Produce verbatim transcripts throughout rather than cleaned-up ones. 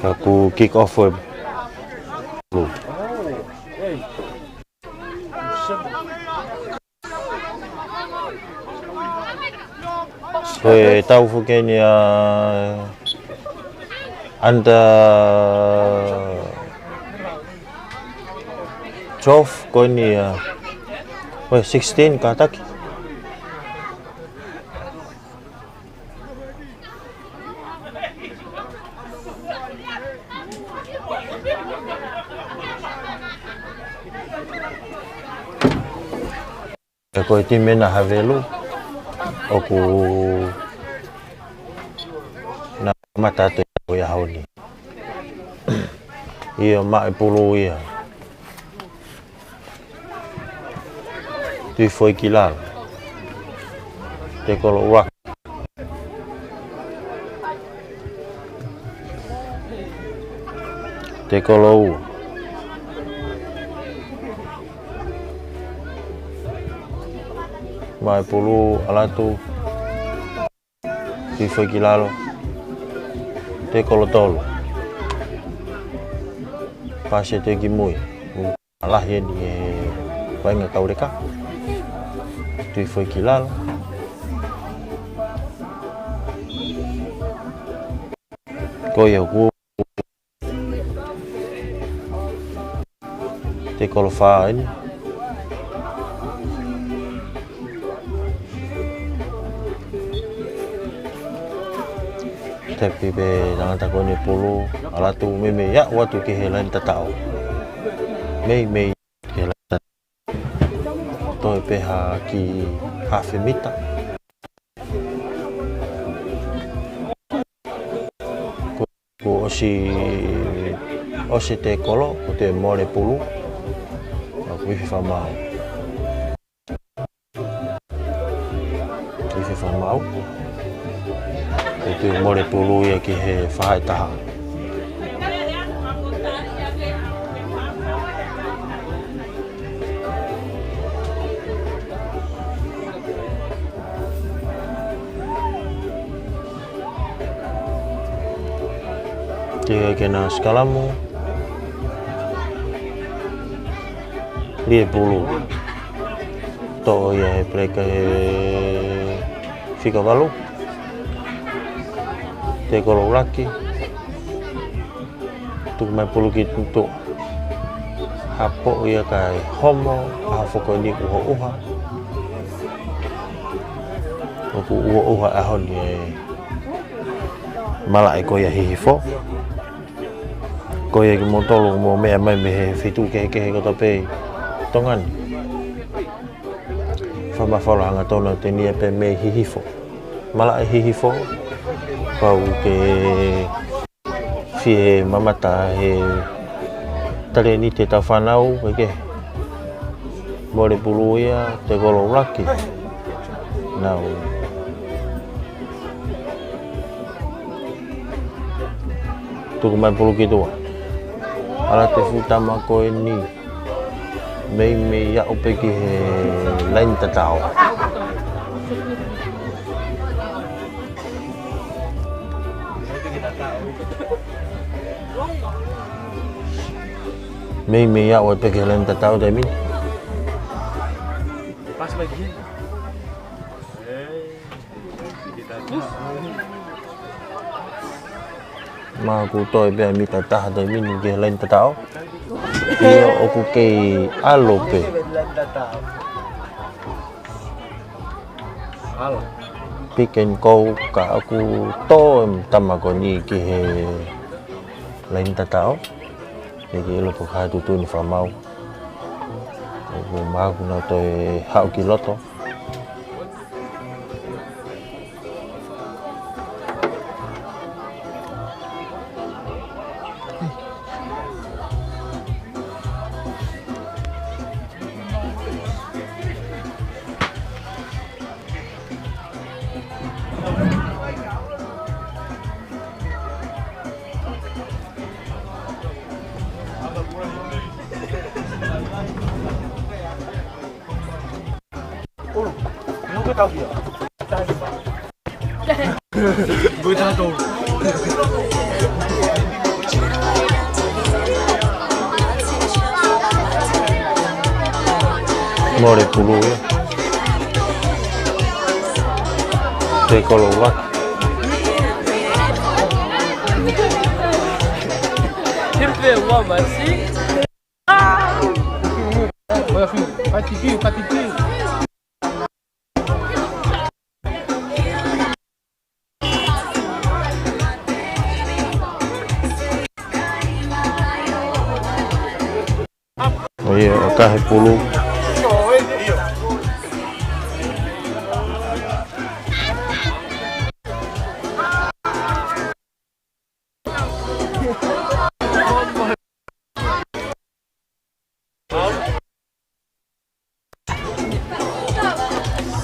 Ka kuo kick off e pulu. Ko e tau foki eni ʻa under twelve ko eni ʻa, ko e sixteen kātaki. Pea ko e timi ena Havelu, ʻoku na kamata atu ʻi he ʻaho ni. ʻIo, maʻu e pulu ia. Tui foʻi ki lalo. Tekolo ua. Tekolo ua. Maʻu e pulu, ʻalu atu. Tui foʻi ki lalo. Tekolo tolu. Pasi atu ki mui. Lahi eni e vaʻinga kauleka. Tui foʻi ki lalo. Ko ia ʻoku Tekolo fā eni. Tepi pē tangata ko eni pulu, ʻalu atu meimei aʻu atu ki he laine tataʻo. Meimei ki he laine tataʻo. Toe pē ha kiʻi hafe mita. Kuo ʻosi, ʻosi e tekolo, kuo toe mole pulu. Ka kuo ifi fakamaau. Ifi fakamaau. Kuo toe mole pulu ia ki he faʻahi taha. Teʻeki ke na sikalamu. Lie pulu. Toʻo ia he peleka he fika valu. Tekolo ʻuluaki. Tuku mai pulu ki tuʻa. Hapo ia kae homo, ʻaho foki eni ʻuhoʻuha. ʻOku ʻuhoʻuha ʻaho ni e malaʻe ko ia Hihifo. Ko ia kimoutolu mou meʻa mai mei he feituʻu kehekehe kotoa pē ʻi Tonga ni. Fakamāfana hangatonu atu eni ia pē mei Hihifo. Malaʻe Hihifo, pau ke fie mamata he talēniti ʻetau fānau, ʻikai ke mole pulu ia, tekolo ʻuluaki. Nau. Tuku mai pulu ki tuʻa. ʻAlu atu e fuʻu tama ko eni. Meimei aʻu pē ki he laine tataʻo. Meimei aʻu pē ki he laine tataʻo taimi ni. Māku toe pē mita taha taimi ni ki he laine tataʻo. ʻIo, ʻoku kei ʻalu pē. Pick and go, ka ʻoku tō e tama ko eni ki he laine tataʻo. Teʻeki ke ʻilo pe ko e hā e tuʻutuʻuni fakamaau. ʻOku mahalo kuo nau toe haʻu ki loto. Mole pulu ia. Te kolo ua. Tempe ua masi. ʻO ia, ʻo ka he pulu.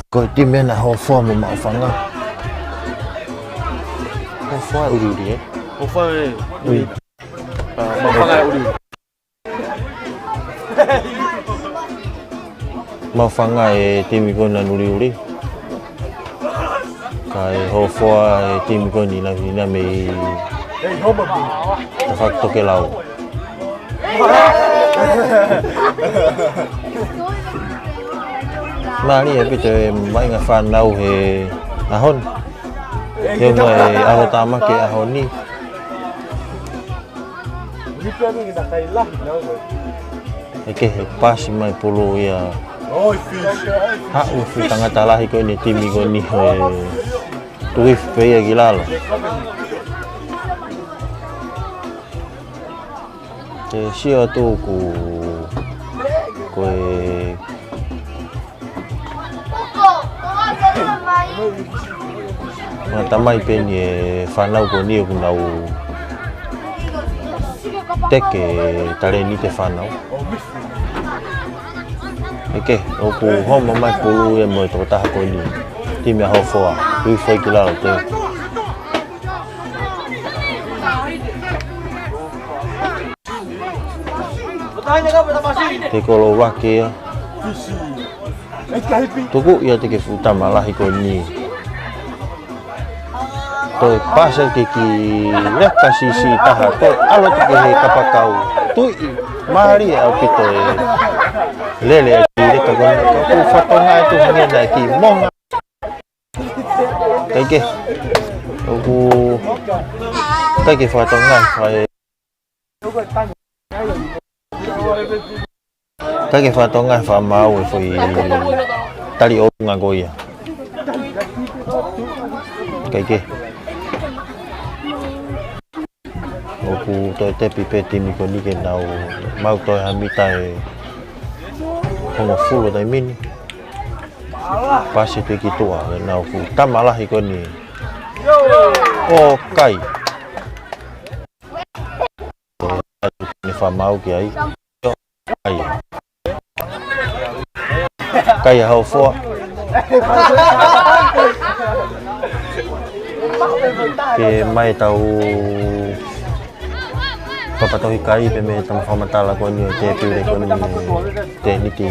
Ko e timi ena Hofoa mo Maʻufanga. Hofoa ʻuliʻuli, ē? Hofoa ʻuliʻuli. ʻA, Maʻufanga ʻuliʻuli. Maʻufanga e timi ko ena ʻuliʻuli. Kae Hofoa e timi ko eni naʻe hina mei Tafakitokelau. Mālie ʻaupito e vaʻinga fānau he ʻaho ni. He ʻoku ʻi ai e ʻaho tāmaki he ʻaho ni. ʻEke he pasi mai pulu ia. Haʻu e fuʻu tangata lahi ko eni timi ko eni he tuʻi pē ia ki lalo. Te sio atu ʻoku, ko e ngata mai pē eni e fānau ko eni ʻoku nau teke talēniti e fānau. ʻEke, ʻoku homo mai pulu ia mo e tokotaha ko eni. Timi ʻa Hofoa, tuʻi foʻi ki lalo te. Te kolo ua ke ia. Tuku ia te ke fuʻu tama lahi ko eni. Toe pasi ki he leka siʻisiʻi taha, toe ʻalu atu ki he kapakau. Tuʻi, mālie ʻaupito e lele ʻa e kiʻi leka ko eni, ka ʻoku fakatonga atu hangē naʻe kiʻi monga. Kae kehe, ʻoku ʻikai ke fakatonga, ʻa e ʻikai ke fakatonga, fakamaau e foʻi tali ʻolunga ko ia. Kae kehe, ʻoku toe tepi pē timi ko eni ke nau maʻu toe ha mita ʻe hongofulu taimi ni. Pasi pē ki tuʻa, ke nau fuʻu tama lahi ko eni. ʻOku ʻikai. Ne fakamaau ki ai. ʻIkai. ʻIkai ʻa Hofoa. Ke mai tau papatohi kai pē mei he tama fakamatala ko eni ʻo e tēpile ko eni, tēniti.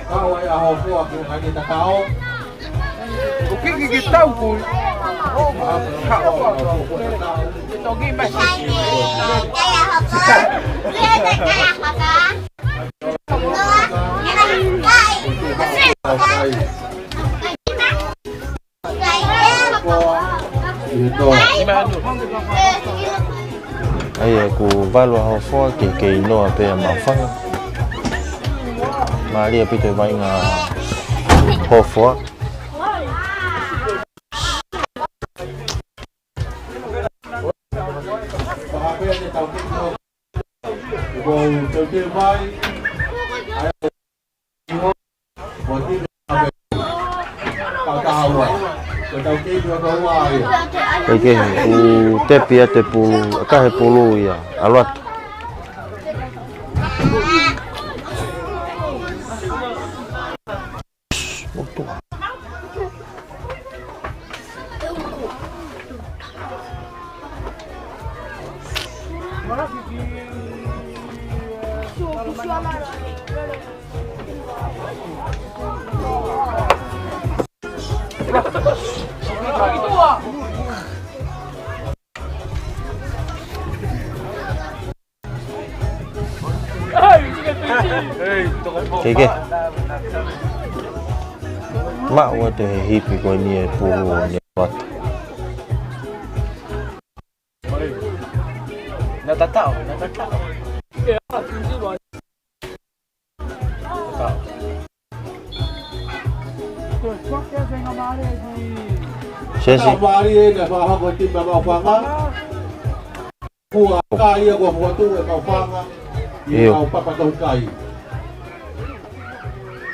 Kau ai ʻa Hofoa ki he kakao. ʻOku ʻikai ke tau ko. Toki mai. ʻA ia ʻoku valu ʻa Hofoa, kei, kei noa pē ʻa Maʻufanga. Mālie ʻaupito e vaʻinga Hofoa. Kae kehe, ʻoku tepi atu e pulu, ʻa ka he pulu ia, ʻalu atu. Keke. Maʻu atu he hipi ko eni e pulu ʻo Neovata. Na tataʻo, na tataʻo. Sesi. Tau mālie na fakahoko e timi ʻa Maʻufanga. Kua kai ia kua fuatu e Maʻufanga. ʻIo. Au papa tau kai.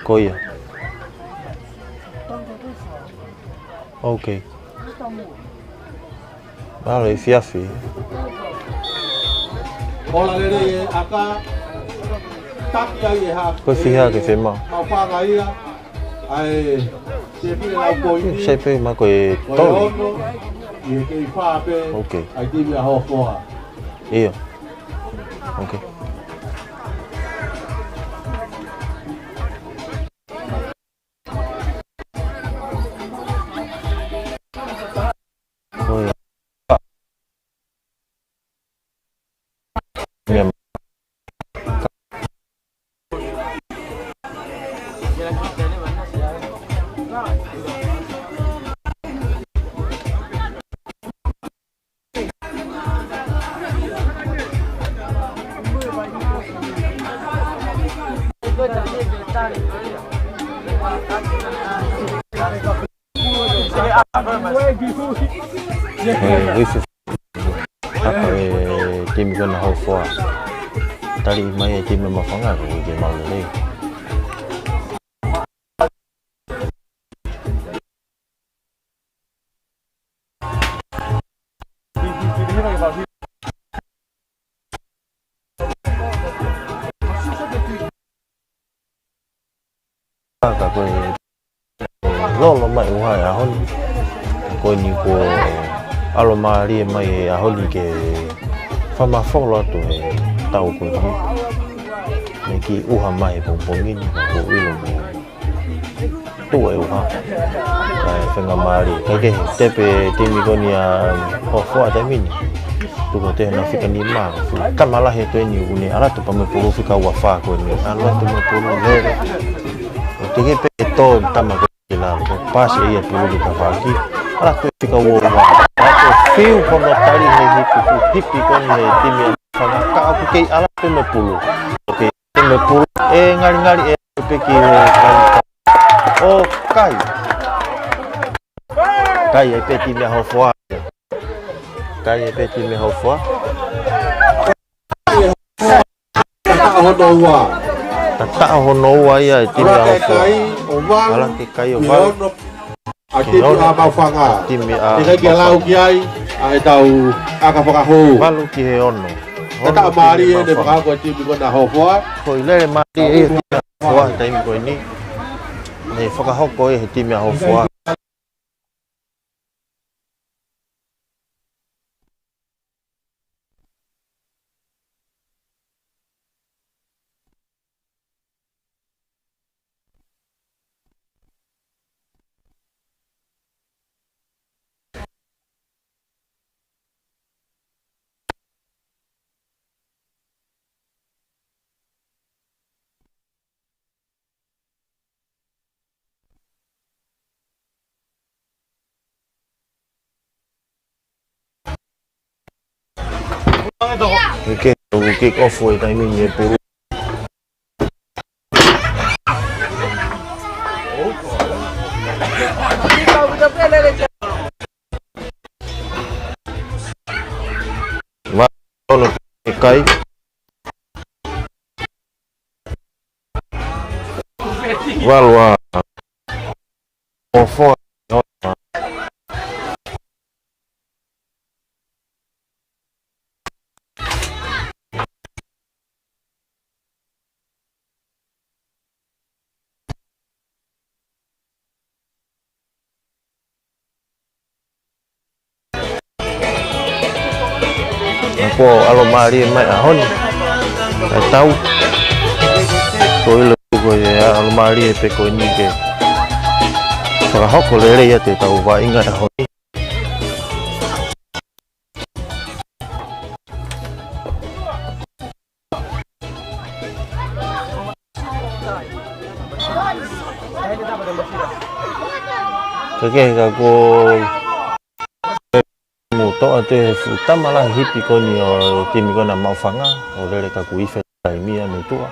Ko ia. Ok. Mālō e fiafi. Ola lelei e ʻaka. Taki ai e ha. Ko e fiha ke fema. Maʻufanga ia. ʻAi, se pile lau ko eni. Sai pē ma ko e ko e tolu. Ono, ʻi he kei fā pē. Ok. ʻAi timi ʻa Hofoa. ʻIo. Ok. Ko e Eh, this is haka e timi ko ena Hofoa. Tali mai e timi Maʻufanga, ko e ke mau lelei. Ka ko e lolo mai ʻuha e ʻaho ni. Ko eni kuo ʻalomālie mai e ʻaho ni ke fakamafola atu e tau ko eni. Mei he kiʻi ʻuha mai pongipongi ni, ka kuo ʻilo mo tuʻu e ʻuha. Kae fengamālie. Kae kehe, tepe timi ko eni ʻa Hofoa taimi ni. Tuku te na fika nima. Tama lahi atu eni ʻoku ne ʻalu atu pea mo e pulu fika ua fā ko eni. ʻAlu atu mo e pulu lele. ʻO teke pē e tō tama ko eni ki lalo. Ko e pasi ia pulu ki tafaʻaki. ʻAlu atu fika ua ua. ʻAlu atu fiu hono tali he hipi, hipi ko eni he timi ʻa Maʻufanga ka ʻoku kei ʻalu atu mo e pulu. Ok. Timi pulu e ngalingali e peki e kai. ʻO kai. Kai e peki mei Hofoa. Kai e peki mei Hofoa. Tataʻo hono ua. Tataʻo hono ua ia e timi ʻa Hofoa. Ala ke kai ʻo valu. ʻA e timi ʻa Maʻufanga. Timi ʻa Maʻufanga. ʻIkai ke lau ki ai ʻa e tau ʻaka fakahou. Valu ki he ono. Tataʻo mālie e fakahoko e timi ko ena Hofoa. Ko e lele mālie e timi ʻa Hofoa taimi ko eni. Ne fakahoko e he timi ʻa Hofoa. Ok, ʻoku kick off e taimi ni e pulu. Valu e kai. Valu ʻa Hofoa. Naʻa kuo ʻalomālie mai ʻaho ni. ʻA e tau. Ko e ʻilo ko e ʻalomālie pē ko eni ke fakahoko lelei atu e tau vaʻinga ʻaho ni. Ka ke ka ko mutoa te fuʻu tama lahi hipi ko eni ʻo e timi ko ena Maʻufanga, ʻo lele ka kuife taimi ia mei tuʻa.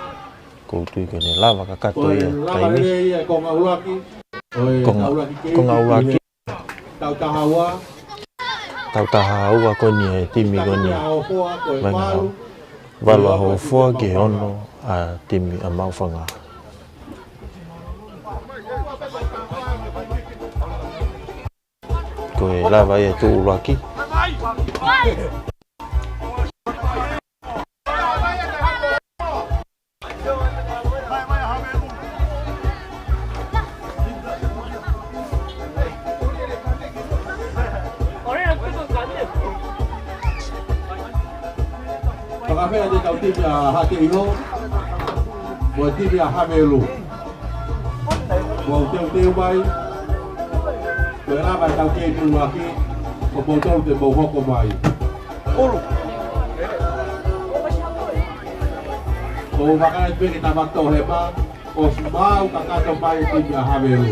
Ko u tui ke ne lava kakato ia taimi. Konga ʻuluaki. Konga ʻuluaki. Tau taha ua. Tau taha ua ko eni e timi ko eni. Valu ʻa Hofoa ki he ono ʻa e timi ʻa Maʻufanga. Ko e lava ia tuʻu ʻuluaki. Fakafeʻao te tau timi ʻa Haʻateʻiho mo e timi ʻa Havelu. Mou teuteu mai. Ko e lava e tau kei tuʻuaki, ko mou tau te mou hoko mai. Ko u vakai pē ki he tama tohe ma, ʻosi mau kakato mai e timi ʻa Havelu.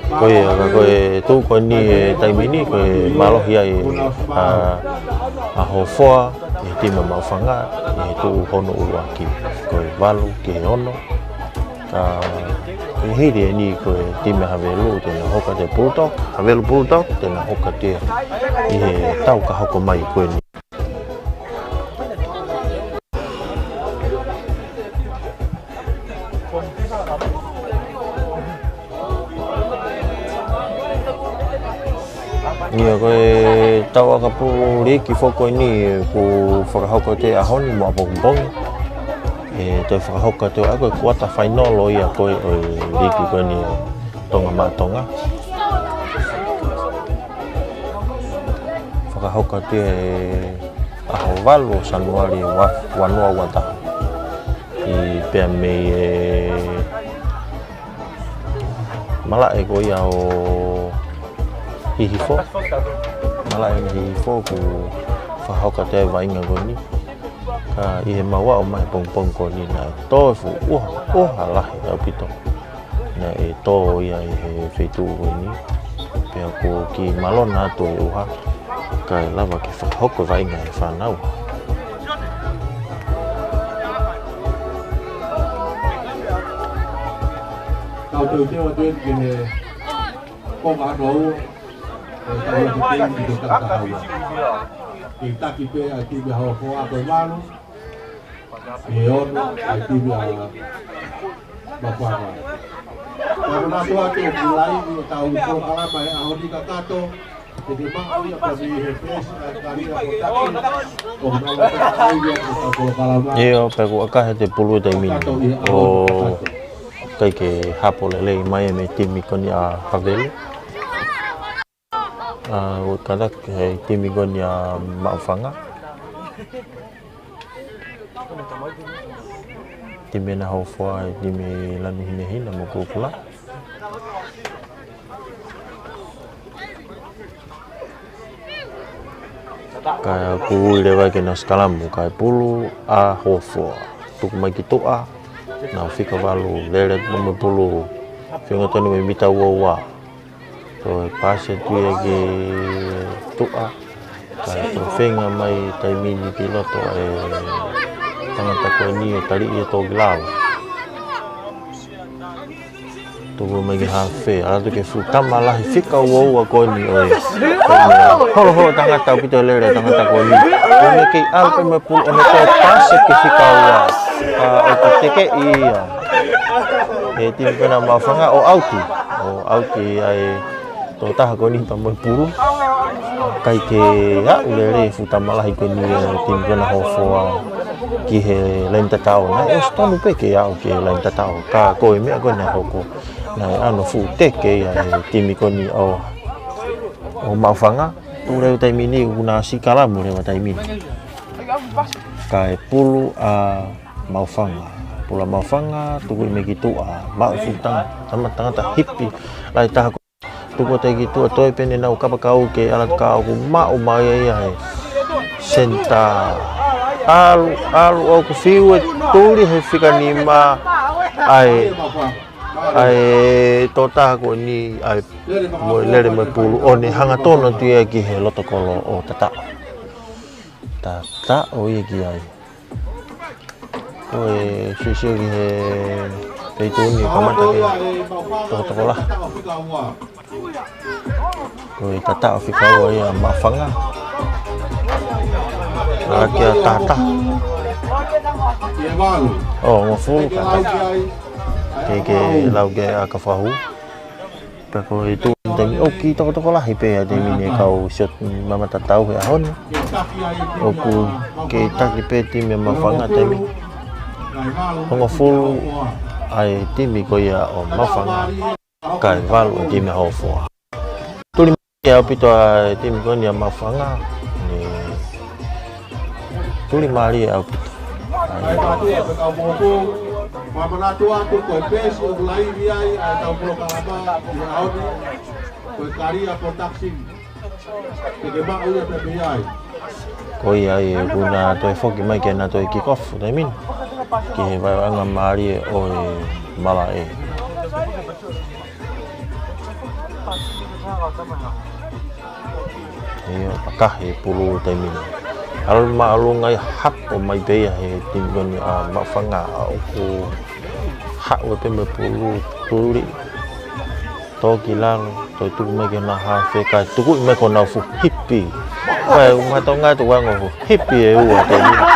Ko ia, ka ko e tuʻu ko eni e taimi ni, ko e mālohi ai ʻa, ʻa Hofoa, ʻi he timi ʻa Maʻufanga, ʻi he tuʻu hono ʻuluaki. Ko e valu ki he ono. Ka, ʻi he hili eni ko e timi ʻa Havelu, te na hoka atu e Bulldog, Havelu Bulldog, te na hoka atu ia ʻi he tau ka hoko mai ko eni. Ia ko e tau ʻakapulu liki foki ko eni kuo fakahoko atu he ʻaho ni mo ʻapongipongi. ʻE toe fakahoko atu ʻa e ko e quarter final ʻo ia ko e ʻo e liki ko eni Tonga maʻa Tonga. Fakahoko atu he ʻaho valu ʻo Sānuali ua, ua noa ua taha. ʻI pea mei he malaʻe ko ia ʻo Hihifo. Malaʻe ʻo Hihifo kuo fakahoko atu e vaʻinga ko eni. Ka ʻi he mau aʻu mai he pongipongi ko eni naʻe tō e fuʻu ʻuha, ʻuha lahi ʻaupito. Naʻe tō ia ʻi he feituʻu ko eni. Pea kuo kiʻi malona atu e ʻuha. Kae lava ke fakahoko e vaʻinga ʻe he fānau. Tau teuteu atu eni ki he konga hono ua. ʻE tau atu pē ki he konga hono ua. Ke taki pē ʻa e timi ʻa Hofoa ko e valu. ʻE ono ʻa e timi ʻa Maʻufanga. Ka ko e nātua ke o kulai ʻi ʻetau polokalama he ʻaho ni kakato. Te ke maʻu ia pea mei he peesi ʻa e Kalia Production. ʻO na o ka ai ia ko ʻetau polokalama. ʻIo, pea kuo ʻakahi atu e pulu he taimi ni. Kakato ʻi he ʻaho ni kakato. ʻOku ʻikai ke hapo lelei mai mei he timi ko eni ʻa Havelu. ʻA, ʻo kata he timi ko eni ʻa Maʻufanga. Timi ena Hofoa, timi lanu hinehina mo kukula. Kae ui leva ke nau sikalamu, kae pulu ʻa Hofoa. Tuku mai ki tuʻa, nau fika valu, lele mo e pulu. Feinga tonu mei mita ua ua. Ko e pasi atu ia ki tuʻa. Kae toki feinga mai taimi ni ki loto e tangata ko eni ʻo taliʻi e tō ki lalo. Tuku mai ki hafe, ʻalu atu ki he fuʻu tama lahi fika ua ua ko eni ʻo e. Ko e meʻa holoholo tangata ʻaupito e lele tangata ko eni. ʻO ne kei ʻalu pē mo e pulu ʻo ne toe pasi ki he fika ua. Ka ʻoku tekeʻi ia ʻe he timi ko ena Maʻufanga ʻo ʻauti. ʻO ʻauti ai. Tō taha ko eni pea mo e pulu. ʻIkai ke aʻu lelei e fuʻu tama lahi ko eni ʻa e timi ko ena Hofoa ki he laine tatau. Naʻe ʻosi tonu pē ke aʻu ki he laine tatau. Ka ko e meʻa ko ena hoko. Naʻe ʻano fuʻu teke ia ʻe he timi ko eni ʻo, ʻo Maʻufanga. Tuʻu leva taimi ni, ʻoku na sikalamu leva taimi ni. Kae pulu ʻa Maʻufanga. Pulu ʻa Maʻufanga, tuku mai ki tuʻa. Maʻu fuʻu tangata, tama tangata hipi. Lahi taha ko Tuku atu ki tuʻa toe pē ʻenau kapakau ke ʻalu atu ka ʻoku maʻu mai ia he senitā. ʻAlu, ʻalu ʻoku fiu e tuli he fika nima ʻa e ʻA e tokotaha ko eni, ʻa e mo e lele mo e pulu, ʻo ne hangatonu atu ia ki he loto kolo ʻo tataʻo. Tataʻo ia ki ai. Ko e sio ki he peito ni kamata ke tokotokolahi. Ko e tataʻo fika ua ia Maʻufanga. Ala ki he taha taha. ʻO, hongofulu ka taha. Ke, ke lau ke ʻa ka fahu. Pea ko e tuʻu taimi ʻoku tokotokolahi pē ʻa e taimi ni kau siot mamata tau he ʻaho ni. ʻOku kei taki pē timi Maʻufanga taimi. Hongofulu ʻa e timi ko ia ʻo Maʻufanga. Kae valu ʻa e timi Hofoa. Tuli mai ʻaupito ʻa e timi ko eni ʻa Maʻufanga. Ne tuli mālie ʻaupito. Manatu atu ko e peesi ʻoku laivi ai ʻa e tau polokalama ʻi he ʻaho ni, ko e Kalia Production. Te ke maʻu ia pē mei ai. Ko ia ai ʻoku na toe foki mai ke na toe kick off taimi ni. Ki he vaivaiʻanga mālie ʻo e malaʻe. ʻIo, pakahi pulu taimi ni. ʻAlu māʻolunga ia, hapo mai pē ia he timi ko eni ʻa Maʻufanga, ʻoku haʻu pē mo e pulu, tuli. Tō ki lalo, toe tuku mai ki hona hafe, kae tukuʻi mai ko honau fuʻu hipi. Kae ʻumaʻā Tonga ʻe tuku ange fuʻu hipi ʻe ua taimi ni.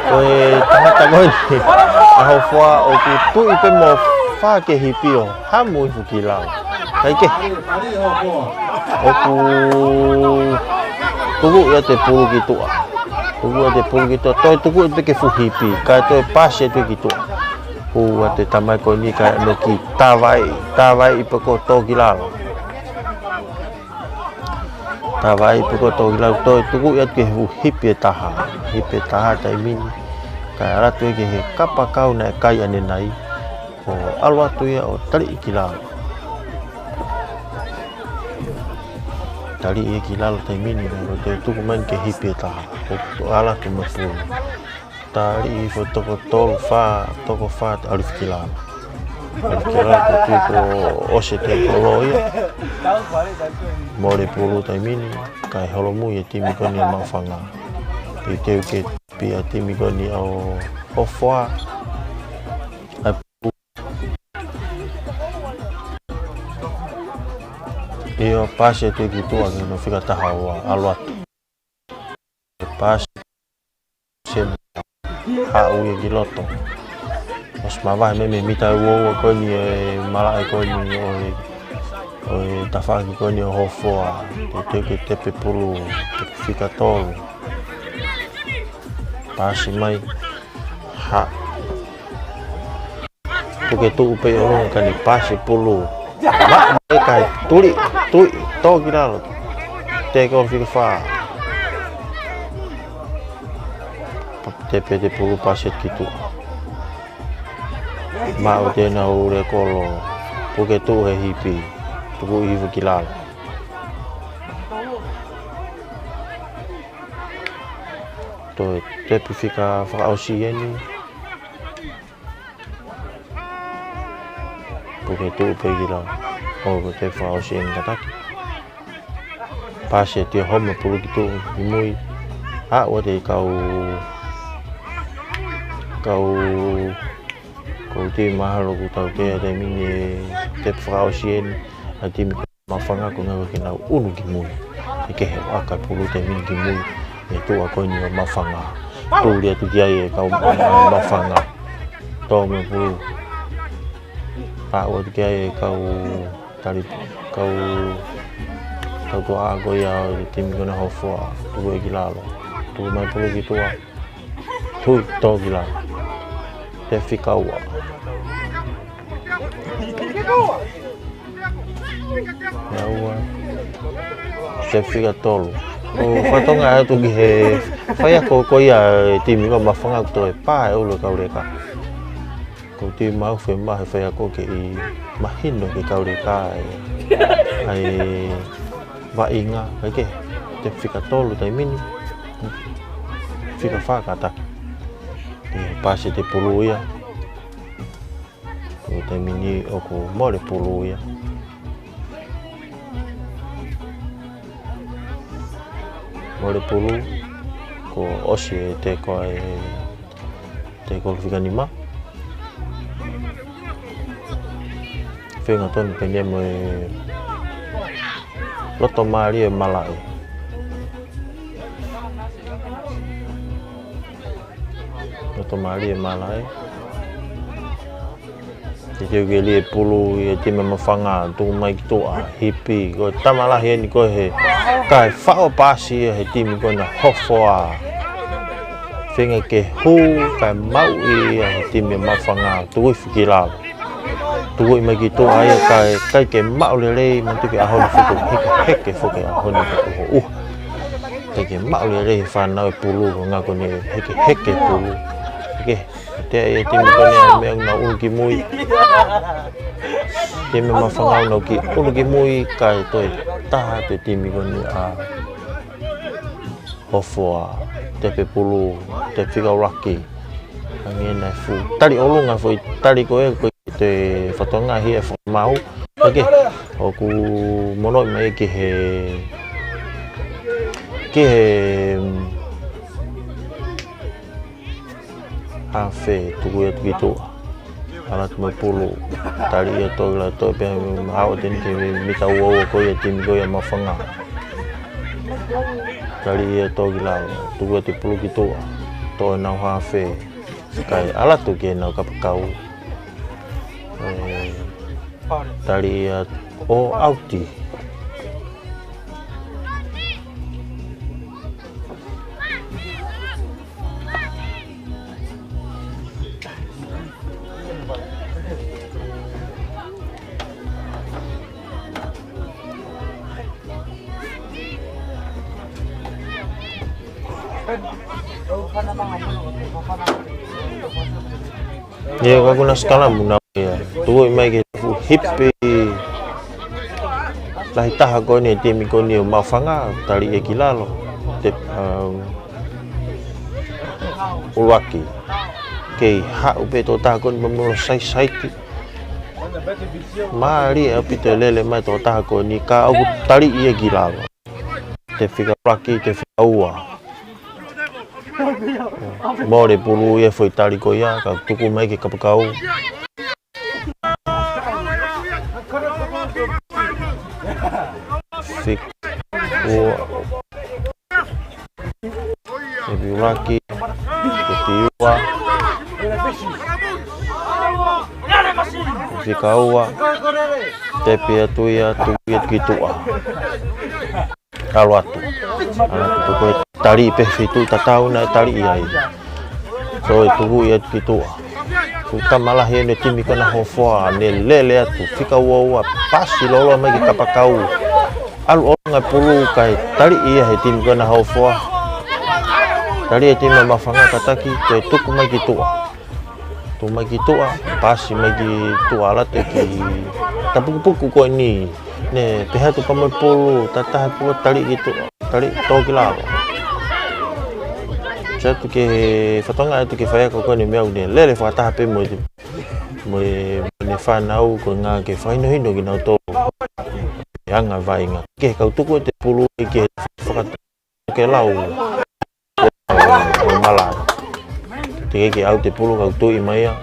Ko e tangata ko eni ʻa Hofoa ʻoku tuʻi pē mo fā ke hipi ʻo hamu hifo ki lalo. Kae kehe, ʻoku tukuʻi atu e pulu ki tuʻa. Tukuʻi atu e pulu ki tuʻa. Toe tukuʻi pē ki he fuʻu hipi. Kae toe pasi atu ki tuʻa. Hū atu e tamai ko eni kae ʻalu ki tavai. Tavai pē ko e tō ki lalo. Tavai pē ko e tō ki lalo. Toe tukuʻi atu ki he fuʻu hipi ʻe taha. Hipi ʻe taha taimi ni. Kae ʻalu atu ia ki he kapakau naʻe kai ʻanenai. ʻO ʻalu atu ia ʻo taliʻi ki lalo. Taliʻi ia ki lalo taimi ni, naʻe toe tuku mai ki he hipi ʻe taha. ʻO ʻalu atu mo e pulu. Taliʻi hifo toko tolu, fā, toko fā, ʻalu hifo ki lalo. ʻAlu ki lalo ko e tui kuo ʻosi e tēpolo ia. Mole pulu taimi ni, kae holomui e timi ko eni ʻa Maʻufanga. Teuteu ke pia timi ko eni ʻa Hofoa. ʻIo, pasi atu ki tuʻa ki hono fika taha ua, ʻalu atu. Pasi, sen, haʻu ia ki loto. ʻOsi mavahe mei he mita ua ua ko eni e malaʻe ko eni ʻo e, ʻo e tafaʻaki ko eni ʻo Hofoa. Teuteu ke tepe pulu, tepe fika tolu. Pasi mai. Haʻu. Puke tuʻu pē ʻi ʻolunga ka ne pasi pulu. Maʻu mai kae tuli, tui, tō ki lalo. Teke ʻo fika fā. Tepe atu e pulu, pasi atu ki tuʻa. Maʻu atu ʻena ʻū lēkolo. Puke tuʻu he hipi. Tukuʻi hifo ki lalo. Toe tepe fika fakaʻosi eni. Puke tuʻu pē ki lalo. ʻO ko e tepe fakaʻosi eni kātaki. Pasi atu e homa pulu ki tuʻa ki mui. Aʻu atu e kau, kau, kau tui mahalo ʻoku tautea taimi ni e tepe fakaʻosi eni. ʻA e timi Maʻufanga ko e ngāue ke nau unu ki mui. ʻIkai ke he ʻaka pulu taimi ni ki mui. ʻE tuʻa ko eni ʻo Maʻufanga. Tuli atu ki ai e kau Maʻufanga. Tō mo e pulu. Aʻu atu ki ai e kau tali, kau, kau tuʻa ko ia ʻo e timi ko ena Hofoa. Tuku ia ki lalo. Tuku mai pulu ki tuʻa. Tui, tō ki lalo. Tepe fika ua. Fika ua. Tepe fika tolu. ʻO fakatonga atu ki he faiako ko ia e timi ko Maʻufanga ʻoku toe pā e ʻulu e kau leka. Ko e timi Maʻufanga he faiako ke ʻi mahino ke kau leka e, ʻa e vaʻinga, ʻikai ke, tepe fika tolu taimi ni. Fika fā kātaki. ʻE pasi atu e pulu ia. Ko e taimi ni ʻoku mole pulu ia. Mole pulu, kuo ʻosi e teko ʻa e teko fika nima. Feinga tonu pē eni ia mo e loto mālie ʻa e malaʻe. Loto mālie ʻa e malaʻe. Teuteu ke lie pulu ia ʻa e timi Mafanga, tuku mai ki tuʻa, hipi, ko e tama lahi eni ko ē he kae faʻo paasi ia he timi ko ena Hofoa. Feinga ke hū, kae maʻu ia he timi Mafanga, tuku hifo ki lalo. Tuku mai ki tuʻa ia kae ʻikai ke maʻu lelei, manatuʻi ko e ʻaho ni foki hekeheke foki ʻaho ni ka uho uha. ʻIkai ke maʻu lelei he fānau e pulu, ko e ʻuhinga ko eni hekeheke pulu. Heke, tea ia timi ko eni ʻa e meʻa ʻoku nau ʻunu ki mui. Timi Mafanga ʻoku nau kiʻi ʻunu ki mui kae toe taha atu e timi ko eni ʻa Hofoa, tepe pulu, tepe fika ʻuluaki. Hangē naʻe fuʻu tali ʻolunga foʻi tali ko ē, ko e toe fatongia ʻe fakamaau. Oke, ʻoku monoʻi mai ki he, ki he, mm, hafe, tuku ia atu ki tuʻa. ʻAlu atu mo e pulu, tali ia ʻo toki lalo, toe pē haʻu atu eni ki he mita ua ua ko ia timi ko ia Mafanga. Tali ia ʻo toki lalo, tuku atu e pulu ki tuʻa. Toe nau hafe, kae ʻalu atu ki heʻenau kapakau. ʻE, tali ia ʻo ʻauti. Ia, ka ko ena sikalamu na ia. Tuku mai ki he fuʻu hipi lahi taha ko eni e timi ko eni ʻo Mafanga, tali ia ki lalo. Te, um, ʻuluaki. Kei haʻu pē tokotaha ko eni mo e molo saisaiti. Mālie ʻaupito e lele mai tokotaha ko eni ka ʻoku tali ia ki lalo. Tepe fika ʻuluaki, tepe fika ua. Mole pulu ia he foʻi tali ko ia, ka tuku mai ki he kapakau. Fika ua. Tepe ʻuluaki, tepe ua. Fika ua. Tepe atu ia, tuku ia ki tuʻa. ʻAlu atu. ʻAlu atu, ko e tali pē fitu tatau naʻe tali ia ai. Toe tuku ia ki tuʻa. Ko e tama lahi eni e timi ko ena Hofoa, ne lele atu, fika ua ua, paasi loloa mai ki he kapakau. ʻAlu ʻolunga e pulu kae tali ia he timi ko ena Hofoa. Tali e timi Mafanga kātaki, toe tuku mai ki tuʻa. Tuku mai ki tuʻa, paasi mai ki tuʻa, ʻalu atu ki he tapukupuku ko eni. Ne pehē atu pea mo e pulu, tataha pulu, tali ki tuʻa, tali toki lalo. Sio atu ki he fatongia atu ki he faiako ko eni meʻa ʻoku ne lele fakataha pē mo e, mo e, mo ʻene fānau ko e ʻuhinga ke fakahinohino kinautolu. ʻE anga vaʻinga. Ke kau tuku e te pulu ki he fakataha ke lau. Mala. Teʻeki ke ʻauti e pulu kau tuʻi mai ia.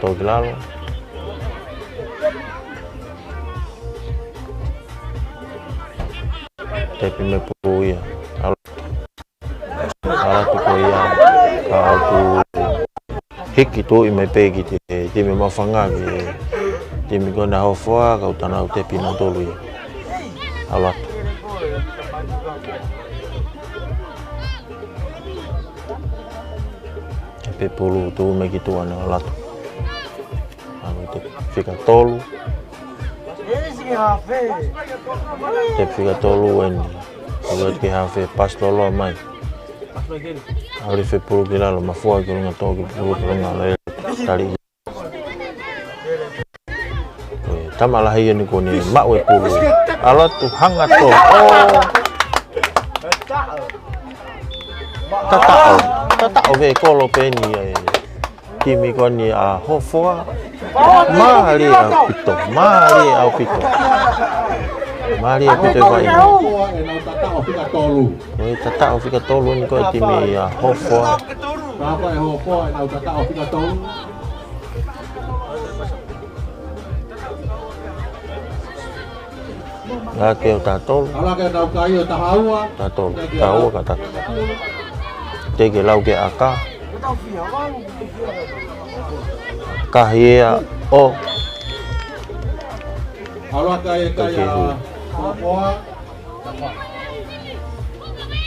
Toki lalo. Tepe mei he pulu ia. ʻAlu atu ko ia. Ka ʻoku hiki tuʻi mai pē ki he timi Mafanga ki he timi ko ena Hofoa, kau tana au tepe nautolu ia. ʻAlu atu. Tepe pulu tuʻu mai ki tuʻa naʻe ʻalu atu. ʻAlu tepe fika tolu. Tepe fika tolu eni. Tuku atu ki he hafe, paasi loloa mai. ʻAlu hifo e pulu ki lalo, mafua ki ʻolunga, toki pulu ki ʻolunga, lele tali. Ko e tama lahi eni ko eni maʻu e pulu. ʻAlu atu hanga to. ʻO. Tataʻo. Tataʻo vekolo pē eni ia e timi ko eni ʻa Hofoa. Mālie ʻaupito, mālie ʻaupito. Mālie ʻaupito e vaʻinga. Ko e tataʻo fika tolu. Ko e tataʻo fika tolu eni ko e timi ʻa Hofoa. Papa e Hofoa, ʻenau tataʻo fika tolu. Ngā ke o tatolu. Ala ke nau kai o taha ua. Tatolu, taha ua ka tatolu. Te ke lau ke aka. Kahi ea o. Ala ke kai a Hofoa.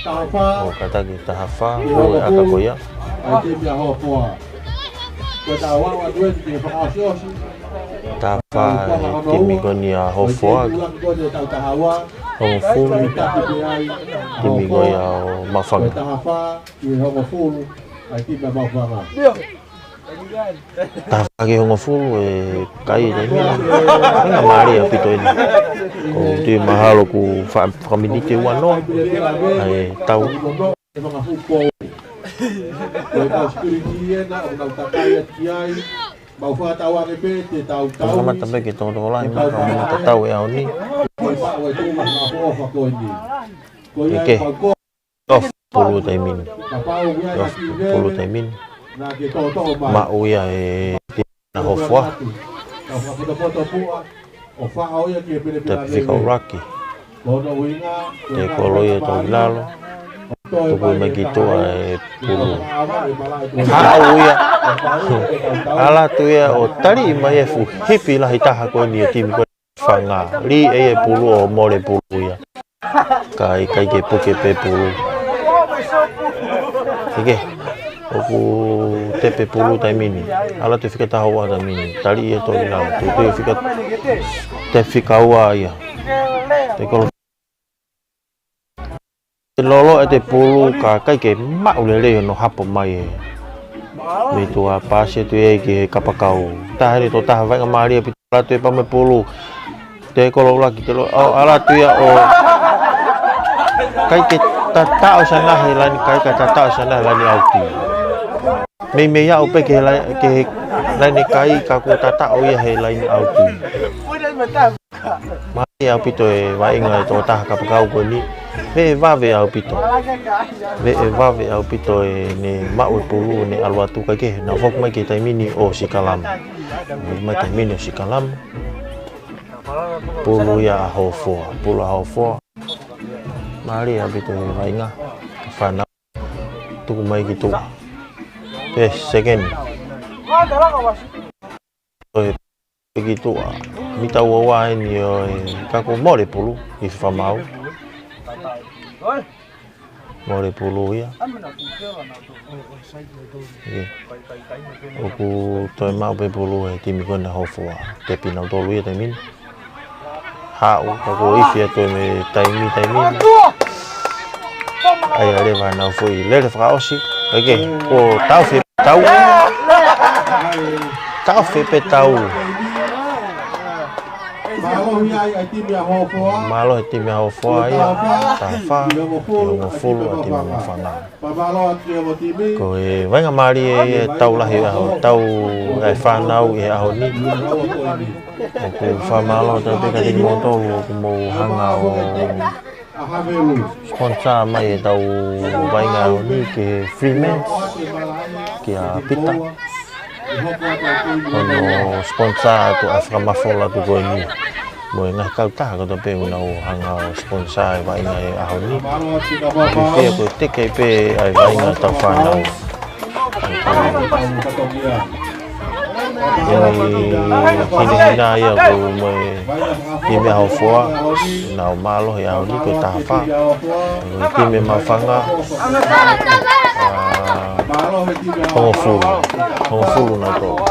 Taha fā. ʻO kātaki taha fā, ʻo e ʻaka ko ia. ʻAi timi ʻa Hofoa. Ko e taha ua atu eni ke fakaʻosiʻosi. Taha fā, e timi ko eni ʻa Hofoa. Ko e timi ko eni ʻa Hofoa. Ko e timi ko eni ʻa Hofoa. Ko e taha ua. Hongofulu. Ko e taki pe ai. Timi ko ia ʻo Mafanga. Ko e taha fā, ki he hongofulu. ʻAi timi ʻa Mafanga. Taha fā ki he hongofulu e kai e taimi ni. Vaʻinga mālie ʻaupito eni. ʻOku ou tui mahalo kuo fa-, fakaminiti ua noa. ʻAi tau. Kamata pē ke tokotokolahi mai, kamata tau e ʻaho ni. Eke. Off pulu taimi ni. Off pulu taimi ni. Maʻu ia e timi ʻa Hofoa. Tepi fika ʻuluaki. Te kolo ia tau lalo. Tuku mai ki tuʻa e pulu. Haʻu ia. Ala atu ia ʻo taliʻi mai e fuʻu hipi lahi taha ko eni e timi ko Mafanga. Lī ʻe ia e pulu ʻo mole pulu ia. Ka ʻikai ke puke pē pulu. Eke. ʻOku tepe pulu taimi ni. Ala atu e fika taha ua taimi ni. Taliʻi ia tau lalo. Tuku e fika, tepi fika ua ia. Te kolo Te lolo e te pulu ka ʻikai ke maʻu lelei hono hapo mai e. Mei tuʻa, pasi atu ia ki he kapakau. Taha ni tō taha, vaʻinga mālie ʻaupito, ala atu e pā mo e pulu. Te kolo ʻuluaki, te lo, ʻo, ala atu ia ʻo. ʻIkai ke tataʻo ʻa e sanahe laini kai, ka tataʻo ʻa e sanahe laini ʻauti. Meimei aʻu pē ki he lai-, ki he laini kai ka kuo tataʻo ia he laini ʻauti. Mālie ʻaupito e vaʻinga e tō taha kapakau ko eni. Veʻe vave ʻaupito. Veʻe vave ʻaupito ʻene maʻu e pulu ʻene ʻalu atu kae kehe. Nau foki mai ki he taimi ni ʻo sikalama. Mai taimi ni ʻo sikalama. Pulu ia ʻa Hofoa. Pulu ʻa Hofoa. Mālie ʻaupito e vaʻinga. Fānau. Tuku mai ki tuʻa. Ē, sekeni. ʻOi, ki tuʻa. Mita ua ua eni ʻo e kaku mole pulu, ʻi Fafamau. Mole pulu ia. ʻIo. ʻOku toe maʻu pē pulu e timi ko ena Hofoa. Tepi nautolu ia taimi ni. Haʻu, ka kuo ifi atu e mei taimi, taimi. ʻAi, ʻai leva nau foʻi lele fakaʻosi. Eke, ko tau fe tau. Tau fe pe tau. Mālohi ai, ʻa e timi ʻa Hofoa. Mālohi e timi ʻa Hofoa ia. Taha fā, ʻi he hongofulu ʻa e timi ʻa Mafanga. Ko e vaʻinga mālie e tau lahi ʻa e ʻaho, tau e fānau ʻi he ʻaho ni. ʻOku fakamālō atu pē kiate kimoutolu ʻoku mou hanga ʻo sponsor mai e tau vaʻinga ʻaho ni ki he Freeman, kia Pita. Hono sponsor atu ʻa e fakamafola atu ko eni. Mo e ngaahi kautaha kotoa pē ʻoku nau hanga ʻo sponsor e vaʻinga e ʻaho ni. Fiefia ko e teke pē ʻa e vaʻinga ʻetau fānau. ʻI he hinehina ia ʻoku mo e timi ʻa Hofoa, nau mālohi he ʻaho ni ko e taha fā. Ko e timi Mafanga, ʻa, hongofulu. Hongofulu nautolu.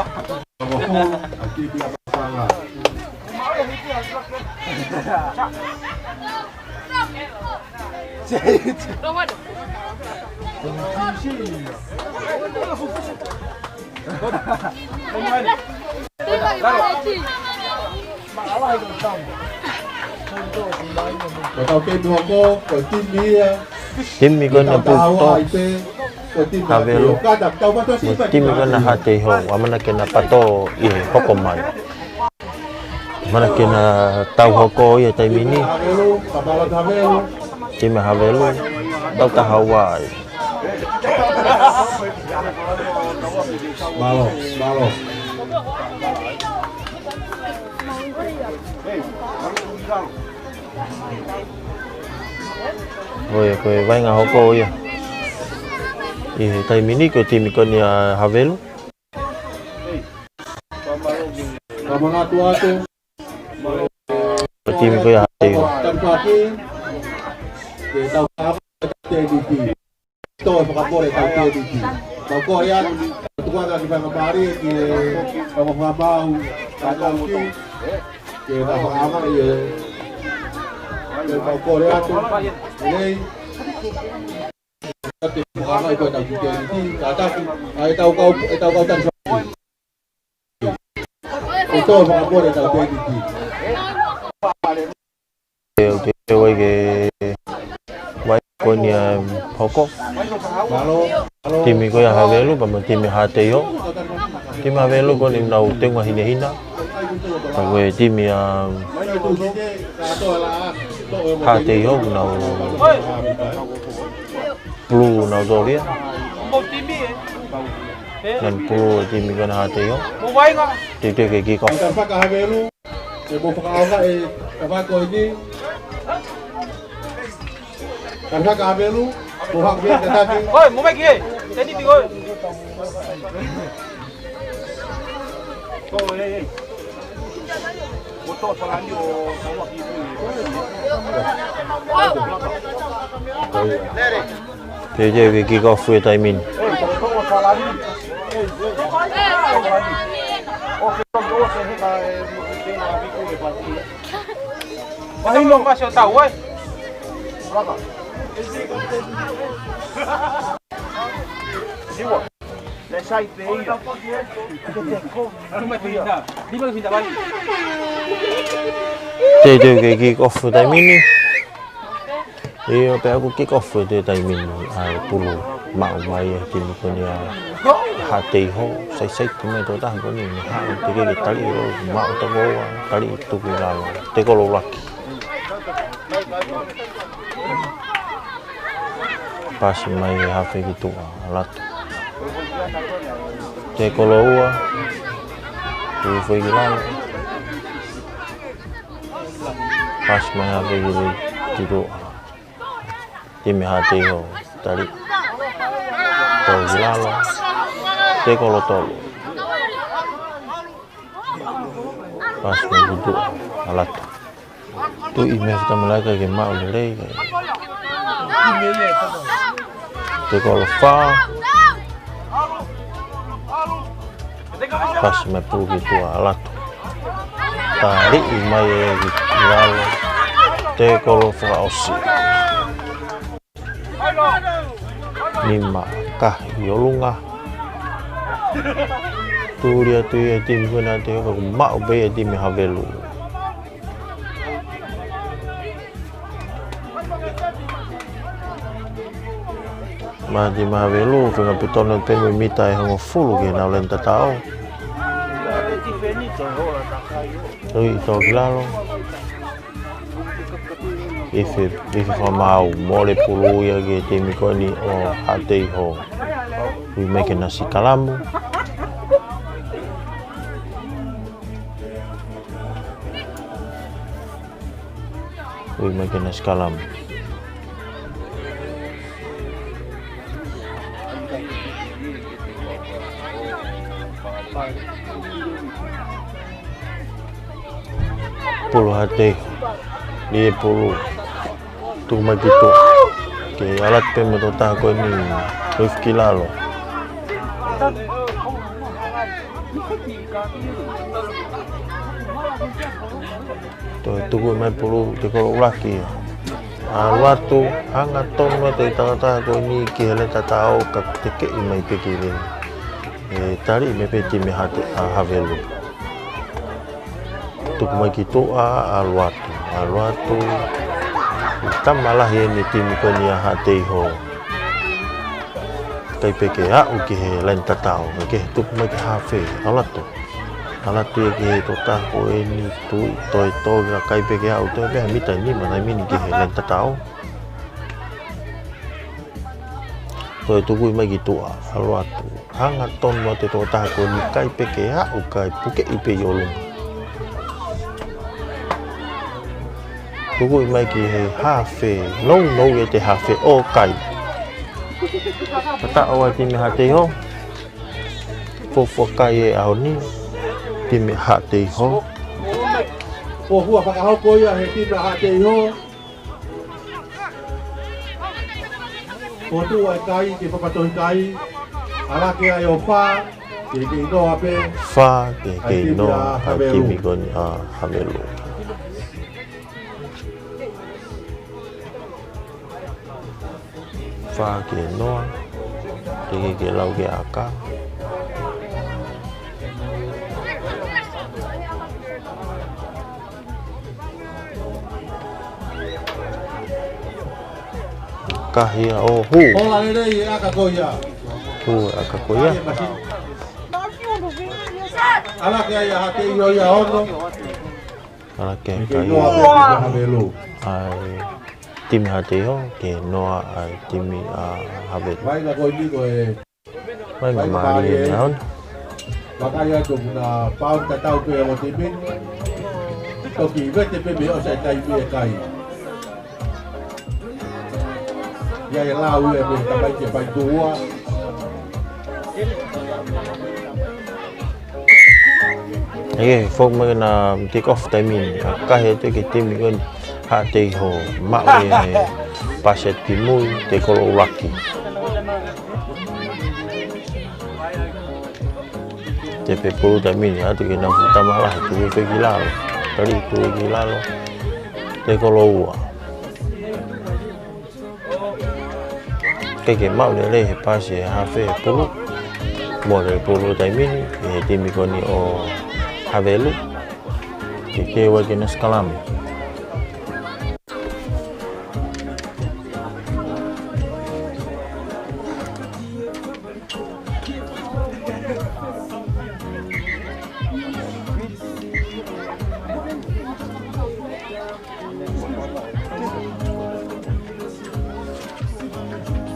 Ko e tau temi hoko, ko e timi ia. Timi ko ena Bulldogs. Havelu, mo e timi ko ena Haʻateiho, ʻamanaki ke na pato ʻi he hoko mai. ʻAmanaki ke na tau hoko ʻi he taimi ni. Timi Havelu, tau taha ua ai. Mālō, mālō. Ko e, ko e vaʻinga hoko ia ʻi he taimi ni, ko e timi ko eni ʻa Havelu. Ka manatu atu. Ko e timi ko ia ʻa Haʻateiho. Tanupaki. Ke tau ka tēniti. Toe fakamole tau tēniti. Tau ko ia, tukuange ki fakamālie ki he fakamāu. Tau ki. Ke tau fakamālie. Ke tau kole atu. Nei. Te fakamāu ko tau ki tēniti. Tataki. ʻAi tau kau, ʻai tau kau tani. ʻE tō fakamole tau tēniti. Te u te te wai ke wai ko eni ʻa hoko. Mālō, mālō. Timi ko ia Havelu, pea mo e timi Haʻateiho. Timi Havelu ko eni nau teunga hinehina. Pea ko e timi ʻa Haʻateiho, nau pulu, nau tōlia. Nau pulu e timi ko ena Haʻateiho. Te u te ke kick off. Tanupaki Havelu, ke mou fakaʻaongaʻi e kavako ini. Tanupaki Havelu, mou haʻu ki he tataki. Oi, mou mai ki he. Tēniti oi. Ko e, ʻe, ʻe. Te, te, ke kick off e taimi ni. Mahino masi o tau, ē? Siwa. Te, te, ke kick off e taimi ni. ʻIo, pea ʻoku kick off e taimi ni, ʻa e pulu maʻu mai e timi ko eni ʻa Haʻateiho, sai sai tu mai tō taha ko eni, ne haʻu te ke ke tali ʻo maʻu toko ua, tali tuku ʻi lalo, tekolo ʻuluaki. Pasi mai e hafe ki tuʻa, ʻa Latu. Tekolo ua, ui foʻi ki lalo. Pasi mai hafe ki, ki tuʻa. Timi Haʻateiho, tali. Tō ki lalo. Tekolo tolu. Pasi mai ki tuʻa, ʻa Latu. Tuʻi mei he fakamalaka ke maʻu lelei. Tekolo fā. Pasi mai pulu ki tuʻa, ʻa Latu. Taliʻi mai ē ki lalo. Tekolo fakaʻosi. Nima kahi ʻi ʻolunga. Tuli atu ia e timi ko ena Haʻateiho ka kuo maʻu pē ia e timi Havelu. Maʻu e timi Havelu, ko e ngaahi pitono pē mo e mita ʻe hongofulu ke nau lele tataʻo. Ui, tō ki lalo. ʻIfe, ʻife fakamaau, mole pulu ia ki he timi ko eni ʻo Haʻateiho. Ui mai ke na sikalamu. Ui mai ke na sikalamu. Pulu Haʻateiho. Lie pulu. Tuku mai ki tuʻa. Ke ʻalu atu pē mo e tō taha ko eni. Ui ki lalo. Toe tuku mai pulu, tekolo ʻuluaki. ʻAlu atu, hangatonu atu e tangata ko eni ki he lele tataʻo ka tekeʻi mai pē ki lele. ʻE taliʻi mai pē timi Haʻate-, ʻa Havelu. Tuku mai ki tuʻa, ʻalu atu, ʻalu atu. Tama lahi eni timi ko eni ʻa Haʻateiho. Kai pē ke aʻu ki he laine tatau, ke tuku mai ki he hafe, ʻalu atu. ʻAlu atu ia ki he tokotaha ko eni, tuʻi, toe tō, kae kai pē ke aʻu, toe pē ha mita ʻe nima taimi ni ki he laine tatau. Toe tuku mai ki tuʻa, ʻalu atu. Hangatonu atu e tokotaha ko eni, kai pē ke aʻu, kae pukeʻi pē ʻi ʻolunga. Tuku mai ki he hafe, nounou ʻete hafe ʻo kai. Ka taʻo ai timi Haʻateiho. Fuofua kai e ʻaho ni, timi Haʻateiho. Fuofua fakahoko ia he timi Haʻateiho. ʻO tuʻu ai kai ke papatohi kai. ʻAlaki ai ʻo fā, ke kei noa pē. Fā, ke kei noa, ʻa e timi ko eni ʻa Havelu. Fā ke noa, ke ke lau ke aka. Kahi ia ʻo hū. Ola lelei e aka ko ia. Hū e aka ko ia. ʻAlaki ai ʻa Haʻateiho ia ono. ʻAlaki e kai. Ke noa pē ʻa Havelu. ʻA e timi Haʻateiho, ke noa ʻa e timi ʻa Havelu. Vaʻinga ko eni ko e vaʻinga mālie ʻeni. Vakai atu puna pau tatau pē ʻo timi. Toki vete pē mei ʻosi e taimi e kai. ʻI ai e lau ia mei he tamaiki e fai tuʻa. ʻE, foki mai ke na kick off taimi ni. Kae kai atu ki he timi ko eni Haʻateiho, maʻu e pasi atu ki mui, Tekolo ʻUluaki. Tepe pulu taimi ni, ʻatu ki he nau fuʻu tama lahi, tuku pē ki lalo. Tali tuku ki lalo. Tekolo ua. Kae ke maʻu lelei he pasi e hafe e pulu. Mole pulu taimi ni, ʻe he timi ko eni ʻo Havelu. Ke ke ua ke na sikalamu.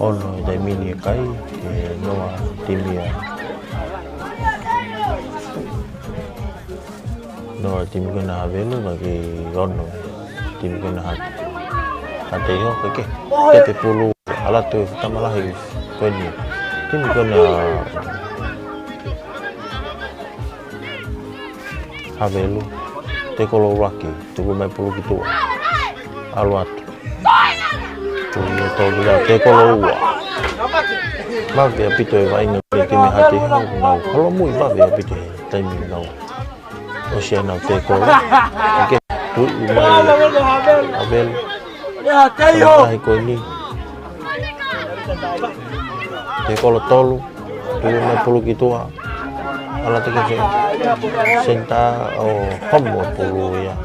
Ono e taimi ni e kai, ke noa timi ʻa. Noa timi ko ena Havelu, ka ke ono timi ko ena Haʻa-, Haʻateiho, ke ke. Tepe pulu, ʻalu atu e fuʻu tama lahi ko eni. Timi ko ena Havelu, Tekolo ʻUluaki, tuku mai pulu ki tuʻa. ʻAlu atu. Tuku mai tau ki lalo, Tekolo ua. Vave ʻaupito e vaʻinga ʻa e timi Haʻateiho, nau holomui vave ʻaupito he taimi nau ʻosi ai ʻenau tekolo. Ke tuʻu mai Havelu. Tama lahi ko eni. Tekolo tolu. Tuku mai pulu ki tuʻa. ʻAlu atu ki he senitā ʻo homo pulu ia.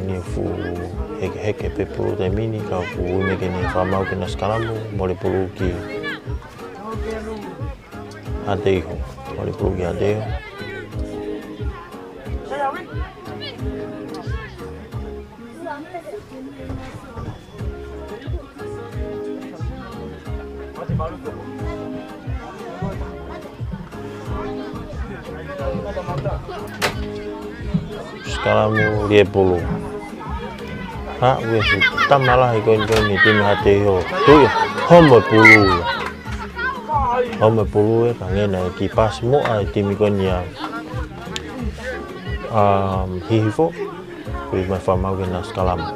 Ni fuʻu hekeheke pē pulu taimi ni, ka ʻoku ui mai ke ne fakamau ke na sikalamu, mole pulu ki Haʻateiho. Mole pulu ki Haʻateiho. Sikalamu lie pulu. Ha, ue fu. Tama lahi ko eni ko eni timi Haʻateiho. Tuʻi, homo pulu ia. Homo pulu e ka ngena e kiʻi pasi mo e timi ko eni ʻa, um, Hihifo. Ui mai fakamau ke na sikalamu.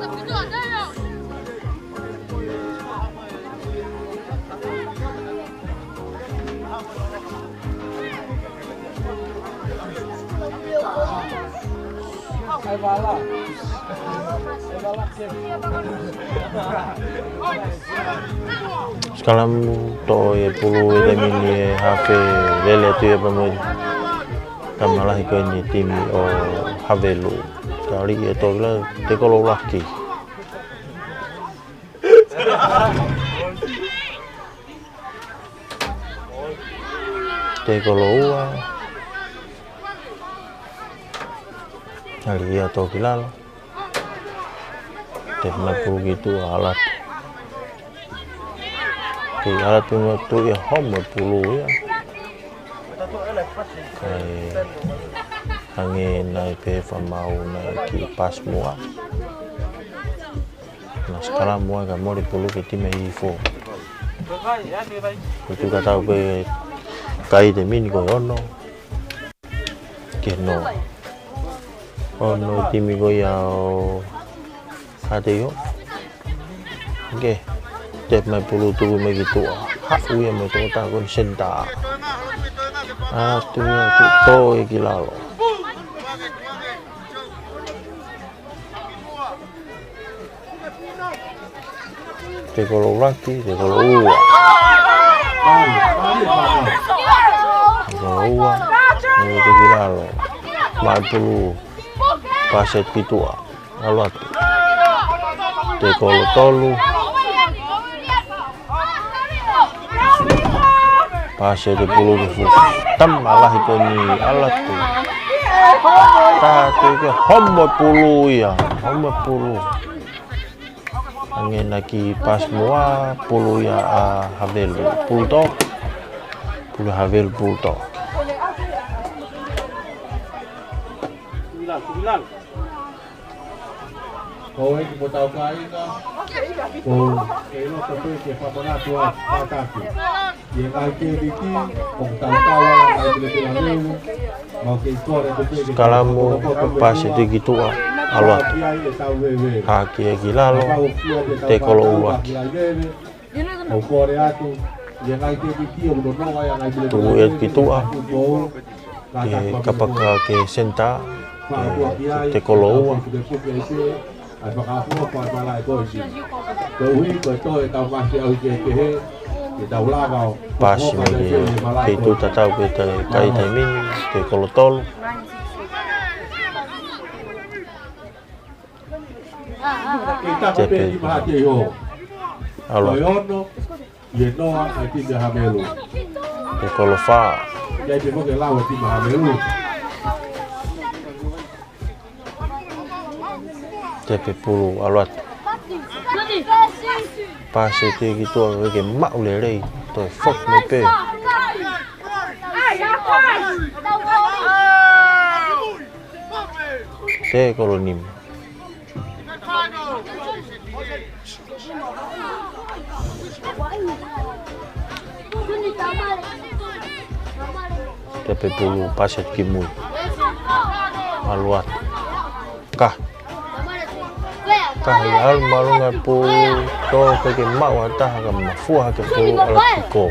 Sikalamu toʻo e pulu e taimi ni e hafe lele atu ia pea mo e tama lahi ko eni timi ʻo Havelu. Tali e tola Tekolo ʻUluaki. Tekolo ua. Hali ia tō ki lalo. Tepi mai pulu ki tuʻa, ʻalu atu. Kei ʻalu atu ʻo tuʻu ia, homo e pulu ia. Kae hangē naʻe pehē ʻe Famau naʻe kiʻi paasi muʻa. Naʻe sikalamu ai kae mole pulu ki he timi ʻa Hihifo. Ko e tuʻu tatau pē kai he taimi ni ko e ono ki he noa. Ono e timi ko ia ʻo Haʻateiho. Oke. Tepi mai pulu, tuku mai ki tuʻa. Haʻu ia mo e tokotaha ko eni senitā. ʻAlu atu ia, tuʻu tō ia ki lalo. Tekolo ʻuluaki, tekolo ua. Tekolo ua. Tuku ki lalo. Mai pulu. Paasi ki tuʻa. ʻAlu atu. Tekolo tolu. Paasi ʻe he pulu ki fusi. Tama lahi ko eni, ʻalu atu. Taha atu ki he homo pulu ia. Homo pulu. Hangē naʻe kiʻi paasi muʻa, pulu ia ʻa Havelu. Pulu tō. Pulu Havelu, pulu tō. Ko e kiʻi mo tau kāinga, ko e loto pē ke fakamanatu atu kātaki. ʻI he ngaahi kēviti, ʻoku tau tau ala ngaahi pile pila leu, mau kei kore atu pē ke sikalamu, paasi atu ki tuʻa, ʻalu atu. Hake ki lalo, tekolo ʻuluaki. ʻOku kole atu, ʻi he ngaahi kēviti ʻoku nonoʻo ai ʻa e ngaahi pile pila. Tuku ia ki tuʻa, ke kapakau ki he senitā, ke, ke tekolo ua. ʻAi fakafuofua malaʻe ko eni. Koeʻuhi ko e toe tau masi au ke kehe, ke tau lava ʻo paasi mai ki he, ke tuʻu tatau pē he kai he taimi ni, tekolo tolu. Tepi. ʻAlu atu. ʻI he noa ʻa e timi ʻa Havelu. Tekolo fā. ʻIkai pē foki lau ʻa e timi ʻa Havelu. Tepi pulu, ʻalu atu. Paasi atu ki tuʻa, ke maʻu lelei, toe foki mai pē. Tekolo nima. Tepi pulu, paasi atu ki mui. ʻAlu atu. Kahi. Kahi, ʻalu māʻolunga pulu, tō pē ke maʻu ha taha ka mafua hake pulu, ʻalu atu ki kō.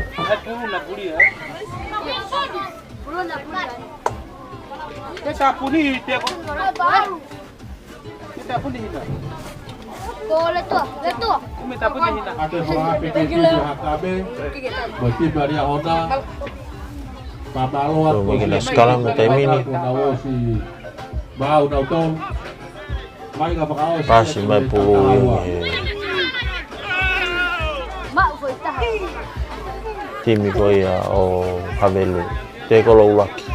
Te sapuni, te ko. Ko e letua, letua. Kumi tapuni hina. Ake fua pe ke tiki hakabe. Mo tiki maria ona. Pamaloa. Tō mai ke na sikalamu he taimi ni. Mau nau tau. Mai ka fakaʻosi. Paasi mai pulu ʻi he timi ko ia ʻo Havelu. Tekolo ʻuluaki.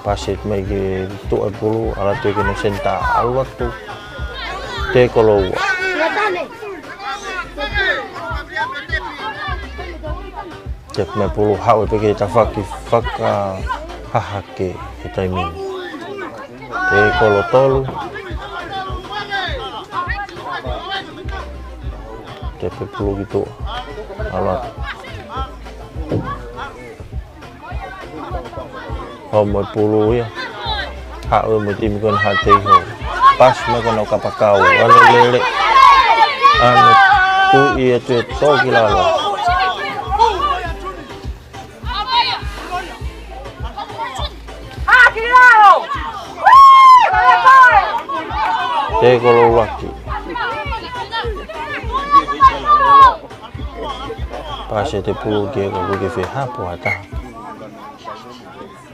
Paasi mai ki tuʻa e pulu, ʻalu atu ki he senitā, ʻalu atu. Tekolo ua. Tepi mai pulu, haʻu pē ki he tafaʻaki fakahahake he taimi ni. Tekolo tolu. Tepi pulu ki tuʻa. ʻAlu atu. Homo e pulu ia. Haʻu mo e timi ko ena Haʻateiho. Paasi mai ko ena ʻo kapakau. ʻAlu lele. ʻAlu tuʻu ia, tuʻu tō ki lalo. Tekolo ʻuluaki. Paasi atu e pulu ki he, ko e ke fehapo ha taha.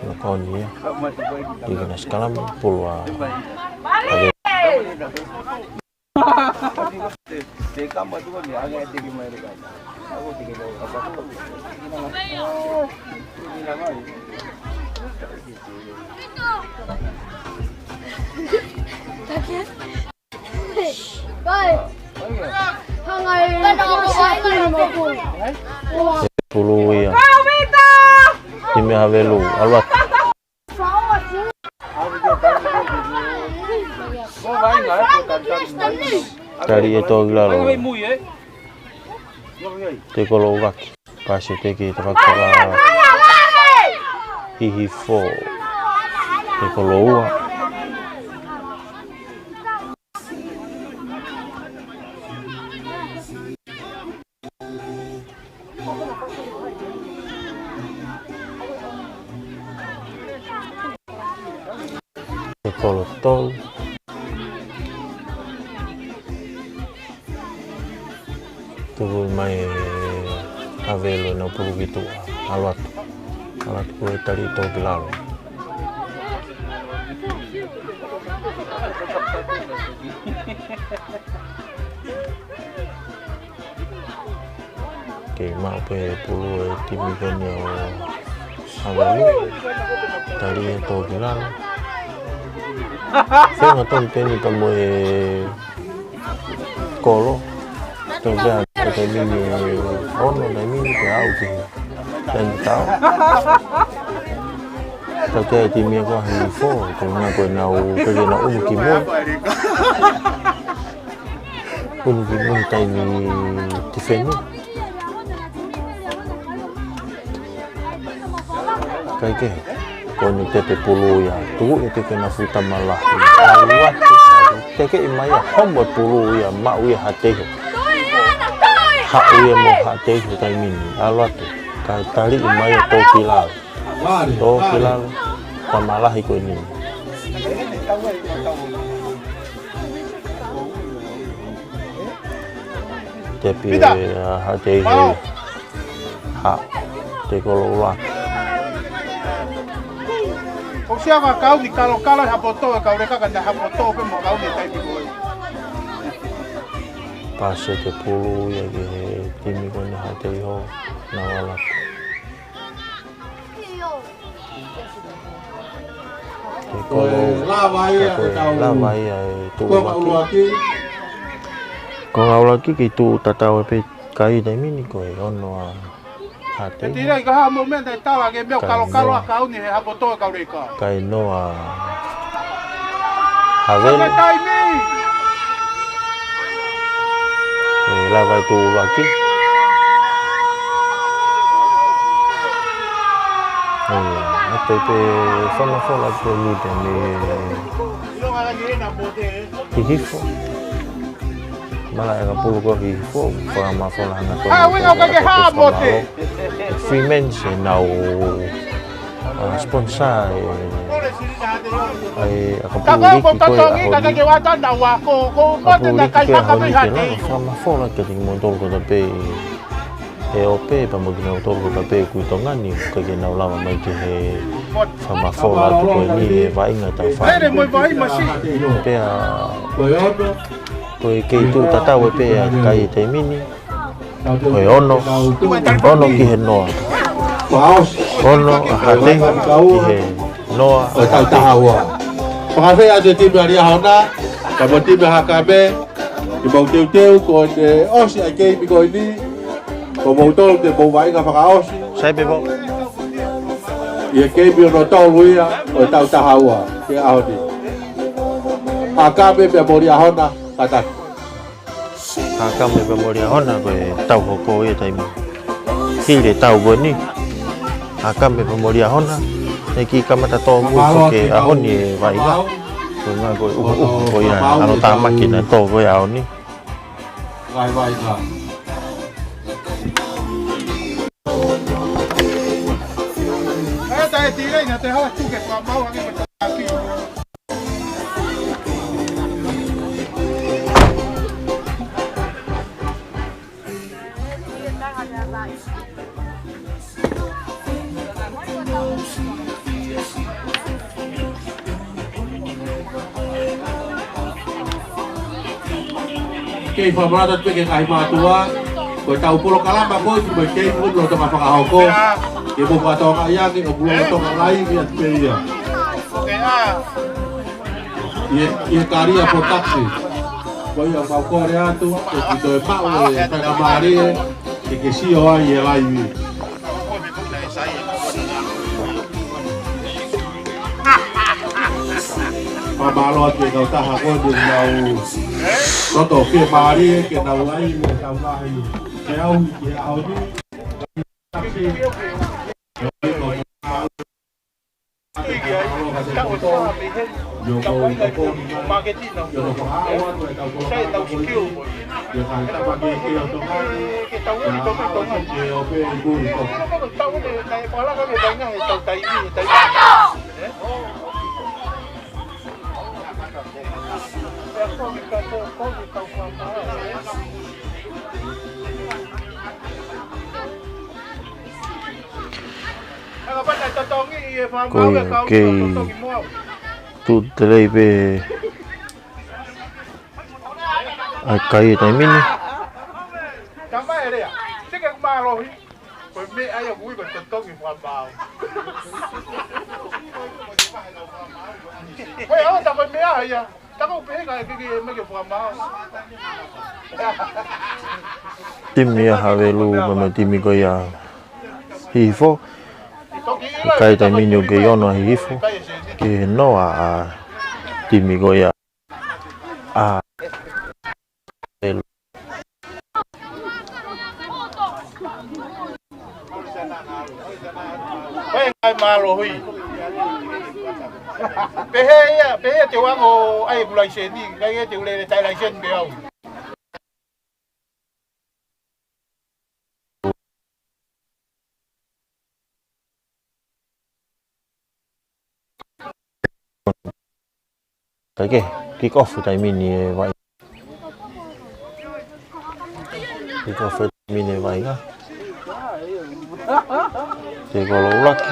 Nō koni ia. Tika na sikalamu pulu ʻa. Pulu ia. Timi ʻa Havelu, ʻalu atu. Tali ʻe Tokilalo. Tekolo ʻUluaki. Pasi ʻe Teke, tapa kala. Hihifo. Tekolo ua. Tekolo tolu. Tuku mai ʻe Havelu ʻenau pulu ki tuʻa. ʻAlu atu. ʻAlu atu ko e tali ʻe Tokilalo. Kei maʻu pē pulu ʻe he timi ko eni ʻo Havelu. Tali ʻe Tokilalo. Fenga tonu pē eni pea mo e kolo. Tau pē ʻa e taimi ni ʻe ono, taimi ni pea aʻu ki he laine tau. Tau pē ʻa e timi ko ē ʻa Hihifo, ko e ʻuhinga ko ʻenau, ko ʻenau ʻunu ki mui. ʻUnu ki mui taimi tifeni. Kae kehe, ko eni tepe pulu ia. Tuku ʻe Teke ʻena fuʻu tama lahi. ʻAlu atu, tekeʻi mai ia, homo pulu ia, maʻu ia Haʻateiho. Haʻu ia mo Haʻateiho taimi ni. ʻAlu atu, kae taliʻi mai ia Tokilalo. Tokilalo, tama lahi ko eni. Tepi ʻe Haʻateiho. Haʻu, Tekolo ʻUluaki. ʻOsi ʻa e kau ni kalokalo ʻi Hapoto, e kau leka ka ʻi Hapoto pē mo kau ni taimi ko ē. Pasi ʻe Teke pulu ia ki he timi ko eni ʻa Haʻateiho, nau ʻalu atu. Ko e lava ia ʻe he tau lava ia ʻe tuʻu konga ʻuluaki. Konga ʻuluaki kei tuʻu tatau ai pē kai taimi ni ko e ono ʻa Haʻateiho. Tira i ka ha mo mea tai tala ke mea kalokalo ʻa kau ni he Hapoto e kau leka. Kai noa. Havelu. Taimi. ʻE lava ʻe tuʻu ʻuluaki. ʻE, ʻa pē pē famafola ko eni pē mei Hihifo. Mala e ka pulu ko Hihifo, fakamafola hangatonu. ʻA, uinga ka ke ha mote. Freeman se nau, uh, sponsor e, ʻa e, ʻa e ka pulu liki ko e ʻaho ni. Ka pulu liki ko e ʻaho ni ke lava fakamafola ke tiki mo tolu ko ta pē. ʻE ʻo pē, pea mo kinautolu ko ta pē kui Tonga ni, ka ke nau lava mai ki he fakamafola atu ko eni e vaʻinga tau fai. Pea, ko e kei tuʻu tatau ai pē ʻa kai taimi ni. Ko e ono, ono ki he noa. Ono ʻa Haʻateiho ki he noa ʻa Haʻateiho. Fakafeʻiloaki atu e timi ʻa Liahona, ka mo e timi ʻa Hakame, ke mau teuteu ko eni ʻosi ʻa e keimi ko eni, ko moutolu te mou vaʻinga fakaʻosi. Sai pē po. ʻI he keimi hono tolu ia ʻo e taʻu taha ua ki he ʻaho ni. Hakame pea mo Liahona, kātaki. Hakame pea mo Liahona ko e tau hoko ia taimi. Hili e tau ko eni. Hakame pea mo Liahona. ʻE kiʻi kamata tō mui ko e ʻaho ni e vaʻinga. Ko e ʻuhinga ko e ʻuhoʻuho ko ia ʻa e tāmaki naʻe tō ko e ʻaho ni. Vai, vai, vai. Kei fakamanatu pē ki he ngaahi mātuʻa, ko e tau polokalama ko eni mo e kei mo e loto ka fakahoko. Ke mo fakatokangaʻi ange ʻoku lolotonga laivi atu pē ia ʻi he, ʻi he Kalia Production. Ko ia mau kole atu ke ke toe maʻu e faingamālie ke ke sio ai he laivi. Fakamālō atu ki he kautaha ko eni ʻoku nau loto fiemālie ke nau laivi ʻetau ngaahi feʻauhi ki he ʻaho ni. Ko ia, kei tuʻu telei pē ʻa e kai he taimi ni. Tama e lea. Teke mālohi. Ko e meʻa ia ʻoku ui ko e totongi fakamaau. Ko e ʻaho ta ko e meʻa ia. Tama ʻoku pehē ka e keke mai ke fakamaau. Timi ia Havelu mo e timi ko ia Hihifo. Kai taimi ni ʻoku kei ono ʻa Hihifo ki he noa ʻa e timi ko ia ʻa Havelu. Ko e ngaahi mālohi. Pehē ia, pehē te u ʻange ʻa e kulaiseni, ngaahi e te u lele tai laiseni pē au. Kae ke, kick off taimi ni e Vaʻinga. Kick off taimi ni e Vaʻinga. Tekolo ʻuluaki.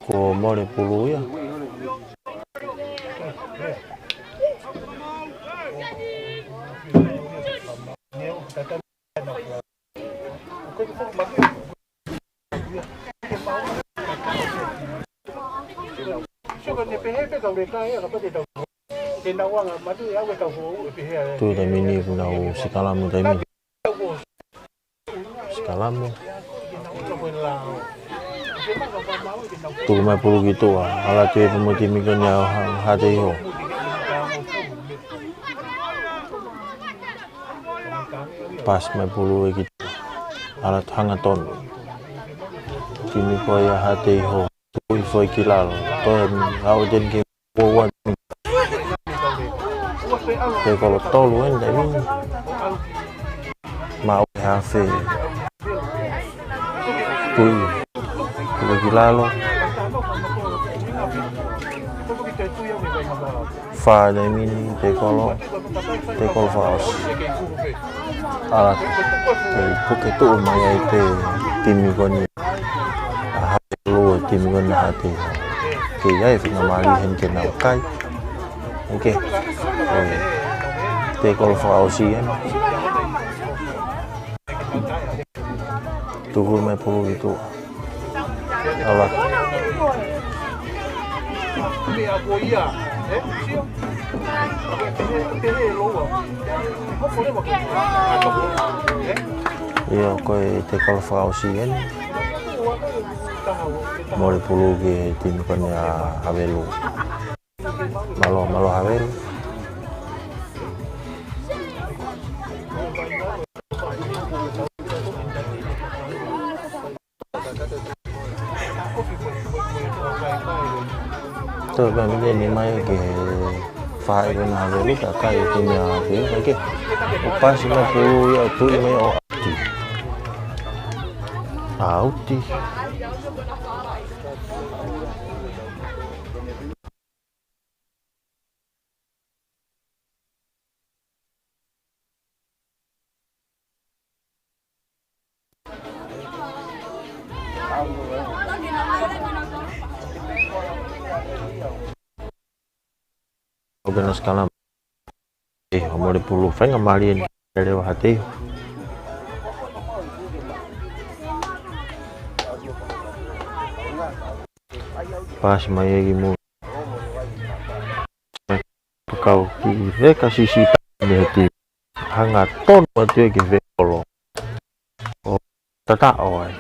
Ko Mole Pulu ia. Tuʻu taimi ni ʻoku nau sikalamu taimi ni. Sikalamu. Tuku mai pulu ki tuʻa. ʻAlu atu e pē mo e timi ko eni ʻa Haʻateiho. Paasi mai pulu ē ki tuʻa. ʻAlu atu hangatonu. Timi ko ia ʻa Haʻateiho. Tui foʻi ki lalo. Toe ʻalu atu eni ke Uo ua ni. Tekolo tolu eni taimi ni. Maʻu e hafe. Tui. Tui ki lalo. Fā taimi ni Tekolo. Tekolo fakaʻosi. ʻAlu atu. Kei puke tuʻu mai ai pē timi ko eni ʻa Havelu, timi ko eni ʻa Haʻateiho. Kei ʻi ai e faingamālie heni ke nau kai. ʻIkai. Tekolo fakaʻosi eni. Tuku mai pulu ki tuʻa. ʻAlu atu. ʻIo, ko e Tekolo fakaʻosi eni. Mole pulu ki he timi ko eni ʻa Havelu. Mālō, mālō Havelu. Toe pē mei ni mai ki he fā ʻi he na Havelu ka kai e timi ʻa Havelu, kae ke. ʻO paasi mai pulu ia ʻo tuʻi mai ʻo ʻauti. ʻAuti. Pena Skalama. ʻE, ʻo mole pulu faingamālie eni. Lele ʻa Haʻateiho. Pasi mai ʻe ki mui. Pakau ki veka sisi ta meheti. Hangatonu atu ʻe ki vekolo. ʻO tataʻo ai.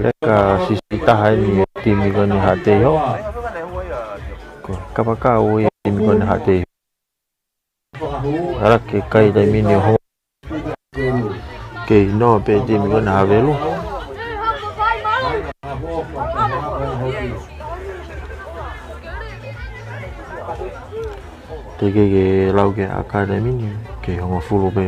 Leka sisi taha eni ʻa e timi ko eni Haʻateiho. Ko e kapakau ʻa e timi ko eni Haʻateiho. Ala ke kai taimi ni ʻo hoko. Kei noa pē timi ko eni Havelu. Teʻeki ke lau ke ʻaka taimi ni, kei hongofulu pē.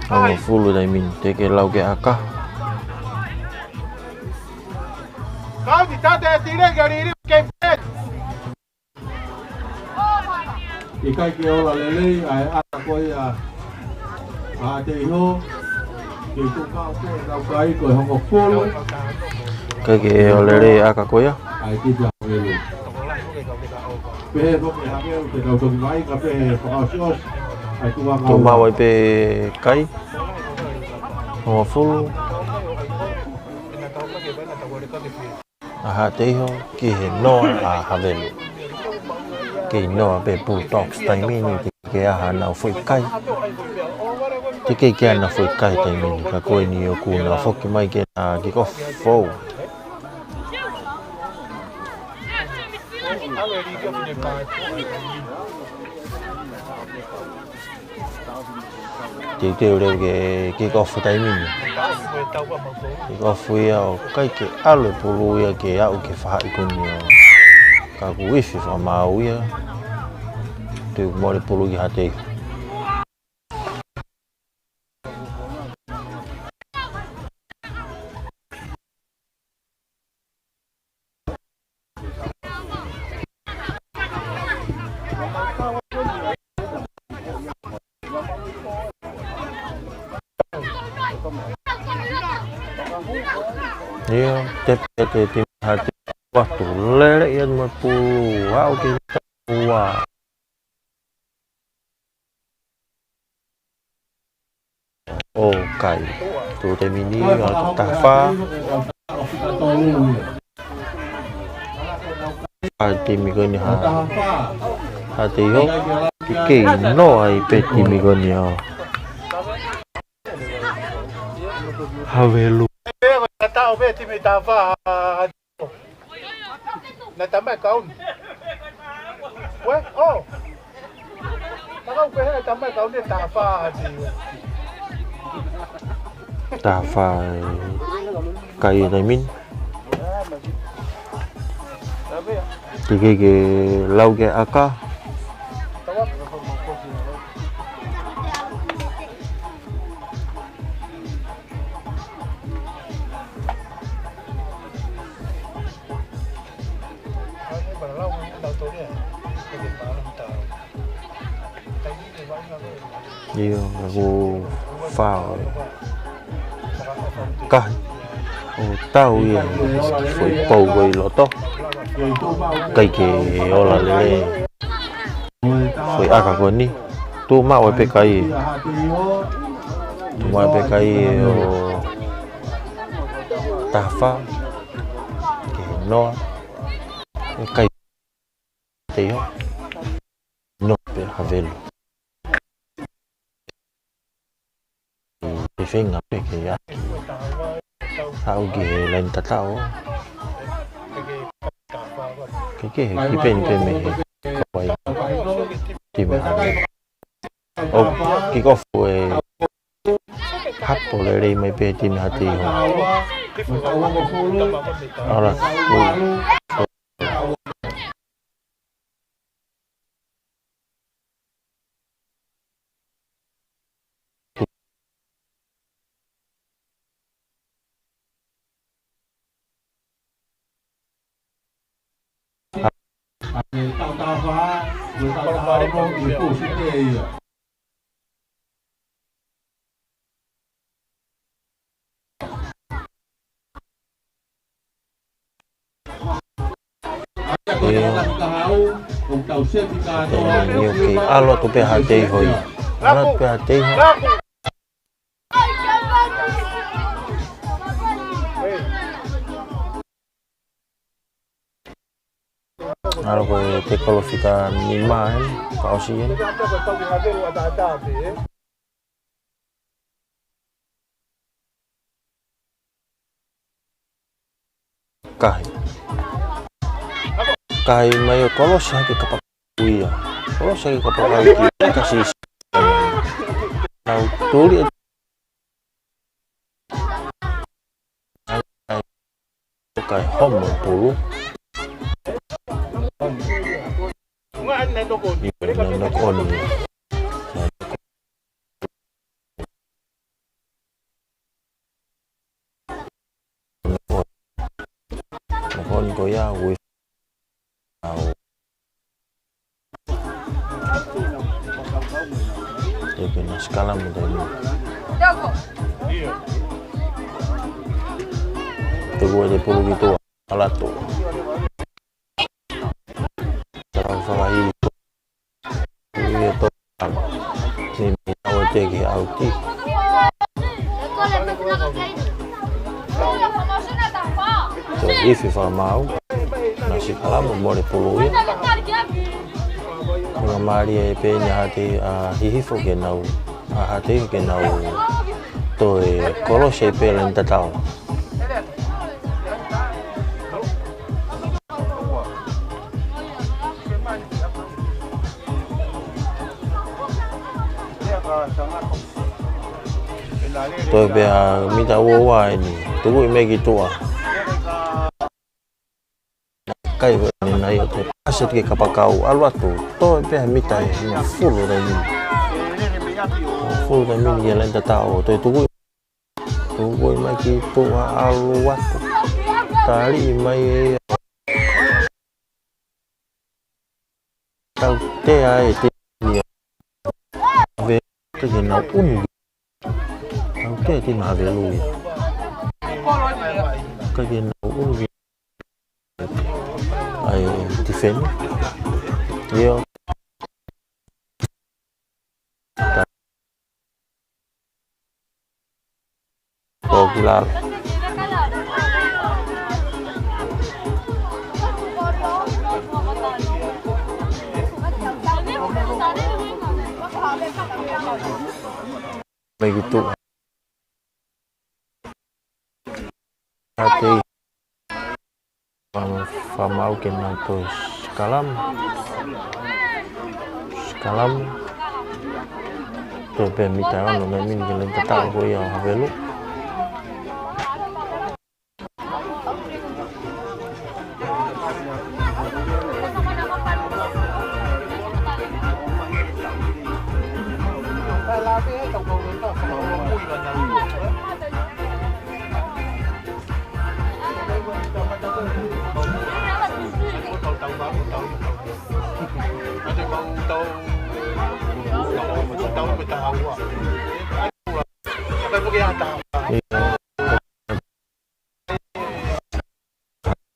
Hongofulu taimi ni, teʻeki ke lau ke ʻaka. Kau ki tate e tire ke riri ke pet. ʻIkai ke ola lelei ʻa e ʻaka ko ia ʻa Haʻateiho. Kei tuʻu kau ko e kau kai ko e hongofulu. ʻIkai ke ola lelei ʻa e ʻaka ko ia. ʻAi ki Havelu. Pehē foki ʻe Havelu te nau toki vaʻinga pē he fakaʻosiʻosi. ʻAi tuʻu ʻa Tuʻu maʻu ai pē kai. Hongofulu. ʻA Haʻateiho ki he noa ʻa Havelu. Kei noa pē Bulldogs taimi ni, teʻeki ke ʻi ai haʻanau foʻi kai. Teʻeki ke ʻi ai haʻanau foʻi kai taimi ni, ka ko eni ʻoku nau foki mai ke na kick off fou. Teuteu leva ke kick off taimi ni. Kick off ia ʻo ʻikai ke ʻalu e pulu ia ke aʻu ki he faʻahi ko eni ʻo ka kuo ifi fakamaau ia. Tuʻu mole pulu ki Haʻateiho. Ia, tepe ʻe he timi Haʻateiho atu. Lele ia mo e pulu, aʻu ki he ua. ʻOku kai. Tuʻu taimi ni, ʻa e taha fā. ʻA e timi ko eni Haʻa-, Haʻateiho. Kei noa ai pē timi ko eni ʻa Havelu. Naʻe tamai kauni. Ue, ʻo. Takau pehē naʻe tamai kauni e taha fā ati. Taha fā e kai e taimi ni. Teʻeki ke lau ke ʻaka. Io, ʻoku fau. Kahi. ʻO tau ia, foʻi pou ko ē ʻi loto. ʻIkai ke ola lelei. Foʻi ʻaka ko eni. Tuʻu maʻu ai pē kai. Tuʻu maʻu ai pē kai ʻo taha fā. Ki he noa. ʻE kai. Teʻeki. Noa pē Havelu. Ke feinga pē ke ʻaki. Aʻu ki he laine tataʻo. Ke ke he ki peni pē mei he kawai. Timi Havelu. ʻO kick off e hapo lelei mai pē timi Haʻateiho. Ala. ʻE tautau fā, ʻe tautau ono, ʻe kuo site ia. ʻE, ʻio, kei ʻalu atu pē Haʻateiho ia. ʻAlu atu pē Haʻateiho. ʻAlu ko e tekolo fika nima eni, fakaʻosi eni. Kahi. Kahi mai ʻo kolosi hake kapakau ia. Kolosi hake kapakau ia. Kasi. Nau tuli e Kai homo pulu. Ipe na nokoni. Nokoni ko ia with au. Te ke na sikalamu taimi. Te kua te pulu ki tuʻa. Ala tuʻa. Tau fakaʻi. Ui e tō. Ni mi au te ke au ki. Toe ifi fakamaau. Na sikalamu mole pulu ia. Ko e ngali mālie pē ʻeni ʻa Haʻateiho, ʻa Hihifo ke nau, ʻa Haʻateiho ke nau toe kolosi pē laine tatau. Toe pē ʻa mita ua ua ʻeni. Tuku ʻi mei ki tuʻa. Kai ko ʻeni nai ʻo te pasi atu ki kapakau ʻalu atu. Toe pē ʻa mita ʻe hongofulu taimi ni. Hongofulu taimi ni ki laine tatau. Toe tuku ʻi Tuku ʻi mai ki tuʻa ʻalu atu. Tali ʻi mai e ia. Tautea e te ia. Ave ke nau ʻunu. Tautea e te nau ave lui. Ke nau ʻunu. ʻAi, tifeni. Io. Ko ki lalo. Mei ki tuʻa. Haʻateiho. Fakamaau ke nau toe sikalamu. Sikalamu. Toe pē mita ʻe ono taimi ni ki laine tatau ko ia ʻo Havelu.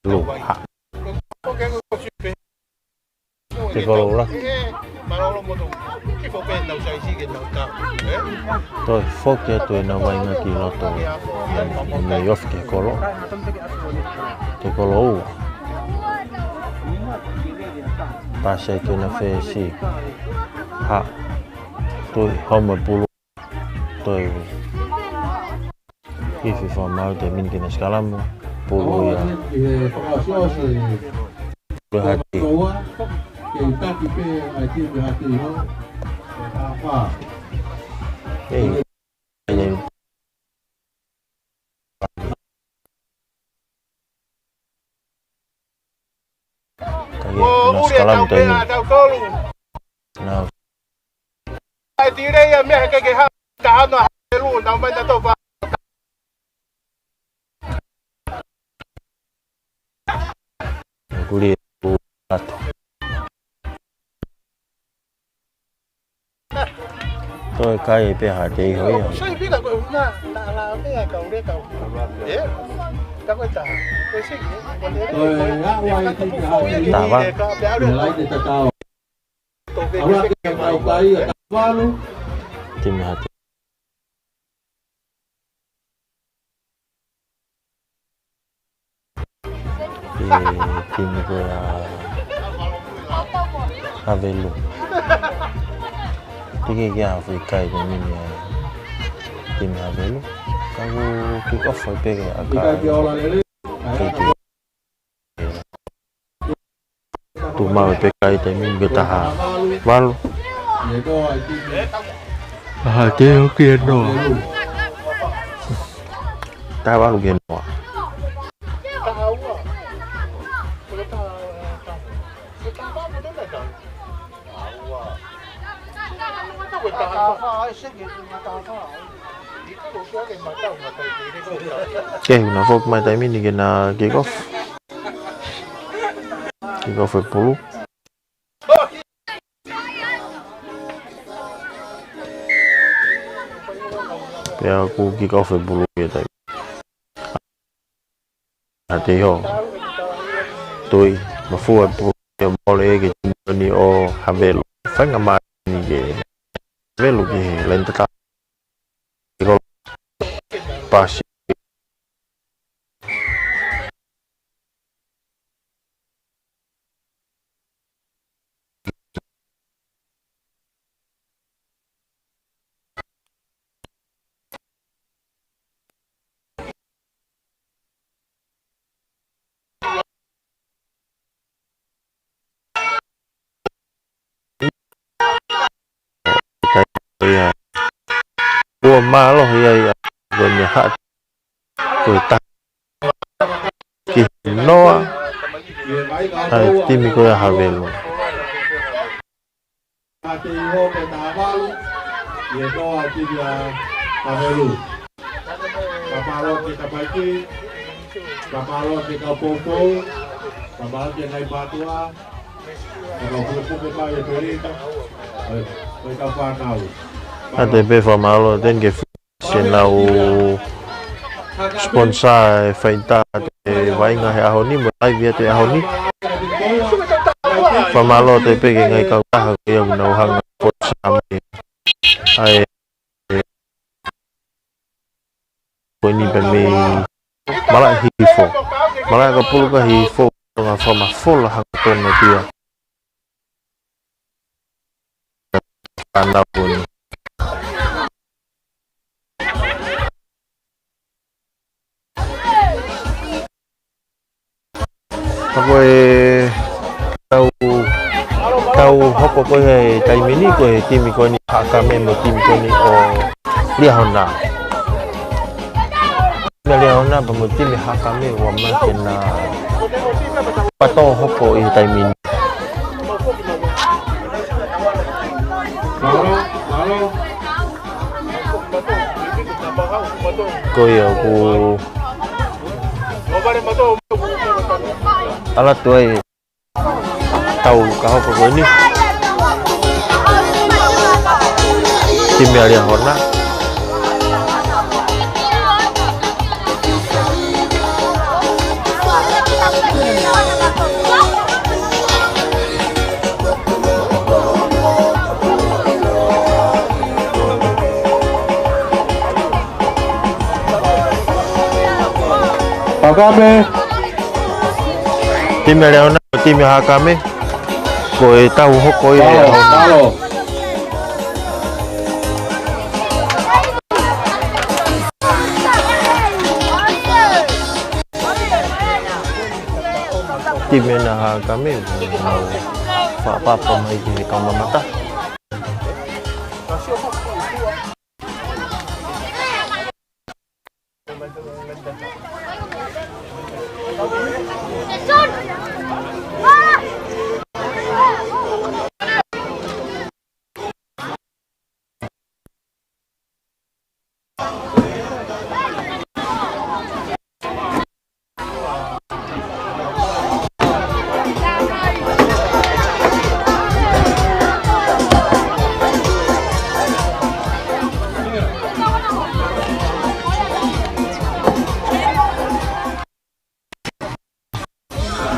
Luha. Te kolo ula. Toe foki atu e nau vaʻinga ki loto. Mei ofi ki he kolo. Te kolo ua. Pasi ki na fesi. Ha. Toe homo pulu. Toe. Ifi fakamaau taimi ni ke na sikalamu. Pulu ia. Pulu Haʻateiho. Ei. Ei. Ka ia, na sikalamu taimi ni. Na. ʻAi tire ia mea ke ke ha, ta ano ha e lu, na mai na topa. Kuli e lu atu. Kai pē ha teiho ia. Tava. Timi ha teiho. ʻE timi ko ia ʻa Havelu. Tiki kia fai kai ko mini ai. Timi Havelu. Ka ʻoku kick off pē ke aka. Kei te tuʻu maʻu pē kai taimi ni ke taha valu. Taha teiho ki he noa. Taha valu ki he noa. Ke, na foki mai taimi ni ke na kick off. Kick off e pulu. Pea ʻoku kick off e pulu ke tai. Ate ho. Tui, mafua e pulu ke mole ke timi ko eni ʻo Havelu. Faingamālie ni ke Havelu ki he laine tatau. Kick off. Pasi. Kuo mālohi ai ʻa Goni Hati. Ko e taha ki noa, ʻa e timi ko ia ʻa Havelu. Ate iho pe taha valu, ʻi he noa timi ʻa Havelu. Ka mālō ki he kapaiki, ka mālō ki he kau poupou, ka mālō ki he ngaahi mātuʻa, ka kau pukepuke mai e pelika, ʻo e, ʻo e kau fānau. Ate pē fakamālō, thank you. Siʻenau sponsor e faitā ʻa e vaʻinga he ʻaho ni, mo e live ʻa e ʻaho ni. Fakamālō atu pē ki he ngaahi kautaha ko ia ʻoku nau hanga sponsor mai. ʻA e, ko eni pē mei Malaʻehifo. Malaʻe Kapuluka Hifo, Tonga Fakamafola Hangatonu pē ia. Fānau ko eni. Ka ko e tau, tau hoko ko ē he taimi ni ko e timi ko eni Haʻakame mo e timi ko eni ʻo Liahona. Timi Liahona pea mo e timi Haʻakame ʻoku ʻomai ke na pato hoko ʻi he taimi ni. Ko ia ʻoku ʻalu atu ai tau ka hoko ko eni. Timi ʻa Liahona. Haʻakame. Timi ʻa Liahona, timi Haʻakame. Ko e tau hoko ia. Talo, talo. Timi ʻa Haʻakame, mau fakapapa mai ki he kau mamata.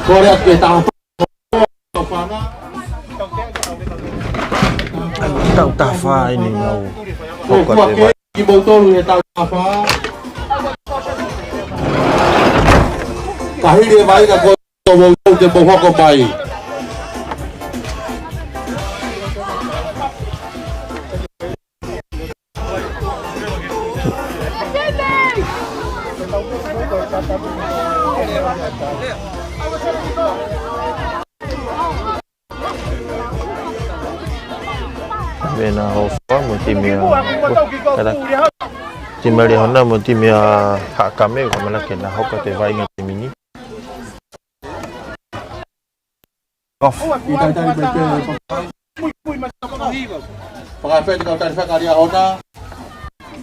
Kole atu ke taha fā. Tau taha fā eni mau. Ko e hoko atu e vai. Kimoutolu he tau taha fā. Ka hili e vai ka ko e moutolu te mou hoko mai. Vena Hofa mo e timi ʻa, timi ʻa Liahona mo e timi ʻa Haʻakame, ko e ʻamanaki ke na hoko atu e vaʻinga timi ni. Off. Fakafeʻiloaki kau tali faka Liahona.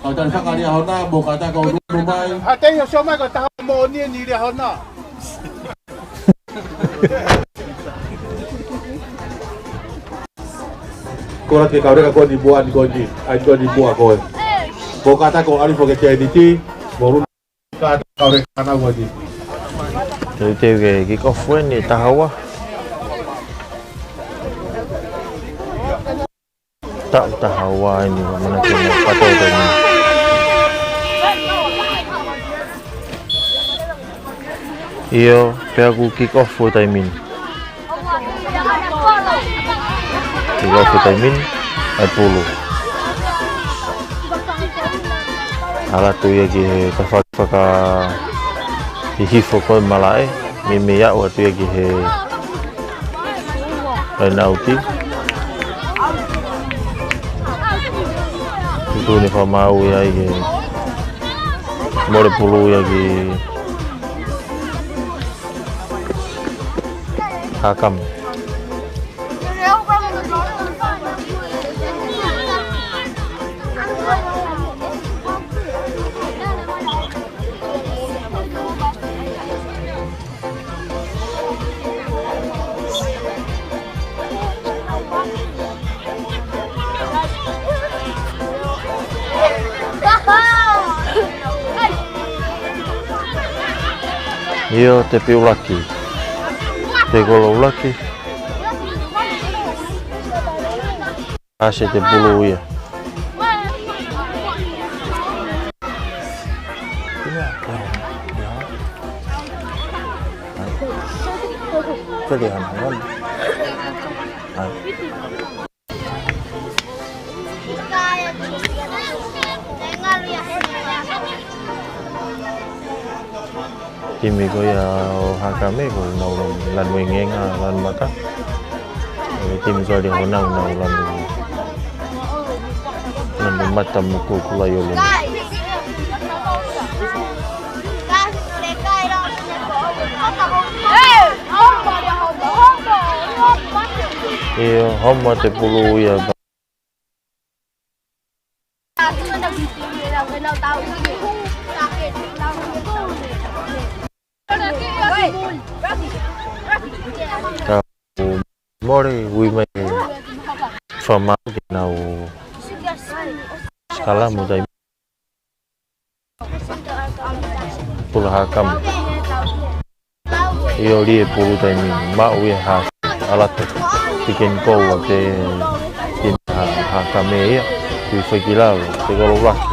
Kau tali faka Liahona, mo kātaki ʻo ʻunu mai. Hātei o sio mai ko e taha moʻoni eni Liahona. Kole atu ke kau leka ko eni muʻa ni ko eni. ʻAi ko eni muʻa ko ē. Mo kātaki ʻo ʻalu hifo ki he tēniti. Mo ʻunu Ka tau e kanau ati. Teuteu ke kick off eni taha ua. Taʻu taha ua eni, ʻamanaki ke na pato eni. ʻIo, pea kuo kick off ʻo e taimi ni. Kick off ʻo e taimi ni, ʻai pulu. ʻAlu atu ia ki he tafaʻaki fakahihifo ko ē malaʻe, meimei aʻu atu ia ki he laine ʻauti. Tuʻutuʻuni fakamaau ia ʻi he mole pulu ia ki Haʻakame. ʻIo, tepi ʻuluaki. Tekolo ʻuluaki. Paasi e pulu ia. Timi ko ia ʻo Haʻakame ko ʻenau lanu, lanu engenga, lanu maka. Ko e timi ko ia ʻo Liahona ʻenau lanu, lanu mata mo e kukula ʻi ʻolunga. ʻIo, homa e pulu ia. Ka mole ui mai fakamaau ke nau sikalamu taimi pulu Haʻakame. ʻIo, lī e pulu taimi ni, maʻu ia ʻe Haʻa-, ʻalu atu. Pick and go ʻa e timi ʻa Haʻakame ia. Tui fai ki lalo, tekolo ʻuluaki.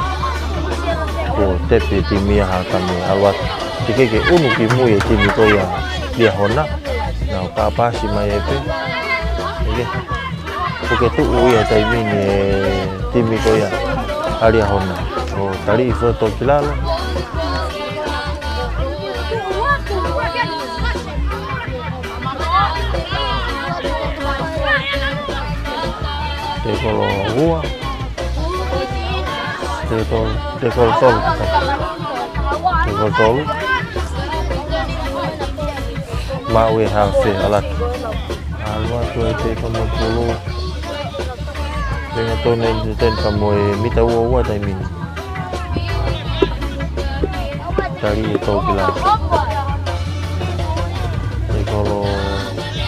Kuo tepi e timi ʻa Haʻakame, ʻalu atu. Teʻeki ke ʻunu ki mui e timi ko ia Liahona. Nau ka paasi mai ē pē. ʻIo. Kuo ke tuʻu ia taimi ni e timi ko ia ʻa Liahona. ʻO tali hifo ʻo tō ki lalo. Tekolo ua. Tekolo, tekolo tolu. Tekolo tolu. Maʻu ʻe Hafe, ʻalu atu. ʻAlu atu e teka mo e pulu. Tenga tone i te ten ka mo e mita ua ua taimi ni. Tali ʻo tō ki lalo. Tekolo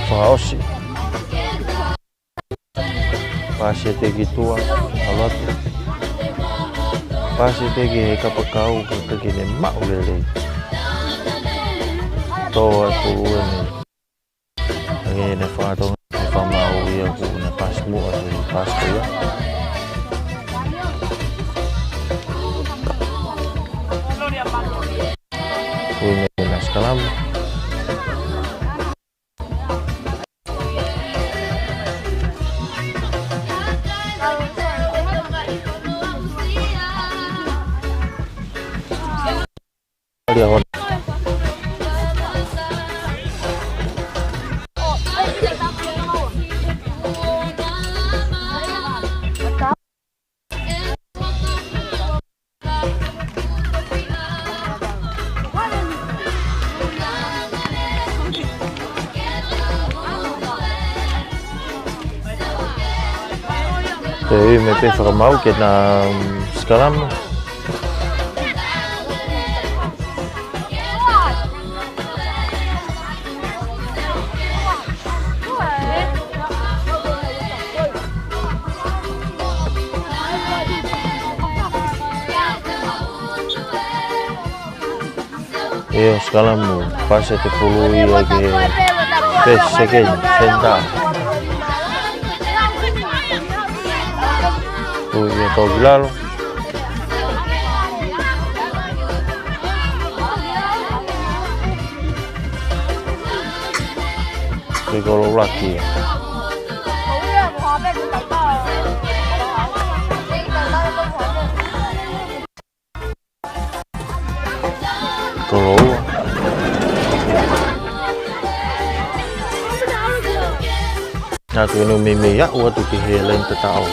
fakaʻosi. Paasi atu ki tuʻa, ʻalu atu. Paasi atu ki he kapakau, ka ke ne maʻu lelei. Tō atu ʻene Ke ne fakatonga, ke fakamaau ia ʻoku ne pasi muʻa, ke pasi ko ia. Ui mei he sikalamu. Liahona. Te ui mei he fakamaau ke na, mm, sikalamu. ʻIo, sikalamu, pasi atu e pulu ia ki he first, second, center. Pulu ia tō ki lalo. Ke kolo ʻuluaki. Kolo ua. Naʻa ku inu meimei aʻu atu ki he laine tataʻo.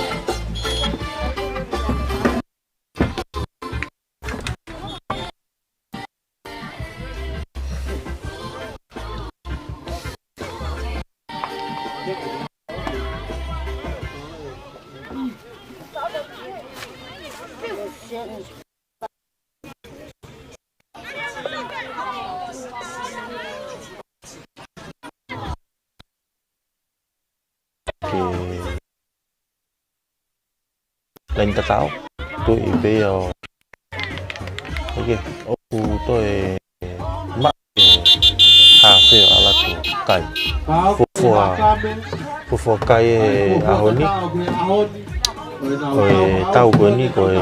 Ke laine tataʻo, tuʻi pē ia ʻo. ʻOku toe maʻu e hafe ʻa e laku kai. Fuofua, fuofua kai he ʻaho ni. Ko e tau ko eni, ko e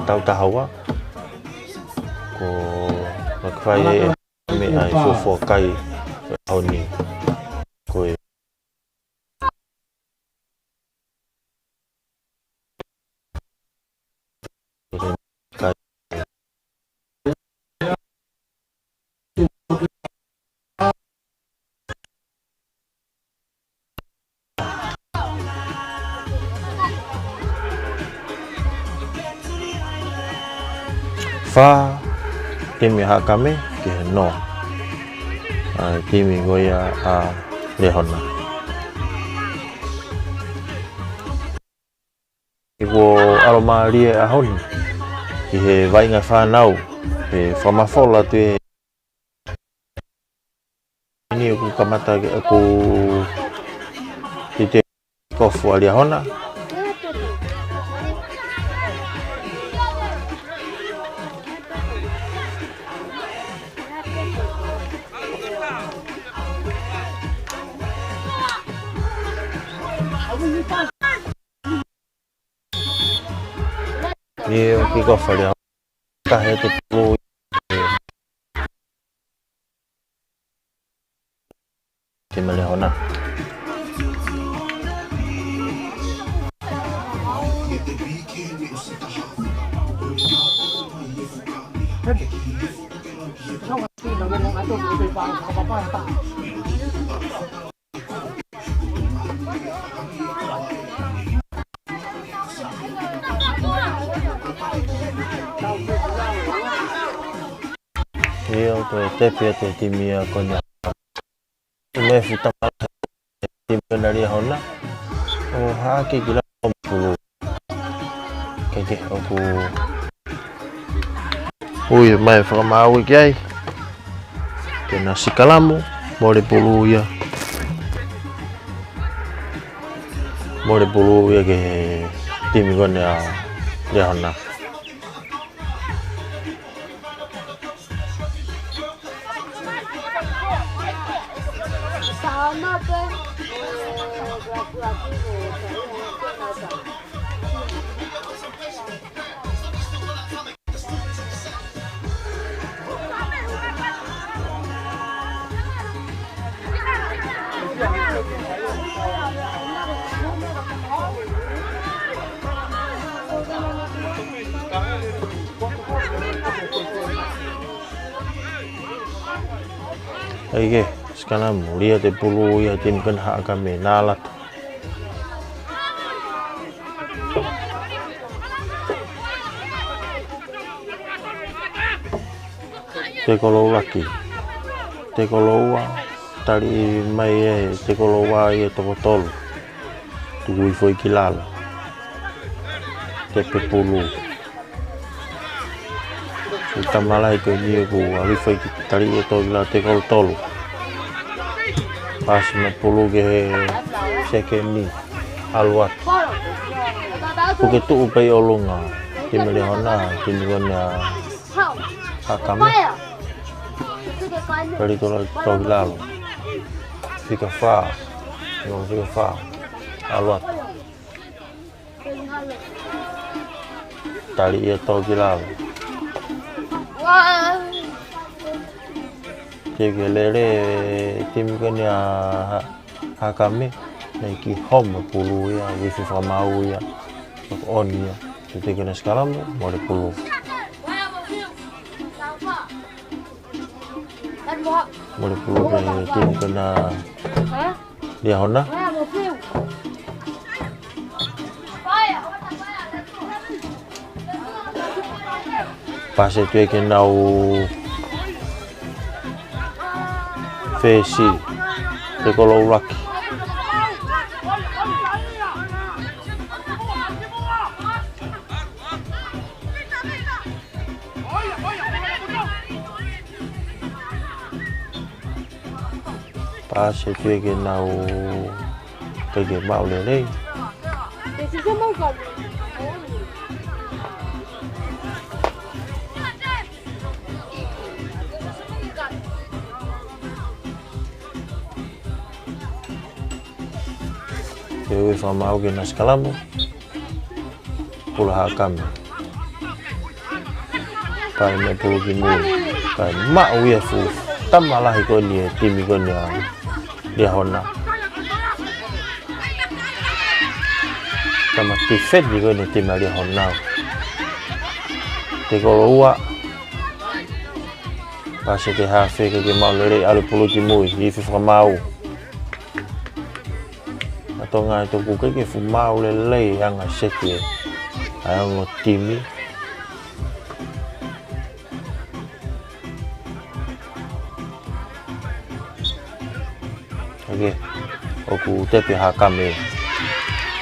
tau taha ua. Ko e fai e meʻa ʻa e fuofua kai he ʻaho ni. Ko e Fā, timi Haʻakame ki he noa ʻa e timi ko ia ʻa Liahona. Kuo ʻalomālie e ʻaho ni ki he vaʻinga fānau, he fakamafola atu eni ʻoku kamata ke ʻoku ʻi he kofu ʻa Liahona. ʻIo, kick off ʻa Liahona. Kahe te pulu. Timi Liahona. ʻIo, ko e tepi atu e timi ia ko eni. Mefu tama timi ʻa Liahona. ʻO haʻaki ki lalo mo e pulu. Ke ke ʻoku ui mai fakamaau ki ai. Ke na sikalamu, mole pulu ia. Mole pulu ia ki he timi ko eni ʻa Liahona. ʻAi ke, sikalamu, lia te pulu ia timi ko ena Haʻakame, nā lata. Te koloulaki. Te koloua, tali mai e, te koloua ia toko tolu. Tuku hifo ki lalo. Tepe pulu. Ko e tama lahi ko eni ʻoku ʻalu hifo ki tali e tau ila te kolo tolu. Pasi mai pulu ki he sekeni. ʻAlu atu. Puke tuʻu pē ʻi ʻolunga. Timi Liahona, timi ko ena Haʻakame. Tali tolo tau ki lalo. Fika fā. Nō fika fā. ʻAlu atu. Tali ia tau ki lalo. Teke lele timi ko ena Haʻakame. Naʻe kiʻi homo pulu ia, uifi fakamaau ia. ʻOku ʻoni ia. Te teke na sikalamu, mole pulu. Mole pulu ke timi ko ena Liahona. Pasi atu ia ke nau fesi te koloulaki. Pasi atu ia ke nau kai ke maʻu lelei. Ke ui fakamaau ke na sikalamu. Pulu Haʻakame. Pasi mai pulu ki mui. Kae maʻu ia fuʻu tama lahi ko eni e timi ko ena Liahona. Tama tifeni ko eni timi Liahona. Te koloua. Pasi ki he hafe ke maʻu lelei, ʻalu pulu ki mui, ifi fakamaau. ʻA Tonga ʻe toku ke ke fuʻu maʻu lelei anga seke ʻa e ongo timi. ʻAi ke, ʻoku tepe Haʻakame.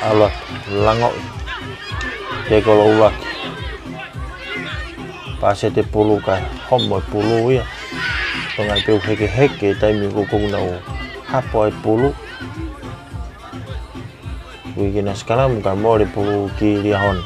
ʻAlu atu, langoʻi. Te koloulaki. Pasi te pulu kae homo e pulu ia. Tonga ʻe peu hekeheke taimi ko ē ʻoku nau hapo e pulu. Ui ke na sikalamu kae mole pulu ki Liahona.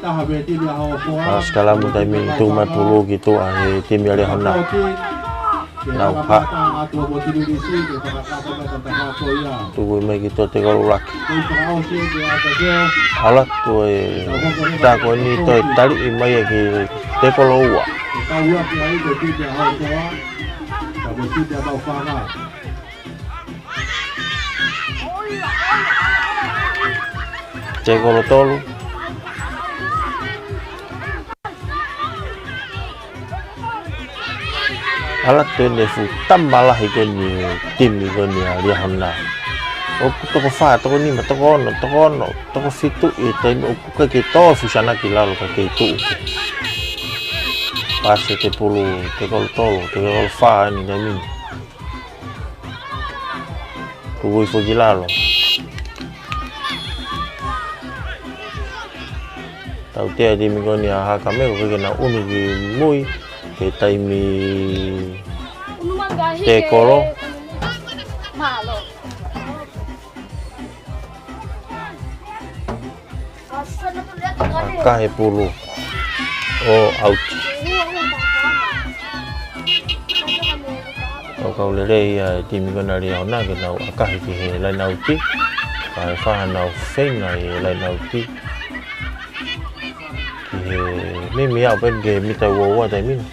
Taha pē timi ʻa Hofoa. Pasi sikalamu taimi tuʻu mai pulu ki tuʻa he timi ʻa Liahona. Nau ha. Tuku mai ki tuʻa te koloulaki. ʻAlu atu e tā ko eni toe taliʻi mai ia ki te koloua. Te kolo tolu. ʻAlu atu eni fuʻu tama lahi ko eni timi ko eni ʻa Liahona. ʻOku toko fā, toko nima, toko ono, toko ono, toko fitu ʻi he taimi ʻoku ʻikai ke tō fuʻu sana ki lalo ka kei tuʻu. Pasi te pulu, te kolo tolu, te kolo fā eni taimi ni. Kuku hifo ki lalo. Tautea e timi ko eni ʻa Hakame, ʻoku ʻikai ke nau ʻunu ki mui, he taimi tekolo. ʻAkahi e pulu ʻo ʻauti. ʻOku kau lelei ʻa e timi ko ena ʻa Liahona ke nau ʻakahi ki he laine ʻauti. Kae fai hanau feinga ʻi he laine ʻauti. Ki he mimi aʻu pē ki he mita ua ua taimi ni.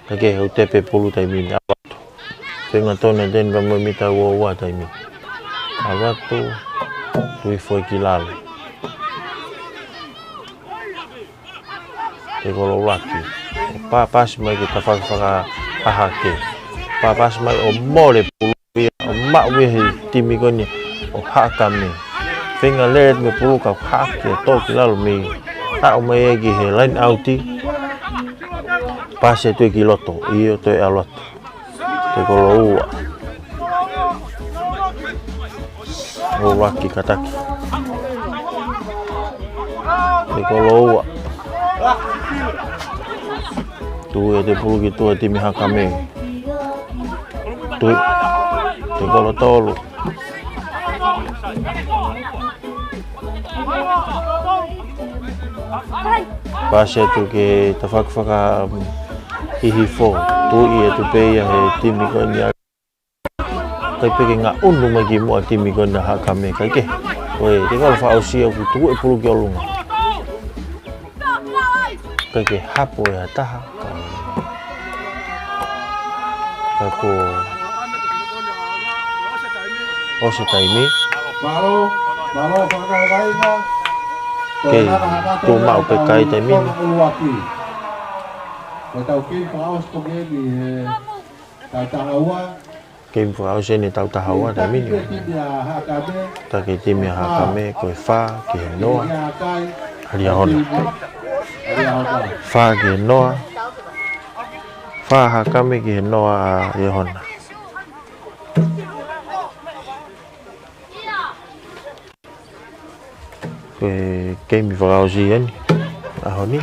Kae kehe, ʻoku tepe pulu taimi ni, ʻave atu. Feinga tonu ʻe Teni pea mo e mita ua ua taimi ni. ʻAve atu, tui foʻi ki lalo. Tekolo ʻuluaki. Pā pasi mai ki he tafaʻaki fakahahake. Pā pasi mai ʻo mole pulu ia, ʻo maʻu ia he timi ko eni ʻo Hakame. Feinga lele mo e pulu kae hahake ʻo toʻo ki lalo mei, aʻu mai ia ki he laine ʻauti. Pasi atu ia ki loto, ʻio toe ʻalu atu. Tekolo ua. ʻUluaki kataki. Tekolo ua. Tuʻu ʻa e pulu ki tuʻa e timi Hakame. Tuʻu. Tekolo tolu. Pasi atu ki he tafaʻaki fakahihifo. Tuʻu atu pē ia he timi ko eni ʻa, ʻikai pē ke ngaʻunu mai ki muʻa e timi ko ena ʻa Hakame, kae kehe. Ko e tekolo fakaʻosi ʻoku tuku e pulu ki ʻolunga. ʻIkai ke hapo ʻe ha taha. Ka kuo ʻosi e taimi. Mālō, mālō fakavaivai. Kei tuʻu maʻu pē kai taimi ni. Ko e tau kei fakaʻosi ko eni he tautaha ua. Kei fakaʻosi eni tautaha ua taimi ni. Taki timi ʻa Hakame ko e fā ki he noa ʻa Liahona. Fā ki he noa. Fā Hakame ki he noa ʻa Liahona. Ko e keimi fakaʻosi eni ʻaho ni.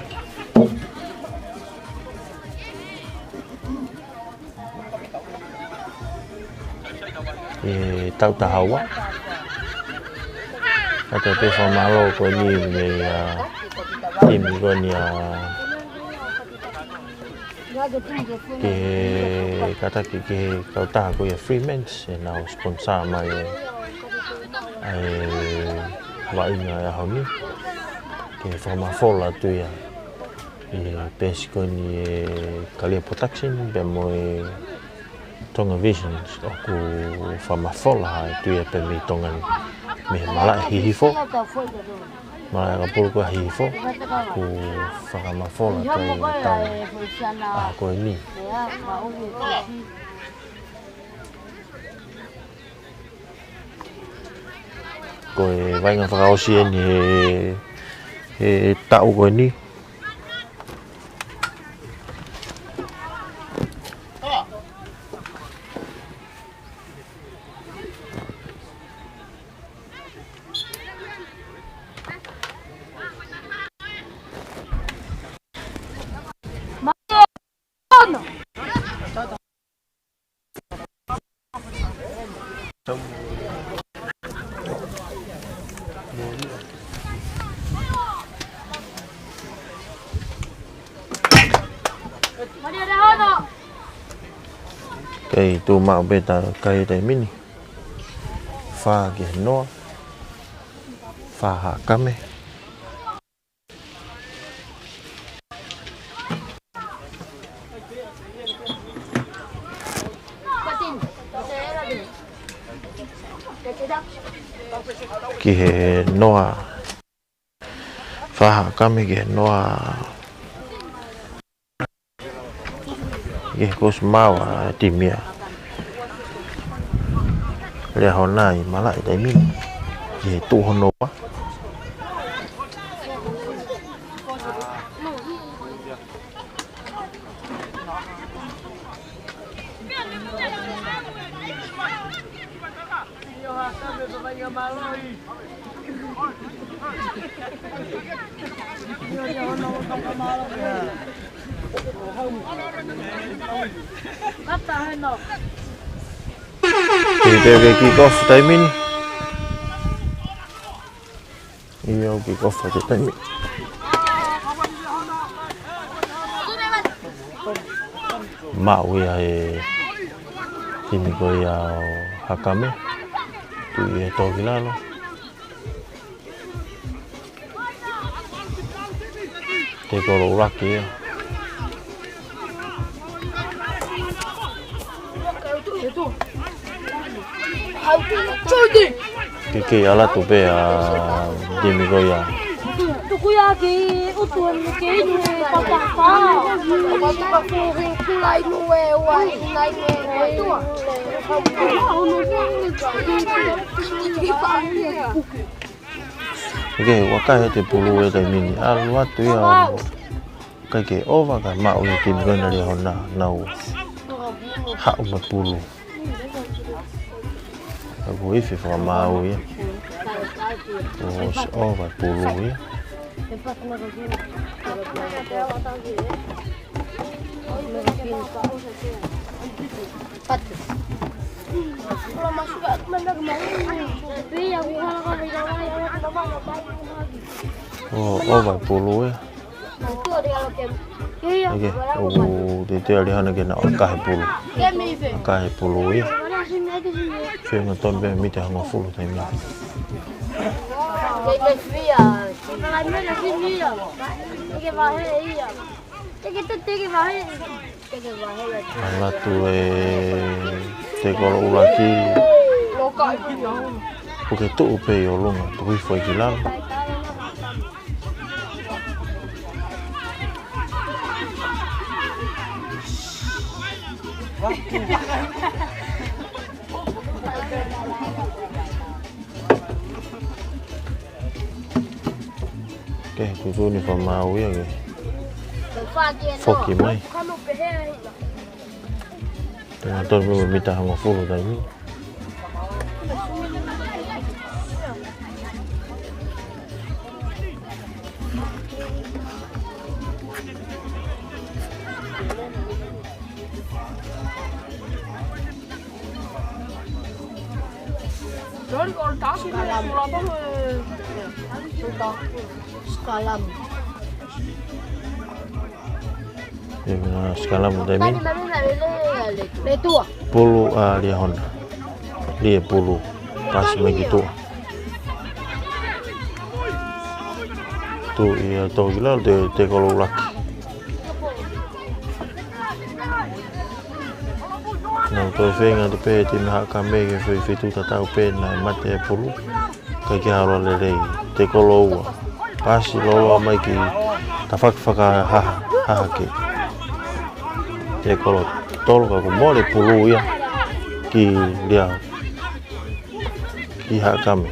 ʻE tautaha ua. Kātaki pē fakamālō ko eni mei he, ʻa, timi ko eni ʻa, ki he kātaki ki he kautaha ko ia Freeman's, ʻenau sponsor mai e, e vaʻinga e ʻaho ni. Ke fakamafola atu ia ʻi he peesi ko eni e Kalia Production, pea mo e Tonga Visions, ʻoku fakamafola atu ia pē mei Tonga ni. Mei he malaʻe hihifo. Malaʻe ʻakapulu ko ia hihifo, ʻoku fakamafola atu ia ʻi he tau ʻaho ko eni. Ko e vaʻinga fakaʻosi eni he, he taʻu ko eni. Kei tuʻu maʻu pē ʻa e kai taimi ni. Fā ki he noa. Fā Hakame. Ki he noa. Fā Hakame ki he noa. Ki he kosi maua timi ʻa Liahona ʻi malaʻe taimi ni. Ki he tuʻu hono ua. Pea, pea ke kick off taimi ni. ʻIo, kick off atu taimi. Maʻu ia ʻe he timi ko ia ʻo Hakame. Tuʻi ʻe tō ki lalo. Tekolo ʻuluaki ia. Ke kei ʻalu atu pē ʻa e timi ko ia. Tuku ia ke ʻutu ʻene ke inu e papaka. Papaka. Kula inu e ua, ina inu e ua. Ke ʻoua ʻe kahe ʻe he pulu ʻi he taimi ni, ʻalu atu ia ʻo ʻikai ke ova ka maʻu ia timi ko ena Liahona nau haʻu mo e pulu. Ka ko e ifi fakamaau ia. ʻOsi ova e pulu ia. ʻO, ova e pulu ia. ʻIo, ʻoku teʻeki ai Liahona ke nau ʻakahi e pulu. ʻAkahi e pulu ia. Feinga tonu pē mita hongofulu taimi ni. ʻAlu atu e Tekolo ʻuluaki. Puke tuʻu pē ʻi ʻolunga, tuku hifo ki lalo. Ke tuʻutuʻuni fakamaau ia ke foki mai. Tenga tonu pē mita hongofulu taimi. Scrum. Scrum. Ia, scrum taimi ni. Pulu ʻa Liahona. Lie pulu. Pasi mai ki tuʻa. Tuʻi ʻe tō ki lalo e Tekolo ʻuluaki. Nau toe feinga atu pē timi Hakame ke fai feituʻu tatau pē naʻe mate e pulu. ʻIkai ke ʻalu lelei. Tekolo ua. Pasi loloa mai ki tafaʻaki fakahahake. Tekolo tolu ka kuo mole pulu ia ki Lia, ki Hakame.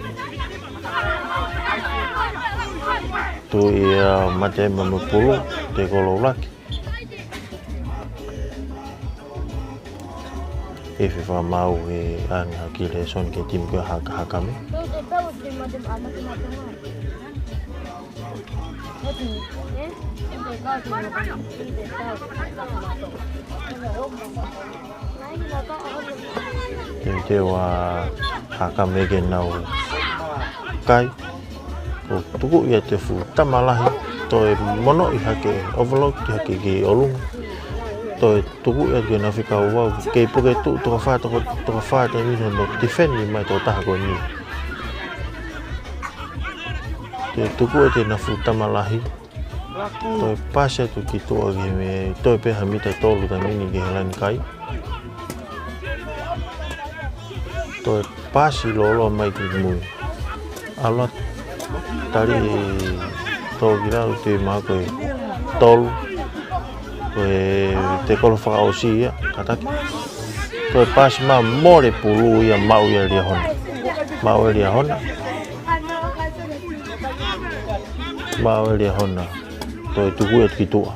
Tuʻi ʻe mate mo e pulu, Tekolo ʻuluaki. ʻE fai fakamaau e anga ki he lēsoni ki he timi ko ia Haka-, Hakame. Teuteu ʻa Hakame ke nau kai. ʻO tuku ia ʻe he fuʻu tama lahi, toe monoʻi hake, overload hake ki ʻolunga. Toe tuku ia ke nau fika ua, kei puke tuʻu toko fā, toko, toko fā taimi ni ʻo defend mai toko taha ko eni. Toe tuku ia ʻe he fuʻu tama lahi. Toe pasi atu ki tuʻa ki he meʻa, toe pē ha mita tolu taimi ni ki he laine kai. Toe pasi loloa mai ki mui. ʻAlu atu tali tō ki lalo te mā ko e tolu. Ko e Tekolo fakaʻosi ia, kātaki. Toe pasi mā mole pulu ia maʻu ia Liahona. Maʻu ia Liahona. Maʻu ia Liahona. Toe tuku atu ki tuʻa.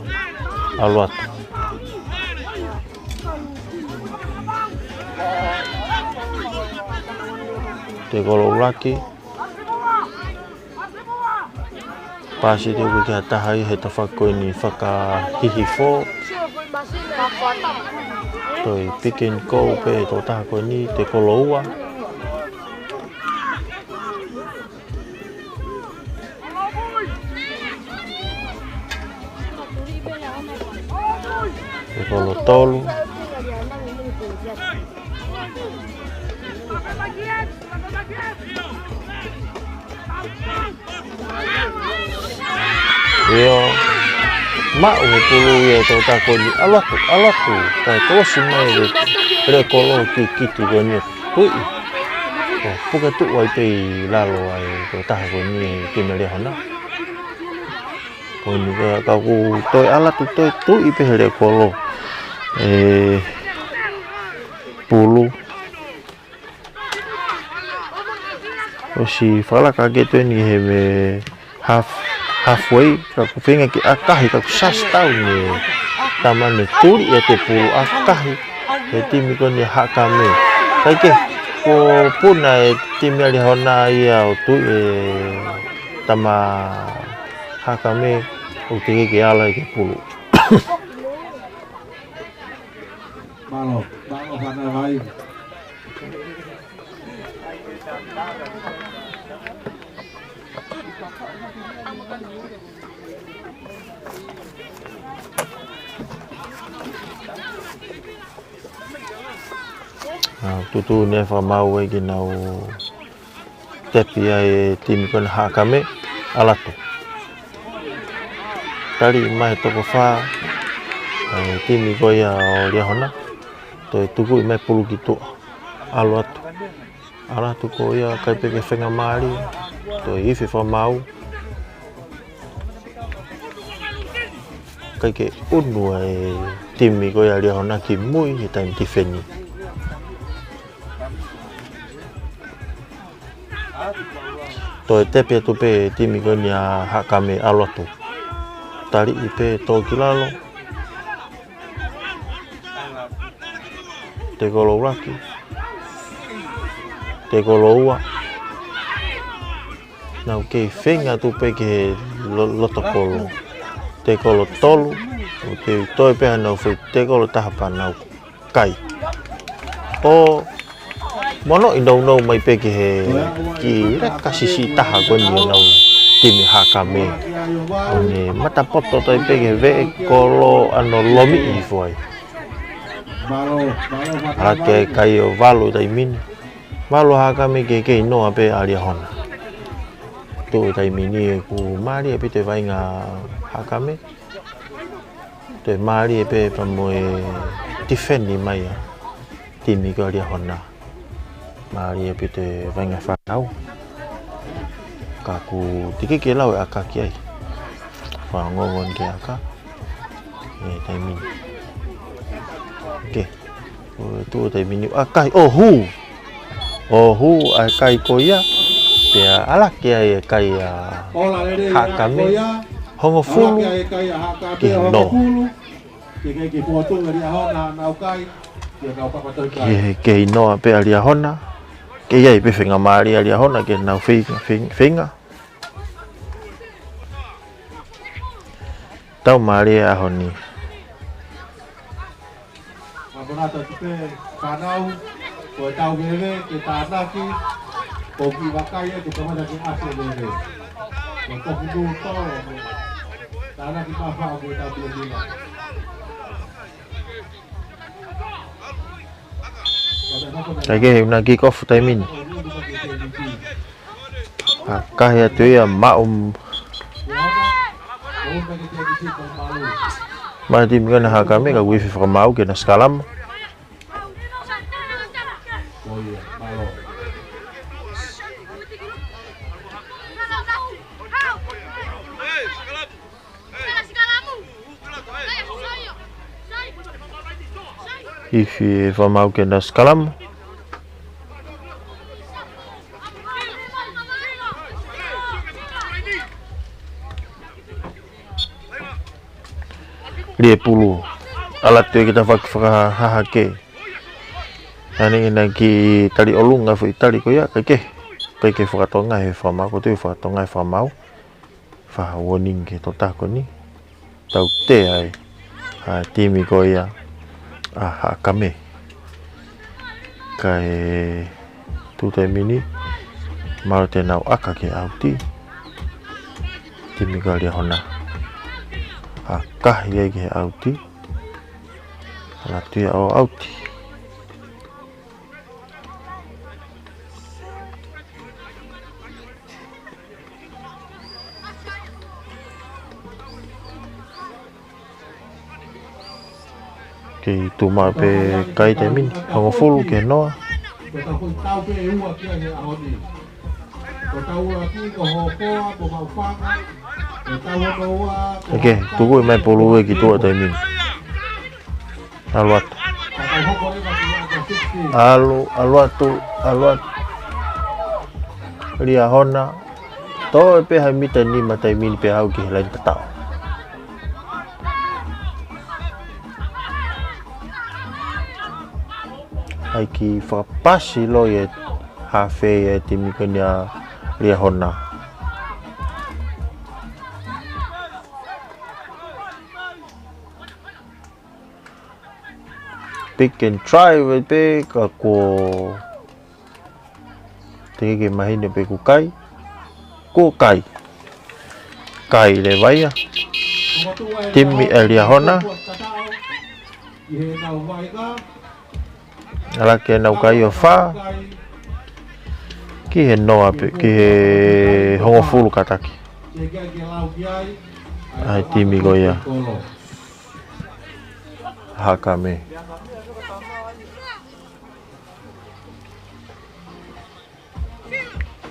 ʻAlu atu. Te Koloulaki. Pasi te uki ki ha taha ʻi he tafaʻaki ko eni fakahihifo. Toe pick and go pē ʻe he tokotaha ko eni, Te Koloua. Te Kolotolu. ʻIo. Maʻu e pulu ia ʻe he tokotaha ko eni. ʻAlu atu, ʻalu atu. Kae kolosi mai e Leʻekolo kikiti ko eni ʻo tuʻi. ʻO puke tuʻu ai pē ʻi lalo ai e tokotaha ko eni ʻi he timi ʻa Liahona. Ko eni ka, ka ʻoku toe ʻalu atu toe tuʻi pē he Leʻekolo e pulu. ʻOsi fakalaka ke toe eni he mei half, halfway, ka ʻoku feinga ke ʻakahi, ka ʻoku sasi tau ni e tama ni, tuli ʻe he pulu, ʻakahi ʻe he timi ko eni Haʻakame. Kae kehe, kuo puna e timi ʻa Liahona ia ʻo tuʻi e tama Haʻakame, ʻo teʻeki ke ala ia ki he pulu. Mālō, mālō Fānau Vai. ʻA, tuʻutuʻuni e fakamaau ai ke nau tepi ai e timi ko eni Haʻakame, ʻalu atu. Tali mai toko fā, e timi ko ia ʻo Liahona, toe tukuʻi mai pulu ki tuʻa, ʻalu atu. ʻAlu atu ko ia, ʻikai pē ke feinga mālie, toe ifi fakamaau. ʻIkai ke ʻunu e timi ko ia Liahona ki mui he taimi tifeni. Toe tepi atu pē timi ko eni ʻa Haʻakame, ʻalu atu. Taliʻi pē tō ki lalo. Te Koloulaki. Te Koloua. Nau kei feinga atu pē ki he lo-, loto kolo. Te Kolotolu. ʻOku toe pē haʻanau fai te kolo taha pea nau kai. ʻO mono ʻi nounou mai pē ki he kiʻi leka siʻisiʻi taha ko eni ʻenau timi Haʻakame. ʻO ne matapoto tai pē ki he veʻe kolo ʻo ne lomiʻi hifo ai. ʻAlu ki he kai ʻo valu taimi ni. Valu Haʻakame, kei kei noa pē ʻa Liahona. Tuʻu taimi ni ʻoku mālie ʻaupito e vaʻinga Haʻakame. Toe mālie pē pea mo e tifeni mai ʻa e timi ko ia Liahona. Mālie ʻaupito e vaʻinga Fānau. Ka ʻoku teʻeki ke lau e ʻaka ki ai. Fakaongoongo ke ʻaka. ʻE taimi ni. ʻOku tuʻu taimi ni ʻa e kai. ʻO hū. ʻO hū ʻa e kai ko ia. Pea ʻalu ki ai e kai ʻa Haʻakame. Hongofulu ki he noa. Ki he, ki he noa pē ʻa Liahona. Kei ʻi ai pē feinga mālie ʻa Liahona ke nau fei-, fei-, feinga. Tau mālie ʻaho ni. Makonata tupe, Fānau, ko e tau veve, ke tānaki, ko ki vakai e, ko kamata ke ase veve. Ko tofu nū tolo, tānaki pāfā, ko e tau veve. Kae kehe, ʻuna kick off taimi ni. ʻAkahi atu ia maʻu mai timi ko ena Haʻakame, ka ʻoku ifi fakamaau ke na sikalama. Ifi fakamaau ke na sikalama. Lie pulu. ʻAlu atu e ki tafaʻaki fakahahake. Hangē naʻe kiʻi tali ʻolunga foʻi tali ko ia, kae kehe. ʻIkai ke fakatonga he fakamaau, ko e toe fakatonga he fakamaau. Fai ha warning ki he tokotaha ko eni. Tautea ai ʻa e timi ko ia ʻa Haʻakame. Kae tuʻu taimi ni, mahalo te nau ʻaka ki he ʻauti. Timi ko ia ʻa Liahona. ʻAkahi ai ki he ʻauti. Latu ia ʻo ʻauti. Kei tuʻu mai pē kai taimi ni, hongofulu ki he noa. ʻEke, tuku mai pulu ē ki tuʻa taimi ni. ʻAlu atu. ʻAlu, ʻalu atu, ʻalu atu. Liahona. Toe pē ha mita nima taimi ni pea aʻu ki he laine tatau. ʻAi ke fakapasi loi e hafe ʻa e timi ko eni ʻa Liahona. Pick and try, vai pē ka ko Teʻeki ke mahino pe kuo kai. Kuo kai. Kai leva ia. Timi ʻa Liahona. ʻAlu ki he nau kai ʻo fā. Ki he noa pē, ki he hongofulu kātaki. ʻA e timi ko ia. Haʻakame.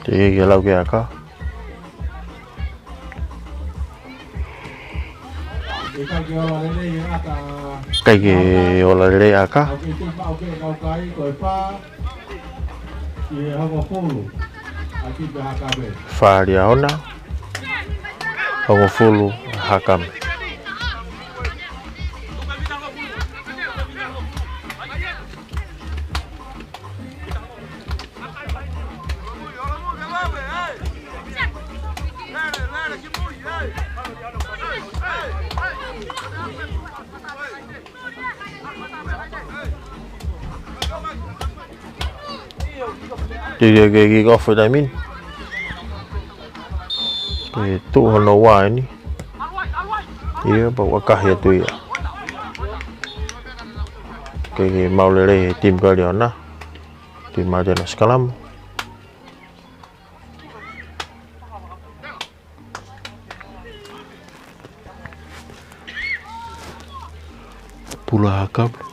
Teʻeki ke lau ki he ʻaka. ʻIkai ke ola lelei ʻa e ʻaka. Fā Liahona. Hongofulu Haʻakame. Teʻeki ke kick off he taimi ni. Ke tuʻu hono ua eni. Ia, pau ʻakahi atu ia. Ke, ke maʻu lelei he timi ko ia ʻa Liahona. Timi ʻa Liahona scrum. Pulu ʻa Haʻakame.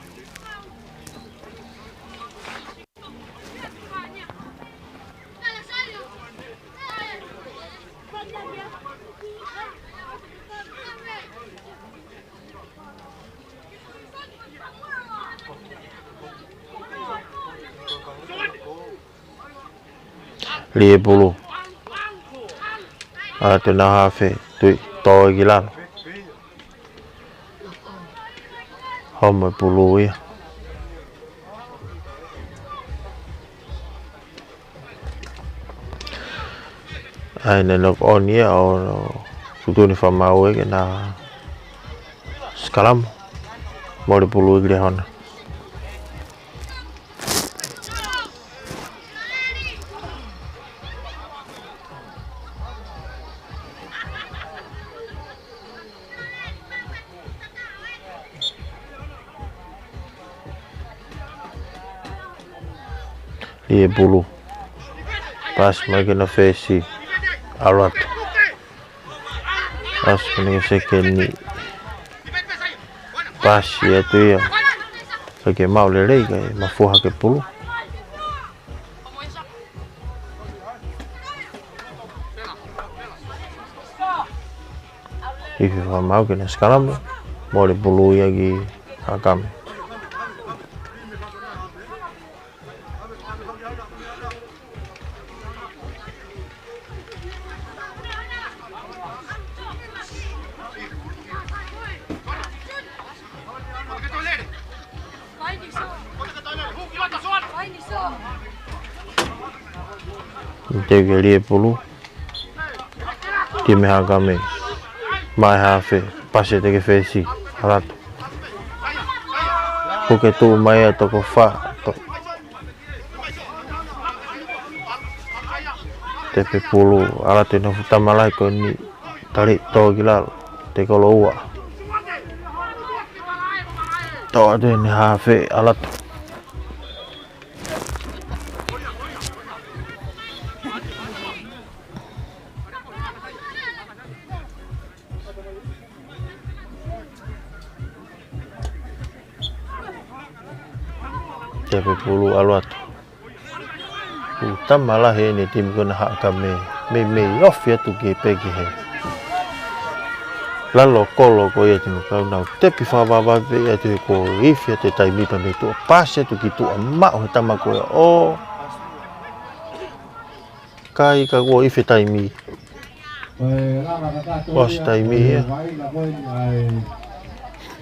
Lī e pulu. ʻAlu atu ʻenau hafe, tui, toe ki lalo. Homo e pulu ia. ʻAi, naʻe knock on ia ʻo tuʻutuʻuni fakamaau ē ke na scrum. Mole pulu ia ki Liahona. Lī e pulu. Pasi mai ki he nā fesi. ʻAlu atu. Pasi mai ki he sekeni. Pasi atu ia. Kae ke maʻu lelei kae mafua hake pulu. Ifi fakamaau ke na scrum, mole pulu ia ki Haʻakame. Teu ke lie pulu. Timi Hakame. Mai hafe. Pasi atu ki he fesi. ʻAlu atu. Puke tuʻu mai ʻa Tokofā. To-, Tepe pulu. ʻAlu atu ʻene fuʻu tama lahi ko eni. Tali tō ki lalo. Te kolo ua. Tō atu ʻene hafe. ʻAlu atu. Tepe pulu ʻalu atu. Fuʻu tama lahi ʻene timi ko ena Hakame. Meimei ofi atu ki he pē ki he lalo kolo ko ia timi kau nau tepi fakavavave atu he ko e ifi atu e taimi pea mei tuʻa pasi atu ki tuʻa maʻu he tama ko ia ʻo kai ka kuo ifi taimi. Kuo ʻosi taimi ia.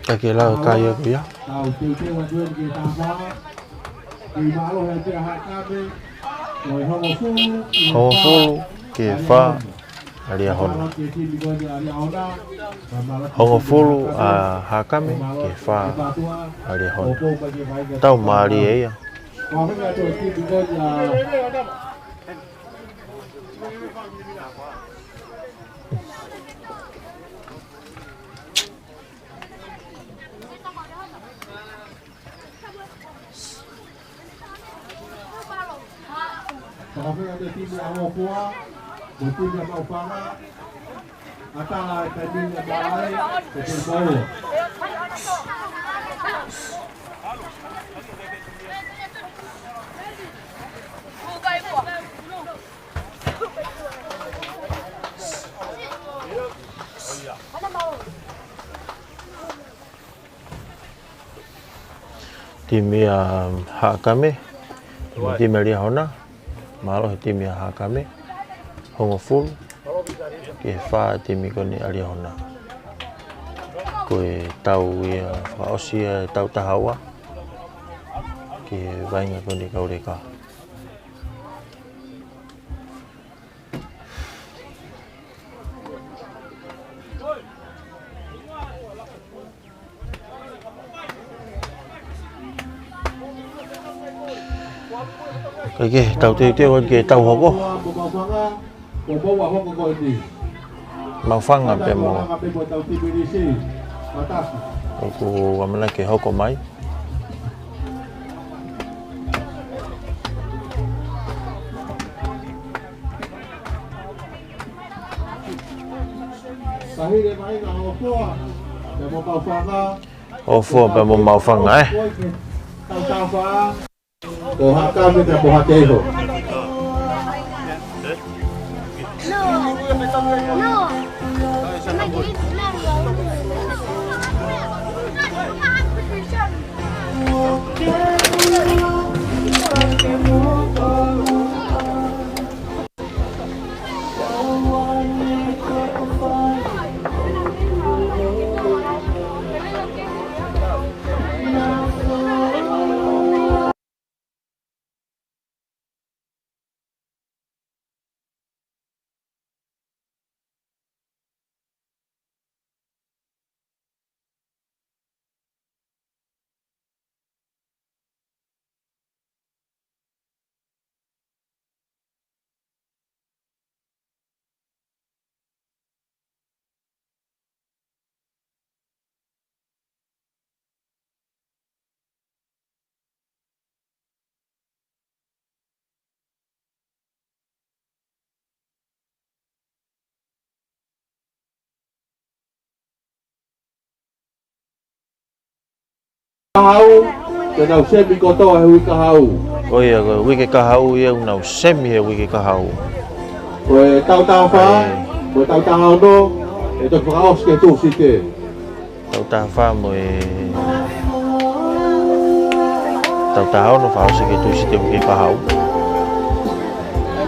Ka ke lau kai ia ko ia. Hongofulu ki he fā ʻa Liahona. Hongofulu ʻa Hakame ki he fā ʻa Liahona. Tau mālie ia. Fakafenga te timi ʻa Hōfoa, mo timi ʻa Maʻufanga, ʻatā e taimi ʻa Maʻai, e te maua. Timi ʻa Hakame, timi ʻa Liahona, mālō he timi ʻa Hakame, hongofulu ki he fā timi ko eni ʻa Liahona. Ko e tau ia fakaʻosi ia e tau taha ua, ki he vaʻinga ko eni kau leka. Kae kehe, tau teuteu atu ke tau hoko. Maʻufanga pea mo ʻoku ʻamanaki ke hoko mai. Hōfoa pea mo Maʻufanga, ē. Ko Hakame pea mo Hateiho. Kahaʻu, te nau semi kotoa he uike kahaʻu. Ko ia, ko e uike kahaʻu ia, ʻoku nau semi he uike kahaʻu. Ko e tau taha fā, ʻai, ko e tau taha ono, ʻe toki fakaʻosi ki he Tūsite. Tau taha fā mo e tau taha ono fakaʻosi ki he Tūsite uike kahaʻu.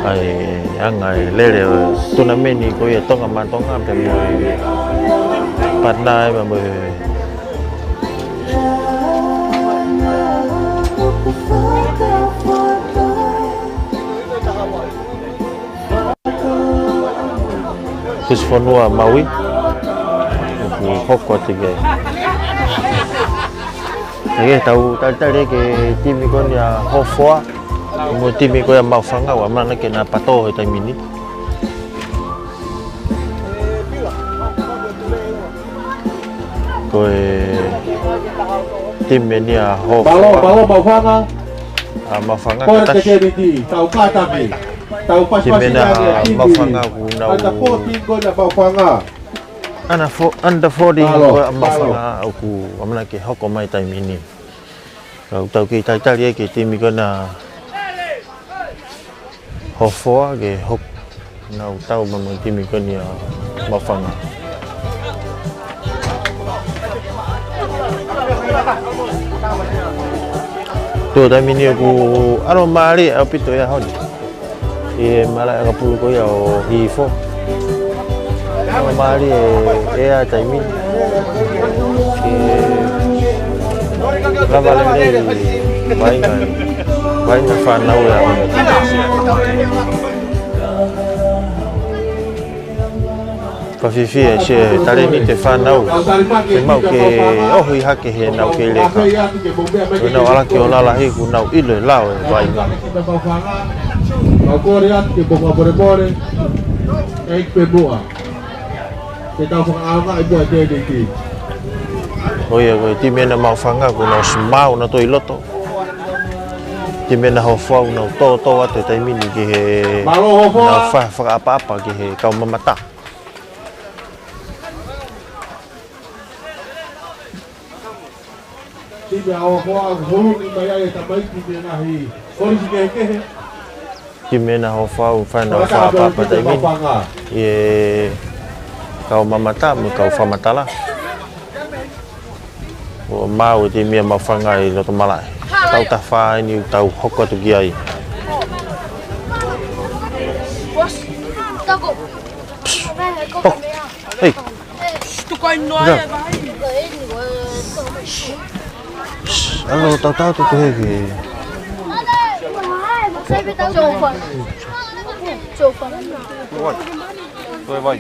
ʻA e anga e lele ʻo e tunameni ko ia Tonga maʻa Tonga pea mo e partner ē pea mo e Fonua Maui. ʻOku hoko atu ki ai. Ē, tau talitali ki he timi ko eni ʻa Hofoa. Mo e timi ko ia ʻa Maʻufanga, ʻoku ʻamanaki ke na patō he taimi ni. Ko e timi eni ʻa Hofoa. Palo, palo, Maʻufanga. ʻA Maʻufanga, ko e ka tasi. Tau kātaki. Tau pasi pasi. Timi eni ʻa Maʻufanga ʻoku nau. Anda fourteen ko ena Maʻufanga. Anda fo-, anda fourteen ko ena Maʻufanga ʻoku ʻamanaki ke hoko mai taimi ni. Kau tau kei talitali ai ki he timi ko ena Hofoa ke hoko. Nau tau mai mo e timi ko eni ʻa Maʻufanga. Tuʻo taimi ni ʻoku ʻalomālie ʻaupito ʻa e ʻaho ni. ʻI he malaʻe ʻakapulu ko ia ʻo Hihifo. ʻAlomālie ʻa e taimi ni. ʻI he lava lelei vaʻinga, vaʻinga fānau ʻa e ʻaho ni. Fakafiefia ʻa e talēniti ʻa e fānau. Ke maʻu ke ʻohi hake heʻenau kei leka. Ko ʻenau ʻalu ki ʻo lalahi kuo nau ʻilo e lao ʻo e vaʻinga. Kau kole atu ke mou fakamolemole, ʻeiki pē muʻa. Ke tau fakaʻaongaʻi muʻa e tēniti. ʻIo, ko e timi ena ʻa Maʻufanga kuo nau ʻosi maʻu ʻenau toe ʻi loto. Timi ena ʻa Hofoa kuo nau tōtō atu he taimi ni ki he, mālō Hofoa, nau fa-, fakaʻapaʻapa ki he kau mamata. Timi ʻa Hofoa, hulu ni mai ai e tamaiki mei he ngaahi kolisi kehekehe. Timi ena ʻa Hofoa, ʻoku fai ʻenau fakaʻapaʻapa he taimi ni. ʻI he kau mamata, mo e kau fakamatala. ʻOku maʻu e timi ʻa Maʻufanga ʻi loto malaʻe. Tautafa eni ʻoku tau hoko atu ki ai. Psst. Oh. Hei. Tukai noa e vai. Psst, ʻalu tautau tutu heke. Vai. Vai, vai.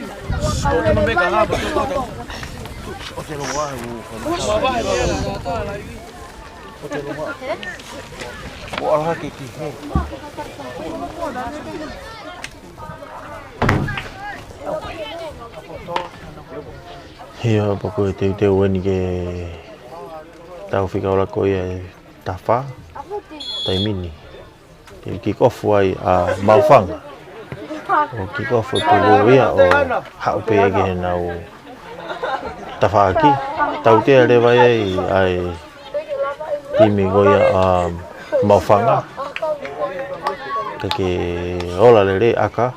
ʻIo, pea ko e teuteu eni ke tau fika ʻola ko ia e tafa taimi ni. Ke kick off ai ʻa Maʻufanga. ʻO kick off e pulu ia ʻo haʻu pē ia ki heʻenau tafaʻaki. Tautea leva ia ʻa e timi ko ia ʻa Maʻufanga. Kae ke ola lelei ʻaka.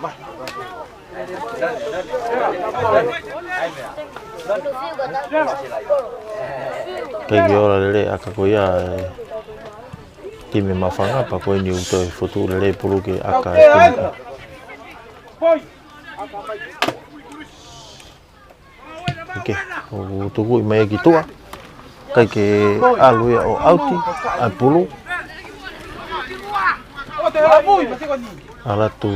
Kae ke ola lelei ʻaka ko ia e timi Maʻufanga, pea ko eni ʻoku toe fotu lelei pulu ke ʻaka e timi. ʻIkai, ʻoku tukuʻi mai ki tuʻa. Kae ke ʻalu ia ʻo ʻauti ʻa e pulu. ʻAlu atu.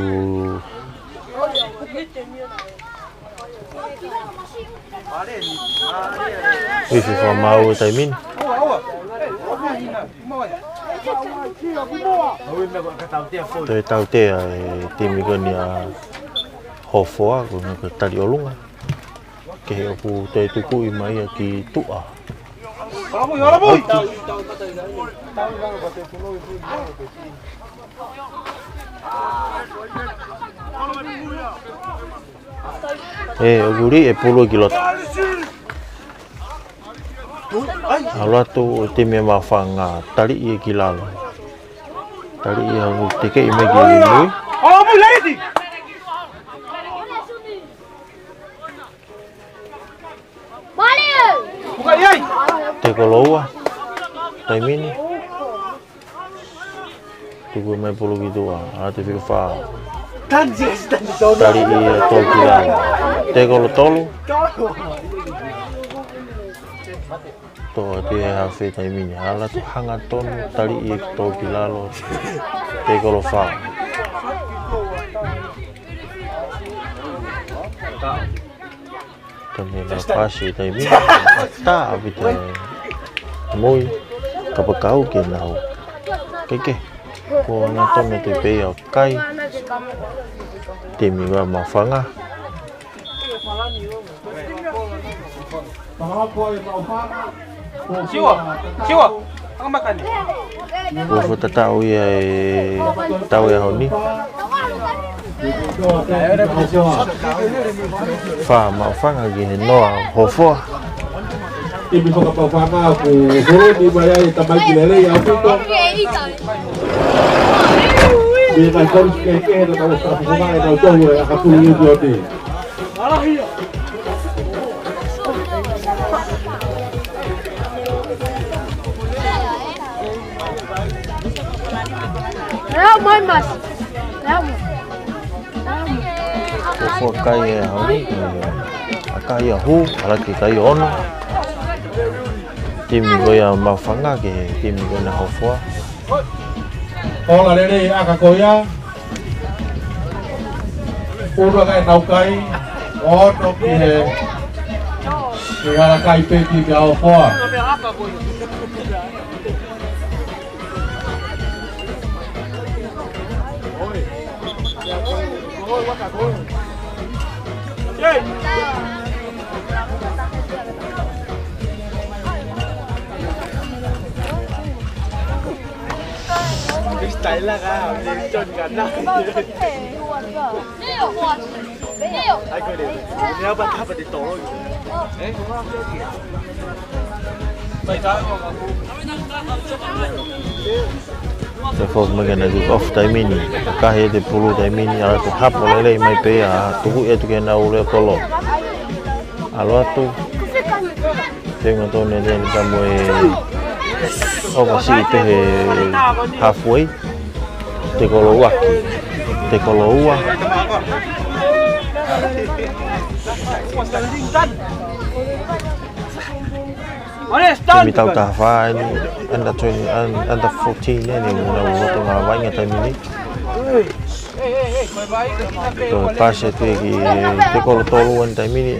ʻIo, fiefia maʻu e taimi ni. Toe tautea e timi ko eni ʻa Hofoa, ko e tali ʻolunga. Kehe ʻoku toe tukuʻi mai ia ki tuʻa. Ē, ʻoku liʻi e pulu ki loto. ʻAlu atu e timi Maʻufanga, taliʻi ia ki lalo. Taliʻi ia ʻo tekeʻi mai ki mui. Tekolo ua, taimi ni. Tuku mai pulu ki tuʻa, ʻalu atu fika fā. Taliʻi ia ʻo tō ki lalo. Tekolo tolu. Tō atu he hafe taimi ni. ʻAlu atu hangatonu, taliʻi ia ʻo tō ki lalo. Tekolo fā. Tau mei na pasi taimi. Tā ʻaupito e mui. Kapau ke nau. Keke. Ko ʻena tonu te pei ʻo kai. Timi ʻa Maʻufanga. Siua, Siua, anga makani. Kuo fakatatau ia e tau e ʻaho ni. Fā Maʻufanga ki he noa Hofoa. Timi faka-Maʻufanga ʻoku holo ni mai ai e tamaiki lelei ʻaupito. Mei he ngaahi kolisi kehekehe naʻa nau fakafofonga e nau tohu e ʻakapulu ʻiuti ʻo ni. Leo mai mas. Leo mai. Ko e foʻi kai ʻe ʻaho ni, ʻa e kai ʻa Hū, ʻa ia ko e kai ʻe ono. Timi ko ia Maʻufanga ki he timi ko ena Hofoa. Ola lelei ʻa e ʻaka ko ia. Ua kai nau kai. Ono ki he, ki he hala kai pē timi ʻa Hofoa. Te foki mai ke na kick off taimi ni. Kahi e te pulu taimi ni, ʻa ia ko e hapo lelei mai pē ʻa Tukuʻi atu ke na ule kolo. ʻAlu atu. Te ngā tōne te ni ka mo e ʻova siʻi pē he halfway. Te kolo ua. Te kolo ua. Timi tautaha fā eni, under twenty, un-, under fourteen eni, ʻoku nau loto ngā vaʻinga taimi ni. Ko e pasi atu ki te kolo tolu eni taimi ni,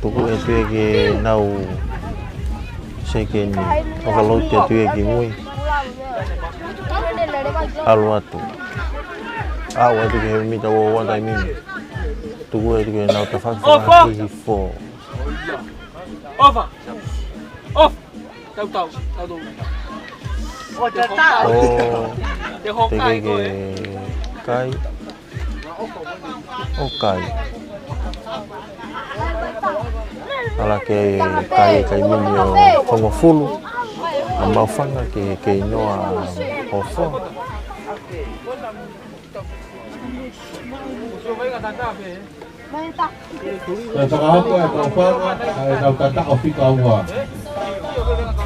tuku atu ki nau sekeni, overload atu ki mui. ʻAlu atu. ʻAlu atu ki he mita ua ua taimi ni. Tuku atu ki nau tafaki fakahi fō. Over. Off. Tau, tau, tau, tau. ʻO te tau. ʻO te hokai ko e. Kai. ʻO kai. ʻAlu ke kai, kai mini ʻo hongofulu. ʻA Maʻufanga ke, ke noa Hofoa. Ko e fakahoko ʻe Maʻufanga ʻa e tau tataʻo fika ua.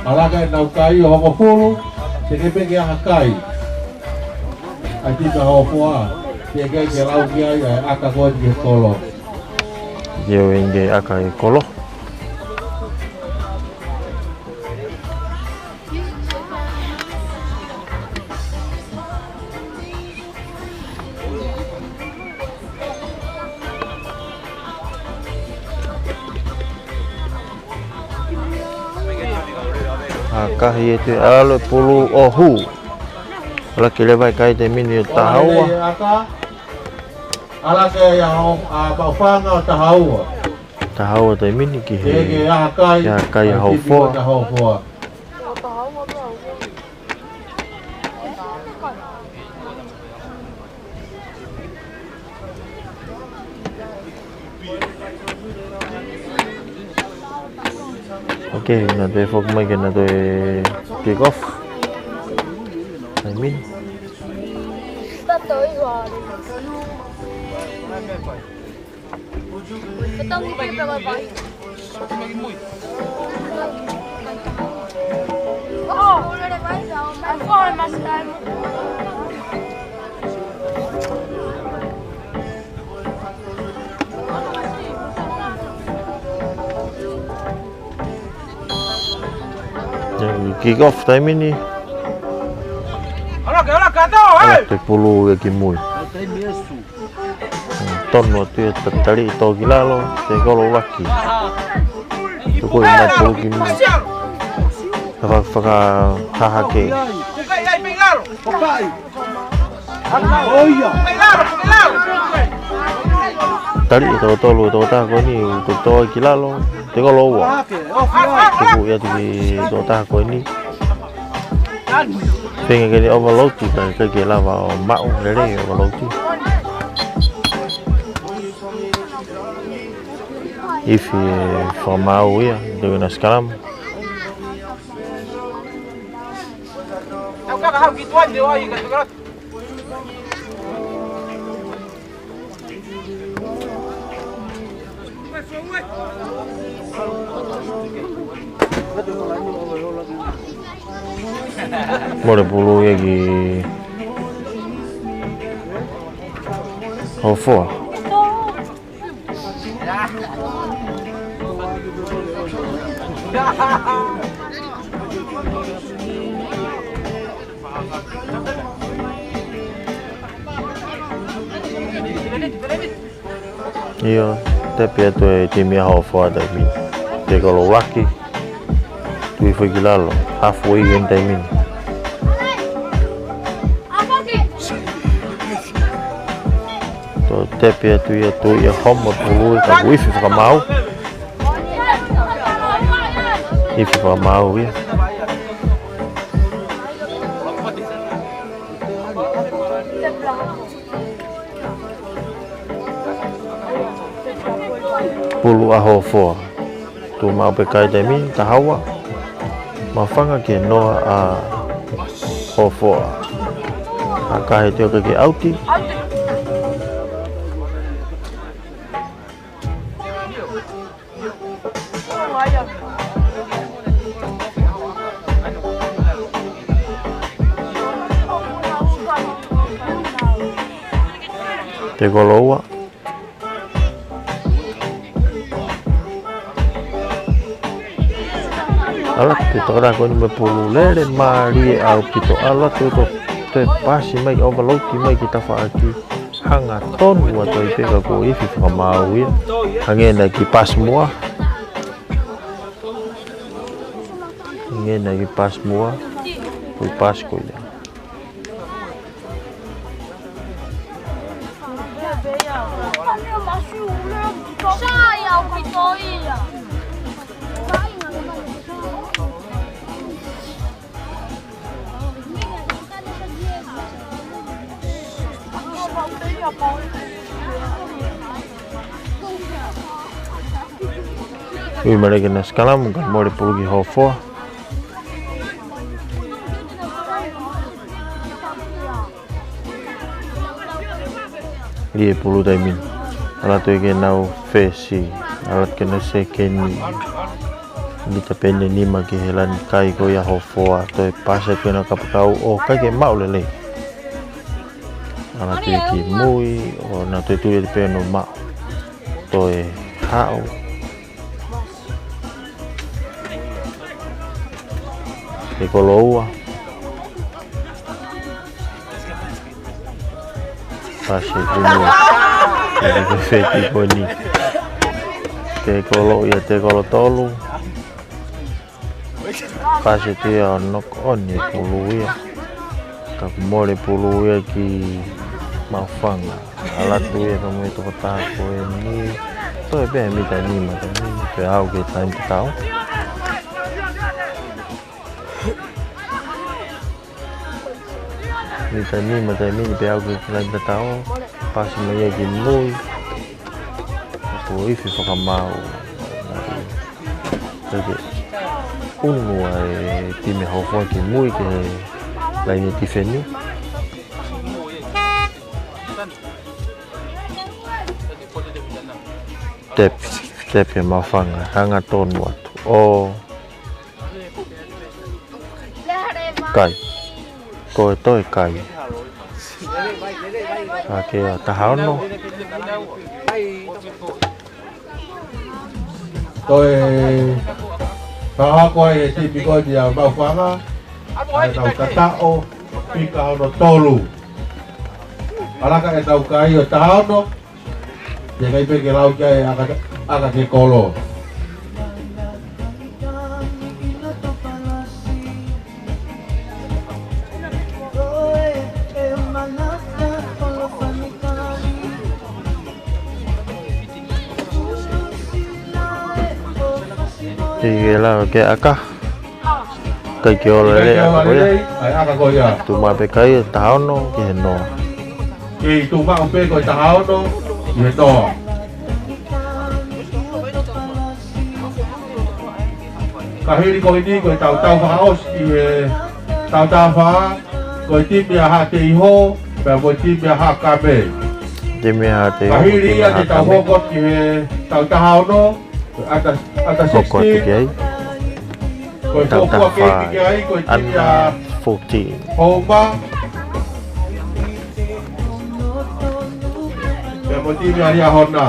ʻAlu ke nau kai ʻo hongofulu, te ke peke ʻa ha kai. ʻA e timi ʻa Hofoa, te ke ke lau ki ai ʻa e ʻaka ko eni ki he kolo. Ia ʻo ʻenge ʻaka e kolo. ʻA, kahi e te ʻalu e pulu ʻo Hū. ʻAlu ke leva e kai taimi ni ʻo taha ua. ʻAlu ke ia ʻo, ʻa, Maʻufanga ʻo taha ua. Taha ua taimi ni ki he. Ke, ke ʻa kai. Ia kai ʻa Hofoa. Hofoa. Ok, na te foki mai ke na te kick off. Taimi ni. Kick off taimi ni. ʻAlu ke, ʻalu ke, ʻalu, ʻalu ke pulu ia ki mui. Hmm. Tonu atu ia, tatali ʻi tō ki lalo, tekolo ʻuluaki. Tuku ʻi mai pulu ki mui. Ka faka-, fakahahake. Tali ʻe toko tolu ʻe toko taha ko eni, ʻoku tō ki lalo, tekolo ua. Tuku ia atu ki toko taha ko eni. Feinga ke ne overload, ka ʻikai ke lava ʻo maʻu lelei overload. Ifi ʻe fakamaau ia, ʻi he ʻena scrum. Mole pulu ia ki Hofoa. ʻIo, tepi atu e timi ʻa Hofoa taimi ni. Tekolo ʻuluaki. Tui foʻi ki lalo. Halfway ʻi he taimi ni. Toe tepi atu ia, tuʻu ia homo pulu ia, ka ʻoku ifi fakamaau. Ifi fakamaau ia. Pulu ʻa Hofoa. Tuʻu maʻu pē kai taimi ni, taha ua. Maʻufanga ki he noa ʻa Hofoa. Haka he tio ke ke ʻauti. Tekolo ua. ʻAlu atu e tokolahi ko eni mo e pulu, lele mālie ʻaupito, ʻalu atu e toe pasi mai, overload mai ki tafaʻaki. Hangatonu ʻa Toi Peka, ko e ifi fakamaau ia. Hangē naʻe ʻikai pasi muʻa. Hangē naʻe ʻikai pasi muʻa. Ko e pasi ko ia. Ui, mare ke na scrum, ka mole pulu ki Hofoa. Lī e pulu taimi ni. ʻAlu atu ke nau fesi. ʻAlu atu ke nau sekeni. Mita pē ʻe nima ki he lani kai ko ia ʻa Hofoa. Toe pasi atu ke nau kapakau ʻo ʻikai ke maʻu lelei. ʻAlu atu ki mui, ʻo nau toe tui atu pē ʻo nau maʻu. Toe haʻu. Tekolo ua. Pasi ki mui. Ē, feti ko eni. Tekolo ia, tekolo tolu. Pasi atu ia ʻo knock on e pulu ia. Ka kuo mole pulu ia ki Maʻufanga. ʻAlu atu ia ka mui tokotaha ko eni. Toe pē mita nima taimi ni, pea aʻu ki he taimi tatau. Mita nima taimi ni pea aʻu ki he taimi tatau. Pasi mai ia ki mui. Ko e ifi fakamaau. Pea ke unu ʻa e timi ʻa Hofoa ki mui ki he laine tifeni. Tepi, tepi ʻe Maʻufanga, hangatonu atu. ʻO kai. Ko e toe kai. Hake ʻa taha ono. Toe fakahoko ai e timi ko eni ʻa Maʻufanga. ʻA ʻenau tataʻo, pika hono tolu. ʻAlu atu e tau kai ʻo taha ono. Teʻeki ai pē ke lau ki ai ʻa e ʻaka, ʻaka ki he kolo. Teʻeki ke lau ki he ʻaka. ʻIkai ke ola lelei ʻa e ʻaka ko ia. ʻAi ʻaka ko ia. Tuʻu maʻu pē ki ai, taha ono ki he noa. Kei tuʻu maʻu pē ko e taha ono ki he noa. Ka hili ko eni ko e tautau fakaʻosi ki he tautau fā, ko e timi ʻa Haʻateiho, pea mo e timi ʻa Haʻakame. Timi ʻa Haʻateiho, ka hili ia ke tau hoko ki he tautau taha ono, ʻata, ʻata hoko atu sixteen ki ai. Ko e tautau fuofua fā, keimi ki ai, ko e timi ʻa under fourteen. Houma. Pea mo e timi ʻa Liahona.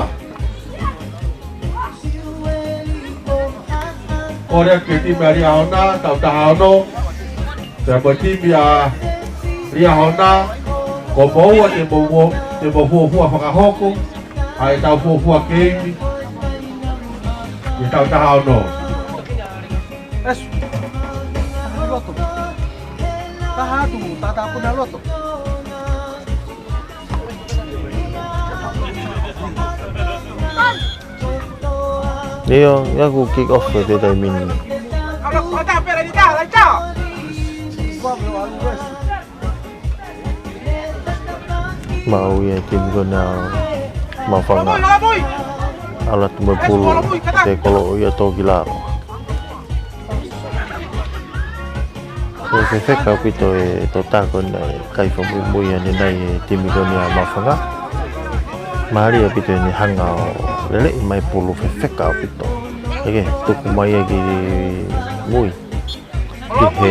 Kole atu ki he timi ʻa Liahona, tautau taha ono. Pea mo e timi ʻa Liahona, ko moua te mou, te mou fuofua fakahoko ʻa ʻetau fuofua keimi ʻi he tautau taha ono. ʻEsu. Taha atu, taha atu, taha atu, taha atu, loto. ʻIo, ʻio, kuo kick off ʻi he taimi ni. Maʻu ia e timi ko ena ʻa Maʻufanga. ʻAlu atu mo e pulu, tekolo ia ʻo tō ki lalo. ʻE fefeka ʻaupito e tō tā ko ena ʻa e kai fakamuimui ʻanenai e timi ko ena ʻa Maʻufanga. Mālie ʻaupito ʻene hanga ʻo lele mai pulu, fefeka ʻaupito. ʻEke, tuku mai ia ki mui. Ki he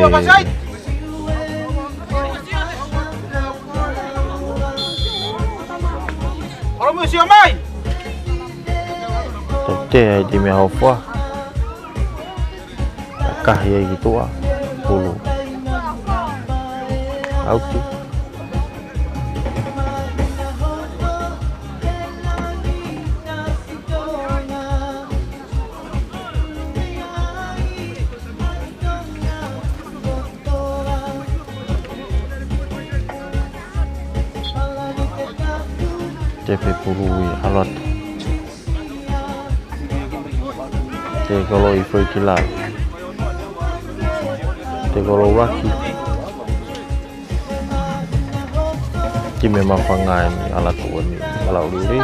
Tautea e timi ʻa Hofoa. Kahi ai ki tuʻa, pulu. ʻAuti. Tepe pulu ia, ʻalu atu. Tekolo ʻi foʻi ki lalo. Tekolo ʻuluaki. Timi Maʻufanga eni, ʻalu atu eni, ʻalu ʻuliʻuli.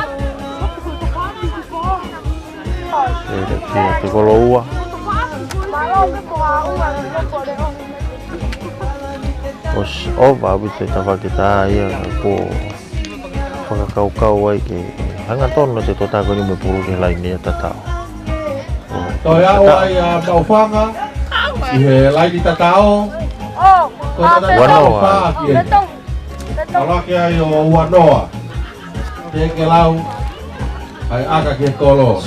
Tekolo ua. ʻOsi ova ʻaupito e tafaʻaki tā ia, ko fakakaukau ai ke hangatonu ʻa e tō tā ko eni mo e pulu ki he laine ʻa tatau. Toe aʻu ai ʻa Maʻufanga ʻi he laine tatau. Ko e tatau ua noa. Fā ki he. ʻAlu ki ai ʻo ua noa. Teʻeki ke lau ʻa e ʻaka ki he kolo.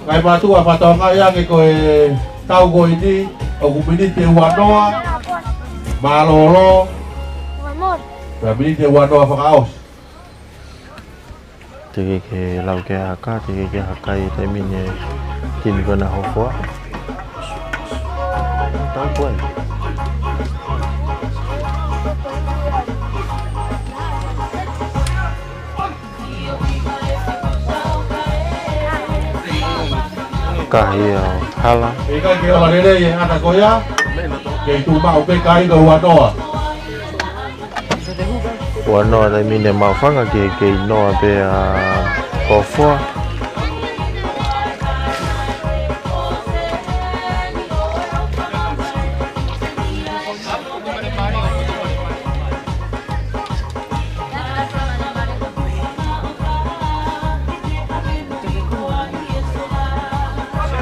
Kae mātuʻa fakatokangaʻi ange ko e tau ko eni, ʻoku miniti ʻe ua noa mālōlō. Pea miniti ʻe ua noa fakaʻosi. Teʻeki ke lau ki he ʻaka, teʻeki ke ʻaka ʻi he taimi ni e timi ko ena ʻa Hofoa. Tau ko ē. Kahi ʻa Hala. ʻIkai ke ola lelei e ʻaka ko ia. Kei tuʻu maʻu pē ki ai ko e ua noa. Ua noa taimi ni Maʻufanga, kei, kei noa pē ʻa Hofoa.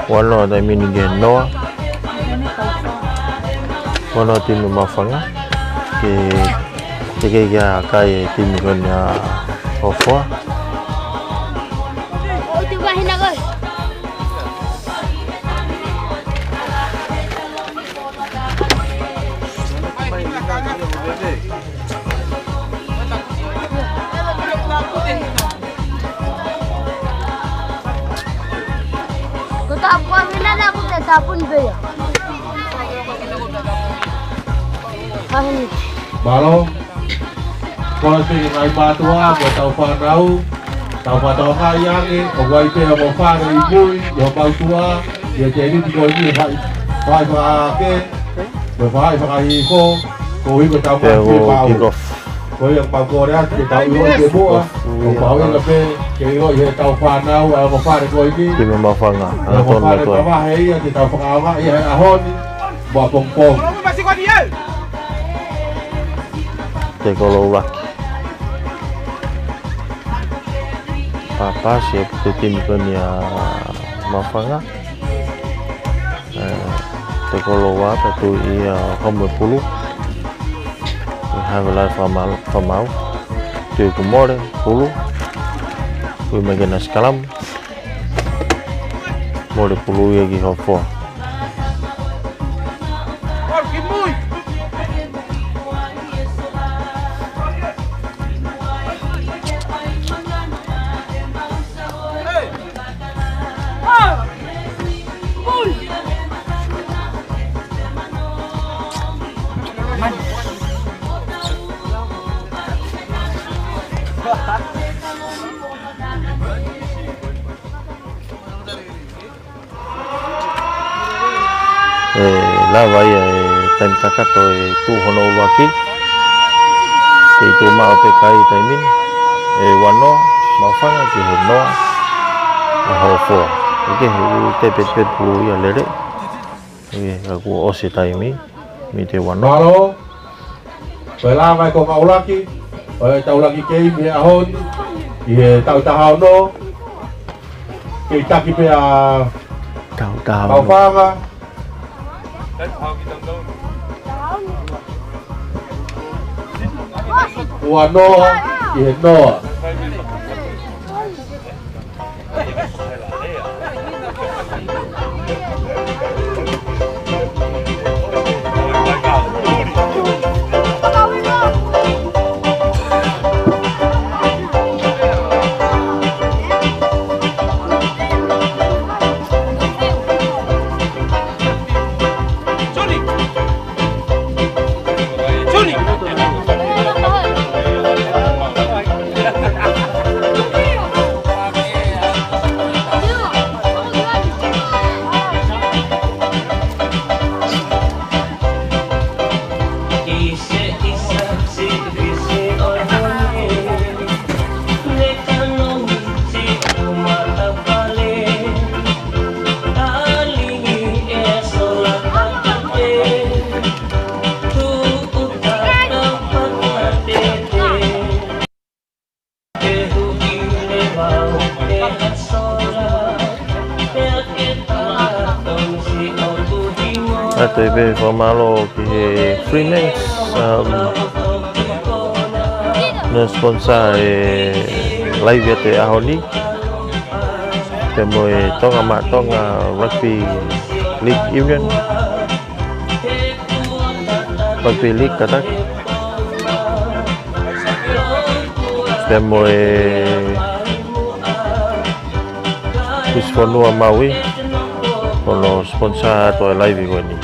Ua noa taimi ni ki he noa. Ua noa timi Maʻufanga. Ke, ke, ke, ke ʻaka e timi ko ena ʻa Hofoa. Apun Beia. Kahini. Mālō. Kole ki he ngaahi mātuʻa, mo ʻetau fānau, tau fakatokangaʻi ange, ʻoku ʻi ai pē mo fale ʻi mui, ʻi homau tuʻa, ʻi he tēniti ko eni, fai, fai fakake, mo fai fakahihifo, ko ʻikai ke tau pē pau. Ko ia mau kole atu ke tau ʻilo ke muʻa, ʻo pau ʻena pē, ke ʻilo ʻi heʻetau fānau, ʻa e ongo fale ko eni. Ki me Mafanga, ʻa e ongo fale mavahe ia, ke tau fakaʻaongaʻi ʻi he ʻaho ni, mo ʻapongipongi. Te kolo ʻuluaki. Pāpasi e te timi ko eni ʻa Mafanga. Ē, te kolo ua, pea tui ia homo e pulu. ʻI he havelai fakamau, fakamau. Tui ku mole, pulu. Tui mai ke na sikalamu. Mole pulu ia ki Hofoa. ʻE lava ia e taimi kakato e tuʻu hono ʻuluaki. Kei tuʻu maʻu pē kai taimi ni. ʻE ua noa, Mafanga ki he noa ʻa Hofoa. ʻIkai ke he u te pet pet pulu ia lele. ʻE, ka kuo ʻosi e taimi, mei he ua noa. Mālō. Ko e lava e konga ʻuluaki ʻo ʻetau ʻuluaki keimi he ʻaho ni, ʻi he taʻu taha ono, kei taki pē ʻa Taʻu taha ono. Mafanga. Ua noa ki he noa. ʻA e toe pē fakamālō ki he Freeman's, um, naʻe sponsor e live ʻa e ʻaho ni. Pea mo e Tonga Maʻa Tonga Rugby League Union. Rugby League kātaki. Pea mo e Tuʻi Fonua Maui, ko hono sponsor atu e live ko eni.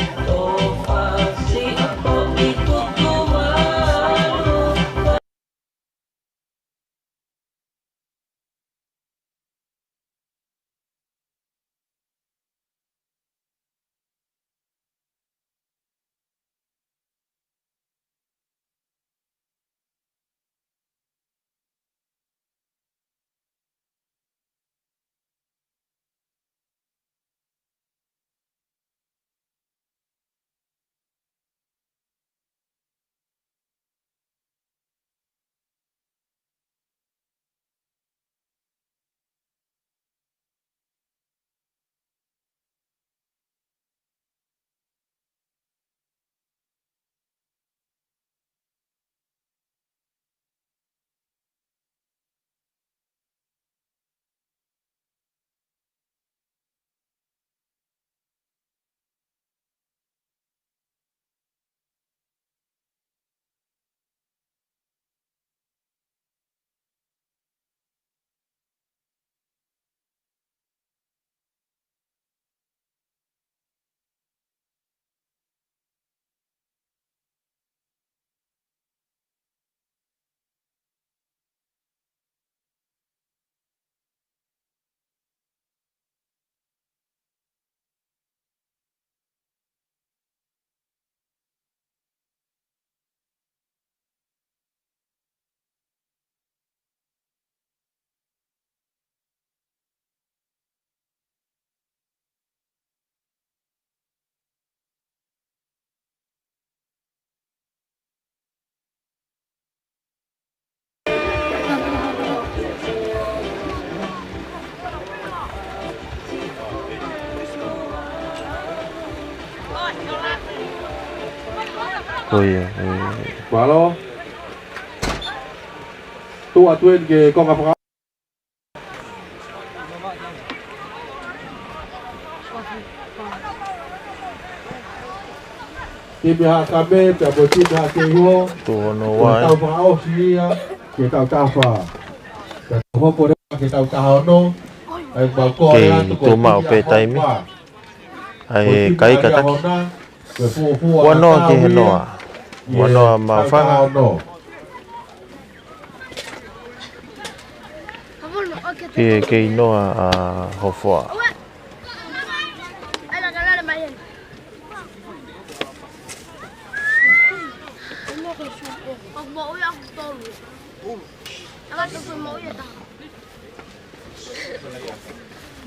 Ko ia, ē. Mālō. Tuʻu atu eni ki he konga faka- Timi Haʻa Kame, pea mo e timi Haʻa Keiho. Tuʻu ono. Ko e ua ē. Tau fakaʻosi ia, ke tau tafa. Pea tau hopo leva ke tau taha ono. ʻAi mau kole atu ko e timi Haʻa Keiho. Kei tuʻu maʻu pē taimi. ʻAi, ko e timi kai Haʻa Keiho kataki. Hona, ko e fuofua ua noa ki he noa. Ua noa Maʻufanga. Ki he kei noa ʻa Hofoa.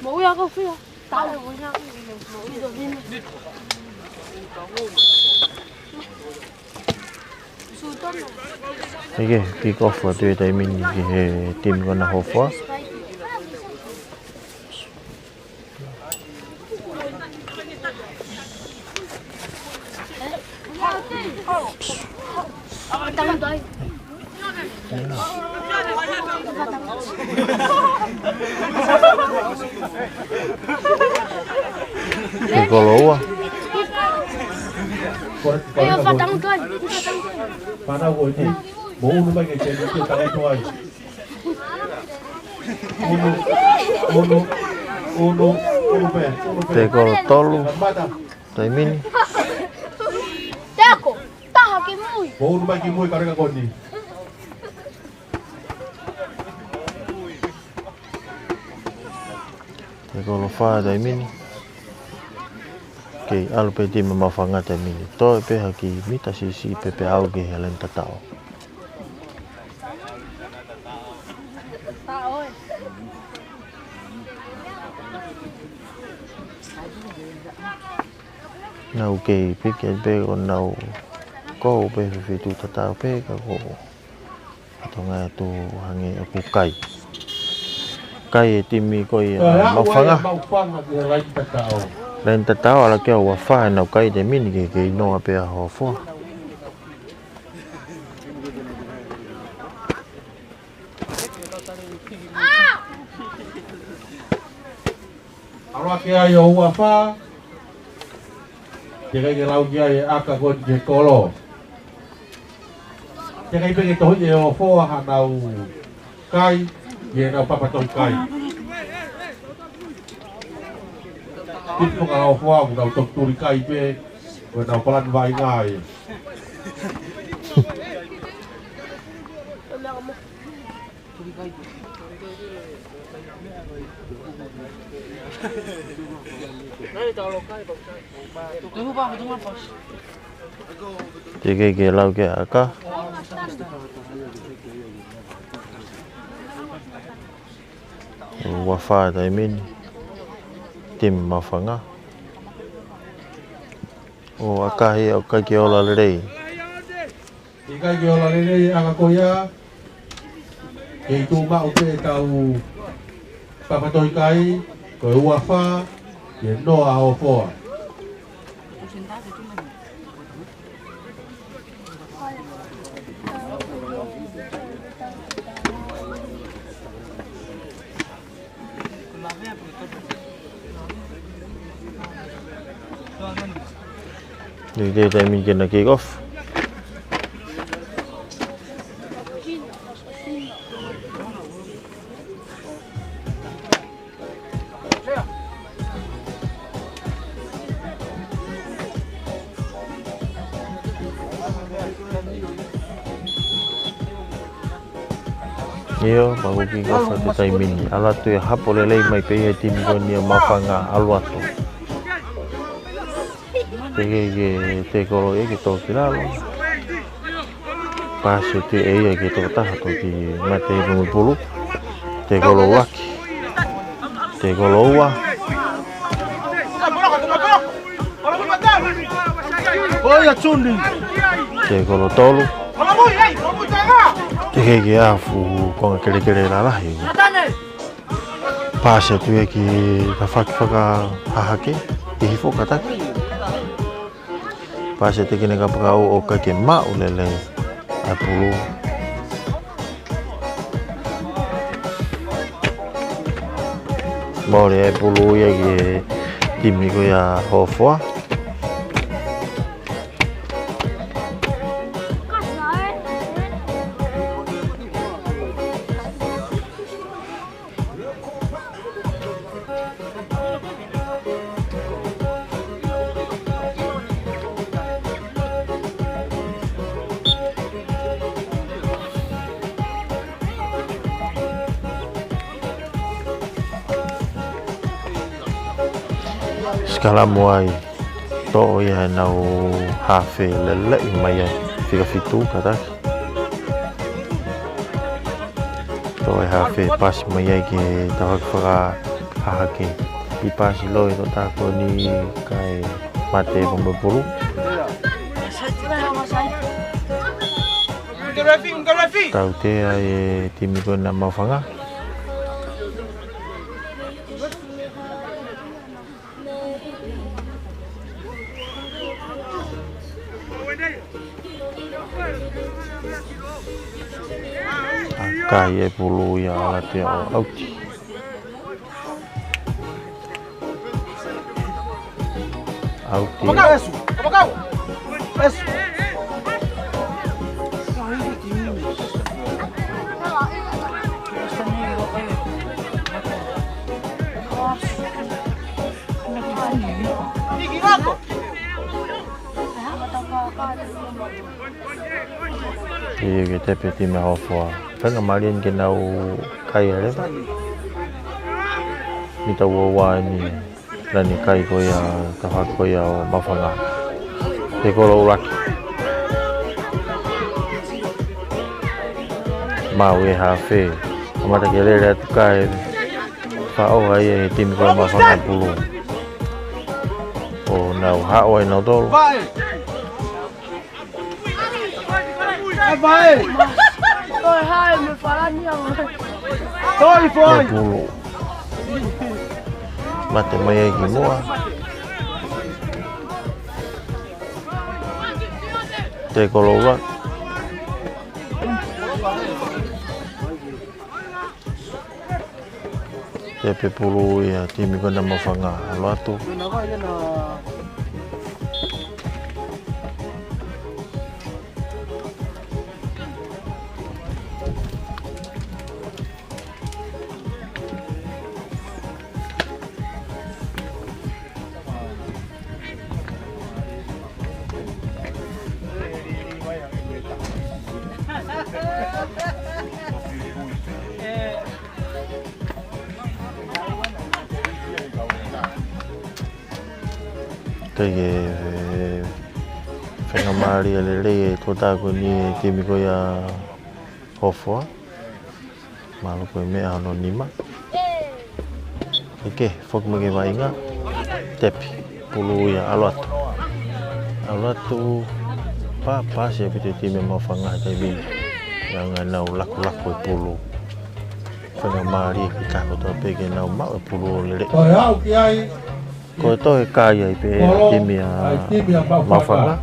Moʻui ako fia. Tau. ʻIkai, kick off atu e taimi ni ki he timi ko ena Hofoa. Tekolo ua. Fānau ko eni, mou ʻunu mai ke te, te takai tuai. ʻUnu, ʻunu, ʻunu, ʻunu pē, ʻunu pē. Tekolo tolu. Mata. Taimi ni. Teko, taha ki mui. Mou ʻunu mai ki mui, ka reka ko eni. Tekolo fā taimi ni. Kei ʻalu pē timi Maʻufanga taimi ni. Toe pē ha kiʻi mita siʻisiʻi pē pea aʻu ki he laine tatao. Nau kei piki pē ko nau kou pē fefetuʻu tatau pē ka ko Tonga atu hangē ʻoku kai. Kai e timi ko ia Maʻufanga. Laine tatao, ala ki he ua fā ʻenau kai taimi ni ke kei noa pē ʻa Hofoa. ʻAlu hake ai ʻo ua fā. Teʻeki ke lau ki ai e ʻaka ko eni ki he kolo. Teʻeki pē ke tohi ʻe Hofoa haʻanau kai, ʻi heʻenau papa tohi kai. Tipu ka Hofoa, ʻoku nau toki tuli kai pē, ko ʻenau palani vaʻinga ia. Teʻeki ke lau ki he ʻaka. Ua fā taimi ni. Timi Maʻufanga. ʻO ʻakahi ʻoku ʻikai ke ola lelei. ʻIkai ke ola lelei e ʻaka ko ia. Kei tuʻu maʻu pē ʻetau papa tohi kai, ko e ua fā, ke noa ʻa Hofoa. Nui te taimi ke na kick off. ʻIo, pea ko e kick off atu e taimi ni. ʻAlu atu ia hapo lelei mai pē ia e timi ko eni ʻa Maʻufanga, ʻalu atu. Teʻeki ke tekolo ia ke tō ki lalo. Paasi atu ʻe ia ki he tokotaha toki mate ʻi he pulu. Tekolo ua ki. Tekolo ua. Tekolo tolu. Teʻeki ke afu konga kelekele lalahi. Paasi atu ia ki he tafaʻaki fakahahake, ki he hifo kataki. Paasi e tekeni kapakau ʻo ʻikai ke maʻu lelei ʻa e pulu. Mole e pulu ia ki he timi ko ia Hofoa. Sikalamu ai, toʻo ia ʻenau hafe lelei mai ai, fika fitu kātaki. Toʻo e hafe, paasi mai ai ki he tafaʻaki fakahahake. Kiʻi paasi loi ʻo e toʻutangata ko eni kae mate e pulu. Tautea e timi ko ena Maʻufanga. ʻA, kai e pulu ia ʻalu atu ʻo ʻauti. ʻAuti. Kapakau, Esu, kapakau. Esu. Niki, ngako. ʻIo, ke tepe timi Hofoa. Faingamālie eni ke nau kai leva. Mita ua ua eni. Lani kai ko ia, tafaʻaki ko ia ʻo Maʻufanga. Te kolo ʻuluaki. Maʻu e hafe. Kamata ke lele atu kae faʻo ai e timi ko ia Maʻufanga pulu. ʻO nau haʻu ai nautolu. Vai! Toi hai, me falani au. Toi foi. Pulu. Mate mai ai ki muʻa. Te kolo ua. Tepe pulu ia timi ko ena Maʻufanga, ʻalu atu. Kae faingamālie lelei e toʻutangata ko eni e timi ko ia Hofoa. Mālō ko e meʻa hono nima. Eke, foki mai ki he vaʻinga. Tepi, pulu ia, ʻalu atu. ʻAlu atu, pā, paasi ʻaupito e timi Maʻufanga he taimi ni. Ia ngā nau lakulaku e pulu. Faingamālie ki he kakai kotoa pē ke nau maʻu e pulu ʻo lele. Ko e hau ki ai. Ko e toe kai ai pē e timi ʻa Maʻufanga. Maʻufanga.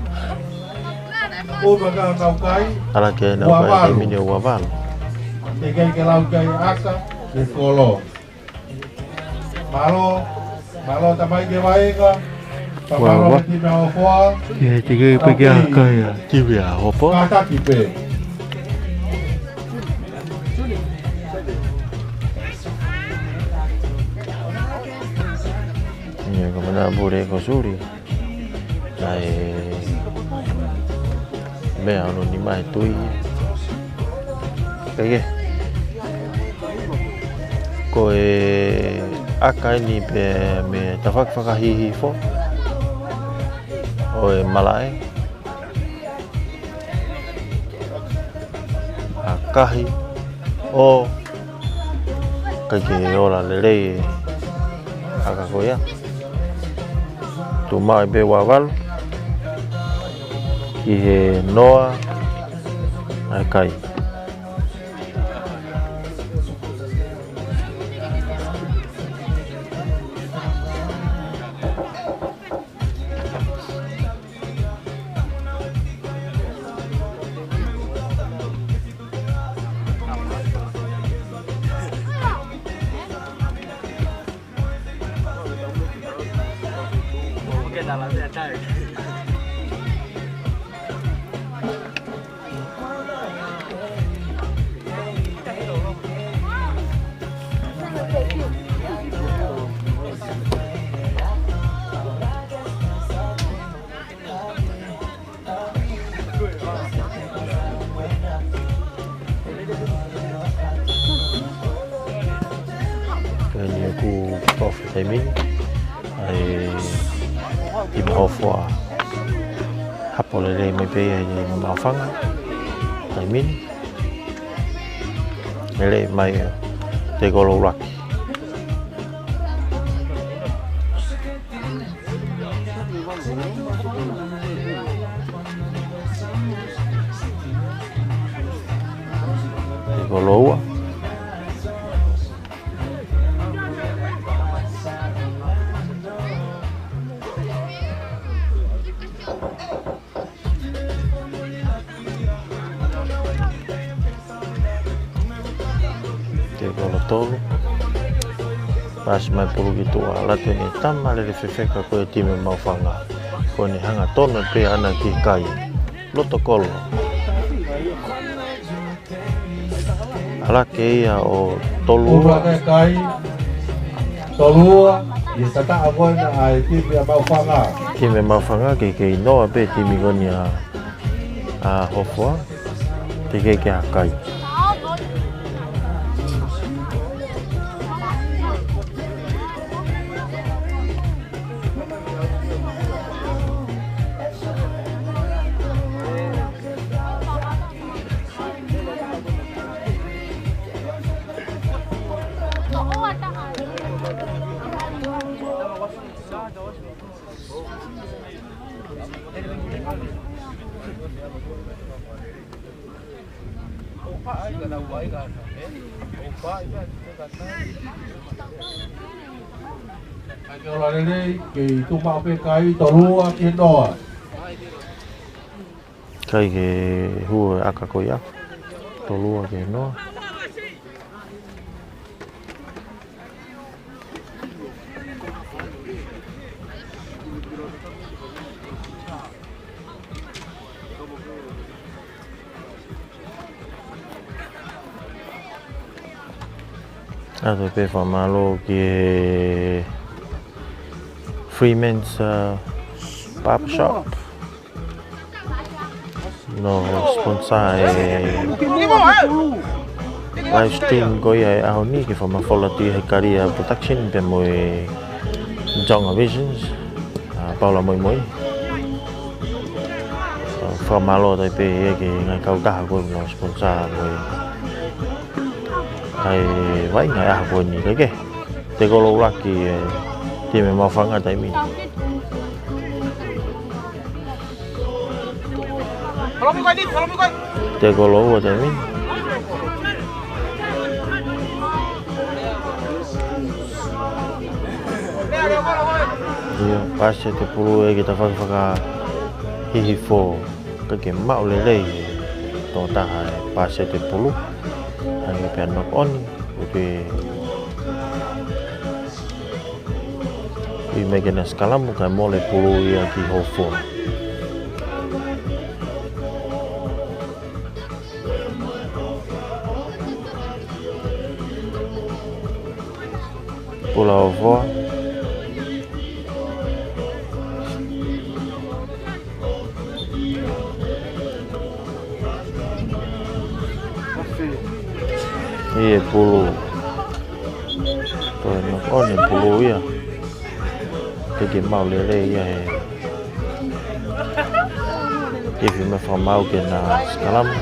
Ala ke nau kai e taimi ni ʻo ua valu. Te kai ke lau kai ʻaka, ke kolo. Mālō, mālō tamai ke vaʻinga. Mālō e timi ʻa Hofoa. Ke te kai pē ke ʻaka ia. Timi ʻa Hofoa. Kātaki pē. Ia, ko e mana pule ko Suli. Naʻe meʻa hono nima he tui. Kae kehe. Ko e ʻaka eni pē mei he tafaʻaki fakahihifo ʻo e malaʻe. ʻAkahi ʻo ʻikai ke ola lelei e ʻaka ko ia. Tuʻu maʻu ai pē ua valu ki he noa ʻa e kai. Ko eni ʻoku ofi taimi ni, ʻa e timi Hofoa. Hapo lelei mai pē ia ʻi he maʻufanga taimi ni. Lelei mai ʻa Tekolo ʻUluaki. Tekolo Ua. Tekolo Tolu. Paasi mai pulu ki tuʻa, ʻalu atu eni e tama lele fefeka ko e timi maʻufanga. Ko eni hangatonu pē ʻana ki he kai. Loto kolo. ʻAlu hake ia ʻo tolu ua. Upa ke kai, tolu ua, ʻi he tataʻa ko ena ʻa e timi ʻa maʻufanga. Timi maʻufanga ke kei noa pē timi ko eni ʻa, ʻa Hofoa. Teʻeki ke ha kai. Kai ke ola lelei, kei tuʻu maʻu pē kai, tolu ua ki he noa. Kai ke hū e ʻaka ko ia. Tolu ua ki he noa. ʻOatu pē fakamālō ki he Freeman's, uh, Barbershop. Naʻe sponsor e live stream ko ia e ʻaho ni ke fakamafola atu ʻe he Kalia Production pea mo e Tonga Visions, ʻa Paula Moimoi. Fakamālō atu pē ia ki he ngaahi kautaha ko ē naʻe sponsor ko ē ʻa e vaʻinga e ʻaho ko eni. Kai ke Tekolo ʻUluaki e timi maʻufanga taimi ni. Tekolo Ua taimi ni. Ia, paasi atu e pulu ia ki he tafaʻaki fakahihifo. Kai ke maʻu lelei ʻe he tokotaha e paasi atu e pulu. Hangē pē ha knock on, ʻoku ui mai ke na sikalamu kae mole pulu ia ki Hofoa. Pulu ʻa Hofoa. ʻI he pulu. Toe knock on e pulu ia. Teʻeki maʻu lelei ia he ifi mai fakamaau ke na sikalamu.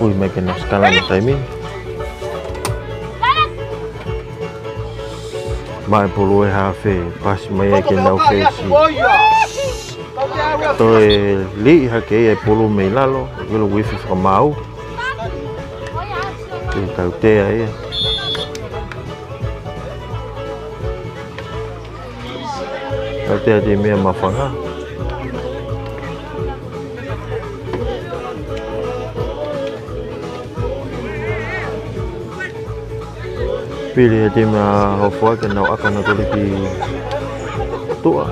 Ui mai ke na sikalamu taimi ni. Maʻu e pulu ʻe he hafe, paasi mai ia ki he nau fesi. Toe liʻi hake ia e pulu mei lalo, ʻilo ʻoku ifi fakamaau. Ke tautea ia. Tautea e timi ʻa Maʻufanga. Pili e timi ʻa Hofoa ke nau ʻaka ʻa Koliki Tuʻa.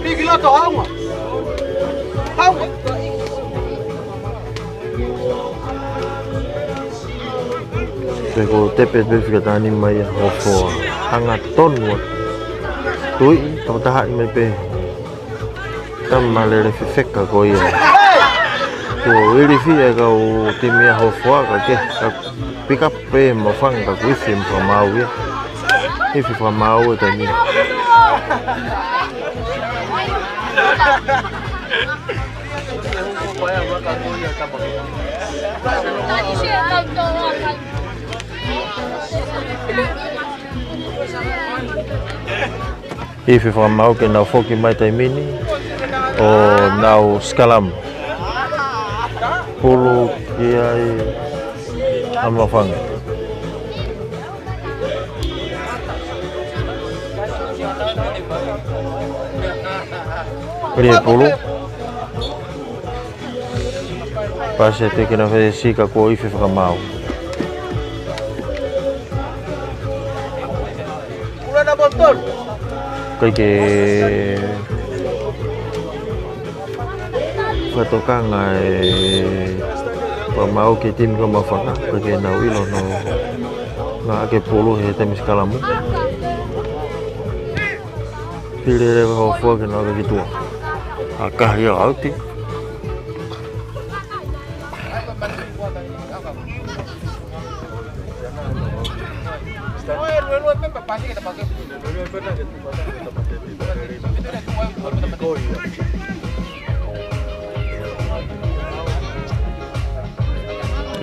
Piki loto, haunga. Haunga. Pea ko e tepe pē fika taha nima ia ʻa Hofoa. Hangatonu atu. Tui, tau taha i mai pē. Tama lele fefeka ko ia. Ko e ilifia e kau timi ʻa Hofoa ka ke, ka pick up pē Maʻufanga ka kuo ifi e fakamaau ia. Ifi fakamaau e taimi. Ifi fakamaau ke nau foki mai taimi ni ʻo nau sikalamu. Pulu ki ai ʻa Maʻufanga. Pili e pulu. Pasi atu ke na fesi ka kuo ifi fakamaau. Kai ke fakatokanga e fakamaau ki he timi ko Maʻufanga, kai ke nau ʻilo ʻoku nau ngāueʻaki e pulu he taimi sikalamu. Pili leva ʻa Hofoa ke nau ʻaka ki tuʻa. ʻAkahi ʻo ʻauti.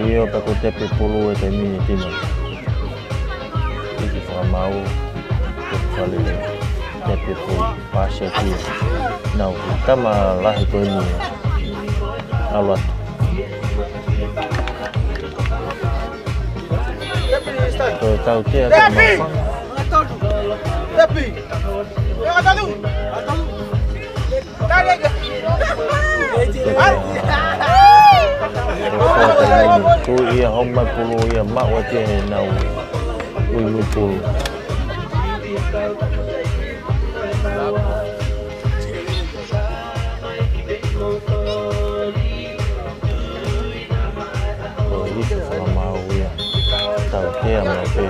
ʻIo, pea ko e tepe pulu e taimi ni e timi. Ifi fakamaau, tepe fale, tepe pulu, pasi atu ia. Nau, tama lahi ko eni. ʻAlu atu. Ko e tautea ko Maʻufanga. Ko ia homa pulu ia maʻu atu ʻenau muimui pulu. Ko e ifi fakamaau ia. Tautea maʻu pē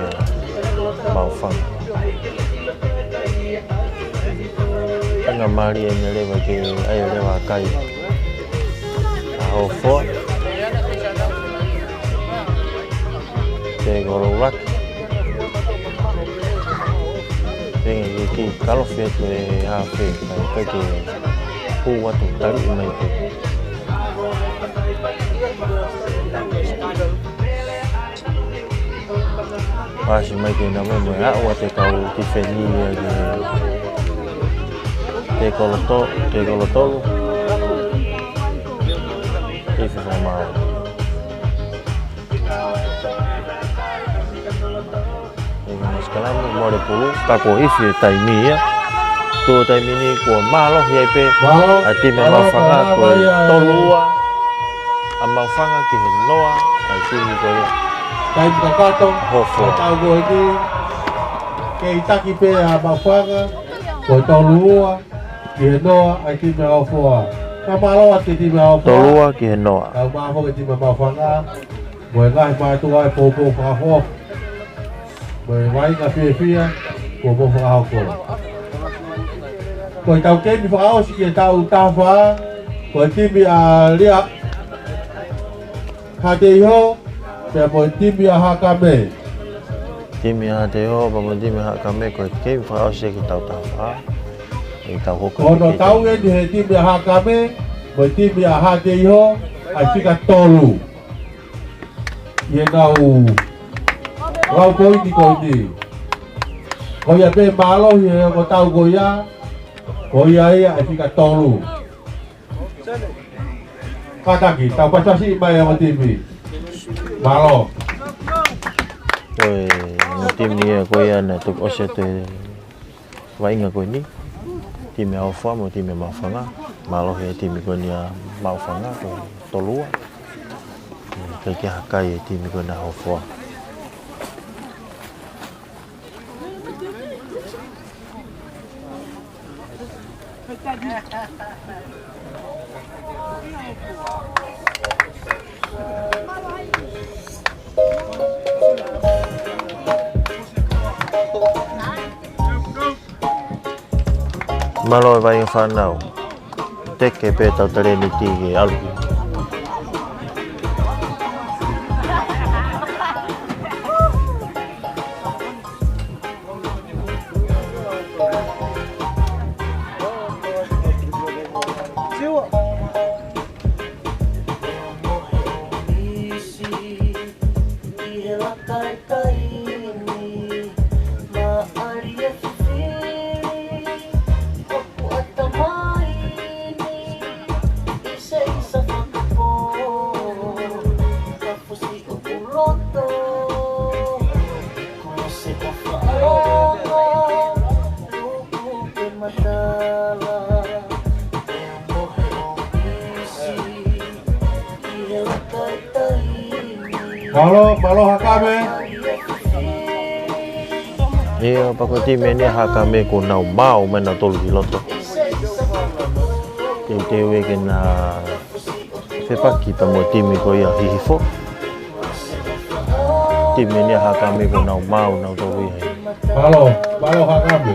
Maʻufanga. Anga mali ʻene leva ke ʻai leva kai ʻa Hofoa. Ke koloulaki. Penge ke kiʻi kalofi atu e hafe, kae ʻikai ke hū atu tali mai pē. Pasi mai ke na mai mai aʻu atu e kau tifeni ia ke te koloto, te kolotolu. Ifi fakamaau. Sikalamu mole pulu, ka kuo ifi e taimi ia. Tuʻu taimi ni kuo mālohi ai pē ʻa e timi ʻa Maʻufanga, ko e tolu ua ʻa Maʻufanga ki he noa ʻa e timi ko ia. Taimi kakato, Hofoa. Tau ko eni, kei taki pē ʻa Maʻufanga, ko e tolu ua ki he noa ʻa e timi ʻa Hofoa. Ka mālō atu ki he timi ʻa Hofoa. Tolu ua ki he noa. Tau mālō ki he timi ʻa Maʻufanga. Mo e ngaahi mātuʻa ʻi he poupou fakaʻofoʻofa. Mo e vaʻinga fiefia, ko mo fakahoko. Ko e tau keimi fakaʻosi ki he taʻu taha fā, ko e timi ʻa Lea Hateiho, pea mo e timi ʻa Hakame. Timi ʻa Hateiho, pea mo e timi ʻa Hakame, ko e keimi fakaʻosi ki he taʻu taha fā. ʻE tau hoko ko hono tau eni he timi ʻa Hakame, mo e timi ʻa Hateiho, ʻa e fika tolu. ʻI heʻenau lau poini ko eni. Ko ia pē mālohi he ongo tau ko ia, ko ia ia e fika tolu. Kātaki, tau pasipasi mai ongo timi. Mālō. Ko e ongo timi ia ko ia naʻe toki ʻosi atu e vaʻinga ko eni. Timi ʻa Hofoa mo e timi ʻa Maʻufanga. Mālohi e timi ko eni ʻa Maʻufanga, ko e tolu ua. ʻIkai ke hā kai e timi ko ena ʻa Hofoa. Mālō e vaʻinga fānau. Teke pē ʻetau talēniti ke ʻalu. Mālō, mālō Hakame. ʻIo, pea ko e timi eni ʻa Hakame kuo nau maau mai nautolu ki loto. Teuteu ke na fepaki pea mo e timi ko ia ʻa Hihifo. Timi eni ʻa Hakame kuo nau maau nautolu ia. Mālō, mālō Hakame.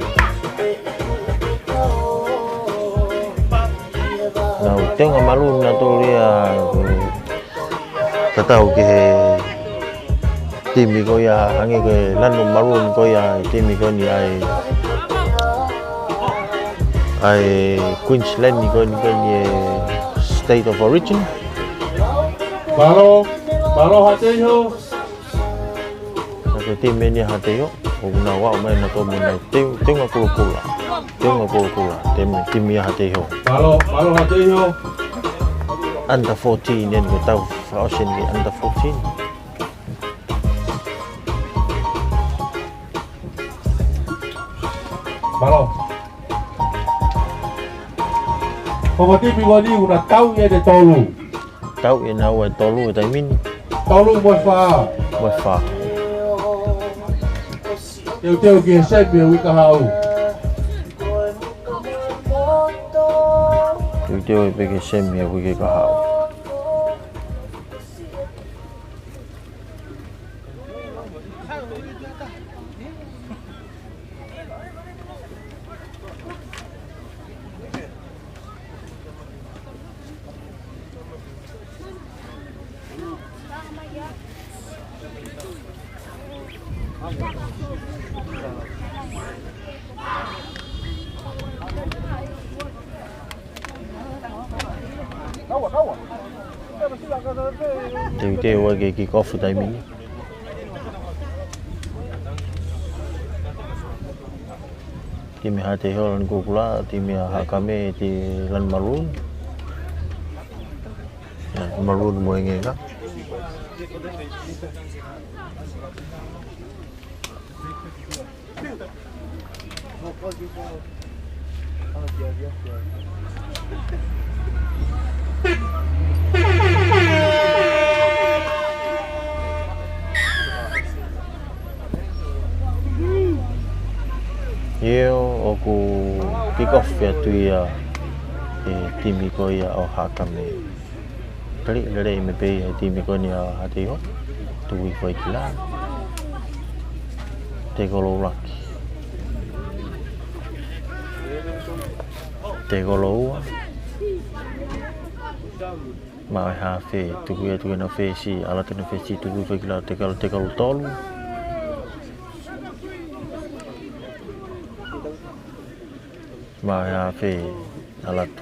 Nau teunga malu nautolu ia, ko e tatau ki he timi ko ia, hangē ko e lanu malu ko ia, timi ko eni ʻa e, ʻa e Queensland ko eni, ko eni e State of Origin. Mālō, mālō Haʻateiho. Ka ko e timi eni ʻa Haʻateiho, ʻoku nau aʻu mai nautolu mo nau teu, teunga kulokula. Teunga kulokula, timi, timi ʻa Haʻateiho. Mālō, mālō Haʻateiho. Under fourteen eni, ko ʻetau fakaʻosi eni ki he under fourteen. Mālō. Ko e timi ko eni ʻoku na tauʻi ʻe tolu. Tauʻi ʻe naua ʻe tolu he taimi ni. Tolu mo e fā. Mo e fā. Teuteu ki he semi he uike kahaʻu. Teuteu pē ki he semi he uike kahaʻu. Teuteu ke kick off taimi ni. Timi ʻa Haʻateiho lanu kulokula, timi ʻa Hakame, timi lanu maroon. Lanu maroon mo e ngenga. ʻIo, ʻoku kick off atu ia ʻe he timi ko ia ʻo Hakame. Kali lelei mai pē ia ʻe he timi ko eni ʻa Haʻateiho. Tuku hifo ia ki lalo. Tekolo ʻuluaki. Tekolo ua. Maʻu ʻe he hafe, tuku ia, tuku ʻe he nofo fesi, ʻalu atu e nofo fesi, tuku hifo ia ki lalo, tekolo, tekolo tolu. Maʻu ʻe he hafe, ʻalu atu.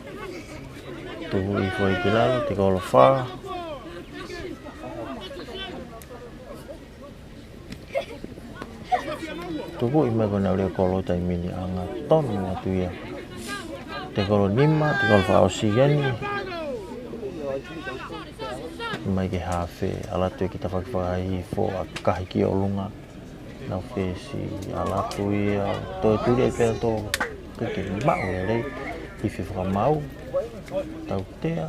Tuku hifo ia ki lalo, tekolo fā. Tuku ia mai ko ʻenau lele kolo taimi ni, angatonu atu ia. Tekolo nima, tekolo fakaʻosi eni. Mai ki he hafe, ʻalu atu e ki tafaʻaki fakahihifo, ʻakahi ki ʻolunga. Nau fesi ʻalu atu ia, toe tuli ai pea tō, ke ke maʻu lelei, ifi fakamau, tautea.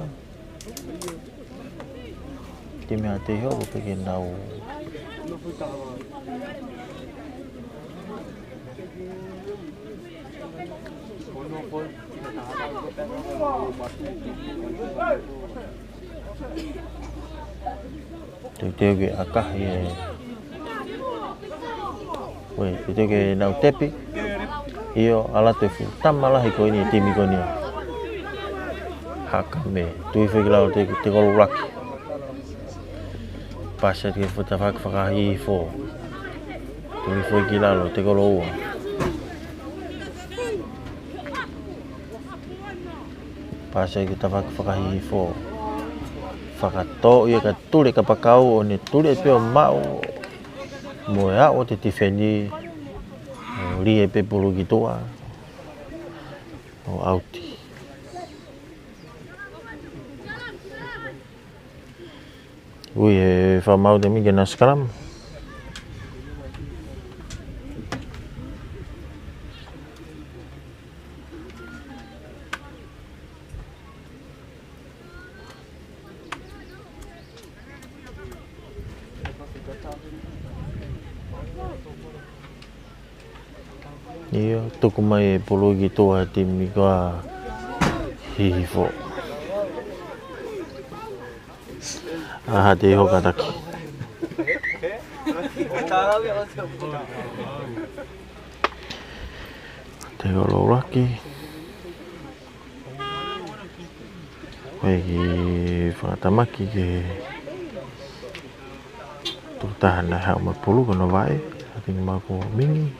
Timi ʻa Teiho, ʻoku pehē ke nau Teuteu ke ʻakahi e. Ue, teuteu ke nau tepi. ʻIo, ʻalu atu e fuʻu tama lahi ko eni e timi ko eni. Haka me, tui feki lau te, te kolo laki. Pasi atu ki he fuʻu tafaʻaki fakahihifo. Tuli foʻi ki lalo, te kolo ua. Pasi atu ki he tafaʻaki fakahihifo. Fakatō ia ka tuli kapakau ʻo ne tuli ʻe pea maʻu. Mo e aʻu ʻo te tifeni. ʻO lie pē pulu ki tuʻa. ʻO ʻauti. Ui, e fakamau te miki na scrum. ʻIo, tuku mai e pulu ki tuʻa timi ko ʻa Hihifo. ʻA Haʻateiho kātaki. Te kolo laki. Ko e kiʻi fakatamaki ke tuku taha naʻe haʻu mai pulu ko Novaʻe, ʻa tini mako mingi.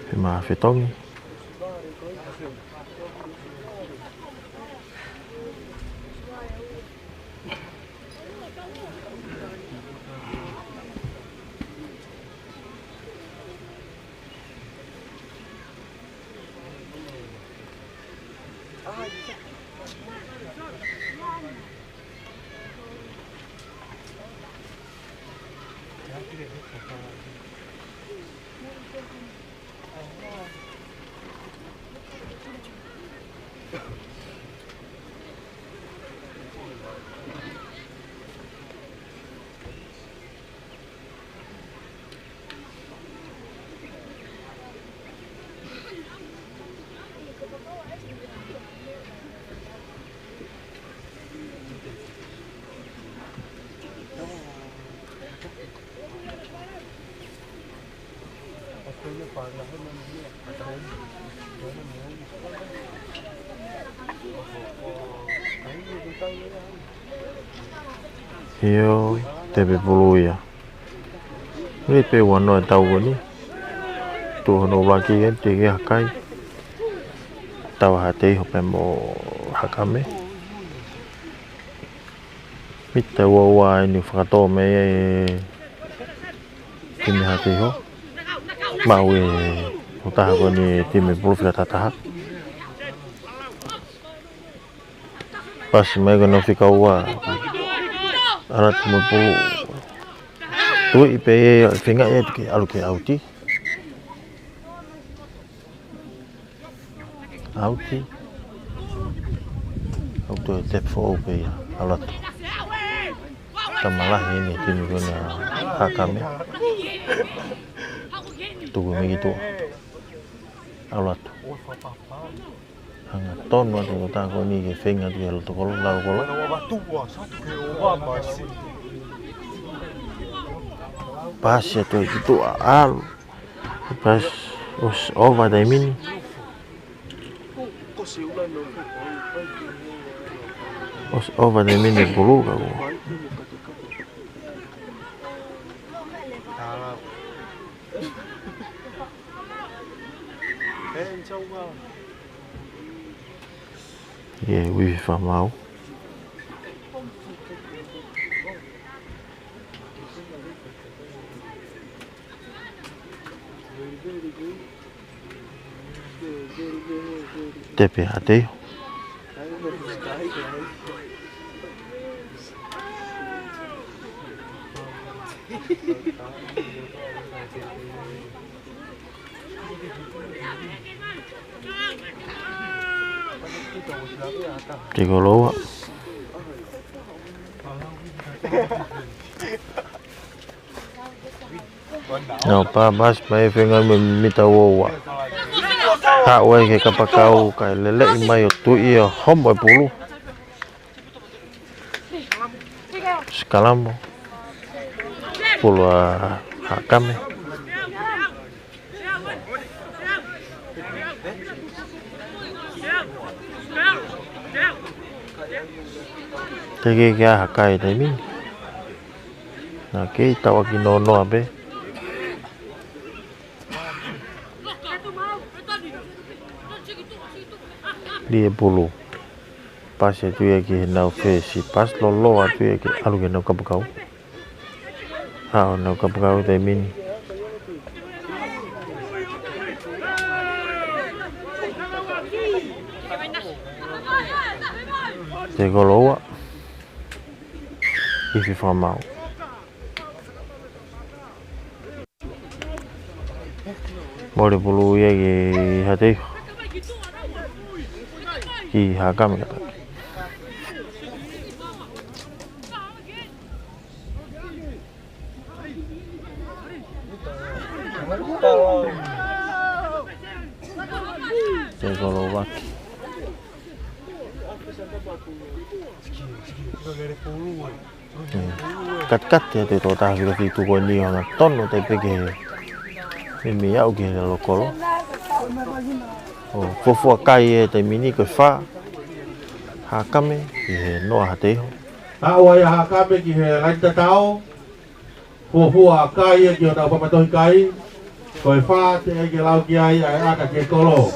Pea mo Fetongi. ʻIo, tepi pulu ia. Lie pē ua noa e tau ko eni. Tuʻu hono laki ia, te ke hakai. Tau Haʻateiho pea mo Hakame. Mita ua ua eni fakatō mei ai e timi Haʻateiho. Maʻu e ʻo taha ko eni e timi pulu fika taha taha. Pasi mai ko eni fika ua. ʻAlu atu mo pulu. Tui pē e feinga e tuki ʻalu ke ʻauti. ʻAuti. ʻAuti e tepi foʻou pē ia. ʻAlu atu. Tama lahi eni timi ko eni ʻa Hakame. Tuku mei ki tuʻa. ʻAlu atu. Hangatonu atu ko e tau ko eni ke feinga atu ki he loto kolo, lalo kolo. Pasi atu ki tuʻa, ʻalu. Pasi, ʻosi ova taimi ni. ʻOsi ova taimi ni pulu ka ko. ʻIo, ui fakamau. Tepi Haʻateiho. Tēkoloua. Nau pāpasi mai e feinga mo e mita ua ua. Haʻu ai ki he kapakau kae leleʻi mai ʻo tuʻi ʻo homo e pulu. Sikalamo. Pulu ʻa Hakame. Teʻeki ke ʻi ai ha kai taimi ni. Naʻe kei tauʻaki nonoa pē. Lī e pulu. Pasi atu ia ki heʻenau fesi. Pasi loloa atu ia ke ʻalu ki heʻenau kapakau. Haʻu ʻenau kapakau taimi ni. Tēkoloua. Ifi fakamaau. Mole pulu ia ki Hateiho. Ki Hakame kātaki. Tēkoloua. Katikati atu e tokotaha fika fitu ko eni ʻo hangatonu atu pē ki he meimei aʻu ki he lalo kolo. ʻO fuofua kai e taimi ni ko e fā. Hakame ki he noa Hateiho. Haʻu ai ʻa Hakame ki he laini tatau. Fuofua kai ia ki hotau papatohi kai. Ko e fā teʻeki ke lau ki ai ʻa e ʻata ki he kolo.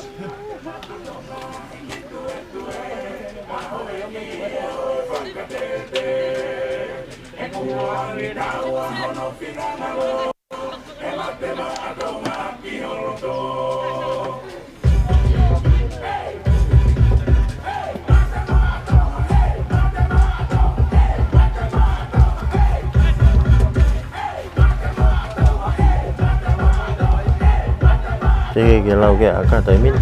Teʻeki ke lau ki ai ʻa e ʻata taimi ni.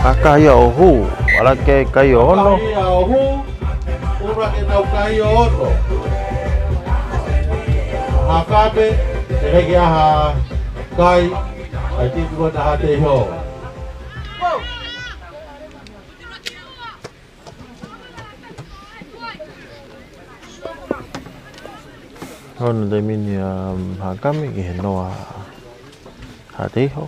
Ka kai ʻo hū, ala ke kai ʻo ono. Kai ʻo hū, ʻuluaki ʻenau kai ʻo ono. Hakame, teʻeki ke ʻi ai ha kai, ʻa e timi ko ena Hateiho. Hono taimi ni ʻa Hakame ki he noa Hateiho.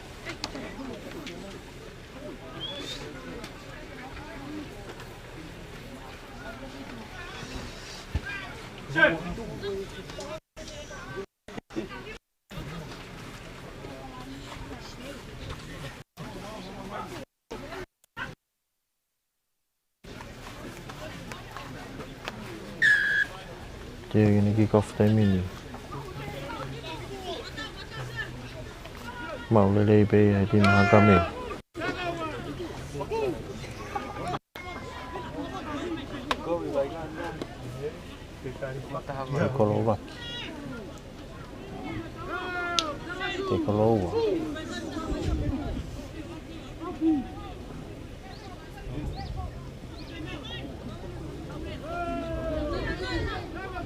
Tēkini kick off taimi ni. Maʻu lelei pē ia ʻe he timi Hakame. Tēkoloua. Tēkoloua.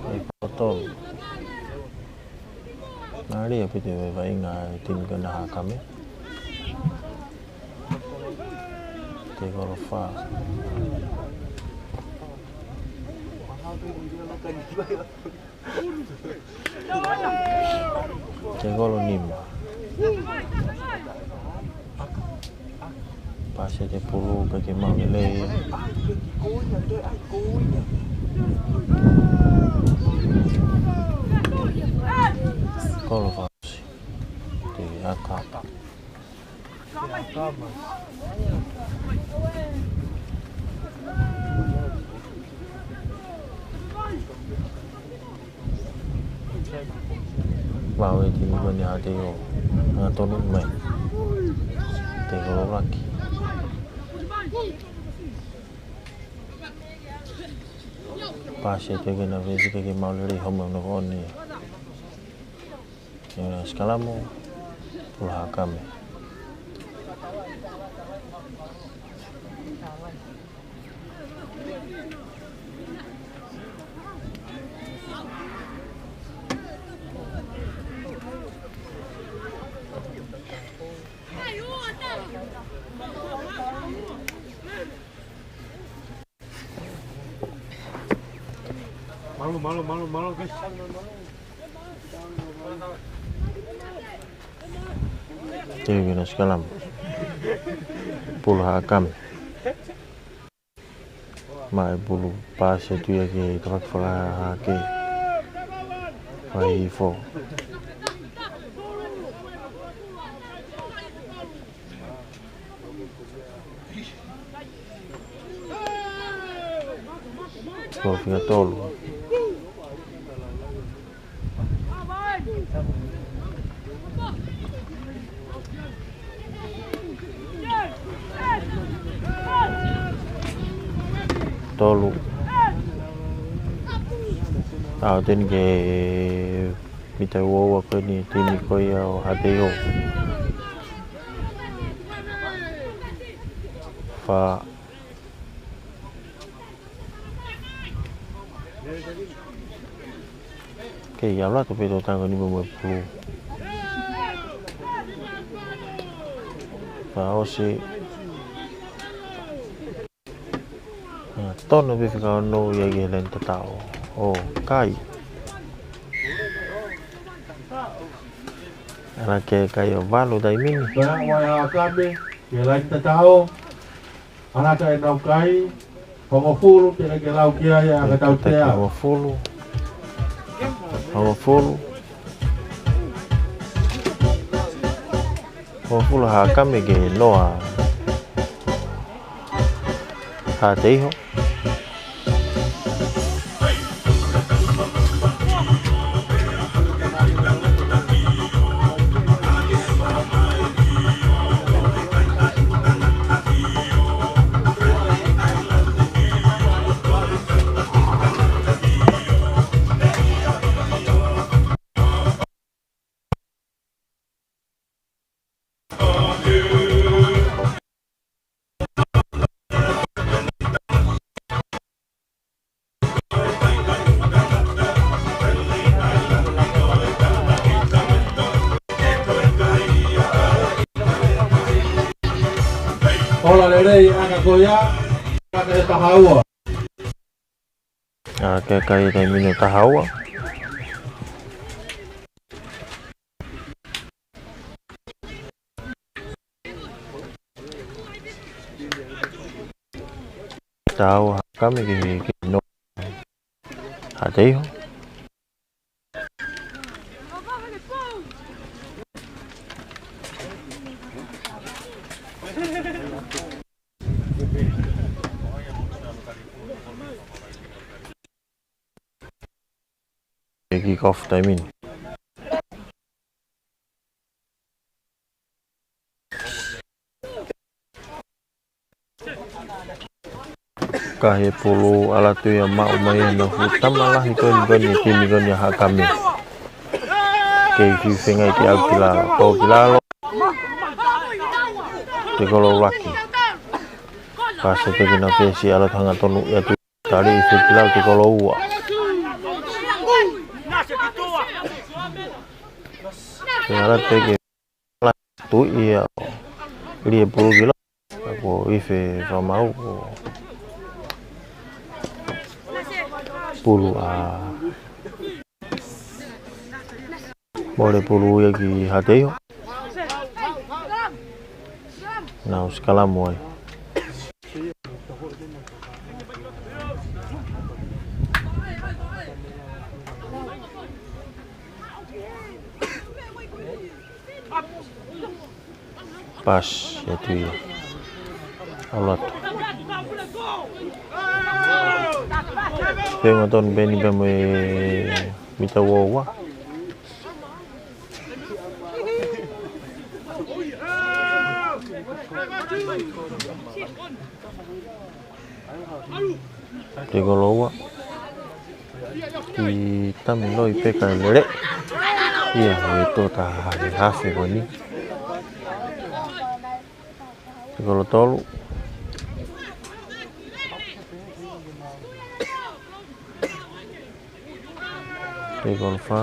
Tēkoloua. Ngali ʻaupito e vaʻinga ʻa e timi ko ena Hakame. Tēkoloua. Tēkoloua nima. Pasi e pulu pē ke maʻu lelei. Tēkoloua. Te aka. Maʻu e timi ko eni Hateiho. Hangatonu mai. Te kolo laki. Pasi atu ki he nafesi ke maʻu lelei homo no koni. Ia, sikalamu, Pulu Hakame. Malu, malu, malu, malu, guys. Te ke na sikalamu. Pulu Hakame. Maʻu e pulu, pasi atu ia ki he tafaʻaki fakahahake. Fai hifo. Ko fika tolu. Tolu. Tau teni ke mita ua ua ko eni timi ko ia ʻo Haʻateiho. Fā. Kei ʻalu atu pē tō tango ni mo e pulu. Fā ʻosi. Ā, tonu pē fika ono ia ki he laine tataʻo. ʻO kai. ʻAlu ke kai ʻo valu taimi ni. Pea ʻoku ʻi ai Hakame ki he laine tataʻo. ʻAlu ka e nau kai, hongofulu, pea ke lau ki ai ʻa e tautea. Hongofulu. Hongofulu. Hongofulu Hakame ki he noa Haʻateiho. Ola lelei ʻa e kakai ko ia, kakai taha ua. ʻAlu ke kai taimi ni taha ua. Taha ua Hakame ki he, ki he noa Haʻateiho. Kick off taimi ni. Ka he pulu ʻalu atu ia maʻu mai ʻa e fuʻu tama lahi ko eni ko eni timi ko eni ʻa Hakame. Kei fifenga ki ʻalu ki lalo. Ko ki lalo. Te kolo laki. Pasi atu ki he nafesi ʻalu atu hangatonu ia tu. Tali ʻi he kilau te kolo ua. Ke ala te ke la tui ia. Lie pulu kilo. Ko ife famau ko pulu a. Mole pulu ia ki Haʻateiho. Nau sikalamu ai. Pasi atu ia. ʻAlu atu. Pea ʻoku tonu pē eni pea mo e mita ua ua. Tēkolo ua. Ki Tamiloi pē kae lele. ʻIa, ʻe tō taha he hafe ko eni. Tēkolo tolu. Tēkolo fā.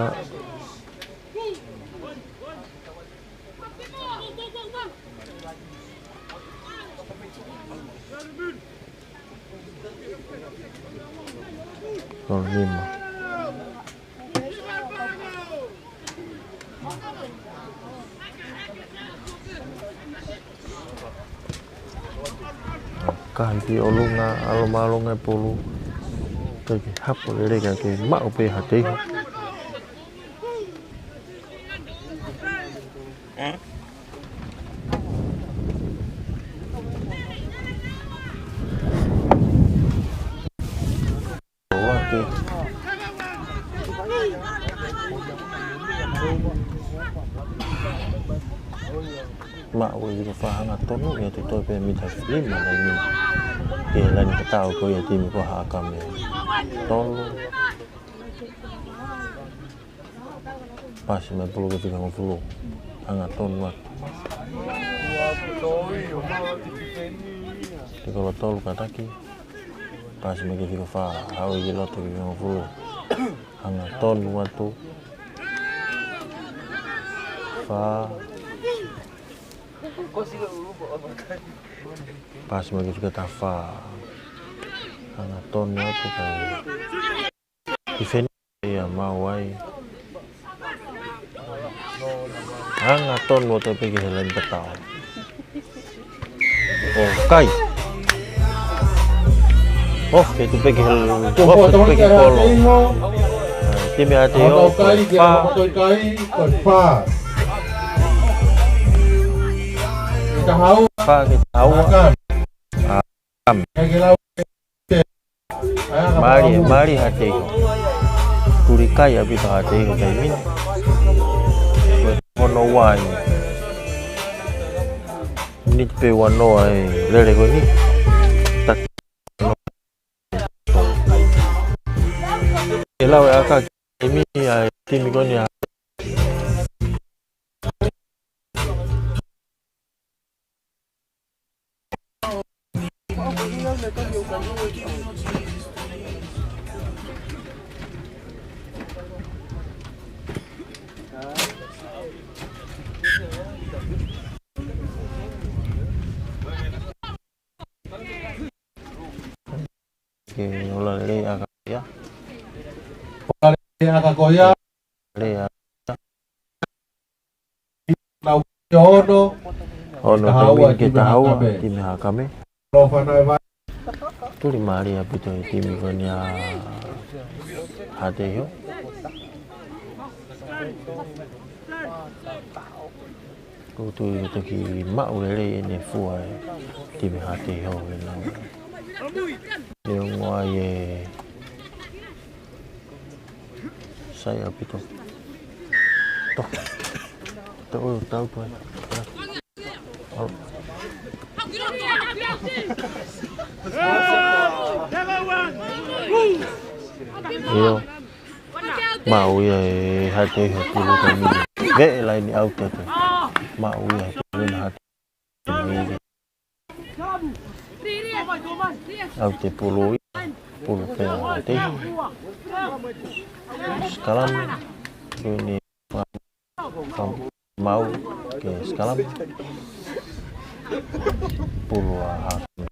Tēkolo nima. Kahi ki ʻolunga, ʻalu mālōlō e pulu. Kae ke hapo lele kae ke maʻu pē Haʻateiho. Maʻu e fika fā, hangatonu ia, toe toe pē mita lima laini. Ke laini tatau ko ia timi ko Haʻakame. Tolu. Pasi mai pulu ki he fika hongofulu. Hangatonu atu. Tēkolo tolu kātaki. Pasi mai ki he fika fā. Haʻu ki loto ki he fika hongofulu. Hangatonu atu. Fā. Pasi mai ki he fika taha fā. Hangatonu atu kae. Tifeni ia maʻu ai. Hangatonu atu pē ki he laini tatau. ʻOku kai. ʻOku ke tuʻu pē ki he, ʻoku ke tuʻu pē ki he kolo. Timi Haʻateiho, fā. Fā ki he taha ua. Mālie, mālie Haʻateiho. Tuli kai ʻaupito Haʻateiho taimi ni. Ko hono ua eni. Miniti pē ua noa e lele ko eni. Taki. ʻE lau e ʻaka ki he timi, ʻa e timi ko eni ʻa Ke ola lelei ʻaka ia. Ola lelei ʻaka ko ia. Lelei ʻaka. Lau ono. Ono, taha ua, taimi ni ke taha ua, timi Haʻakame. Timi Haʻakame. Lo fana e vai. Tuli mālie ʻaupito e timi ko eni ʻa Haʻateiho. Ko e tui ʻe toki maʻu lelei ʻene fua e timi Haʻateiho ʻi he nau. Neongo ai e sai ʻaupito. Tō. Tō, tau pē. ʻIo. Maʻu ia ʻe Haʻateiho pulu taimi ni. Veʻe laini ʻaute atu. Maʻu ia he pulu ʻa Haʻateiho. ʻAute pulu ia. Pulu pē ʻa Haʻateiho. Sikalame. Ko eni Fam-, Fam-, Mau ke sikalame. Pulu ʻa Haʻakame.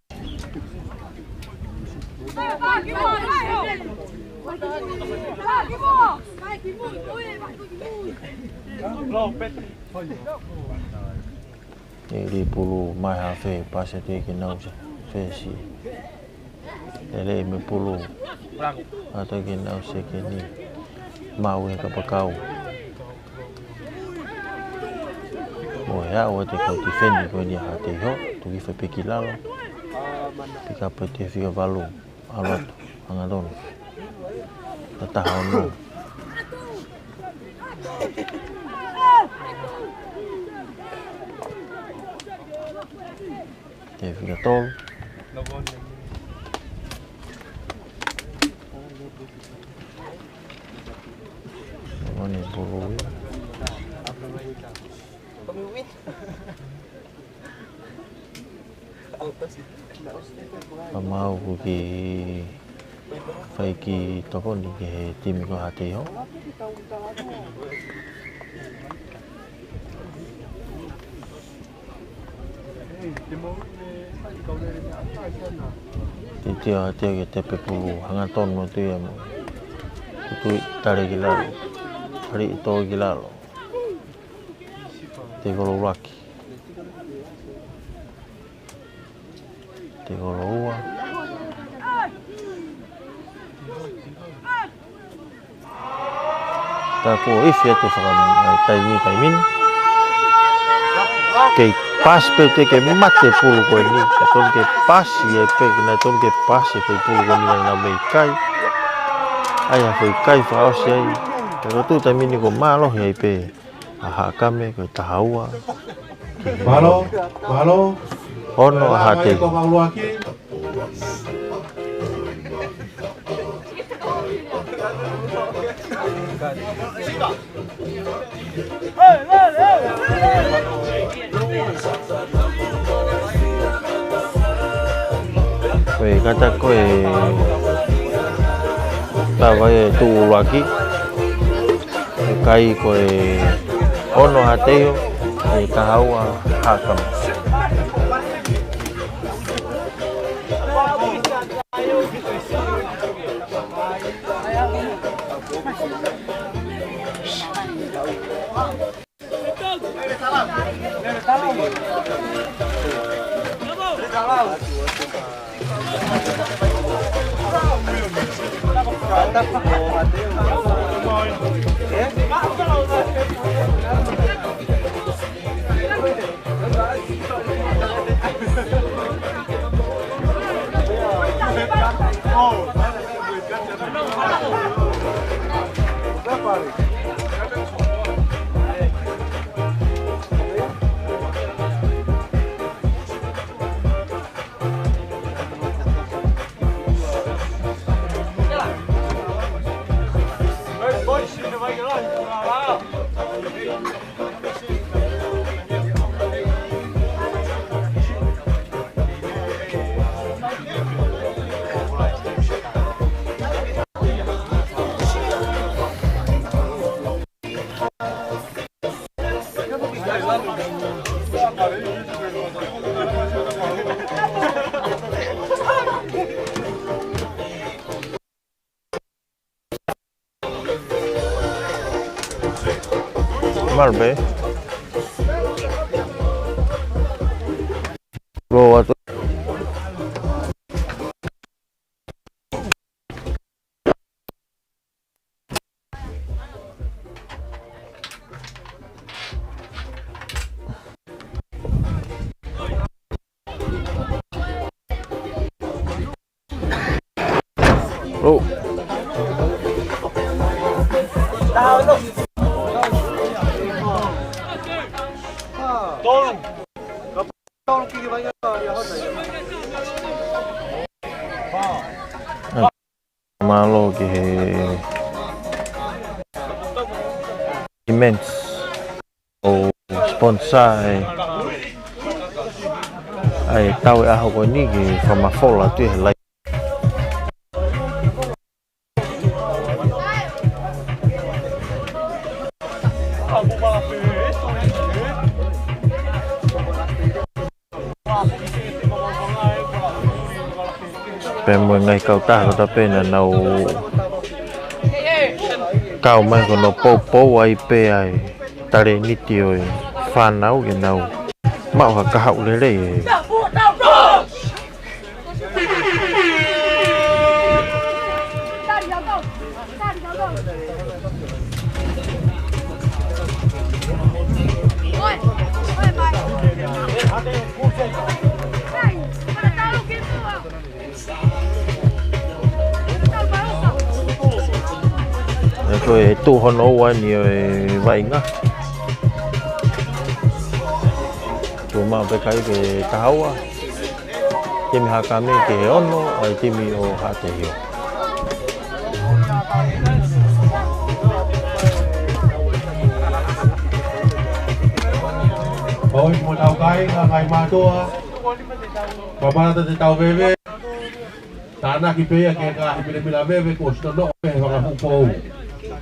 ʻE li pulu mai hafe, pasi atu ki he nau se fesi. Lele mei pulu. ʻAtu ki he nau sekeni. Maʻu ʻe he kapakau. Mo e aʻu atu e kau tifeni ko eni ʻa Haʻateiho. Tuki fai pē ki lalo. Pika pē ʻe he fika valu. ʻAlu atu. Hangatonu. Taha ono. Te fika tolu. Navone pulu ia. Ka mau kuki fai ki tokoni ki he timi ko Haʻateiho. Te tio a tio ke tepe pulu hangatonu atu ia mo. Tutui tale ki lalo. Hari i tō ki lalo. Te kolo ʻuluaki. Te kolo ua. Ka ko ifi atu faka-, ai, taimi, taimi ni. Kei pasi pē te ke mate pulu ko eni. Ka tonu ke pasi e pe, na tonu ke pasi e pe pulu ko eni na mei kai. Ai, a fai kai fakaʻosi ai. Ka ko tu taimi ni ko mālohi ai pē. ʻA Haʻakame ko e taha ua. Mālō, mālō. Ono ʻa Haʻateiho. Ko Mauluaki. Ko e kata ko e tava e tuʻu ʻuluaki. ʻE kai ko e ono Haʻateiho, ʻe taha ua Haʻakame. Mālō pē. Lō atu. Lō. Mālō ki he Immense ʻo sponsor e, ʻa e tau e ʻaho ko eni ke fakamafola atu he lai. Pea mo e ngaahi kautaha kotoa pē naʻa nau kau mai ko hono poupou ai pē ʻa e talēniti ʻo e fānau ke nau maʻu ha kahaʻu lelei ē. ʻE ko e tuʻu hono ua eni ʻo e vaʻinga. Tuʻu maʻu pē kai ke taha ua, timi Hakame ki he ono ʻa e timi ʻo Haʻateiho. Oi, mo tau kai, ka kai mātuʻa. Pamata te tau veve. Tānaki pē ia ke ka he milamila veve ko sitono pē he fakafukou.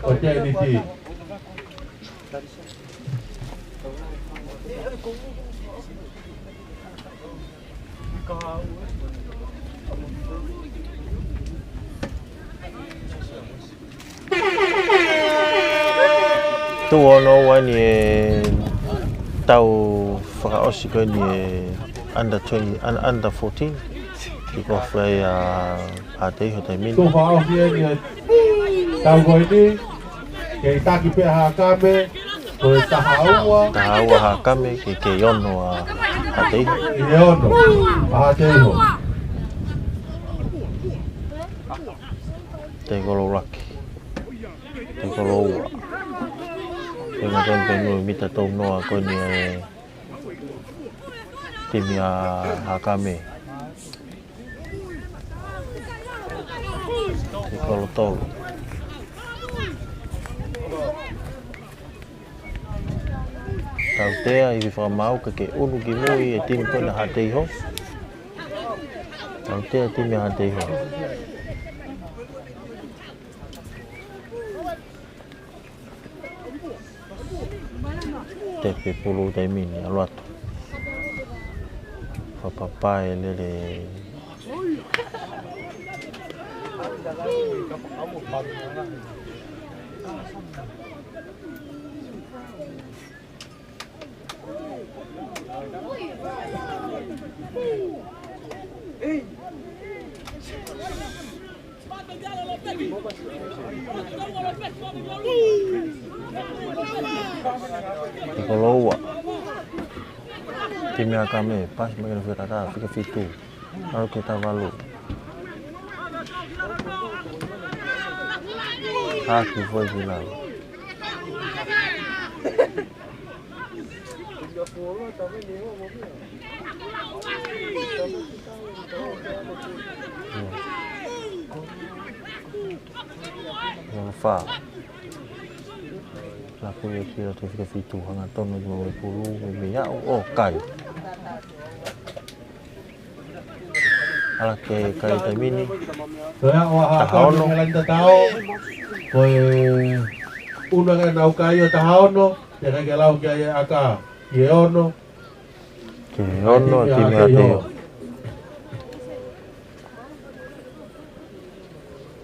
Ko te niti. Tuʻu ono ua ni e tau fakaʻosi ko eni e under twenty, un-, under fourteen. Kick off ʻa Haʻateiho taimi ni. Tuʻu fakaʻosi eni e tau ko eni. Kei taki pē Hakame, ko e taha ua. Taha ua Hakame, kei, kei ono ʻa Haʻateiho. Kei ono ʻa Haʻateiho. Te kolo laki. Te kolo ua. Te na tonu pē nui mita tau noa ko eni e timi ʻa Hakame. Te kolo tolu. Tautea ivi fakamau ka ke ʻunu ki mui e timi ko ena Haʻateiho. Tautea timi Haʻateiho. Tepe pulu taimi ni, ʻalu atu. Fakapapae lele. Te kolo ua. Timi ʻa Hakame, pasi mai ki he fika taha, fika fitu. ʻAlu ki he taha valu. Haki foʻi ki lalo. Nima fā. Laku ia ki loto fika fitu, hangatonu mo e pulu, meimei aʻu ʻo kai. ʻAlu ki he kai taimi ni. Ko ia ʻo ha taha ono. Ko e ʻuhinga ke nau kai ʻo taha ono, te kai ke lau ki ai ʻa ʻAka, ki he ono. Ki he ono, timi ʻa Haʻateiho.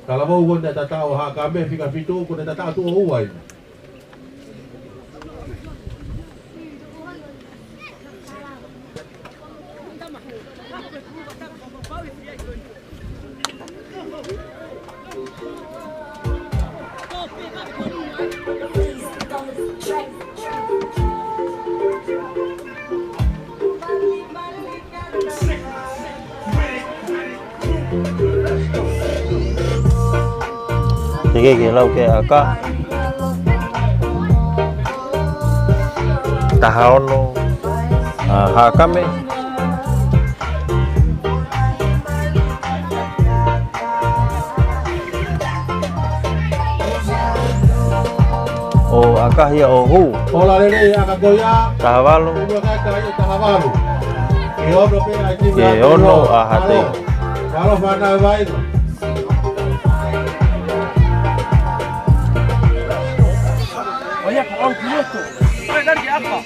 Talavou ko ena tataʻo Hakame fika fitu, ko ena tataʻo tuʻo ua eni. Teke ke lau ki he ʻAka. Taha ono ʻa Hakame. ʻO ʻAka ia ʻo hū. ʻOla lelei ʻa ʻAka ko ia. Taha valu. Ua kai kai taha valu. Ke ono pē ʻa e timi ʻa Haʻateiho. Ke ono ʻa Haʻateiho. Valo fana vai. ʻO ia ka au ki loto. Oi, kari ke ʻAka.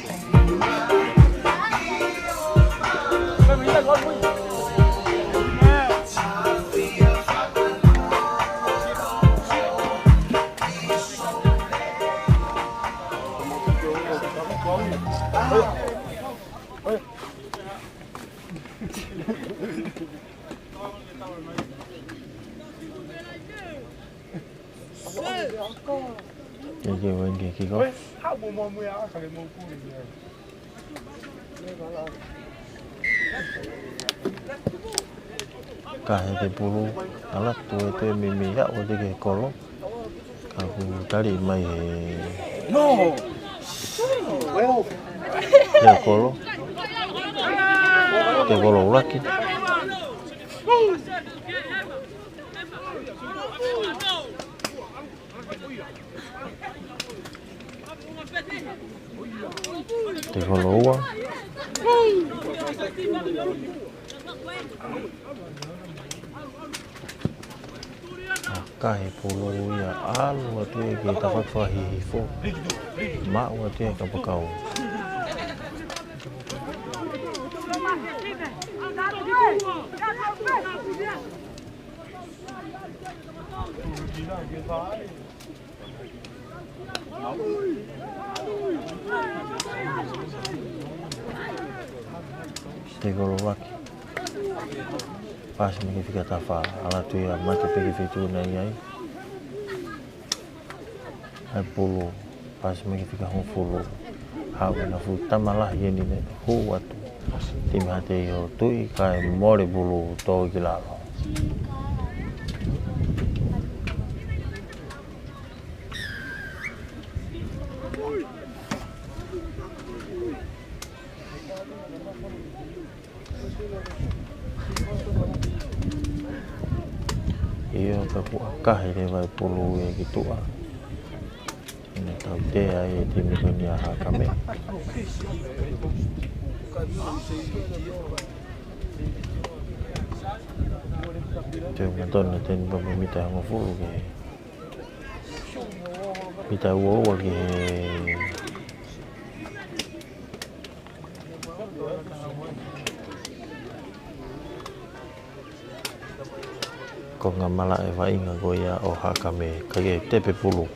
Eke wenge kiko. Ka he te pulu, ala tu e te mimi ia o te ke kolo. Ka ku tali mai he. No. He kolo. Te kolo ʻuluaki. Te kolo ua. Kae pulu ia ʻalu atu ia ki he tafaʻaki fakahihifo. Maʻu atu ia ʻe he kapakau. Te kolo ʻuluaki. Pasi mai ki he fika taha fā, ʻalu atu ia mate pē ki he feituʻu naʻe ʻi ai. Kae pulu, pasi mai ki he fika hongofulu. Haʻu ʻena fuʻu tama lahi eni naʻe hū atu. Timi Haʻateiho, tuʻi kae mole pulu, tō ki lalo. ʻIo, ka kuo ʻakahi leva e pulu ia ki tuʻa. ʻIna tautea e timi ko eni ʻa Hakame. Te u ngatona teni pa mita hongofulu ki he mita ua ua ki he Konga malaʻe vaʻinga ko ia ʻo Hakame, kae tepe pulu.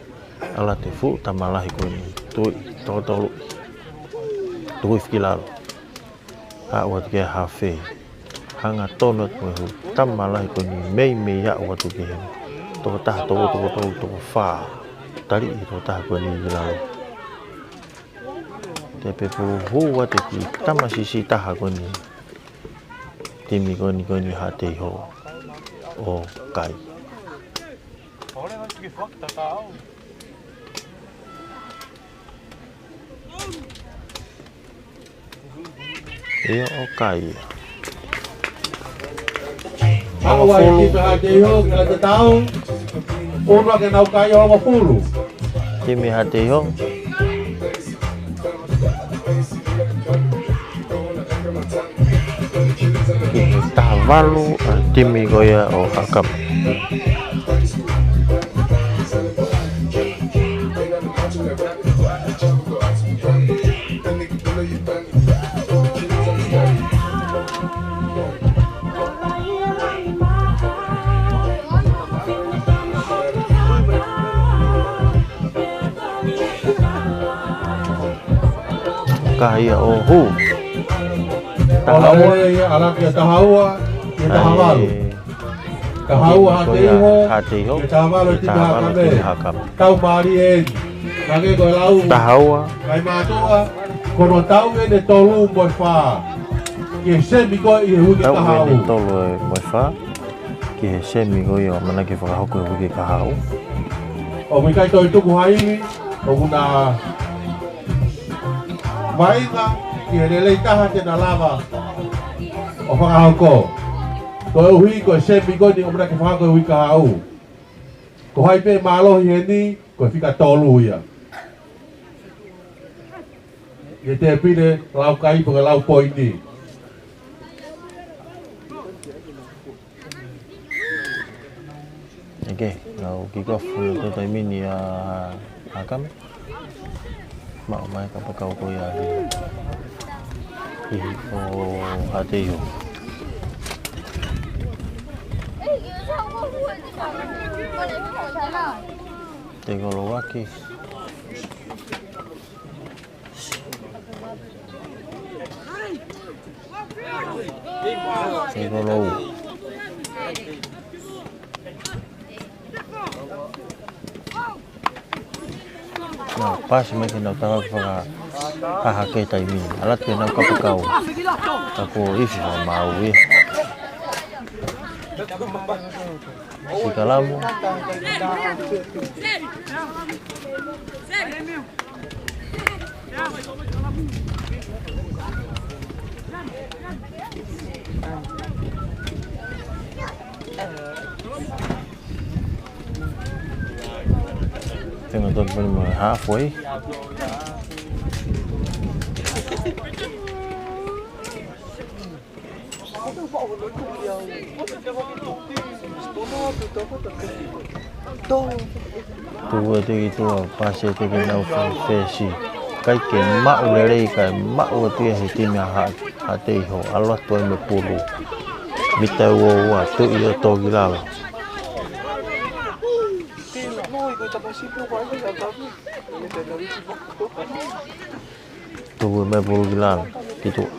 ʻAlu atu e fuʻu tama lahi ko eni, tuʻi, tokotolu. Tuʻi fiki lalo. Aʻu atu ki he hafe. Hangatonu atu mo e fuʻu tama lahi ko eni, meimei aʻu atu ki he tokotaha, toko, toko, toko, toko fā. Taliʻi e tokotaha ko eni ki lalo. Tepe pulu, hū atu e kiʻi tama siʻisiʻi taha ko eni. Timi ko eni, ko eni Haʻateiho ʻo kai. ʻIo, ʻo kai ia. Haʻu ai e timi Haʻateiho, ke la tatau. Ono ke nau kai ʻo hongofulu. Timi Haʻateiho. Ki he taha valu ʻa e timi ko ia ʻo Hakame. Ka ia ʻo hū. Taha ua. ʻAlu ia, ʻalu ki he taha ua, ki he taha valu. Taha ua Haʻateiho, Haʻateiho, ki he taha valu, ki he taha valu, Hakame. Tau mālie eni. Hangē ko e lau. Taha ua. Kae mātuʻa, ko hono tau eni ʻe tolu mo e fā. Ki he semi ko ē ʻi he uike kahaʻu. Tau eni ʻe tolu mo e fā. Ki he semi ko ia ʻoku ʻamanaki ke fakahoko he uike kahaʻu. ʻOku ʻikai toe tuku ha ivi, ʻoku na vaʻinga ki he lelei taha te na lava ʻo fakahoko. Koeʻuhi ko e semi ko eni ʻoku ʻamanaki ke fakahoko he uike kahaʻu. Ko hai pē mālohi heni, ko e fika tolu ia. ʻI he tēpile lau kai pe ko e lau poini. ʻIkai, nau kick off ʻi he taimi ni ʻa Hakame. Maʻu mai e kapakau ko ia ʻa Hihi ʻo Haʻateiho. Te kolo ʻuluaki. Te kolo ua. Nau pasi mai ke nau tala fakahahake taimi. ʻAlu atu ke nau kapakau. Ka kuo ifi fakamaau ia. Sikalamu. Tenga tolu pali mo halfway. Tuku atu ki tuʻa, pasi atu ki nau fe-, fesi. ʻIkai ke maʻu lelei, kae maʻu atu ia he timi ʻa Ha-, Haʻateiho, ʻalu atu ai mo e pulu. Mita ua ua, Tuʻi ʻo tō ki lalo. Tuku mai pulu ki lalo, ki tuʻa.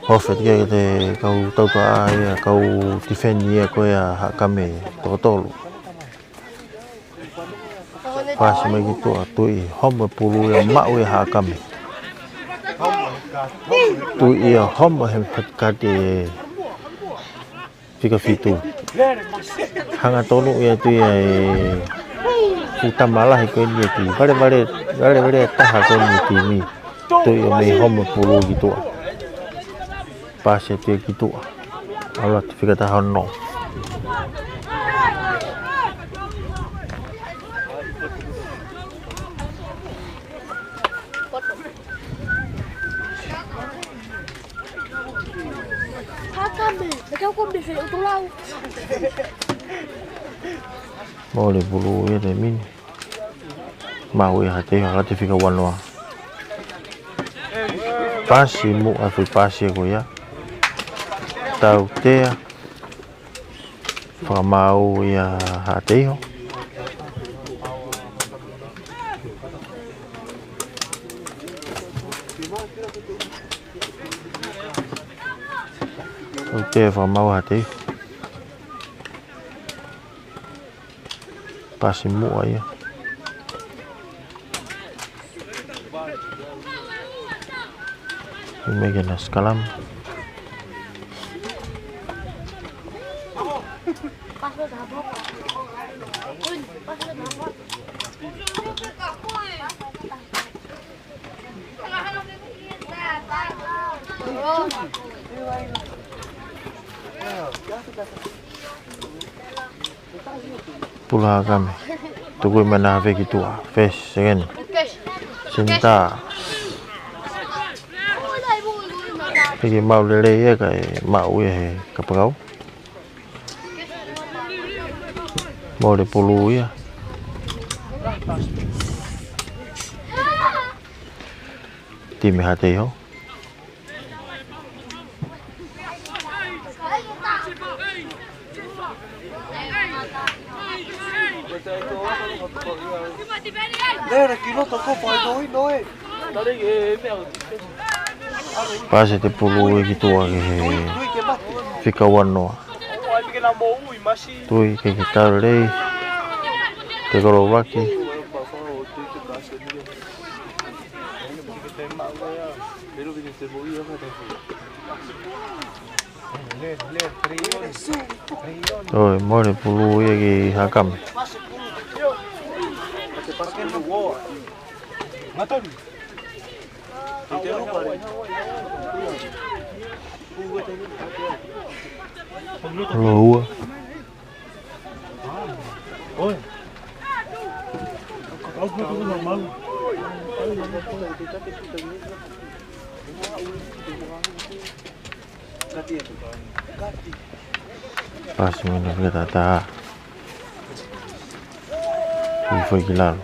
Ofe atu ki he kau tautua ia, kau tifeni ia ko ia ʻa Haʻakame toko tolu. Pasi mai ki tuʻa, Tuʻi, homo e pulu ia, maʻu ia ʻe Haʻakame. Tuʻi ia homo he head guard ʻe fika fitu. Hangatonu ia atu ia ʻe fuʻu tama lahi ko eni ʻi he timi. Valevale, valevale taha ko eni ʻi he timi. Tuʻi ʻo mei homo e pulu ki tuʻa. Pasi atu ia ki tuʻa. ʻAlu atu fika taha ono. Haʻakame, me kau ko me fe utulau. Mole pulu ia te mini. Maʻu ia Haʻateiho, ʻalu atu fika ua noa. Pasi muʻa, fuʻu pasi ko ia. Tautea. Fakamaau ia Haʻateiho. Tautea, fakamaau Haʻateiho. Pasi muʻa ia. He meʻa ke na scrum. Pulu Haʻakame. Tuku mai ʻa e hafe ki tuʻa. First, second. Senitā. Hiki maʻu lelei ia kae maʻu ia he kapakau. Mole pulu ia. Timi Haʻateiho. Pasi atu e pulu ia ki tuʻa ki he fika ua noa. Tuʻi ke ke tau lei. Te kolo waki. ʻOi, mole pulu ia ki Haʻakame. Lo ua. Pasi mai na fika taha. Ui foʻi ki lalo.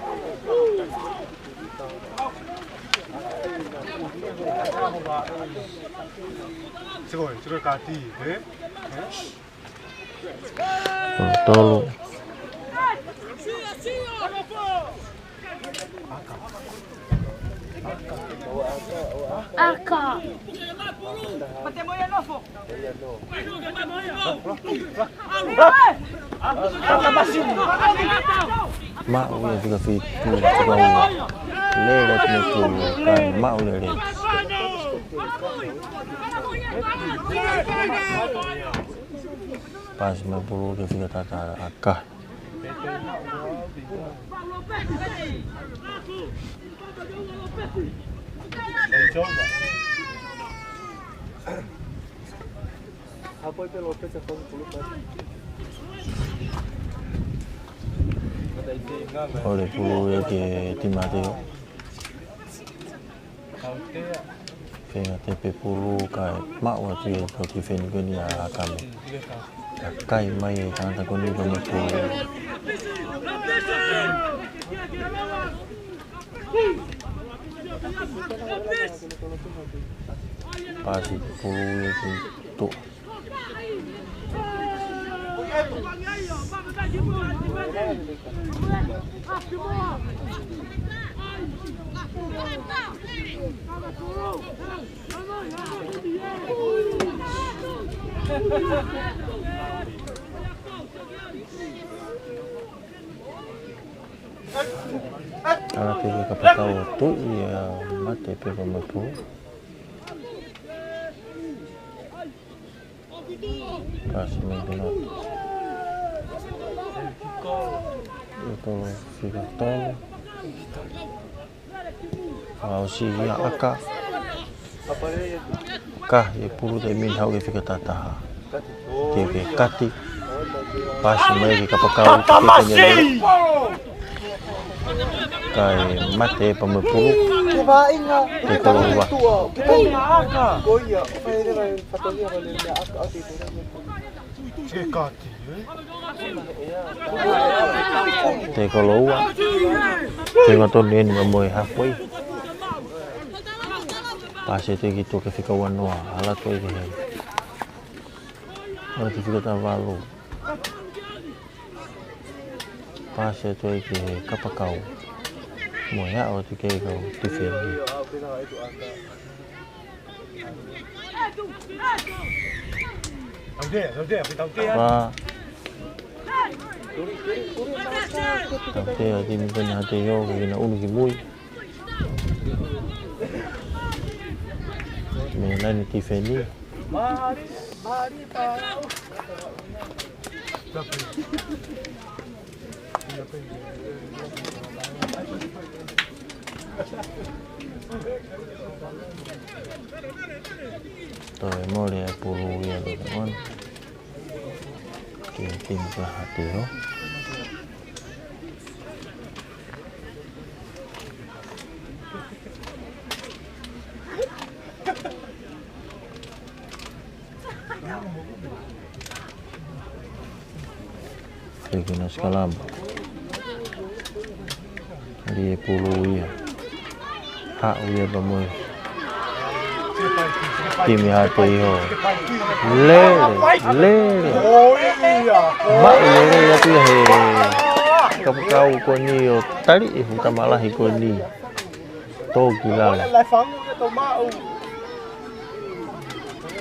Siko, siko kati, eh? Tolu. Aka. Maʻu ia fika fitu, fika ua. Lele atu mo e pulu, kae maʻu lele. Pasi mai pulu ki he fika taha, aka. Pasi mai pulu ki he fika taha, aka. ʻOku pulu ia ki he timi ʻa Teho. Feinga tepe pulu kae maʻu atu ia ʻe he tifeni ko eni ʻa Hakame. Kakai mai e tangata ko eni ko e pulu. Pasi pulu ia ki tuʻa. Ala ke kapakau ʻo tuʻi ia mate pē ko e pulu. Pasi mai ki loto. ʻIo, tolo, fika tolu. Fakaʻosi ia ʻa ʻAka. Ka, ʻe pulu te min hau ke fika tahataha. Ke ke kati. Pasi mai ki he kapakau. Kae mate pē mo e pulu. Ke koloua. Te koloua. Te ngatonu eni mo e hafoi. Pasi atu ki tuʻa ke fika ua noa. Ala atu ki he. Ala ki fika tahavalu. Pasi atu ai ki he kapakau. Mo e aʻu atu ki he kau tifeni. Pā. Tautea timi ko eni ʻa Teho ke na unu ki mui. Mei he laine tifeni. Toe mole e pulu ia ʻi he ʻaho ni. Ke timi ka ʻa Teho. Fekina sikalama. Lī e pulu ia. Haʻu ia pea mo e timi ʻa Teho. Lele, lele. Maʻu lele atu ia he kapakau ko eni ʻo tali e fuʻu tama lahi ko eni. Tō ki lalo.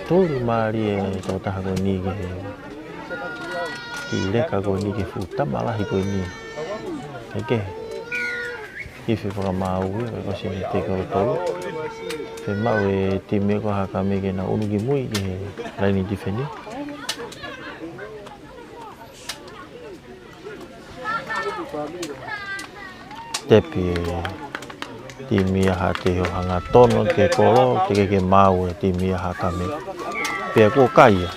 Tuli mālie e tokotaha ko eni ki he, ki leka ko eni ki he fuʻu tama lahi ko eni. Eke. Ki he fakamaau ia, ko e sini te kolo tolu. Fiemaʻu e timi ko Hakame ke na unu ki mui ki he laine tifeni. Tepi e timi ʻa Teho hangatonu ke kolo, ke ke maʻu e timi ʻa Hakame. Pea kuo kai ia.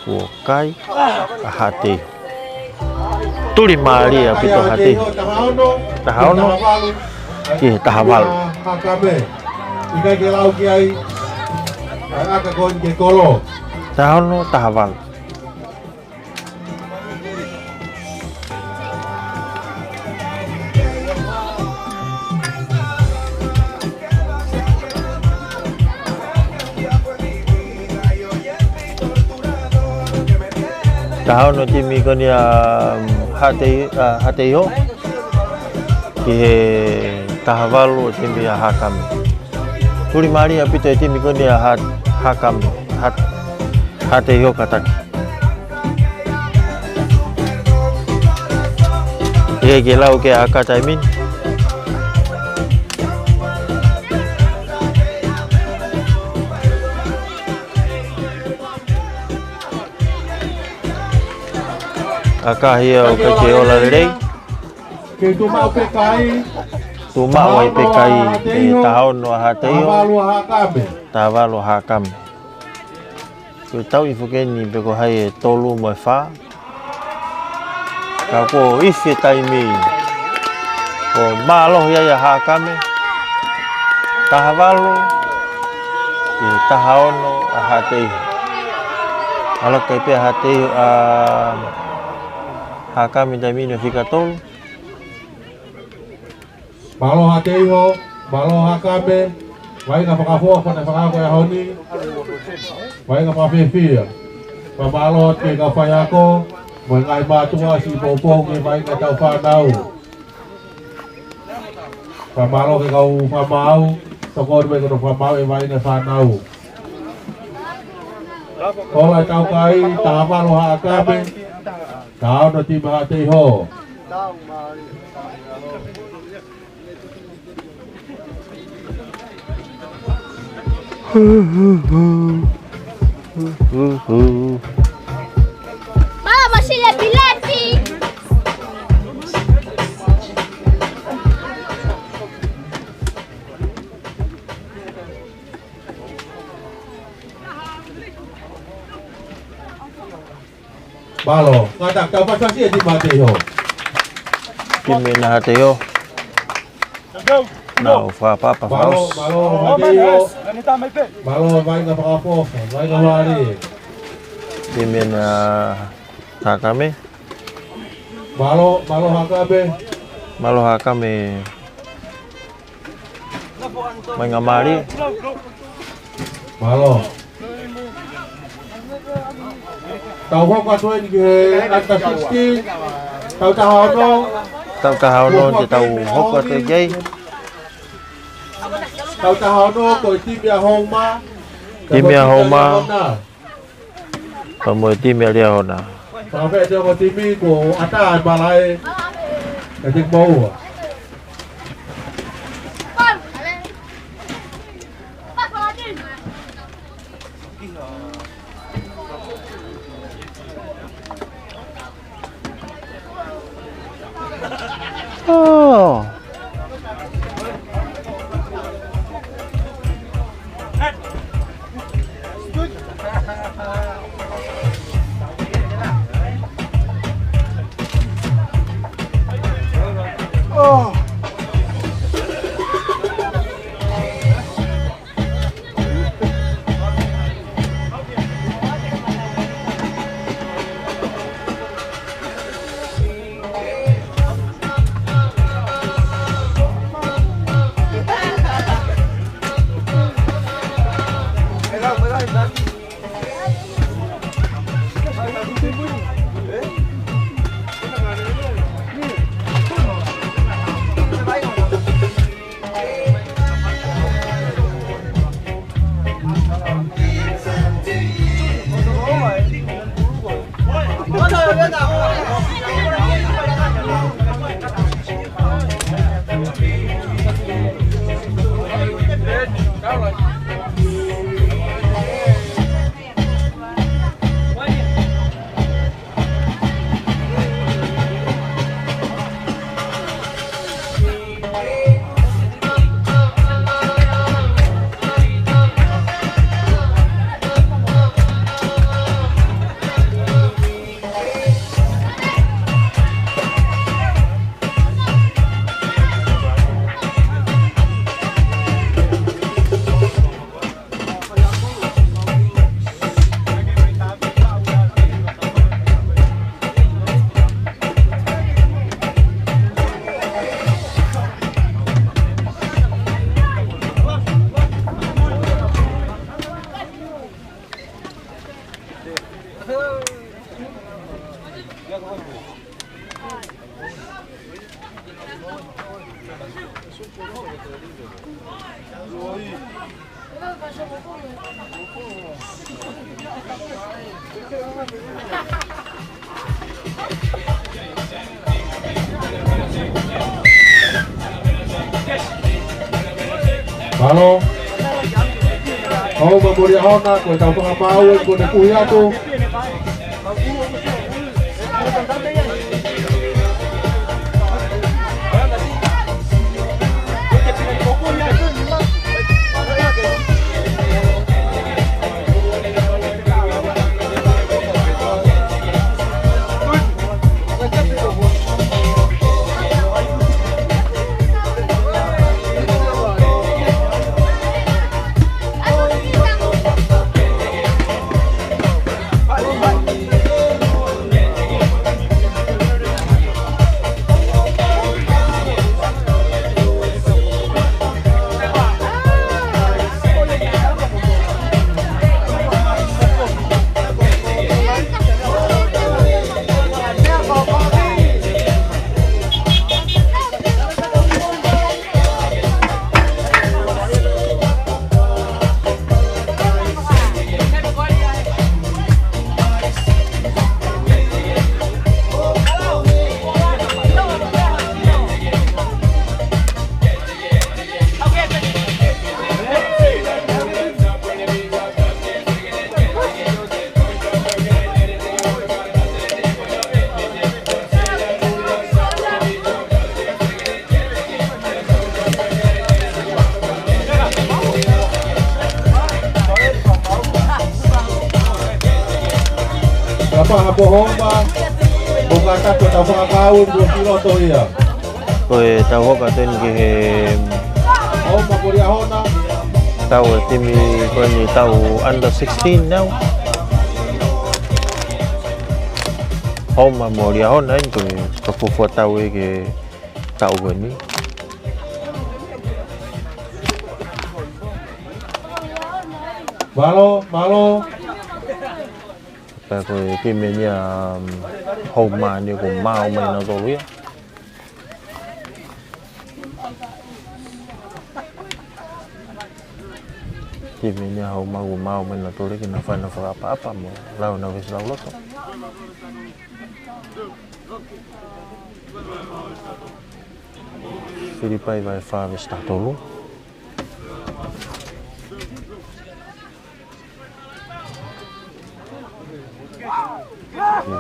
Kuo kai ʻa Teho. Tuli mālie ʻaupito ʻa Teho. Taha ono. Ki he taha valu. Hakame. ʻIkai ke lau ki ai. ʻAka ko eni ke kolo. Taha ono, taha valu. Taha ono timi ko eni ʻa Hate, ʻa Teho. Ki he taha valu ʻo e timi ʻa Hakame. Tuli mālie ʻaupito e timi ko eni ʻa Ha-, Hakame. Ha-, ʻa Teho kātaki. ʻIkai ke lau ke ʻaka taimi ni. ʻAka ia ʻoku ʻikai ke ola lelei. Ke tuʻu maʻu pē kai. Tuʻu maʻu ai pē kai ʻe taha ono ʻa Haʻateiho, taha valu ʻa Haʻakame. Taha valu ʻa Haʻakame. Ko e tau ifo ke ni pe ko hai ʻe tolu mo e fā. Ka ko e ifi e taimi, ko e mālohi ai ʻa Haʻakame. Taha valu ki he taha ono ʻa Haʻateiho. ʻAlu ʻo kai pē ʻa Haʻateiho ʻa Haʻakame taimi ni ʻo fika tolu. Mālō Haʻateiho, mālō Haʻakame, vaʻinga fakafoʻou, fana fakaako e ʻaho ni, vaʻinga fakafiefia. Fakamālō atu ki he kau faiako, mo e ngaahi mātuʻa siʻi poupou ki he vaʻinga ʻetau fānau. Fakamālō ki he kau fakamaau, tokoni mai ki hono fakamaau e vaʻinga e fānau. Holo ʻetau kai, taha valu Haʻakame, taha ono timi Haʻateiho. Mama, sila pilati. Mālō, ngata, tau pasipasi e timi Haʻateiho. Timi ʻa Haʻateiho. Nau fakapapa. Mālō, mālō, Haʻateiho. Mālō, vaʻinga fakafoʻou, vaʻinga mālie. Timi ʻa Haʻakame. Mālō, mālō Haʻakame. Mālō Haʻakame. Vaʻinga mālie. Mālō. Tau hoko atu eni ki he under sixteen. Tau taha ono. Tau taha ono te tau hoko atu ki ai. Tau taha ono ko e timi ʻa Houma. Timi ʻa Houma. Pea mo e timi ʻa Liahona. Pea pē te ko timi ko ʻAta e malae. E tiki moua. Oh. Mālō. Houma mo Liahona, ko e tau fakamaau ē kuo ne kuhi atu. Ko Homa, ʻoku kātaki ʻetau fakakaau ʻi loto ia. Ko e tau hoka teni ki he Homa ko Liahona. Tau e timi ko eni tau under sixteen now. Homa mo Liahona eni ko e tau fuofua tau ʻi he tau ko eni. Mālō, mālō. Pea ko e timi eni ʻa, um, Homa ni ʻoku maau mai nautolu ia. Timi eni ʻa Homa ʻoku maau mai nautolu ia ke na fai ʻenau fakaʻapaʻapa mo lau ʻenau veesi lauloto. Filipai vahe fā veesi taha tolu.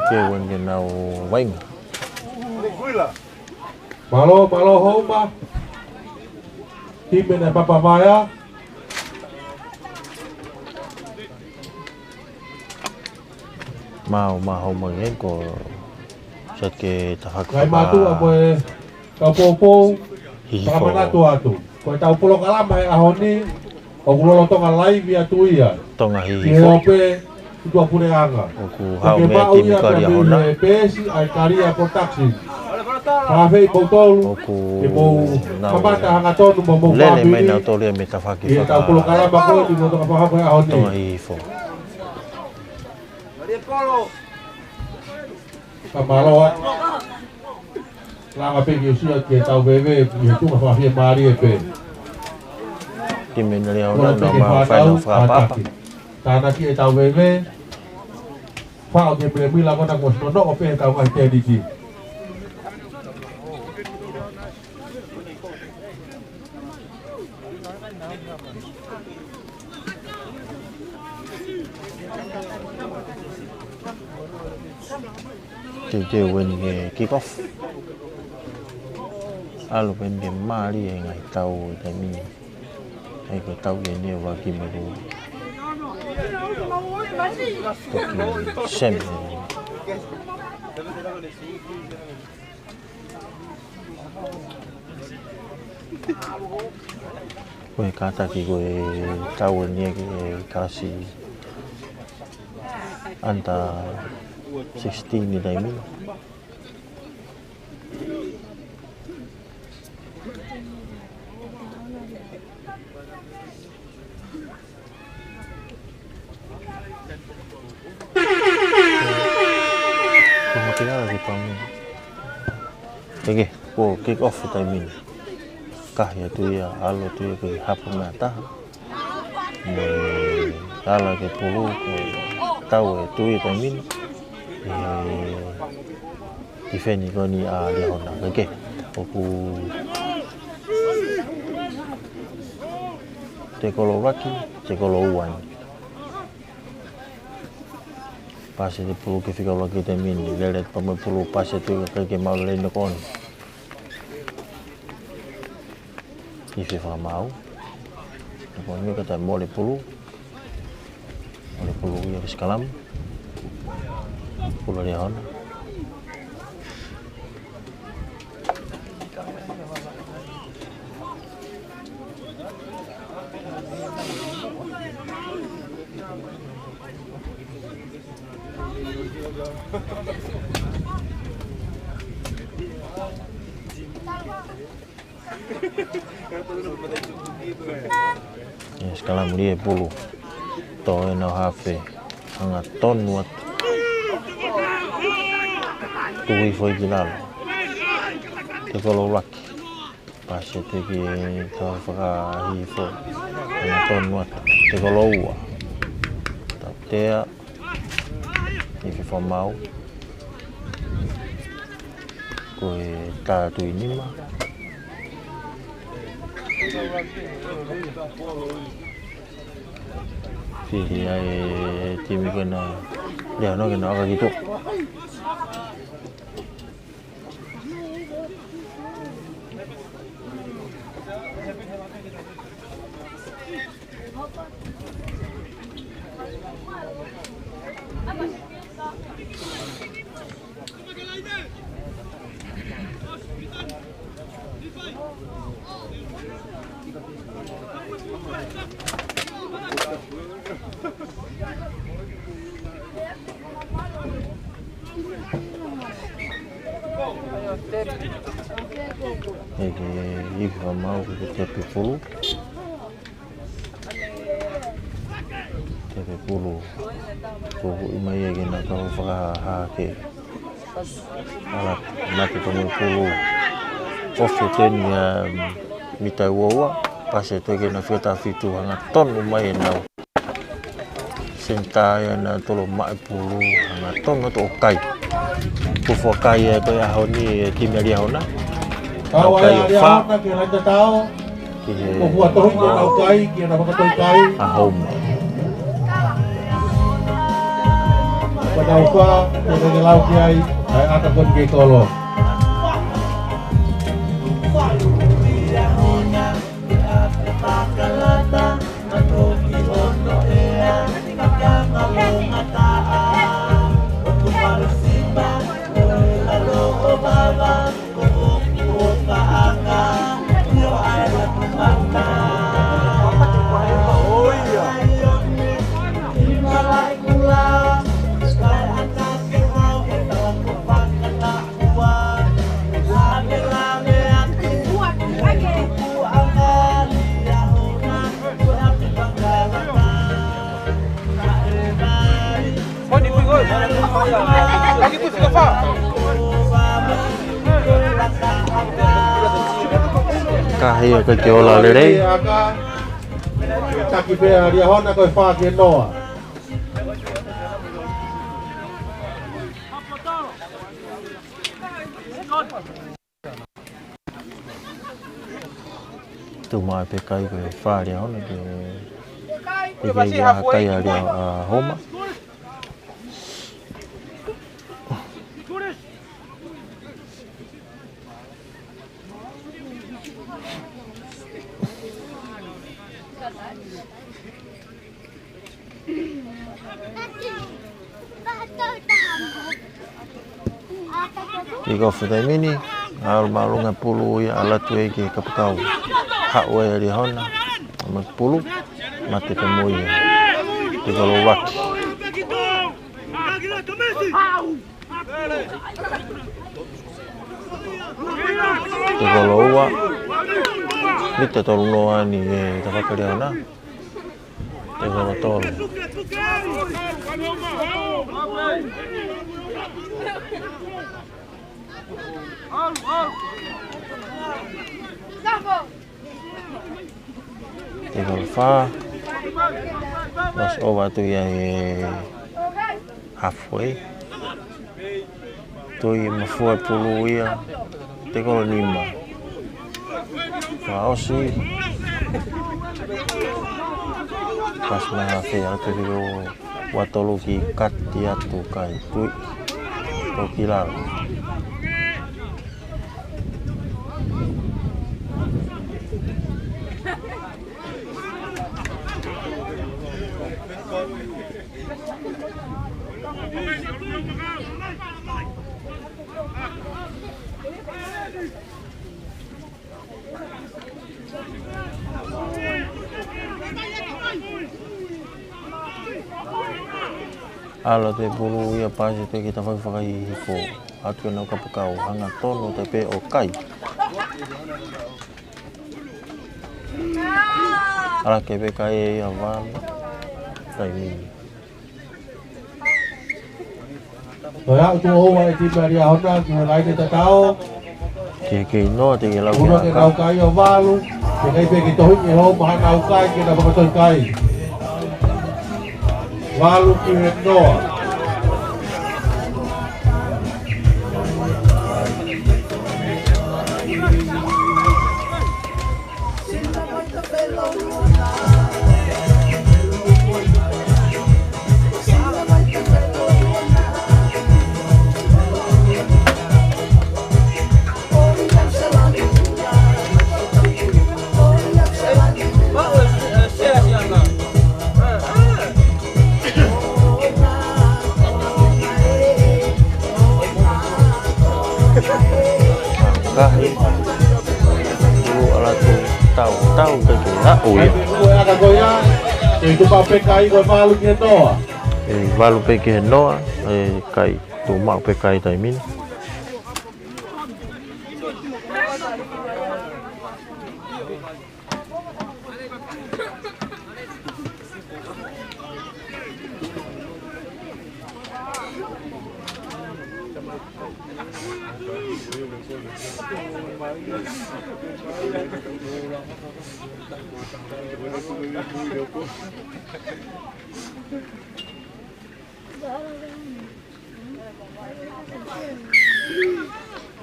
Ke wen ke nau vainga. Mālō, mālō Homa. Timi eni ʻa Papavaea. Mau, mau, Homa eni ko Seke Tafaki. Kai mātuʻa mo e kau poupou, hihifo. Fakamanatu atu. Ko ʻetau polokalama he ʻaho ni, ʻoku lolotonga laivi atu ia. Tonga hihifo. Ki he ope ʻi tuʻapuleʻanga. ʻOku haʻu mei he timi ko Liahona. Ke maʻu ia pea mei he peesi ʻa e Kalia Production. Fakafeʻiloaki kimoutolu, ʻoku ke mou nau kamata hangatonu mo homou lele mai fāmili. Nautolu ia mei he tafaʻaki ʻi heʻetau polokalama ko eni ʻoku lolotonga fakahoko he ʻaho ni. Tonga hihifo. Ka mālō atu. Langa pē ke usia ke tau veve, ʻi he tuʻunga fakafiemālie pē. Timi eni ʻa Liahona, ʻoku nau maʻu fai ʻenau fakaʻapaʻapa. Tānaki ʻetau veve. Faʻo ke milemila ko ena kuo ʻosi nonoʻo pē he kau ngaahi tēniti. Teuteu eni ke kick off. ʻAlu pē eni ke mālie e ngaahi tau ʻi he taimi ni. ʻAi ko e tau eni ʻo vaki me ko toki semi. Ko e kātaki ko e tau eni ki he kalasi under sixteen ʻi he taimi ni. Ko e mate ala ki pami. Eke, ko e kick off taimi ni. Kahi atu ia, ʻalu atu ia ki he hapo meʻa taha. Mo e ala ki he pulu, ko e tau e tui taimi ni. ʻE, tifeni ko eni ʻa Liahona. Eke, ʻoku tekolo ʻuluaki, tekolo ua eni. Pasi e pulu ki he fika ʻuluaki taimi ni, lele pē mo e pulu pasi atu ki he kakai ke maʻu lelei ʻene kooni. ʻI he fakamaau. Ko eni ka ta mole pulu. Mole pulu ia ki he sikalamu. Pulu ʻa Liahona. Yes, sikalamu lie pulu. Toe nau hafe. Hangatonu atu. Tui foʻi ki lalo. Tekolo ʻuluaki. Pasi atu ki he tau fakahihifo. Hangatonu atu. Tekolo ua. Tautea. ʻI he fakamaau. Ko e tā tui nima. Fili ai e timi ko ena. Liahona ke na ʻaka ki tuʻa. ʻEke ivi fakamau ki he tepi pulu. Tepi pulu. Ko hui mai ʻe ke na kau fakahake. Ala, mate ko mo pulu. Ofi teni a mita ua ua. Pasi ʻe ke na feta fitu hangatonu mai ʻenau. Senitā ia na tolo maʻe pulu, na tono to kai. Kuo fua kai e ko e ʻaho ni e timi ʻa Liahona. Kau kai ʻo fā. Ki he ʻo fua tohi ko nau kai, ki he na fakatoi kai. ʻA Homa. Ko nau fā, ki he lau ki ai, ai ata ko ni ke kolo. Ka hei ʻa e kai ke ola lelei. Taki pē ʻa Liahona ko e fā ki he noa. Tuʻu maʻu pē kai ko e fā ʻa Liahona ke, ke, ke, ke ʻa kai ʻa Lia-, ʻa Homa. Kick off taimi ni, ʻalu māʻolunga pulu ia ʻalu atu ai ki he kapakau. Haʻu ai ʻa Liahona, ʻomai pulu, mate pē mo ia. Tekolo ua ki. Tekolo ua, mita tolu noa ni e tafakari ana. Tekolo tolu. Tekolo fā. Loss over atu ia he halfway. Toe mafua e pulu ia. Tekolo nima. Fakaʻosi. Pasi mai hafe atu ki lo ua tolu ki kati atu kai tui. Toki lalo. ʻAlu atu e pulu ia pasi atu ki he tafaʻaki fakahihifo. ʻAtu ʻenau kapakau, hangatonu atu pē ʻo kai. ʻAlu atu pē kai ʻe ia valu. Taimi ni. Ko e aʻu tuʻo ua e timi ʻa Liahona ki he laine tatau. Ke, ke noa te ke lau ke ʻAho Kai ʻo valu. Ke kai pē ke tohi ke hou maha ʻAho Kai ke na fakatohi kai. Valu ki he noa. Kahi. Ulu ala tu tau, tau ke ke. Ha, ui. Ui, aka ko ia. E tuʻu maʻu pē kai ko e valu ki he noa. E valu pē ki he noa. E kai, tuʻu maʻu pē kai taimi ni.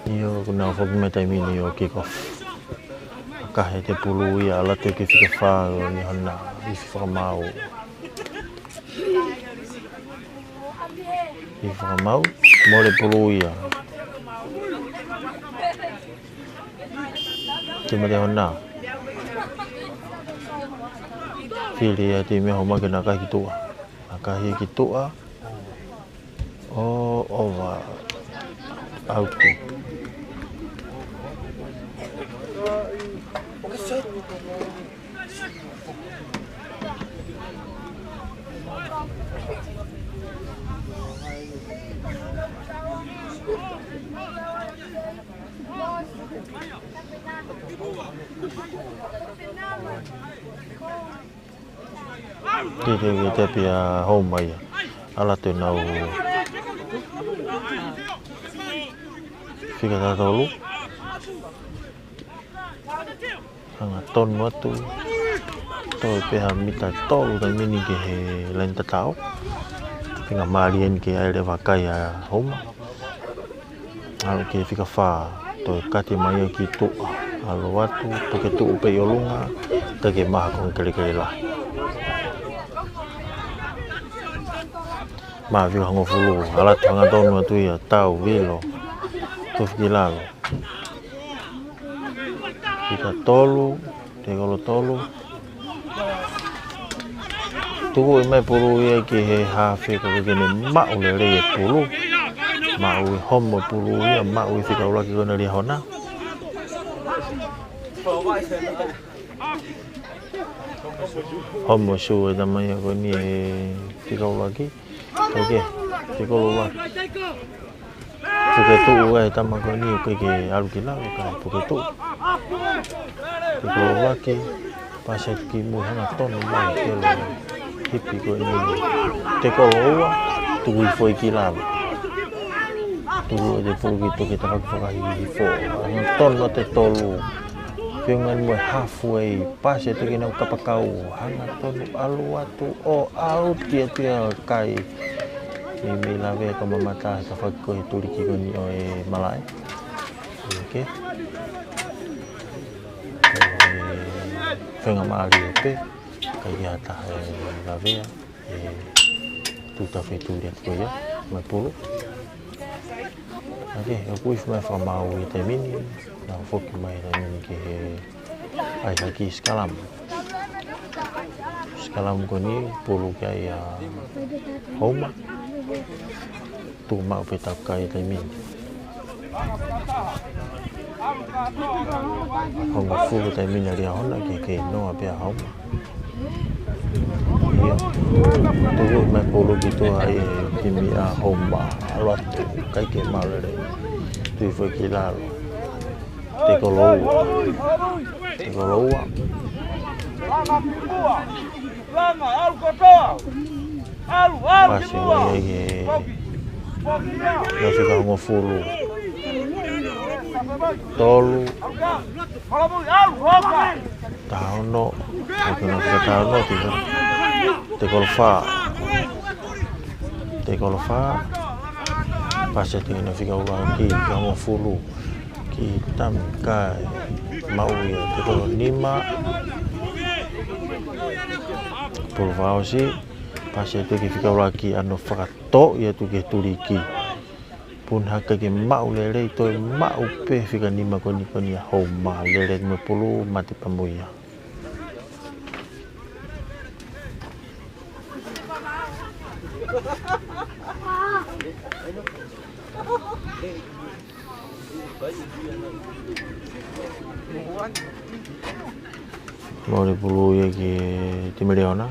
ʻIo, kuo nau foki mai taimi ni ʻo kick off. Ka he te pulu ia, ʻalu atu ki he fika fā ʻo e ʻaho na, ifi fakamaau. Ifi fakamaau, mole pulu ia. Timi Liahona. Fili ʻe he timi ʻa Homa ke nākai ki tuʻa. Nākai ki tuʻa. ʻO, ʻova. ʻAuti. Te te te pia Homa ia. ʻAlu atu ʻenau fika tatolu. Hangatonu atu. Toe pē ha mita tolu taimi ni ki he laine tatau. Feinga mālie eni ke ʻai leva e kai ʻa Homa. ʻAlu ki he fika fā, toe kati mai ia ki tuʻa. ʻAlu atu, puke tuʻu pē ʻi ʻolunga, ʻikai ke maʻu ha konga kelekele lahi. Mā fika hongofulu, ʻalu atu hangatonu atu ia, tau, vilo, tufi ki lalo. Fika tolu, tekolo tolu. Tuku mai pulu ia ki he hafe ka ke ne maʻu lelei e pulu. Maʻu ʻe Homa pulu ia, maʻu ʻe he fika ʻuluaki ko ena Liahona. Homa sū e tama ia ko eni e fika ʻuluaki. Oke, tekolo ʻuluaki. Puke tuʻu ʻa e tama ko eni, ʻikai ke ʻalu ki lalo, ka puke tuʻu. Tekolo ʻuluaki, pasi atu ki mui hangatonu mai ke lo hipi ko eni. Tekolo ua, tuku hifo ia ki lalo. Tuku ʻe he pulu ki tuʻa ke tafaʻaki fakahihifo. Hangatonu ʻa e tolu. Feʻunga mo e halfway, pasi atu ki heʻenau kapakau. Hangatonu ʻalu atu ʻo ʻauti atu ia e kai. Mei mei Lavea ka mamata he tafaʻaki ko e tuliki ko eni ʻo e malaʻe. Oke. Ē, feinga mālie pē. ʻIkai ha taha ʻe Lavea. Ē, tuʻu tafe tuli atu ko ia. Mai pulu. Oke, ʻoku ifi mai fakamaau ʻi he taimi ni. Nau foki mai taimi ni ki he ʻai hake sikalamu. Sikalamu ko eni, pulu ki ai ʻa Homa. Tuʻu maʻu pē tau kai taimi ni. Hongofulu taimi ni ʻa Liahona ke kei noa pē ʻa Homa. ʻIo. Tuku mai pulu ki tuʻa ʻa e timi ʻa Homa. ʻAlu atu, ʻikai ke maʻu lelei. Tuʻu hifo ia ki lalo. Tekolo ua. Tekolo ua. Pasi mai ia ki he fika hongofulu. Tolu. Taha ono. Atu na fika taha ono, tekolo fā. Tekolo fā. Pasi atu ki he fika ʻuluaki, fika hongofulu. Ki Tamikai, maʻu ia, tekolo nima. Pulu fakaʻosi, pasi atu ki he fika ʻuluaki, ʻano fakatoʻi atu ki he tuliki. Puna hake ke maʻu lelei, toe maʻu pē fika nima ko eni ko eni ʻa Homa, lele mo e pulu, mate pē mo ia. Mole pulu ia ki he timi Liahona.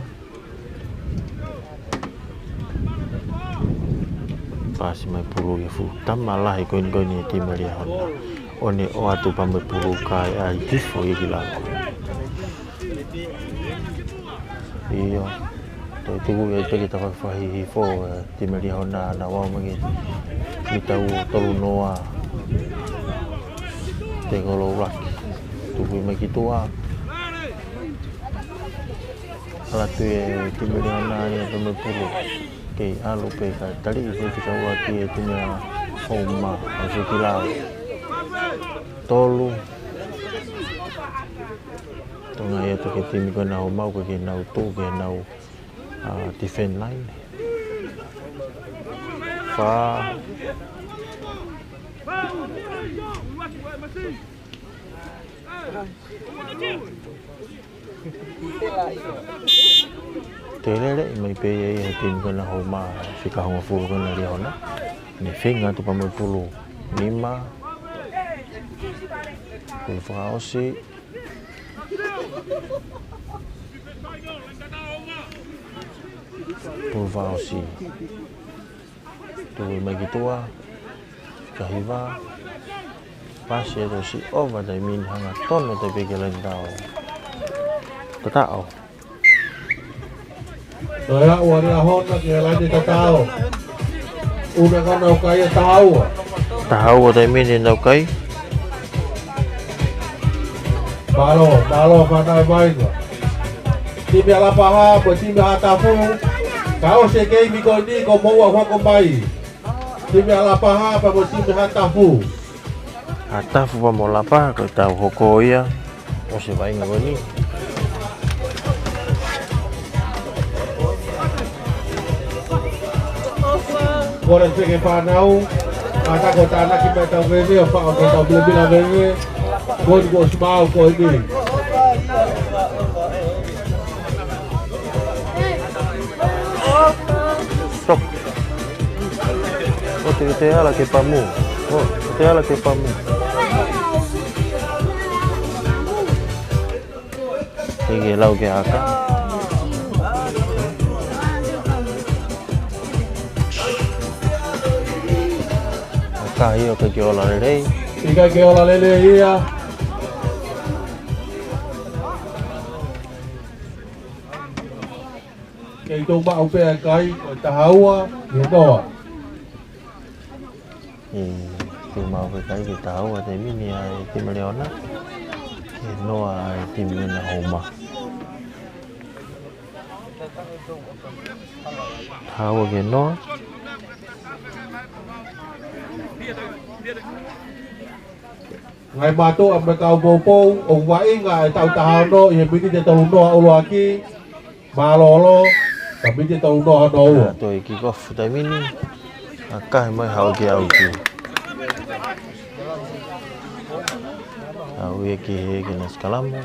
Pasi mai pulu ia, fuʻu tama lahi ko eni ko eni e timi Liahona. ʻO ne ʻoatu pea mo e pulu kae ʻai hifo ia ki lalo. ʻIo, toe tuku ia pē ki he tafaʻaki fakahihifo, ʻe, timi Liahona naʻa nau aʻu mai ki he mita ʻe tolu noa. Tengolo Luaki. Tuku mai ki tuʻa. ʻAlu atu e timi Liahona ia pea mo e pulu. Kei ʻalu pē kae taliʻi pē fika ua ki he timi ʻa Houma, ʻo hifo ki lalo. Tolu. Tokangaʻi atu ki he timi ko ena ʻa Houma, ʻoku ʻikai ke nau tuʻu ki heʻenau, ʻa, defend line. Fā. Toe lele mai pē ia ʻe he timi ko ena ʻa Houma, fika hongofulu ko ena ʻa Liahona. Ne feinga atu pea mo e pulu. Nima. Pulu fakaʻosi. Pulu fakaʻosi. Tuku mai ki tuʻa. Fika hiva. Pasi ʻe tosi ʻova taimi ni, hangatonu taimi pē ki he laine tao. Tataʻo. Toe aʻu ʻa Liahona ki he laine tao. ʻUmi ʻa e nau kai ʻe taha ua. Taha ua taimi ni nau kai. Mālō, mālō fānau ʻa e vainga. Timi ʻa Lapaha, mo e timi ʻa Haʻatafu. Ka ʻosi e keimi ko eni, ko moua hoko mai. Timi ʻa Lapaha, pea mo e timi ʻa Haʻatafu. Haʻatafu pea mo Lapaha, ko ʻetau hoko ia. ʻOsi e vainga ko eni. Kole pē ki he fānau. Ka ko e tānaki mai ʻetau veve, ʻo faʻo ʻetau milamila veve. Ko eni kuo ʻosi maau ko eni. Stop. ʻOua te, te ala ke pamu. ʻOua te ala ke pamu. Ke ke lau ke haka. Haka ia ʻoku ʻikai ke ola lelei. ʻIkai ke ola lelei ia. Kei tou maʻu pē ʻa e kai, ko e taha ua, ki he noa. ʻE, kei maʻu pē kai ki he taha ua taimi ni ʻa e timi Liahona. Ki he noa ʻa e timi ʻa Houma. Taha ua ki he noa. Ngaahi mātuʻa mo e kau poupou, ʻoku vaʻinga ʻetau taha ono ʻi he miniti ʻe tolu noa ʻuluaki. Mālōlō, ka miniti ʻe tolu noa hono ua. Toe kick off taimi ni. ʻA, kahe mai hao ki ʻauti. ʻAu ia ki he kena sikalamu.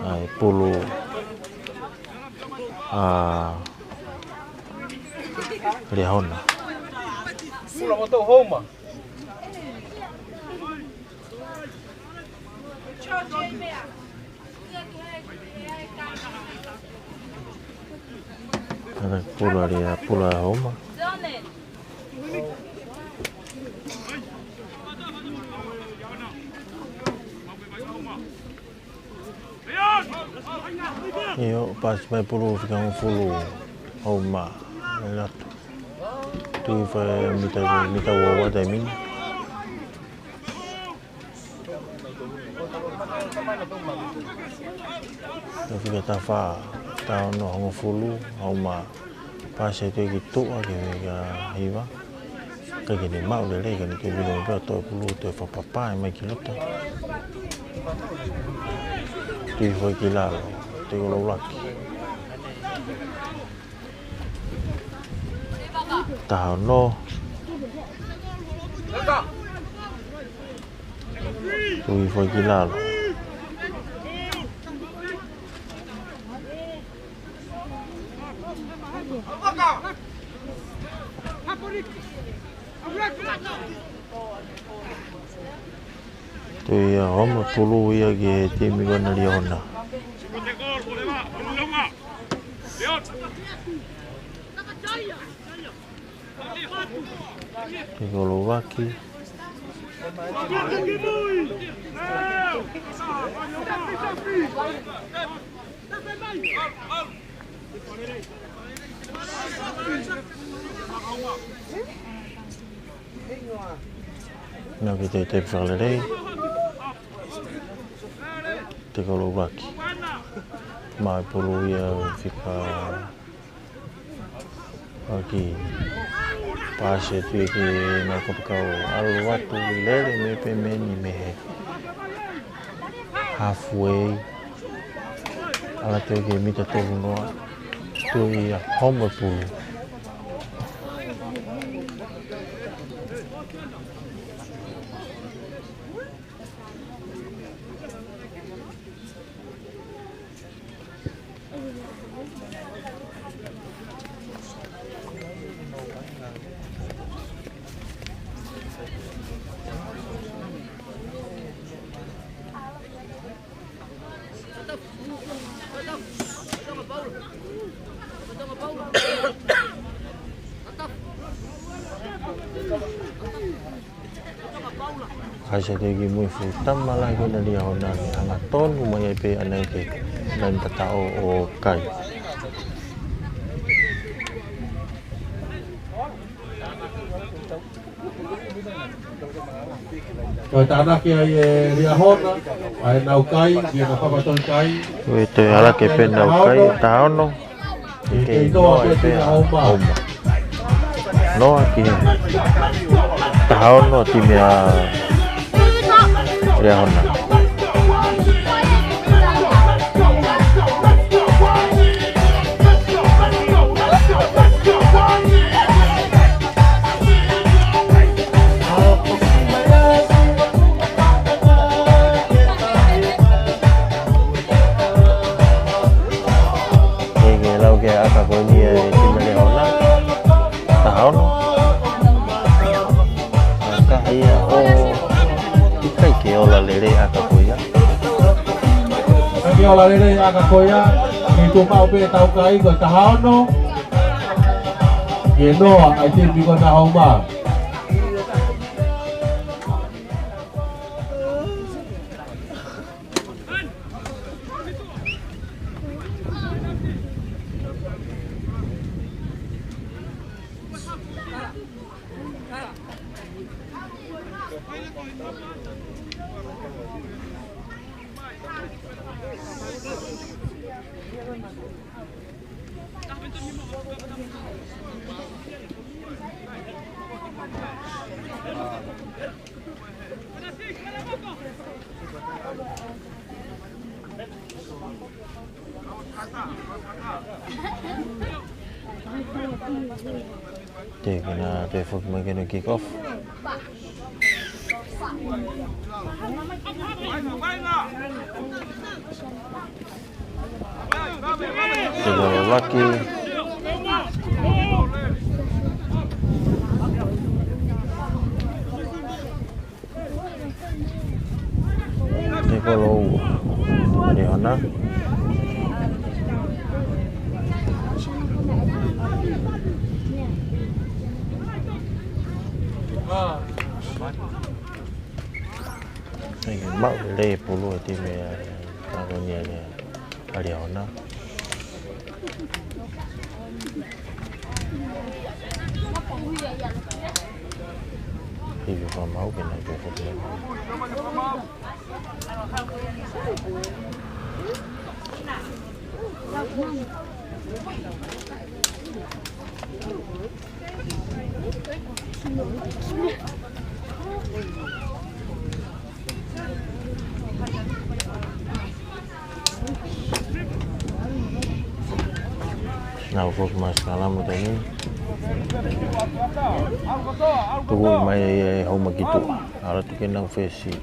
ʻA e pulu ʻa Liahona. Pulu ʻa Houma. ʻA e pulu ʻa Lia, pulu ʻa Houma. ʻIo, pasi mai pulu fika hongofulu Houma. ʻE latu. Tui fai mita, mita ua ua taimi ni. Tau fika taha fā, taha ono hongofulu, Houma. Pasi atu ki tuʻa ki he fika hiva. Ka ke ne maʻu lelei ka ne ke vilo pea toe pulu toe fakapapā ʻe mai ki loto. Tui hoi ki lalo, tui ko Laulaki. Taha ono. Tui hoi ki lalo. Tui ia Houma pulu ia ki he timi ko ena Liahona. Tui ko Laulaki. Nau ki te te fakalelei. Te kolo ʻuluaki. Mai pulu ia fika ʻaki. Pasi atu ki he ngaahi kapakau. ʻAlu atu lele mei pē meni mei he halfway. ʻAlu atu ki he mita tolu noa. Tuʻu ia homa pulu. Kaisa te ki mui fu tama lahi ko ena Liahona, hangatonu mai ai pē ʻanai ke nai tataʻo ʻo kai. Ko e tānaki ai ʻe Liahona, ʻa e nau kai, ki he nau papatoi kai. Ko e toe hala ke pē nau kai, taha ono. Ke noa pē ʻa Homa. Noa ki he taha ono timi ʻa Liahona. Ke, ke lau ki he ʻaka ko eni ʻa e timi Liahona. Taha ono. ʻAka ia ʻo, ʻikai ke ola lelei ʻaka ko ia. ʻIkai ke ola lelei ʻaka ko ia. Ke tuʻu maʻu pē tau kai ko e taha ono. Ke noa ai timi ko ena Homa. Te kena te foki mai kena kick off. Te kolo ʻuluaki. Te kolo ua. Liahona. Thank you. Maʻu lelei pulu ʻa e timi ʻa, ʻa ko eni ʻa Liahona. Ivi fakamau ke nai pē foki. Nau foki mai e sikalamu tani. Tuku mai e, e Homa ki tuʻa. ʻAlu atu ke nau fesi.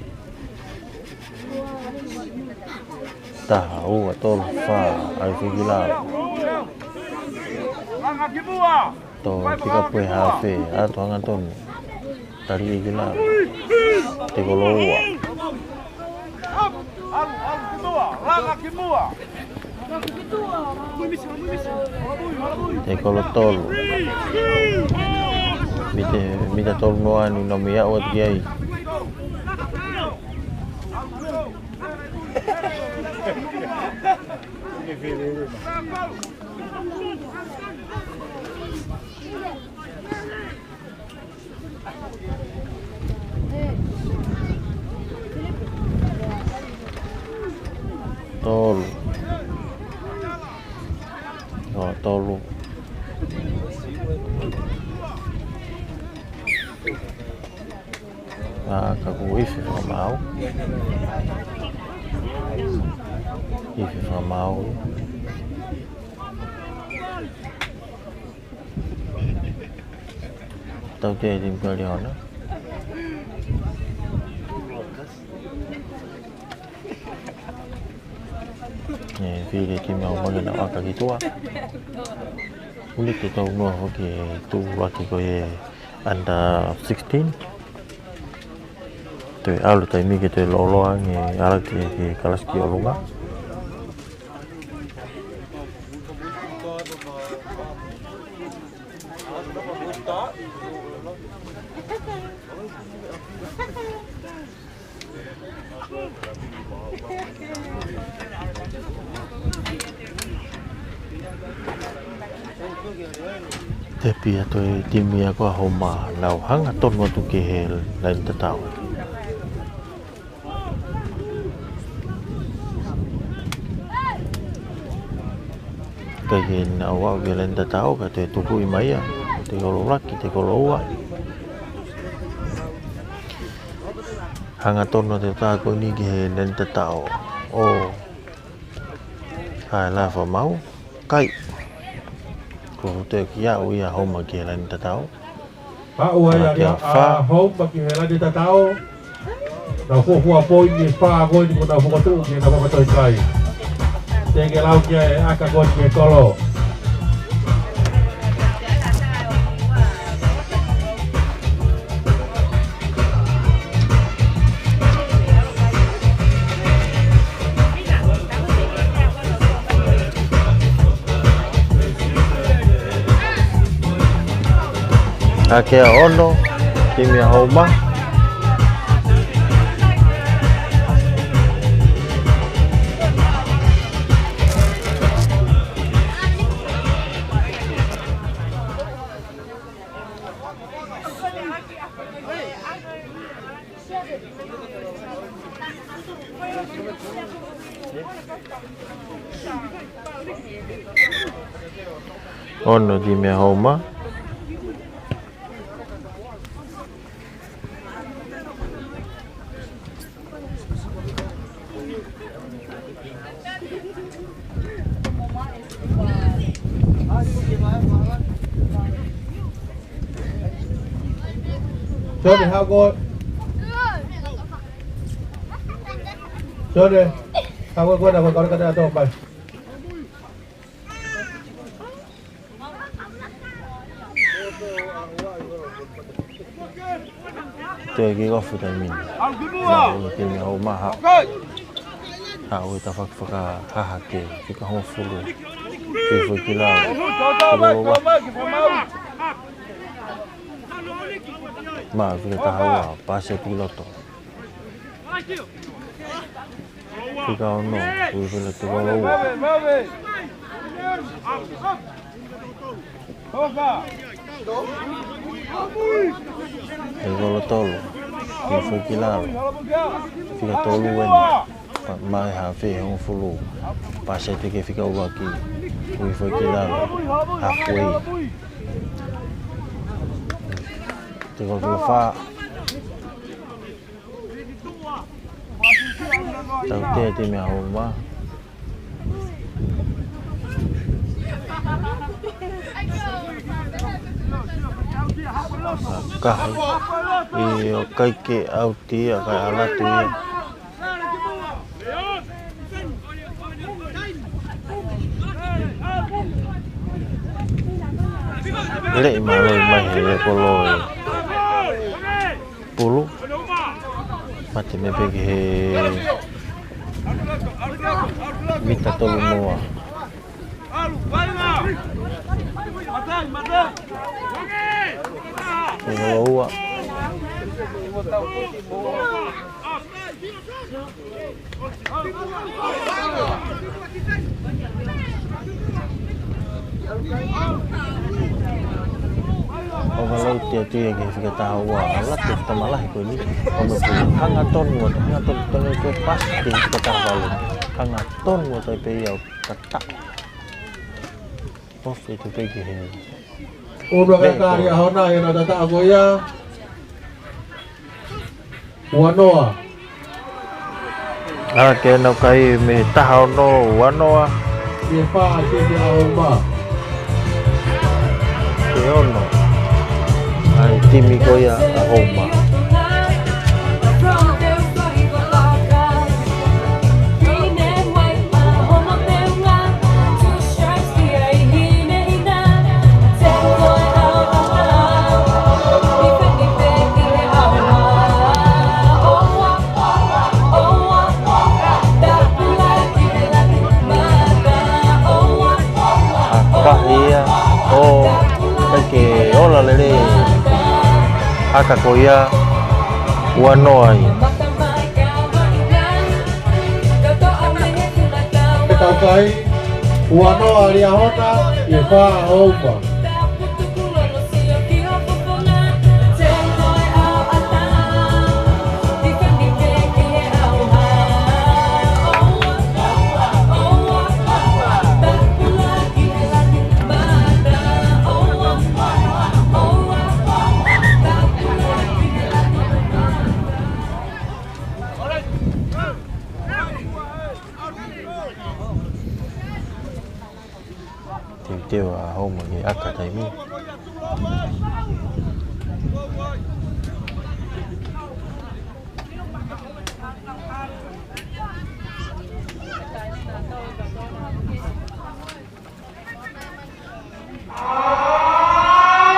Taha, ua, tolu, fā, ʻai fiki lalo. Toe pika pē hafe, ʻalu atu hangatonu. Tali ki lalo. Te kolo ua. Te kolo tolu. Mita, mita tolu noa ni nau meʻa ʻo atu ki ai. Tolu. ʻO, tolu. ʻA, ka kuo ifi fakamaau. Ifi fakamaau. Tautea e timi ko Liahona. ʻE, fili e timi ʻa Haʻamoa ke nau ʻaka ki tuʻa. ʻUliki e tau noa foki e tuʻuaki ko e under sixteen. Toe ʻalu taimi ke toe lōloa ange ʻalu ki he, ki he kalasi ki ʻolunga. Tepi atu e timi ia ko Haʻamoa, nau hangatonu atu ki he laine tatau. Kae kehe naʻa nau aʻu ki he laine tatau, ka toe tukuʻi mai ia, toe kolo ʻuluaki, toe kolo ua. Hangatonu atu e taha ko eni ki he laine tatau. ʻO, ʻai lava mau. Kai. Ko e toe kiʻi aʻu ia ʻa Haʻamoa ki he laine tatau. Aʻu ai ʻa Laʻā, ʻa Haʻamoa ki he laine tatau. Nau fuofua poini ʻe fā ko eni kuo nau fokotuʻu ke nau fakatoʻi kai. Teʻeki lau ki ai e ʻaka ko eni ki he kolo. Hake ʻa ono, timi ʻa Haʻamoa. Ono, timi ʻa Haʻamoa. Sione, hau koe. Sione, hau koe, koe, koe, koe, koe, koe, koe. Toe kick off taimi ni. Nau, timi ʻa Haʻamoa. Haʻu e tafaʻaki fakahahake, fika hongofulu. Fika foʻi ki lalo. Fika lalo. Maʻu e fika taha ua, pasi ki loto. Fika ono, ui fila tuku ua. Tuku tolu, ui fila ki lalo. Fika tolu eni. Maʻu e hafe hongofulu. Pasi atu ki he fika ua ki. Ui fila ki lalo. Halfway. Tuku fika fā. Tautea e timi ʻa Haʻamoa. Kahi. ʻIo, ʻikai ke ʻauti ia, kae ʻalu atu ia. Leʻi mālōlō mai he kolo e pulu. Mate mei pē ki he mita tolu noa. Tolu noa. ʻO valou te atu ia ki he fika taha ua, ʻalu atu e fika malahi ko eni. ʻO me pui hangatonu atu, hangatonu atu ke pasi ki he fika taha valu. Hangatonu atu ai pē ia ʻo tataʻo. Ofi atu pē ki he. Unu a kakai ʻa Hona ʻi he tataʻo ko ia. Uanoa. ʻA ke nau kai mei he taha ono, Uanoa. ʻI he fā, ke ke ʻa Houma. Ke ono. ʻA e timi ko ia ʻa Houma. ʻA kahi ia ʻo ʻikai ke ola lelei ʻa e ʻaka ko ia, Uanoa ia. Ke tau kai, Uanoa Liahona, ʻi he fā Houma. Teuteu ʻa Houma ke ʻaka taimi.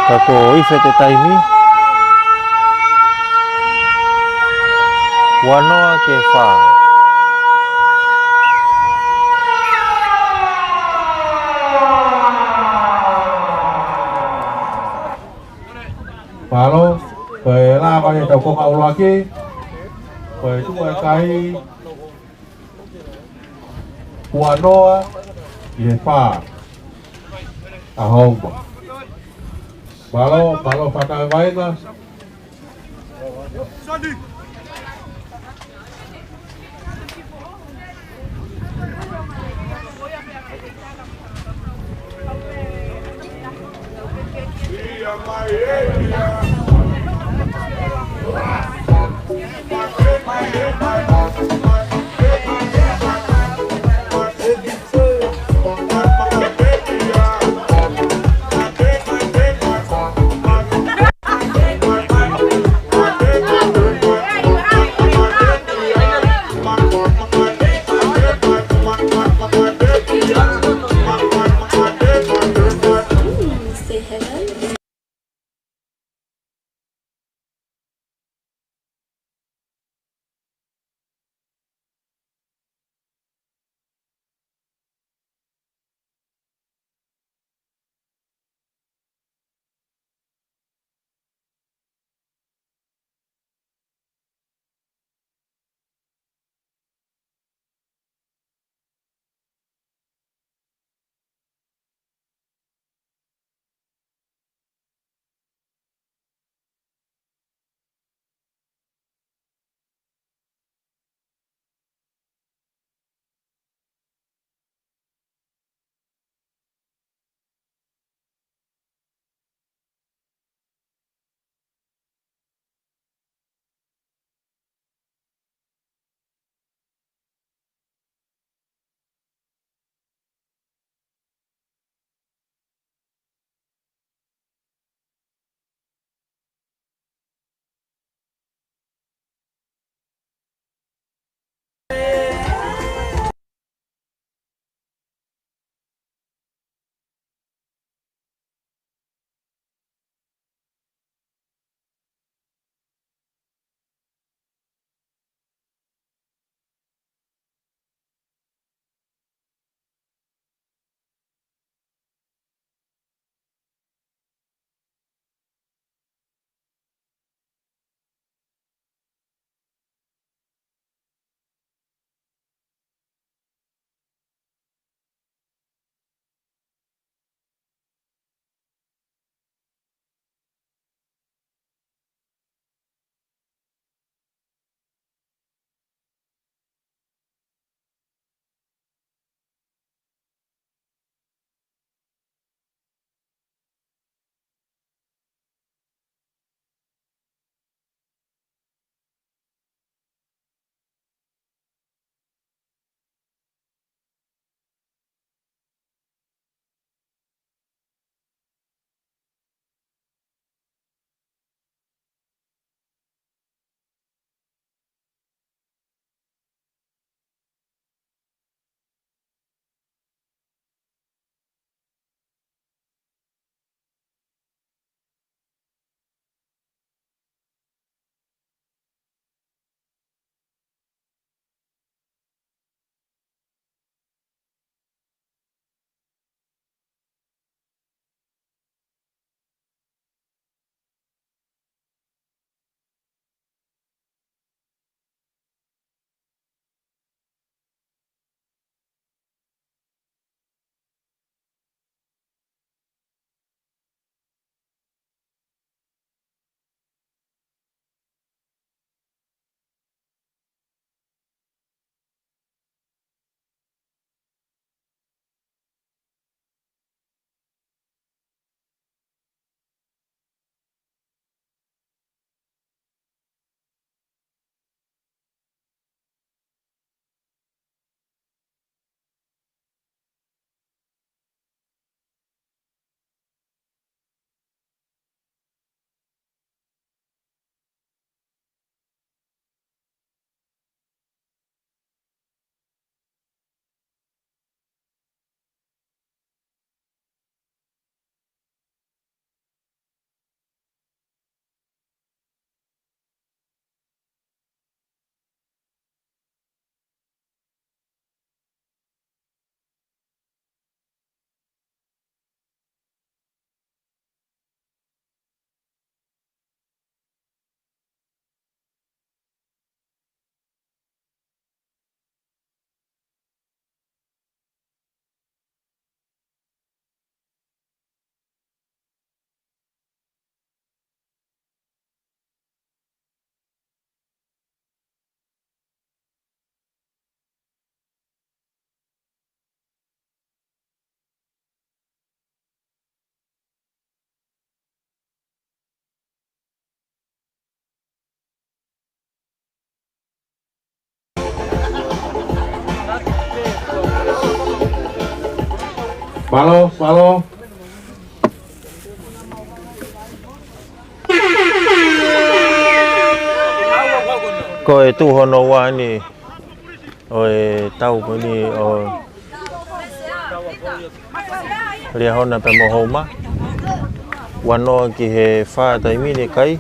Ka ko e ife e taimi. Uanoa ki he fā. Mālō, ko e lava ia ʻetau konga ʻuluaki, ko e tuʻu e kai, Uanoa ʻi he fā ʻa Houma. Mālō, mālō fānau e vaenga. Falo, falo. Ko e tuʻu hono ua eni ʻo e tau ko eni ʻo Liahona pea mo Houma. Ua noa ki he fā taimi ni e kai.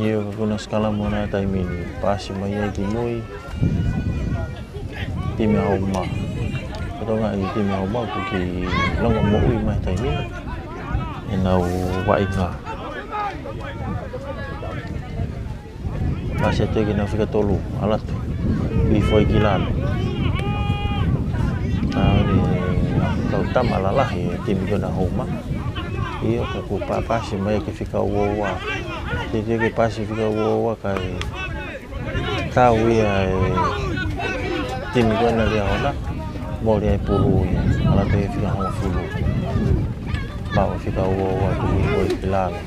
ʻIo, ka ko ʻena sikalamu ʻana taimi ni, paasi mai ai ki mui, timi ʻa Houma. Ko e toenga ʻi he timi ʻa Houma, ʻoku kei longomoʻui mai taimi ni. ʻEnau vaʻinga. Paasi atu ki he fika tolu, ʻalu atu. Ui foʻi ki lalo. ʻA e kau tama lalahi e timi ko ʻena Houma. ʻIo, ka kuo pa-, paasi mai ki he fika ua ua. Teʻeki ke paasi fika ua ua kae tau ia e timi ko ʻena Liahona. Mole ai pulu ia. ʻAlu atu ki he fika hongofulu. Pau fika ua ua, tuku ui foʻi ki lalo.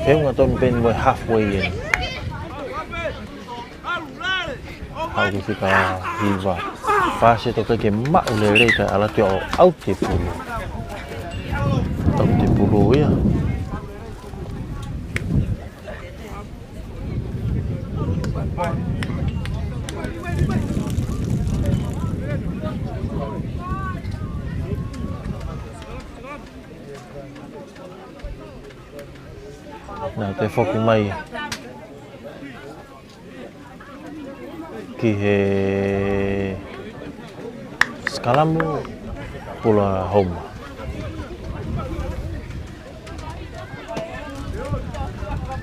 Feʻunga tonu pē eni mo e halfway eni. Haʻu ki he fika hiva. Paasi atu kae ʻikai ke maʻu lelei kae ʻalu atu ia ʻo ʻauti e pulu. ʻAuti e pulu ia. Naʻe toe foki mai ki he sikalamu, pulu ʻa Houma.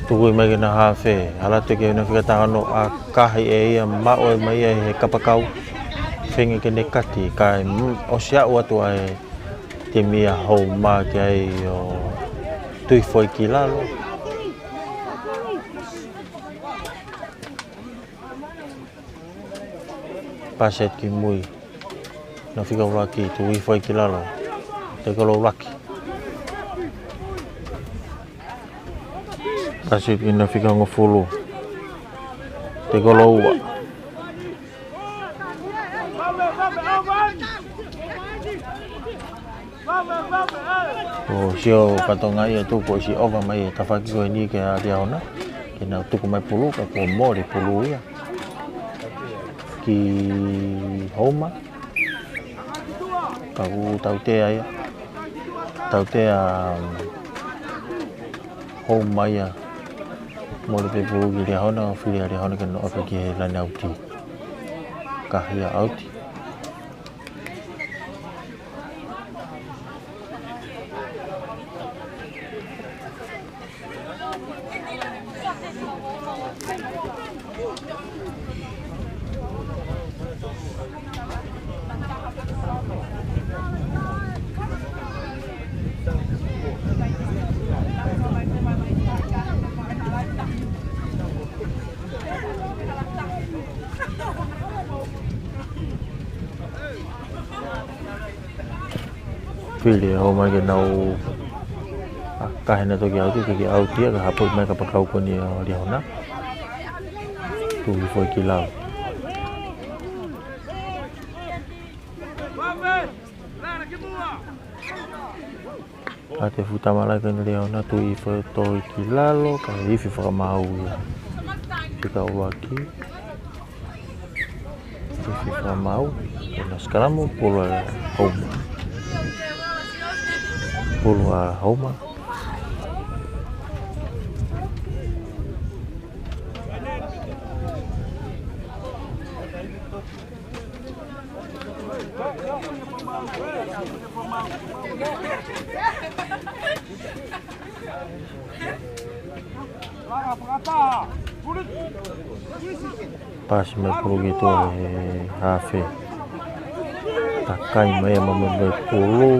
Tuku mai ki heʻena hafe, ʻalu atu ki heʻena fika taha ono, ʻakahi ʻe ia, maʻu ʻe ia mei he kapakau. Feinga ke ne kati, kae, mm, ʻosi aʻu atu ʻa e timi ʻa Houma ki ai ʻo tui foʻi ki lalo. Paasi ki mui. ʻEna fika ʻuluaki, tuku ui foʻi ki lalo. Tekolo ʻuluaki. Paasi ki heʻena fika hongofulu. Tekolo ua. ʻO sio fatongia atu kuo ʻosi ʻova mai e tafaʻaki ko eni ki he Liahona. Ke nau tuku mai pulu ka kuo mole pulu ia ki Houma. Ka ʻoku tautea ia. Tautea, um, Houma ia. Mole pē pulu ki Liahona, ʻo fili ʻa Liahona ke nau ʻofa ki he laine ʻauti. Ka ia ʻauti. Fili ʻe Houma ke nau ʻakahi ʻena toki ʻauti, toki ʻauti ia, ka hapo mai kapakau ko eni ʻa Liahona. Tuku foʻi ki lalo. ʻA e fuʻu tama lahi ko eni ʻa Liahona, tui foʻi toe ki lalo, kae ifi fakamaau ia. Fika ʻuluaki. Ifi fakamaau, ʻena sikalamu, pulu ʻa Houma. Pulu ʻa Houma. Pasi mai pulu ki tuʻa he hafe. Takai mai ia ʻa Maumepulu.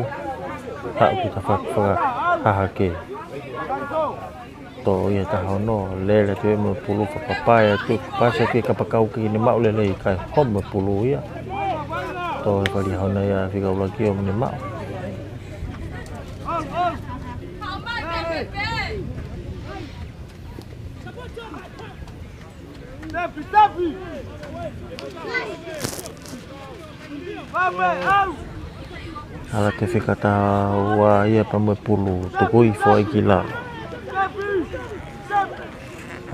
Haʻu ki tafaʻaki fakahahake. Toʻo ia taha ono, lele atu ʻe Maumepulu, fakapapae atu, pasi atu ki he kapakau ke ne maʻu lelei, kae home ʻa Maumepulu ia. Toʻo ʻe Liahona ia fika ʻuluaki ʻo ne maʻu. Ala ki he fika taha ua ia ʻa Maumepulu, tuku hifo ai ki lalo.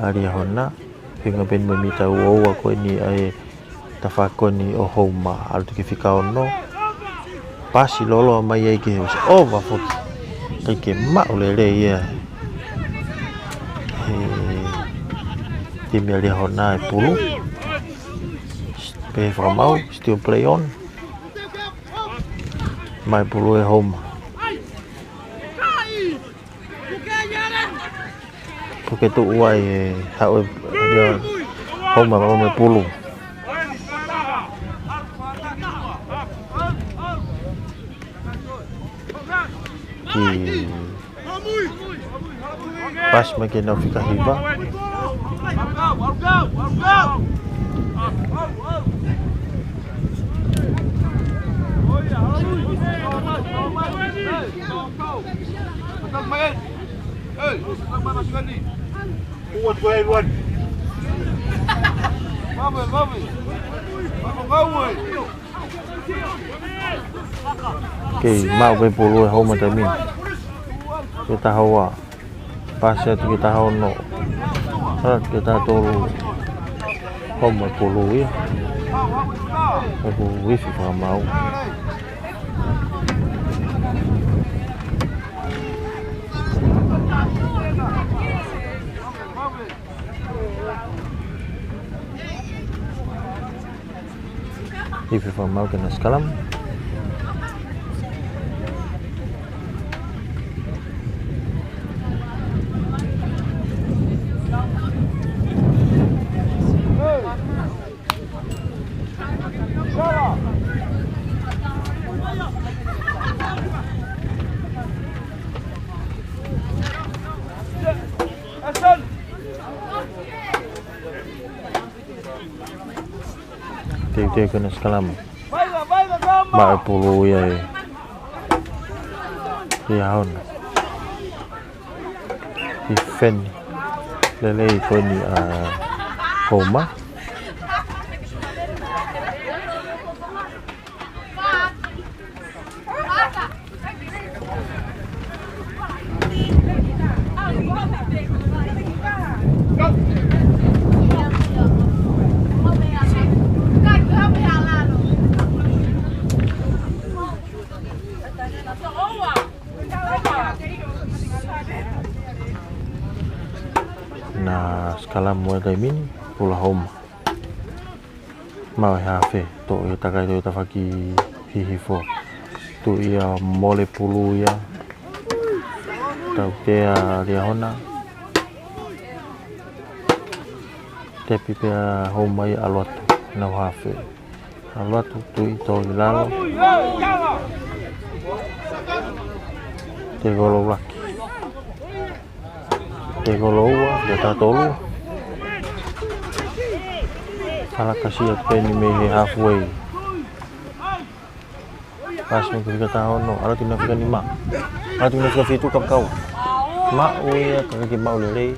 ʻA Liahona, feinga pē ʻeni mo e mita ua ua ko eni ʻa e tafaʻaki ko eni ʻo Houma, ʻalu atu ki he fika ono. Pasi loloa mai ai ki he ʻosi ʻova foki. ʻIkai ke maʻu lelei ia ʻe he timi ʻa Liahona e pulu. Pehē fakamaau, still play on. Maʻu e pulu ʻe Houma. Ko e tuʻu ai ʻe haʻu ʻe Houma mo e pulu. Ki pasi mai ki heʻenau fika hiva. Kei maʻu pē pulu ʻe Houma taimi ni. Ki he taha ua. Pasi atu ki he taha ono. Hala ki he taha tolu. Houma e pulu ia. Ko e pulu ifi fakamaau. Ifi fakamaau ke na sikalam. Teuteu ke na sikalam. Maʻu e pulu ia ʻe Liahona. Hifeni lelei ko eni ʻa Houma. Na sikalam mo e taimi ni, pulu ʻa Houma. Maʻu ʻe he hafe, toʻo ia takai, toʻo ia tafaʻaki hihifo. Tuʻu ia mole pulu ia. Tautea Liahona. Tepi pē ʻa Houma ia ʻalu atu, nau hafe. ʻAlu atu, tuʻu ʻi tō ʻi lalo. Tekolo ʻuluaki. Tekolo ua, fika taha tolu. Hala ki he siʻi peni mei he halfway. Pasi mai ki he fika taha ono, ʻalu atu ki he fika nima. ʻAlu atu ki he fika fitu, kapakau. Maʻu ia, ka ʻikai ke maʻu lelei.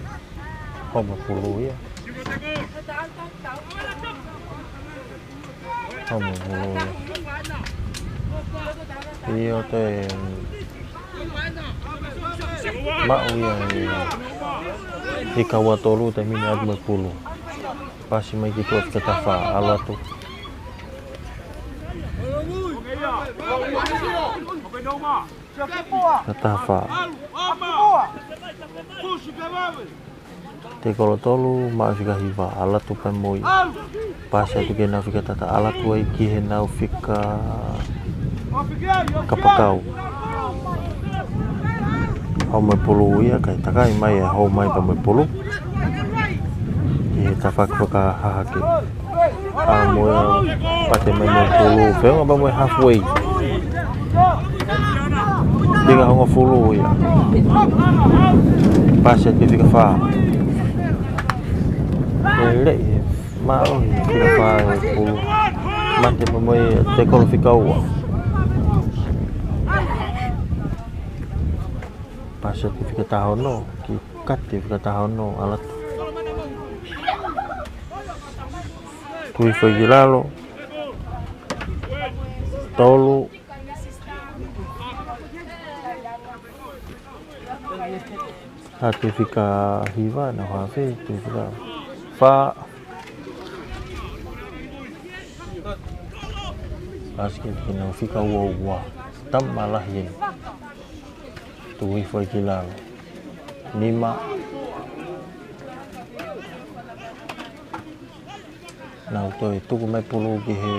Houma e pulu ia. Houma e pulu ia. ʻIo, toe maʻu ia ʻe, ʻe Kaua Tolu taimi ni ʻa Maumepulu. Pasi mai ki tuʻa fika taha fā, ʻalu atu. Fika taha fā. Tekolo tolu, maʻu e fika hiva, ʻalu atu pē mo ia. Pasi atu ki heʻenau fika taha taha, ʻalu atu ai ki heʻenau fika kapakau. Houma e pulu ia, kae takai mai ʻe Houma ʻa Maumepulu. Ki He tafaʻaki fakahahake. ʻA mo ia, pate mai mo e pulu, feʻunga pea mo e halfway. Fika hongofulu ia. Pasi atu ki he fika fā. Lelei, mālohi fika fā e pulu. Mate pea mo e tekolo fika ua. Pasi atu ki he fika taha ono, kiʻi kati fika taha ono, ʻalu atu. Tui foʻi ki lalo. Tolu. Atu fika hiva, naʻe hafe, tui fika fā. Pasi ki he fika ua ua. Tama lahi eni. Tui foʻi ki lalo. Nima. Nau toe tuku mai pulu ki he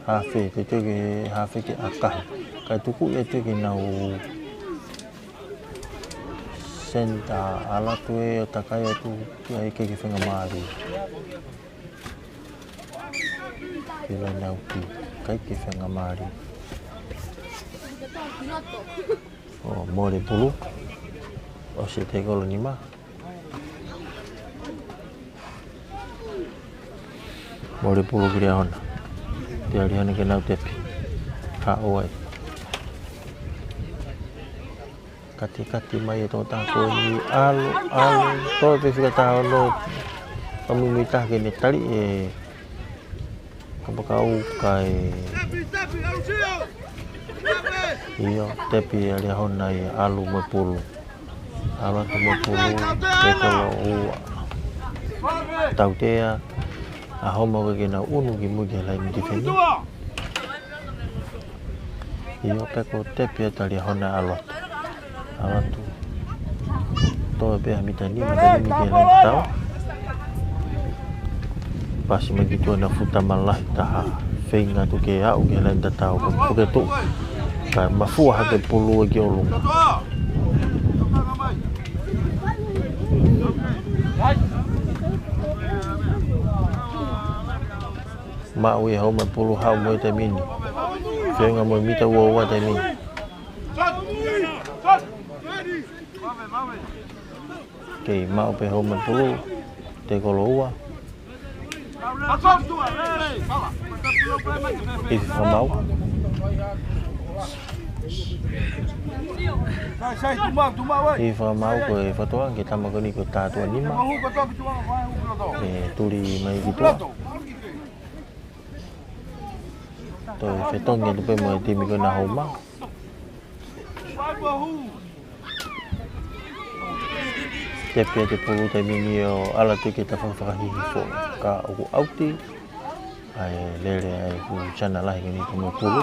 hafe, te teu ki he hafe ke ʻakahi. Kae tuku ia te ke nau senta ʻalu atu ʻo takai atu ki ai ke ke fenga mali. Pila nau ki, kai ke fenga mali. ʻO mole pulu. ʻOsi e tekolo nima. Mole pulu ki Liahona. Te Liahona ke nau tepi. Haʻu ai. Kati kati mai e tō tako ni ʻalu, ʻalu. Tō pē fika taha ono. Kamui mui taha ke ne tali e Kapakau kae. ʻIo, tepi ʻa Liahona ia ʻalu mo e pulu. ʻAlu atu mo e pulu, tekolo ua. Tautea, ʻa Homa ke nau unu ki mui ki he laini tifeni. ʻIo, pea ko e tepi ʻa Liahona ʻalu atu. ʻAlu atu. Toe pē ha mita nima, mita nima ki he laini tatau. Pasi mai ki tuʻa naʻe fuʻu tama lahi taha. Feinga atu ke aʻu ki he laini tatau. Ko e puke tuʻu. Kae mafua hake pulu ki ʻolunga. Maʻu ʻe Homa pulu haʻu mo e taimi ni. Feinga mo e mita ua ua taimi ni. Kei maʻu pē Homa pulu, tekolo ua. ʻI he fakamau. ʻI he fakamau ko e fatoa ke tama ko eni ko e tātua nima. ʻE tuli mai ki tuʻa. Toe fetongi atu pē mo e timi ko ena Homa. Tepi atu e pulu taimi ni ʻo ʻalu atu ki he tafaʻaki fakahihifo. Ka ʻoku ʻauti. ʻAi lele ai ʻoku siana lahi ko eni ko e pulu.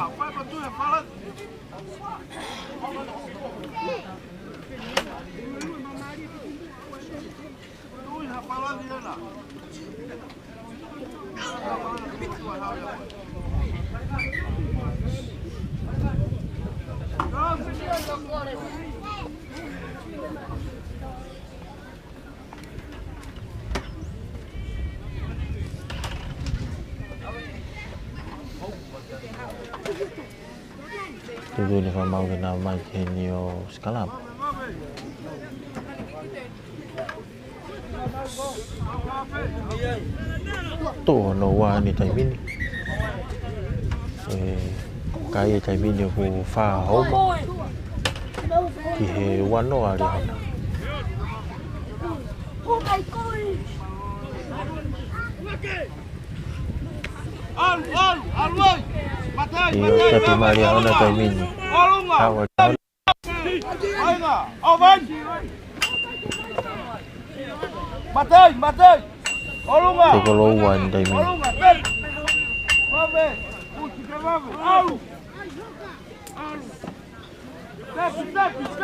Tuku ni fakamau ke nau mai ki heni ʻo sikalama. Tuʻo hono ua ʻi he taimi ni. ʻE, ka ʻi he taimi ni ʻoku fā Homa. Ki he ua noa ʻa Liahona. ʻIo, tepi mai ʻa Liahona taimi ni. Haʻu ʻa Liahona. Matei, matei. ʻOlunga. Tekolo ua ʻi he taimi ni.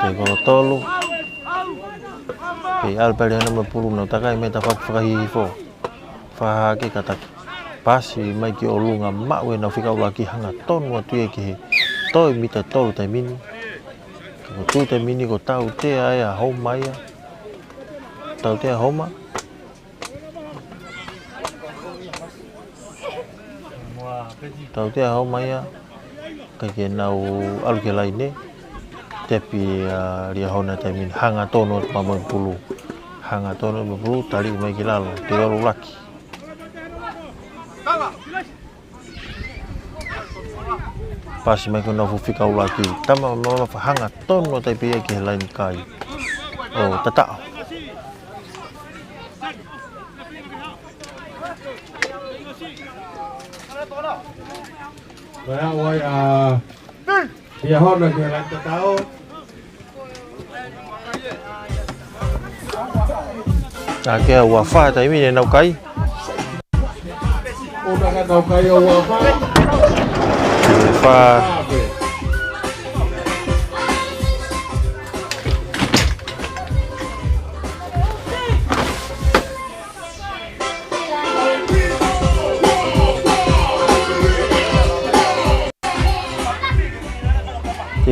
Tekolo tolu. Kei ʻalu pē ʻa Liahona mo e pulu, nau takai mei he tafaʻaki fakahihifo. Fakahahake kātaki. Pasi mai ki ʻolunga, maʻu ʻenau fika ʻuluaki, hangatonu atu ia ki he toe mita tolu taimi ni. Ka ko e tuʻu taimi ni ko e tautea ʻa Homa ia. Tautea Homa. Tautea Haʻoma ia, ʻikai ke nau ʻalu ki he laine. Tepi ʻa Liahona taimi ni, hangatonu atu pē mo e pulu. Hangatonu mo e pulu, tali mai ki lalo, toe ʻalu ʻuluaki. Pasi mai ko ena fuʻu fika ʻuluaki. Tama mamafa, hangatonu atu ai pē ia ki he laine kai ʻo tataʻo. Ko e aʻu ai ʻa Liahona ki he laine tataʻo. Ka ke ua fā taimi ni ʻenau kai. Ua fā. Ua fā.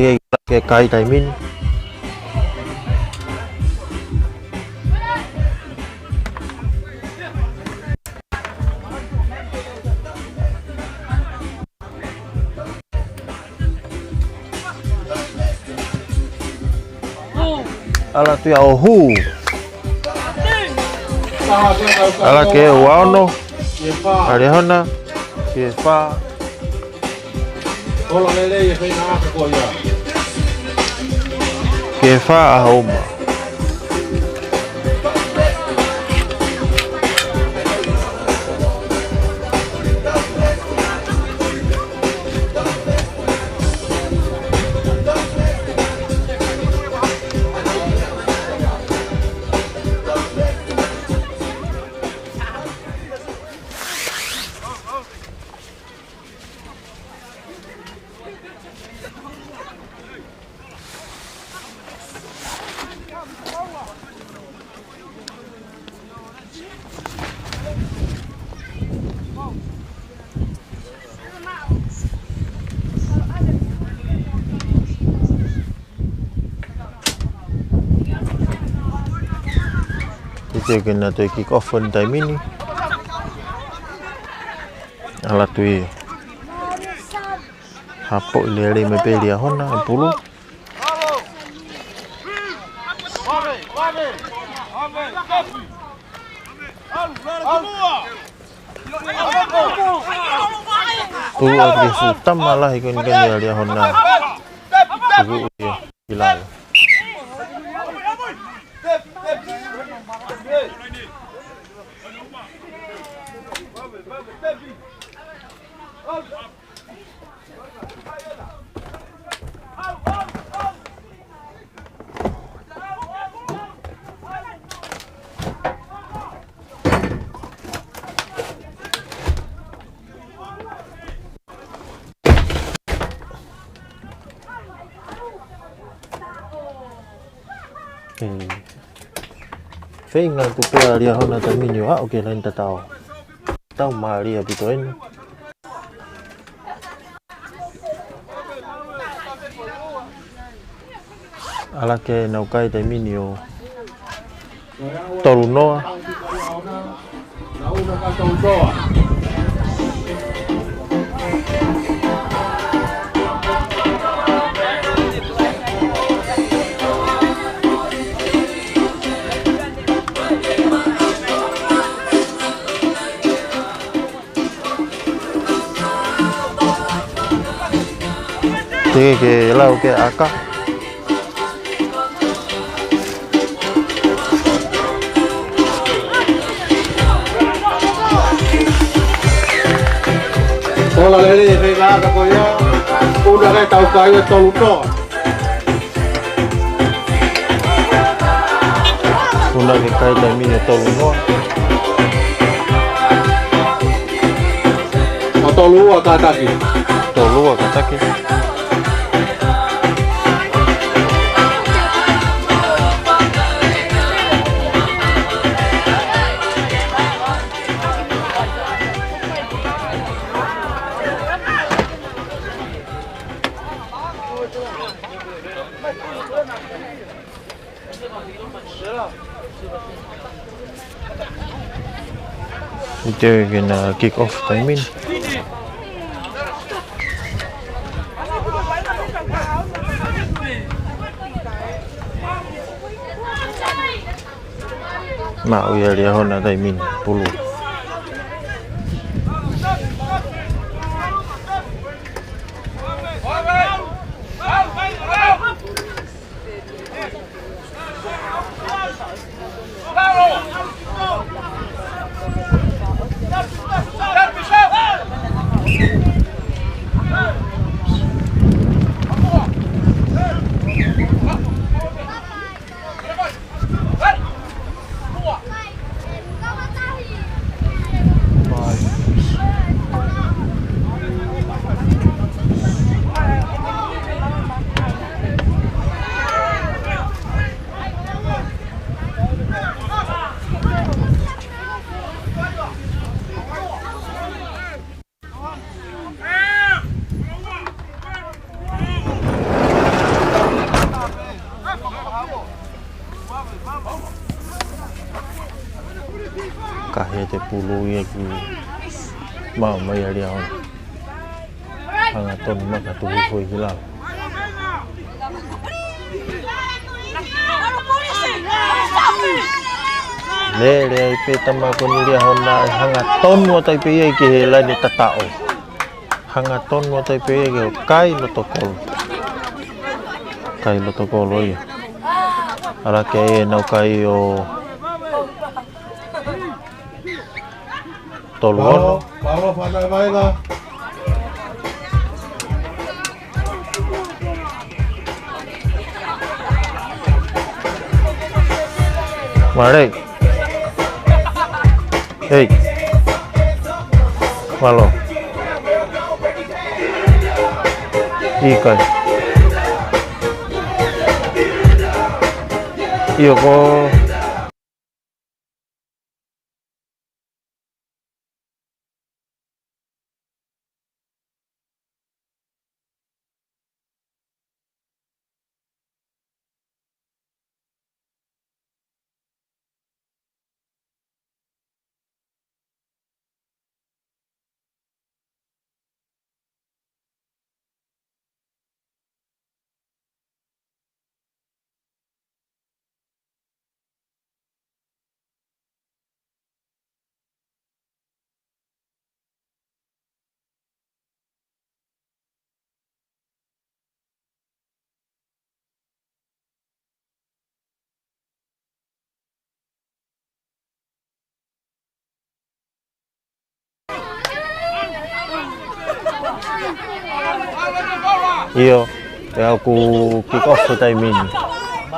Ke, ke kai taimi ni. ʻAlu atu ia ʻo hū. ʻAlu ki he ua ono. ʻA Liahona. Ki he fā. Ki he fā ʻa Haʻoma. Kick off ʻi he taimi ni. ʻAlu atu ia. Hapoʻi lelei mai pē ʻe Liahona e pulu. Pulu atu ki he fuʻu tama lahi ko eni ʻa Liahona. Pulu ia ki lalo. Feinga atu pē ʻa Liahona taimi ni ʻo aʻu ki he laine tataʻo. Tau mālie ʻaupito eni. ʻAlu ki heʻenau kai taimi ni ʻo tolu noa. Teʻeki ke lau ke ʻaka. Ola lelei e feinga ʻaka ko ia. Ua noa e tau kai ʻe tolu noa. Ua noa e kai taimi ni ʻe tolu noa. ʻO tolu ua kātaki. Tolu ua kātaki. ʻIkai ke na kick off taimi ni. Maʻu ia ʻe Liahona taimi ni, pulu. Ka he te pulu ia ki maʻu mai ʻa Liahona. Hangatonu mai ka tuku foʻi ki lalo. Lele ai pē tama ko eni Liahona, ʻe hangatonu atu ai pē ia ki he laine tataʻo. Hangatonu atu ai pē ia ki he kai loto kolo. Kai loto kolo ia. ʻAlu hake ʻenau kai ʻo tolu ono. Palo, palo, fana vaila. Mālō. Hei. Mālō. ʻIkai. ʻIo ko. ʻIo, ʻe au ʻoku kick off he taimi ni.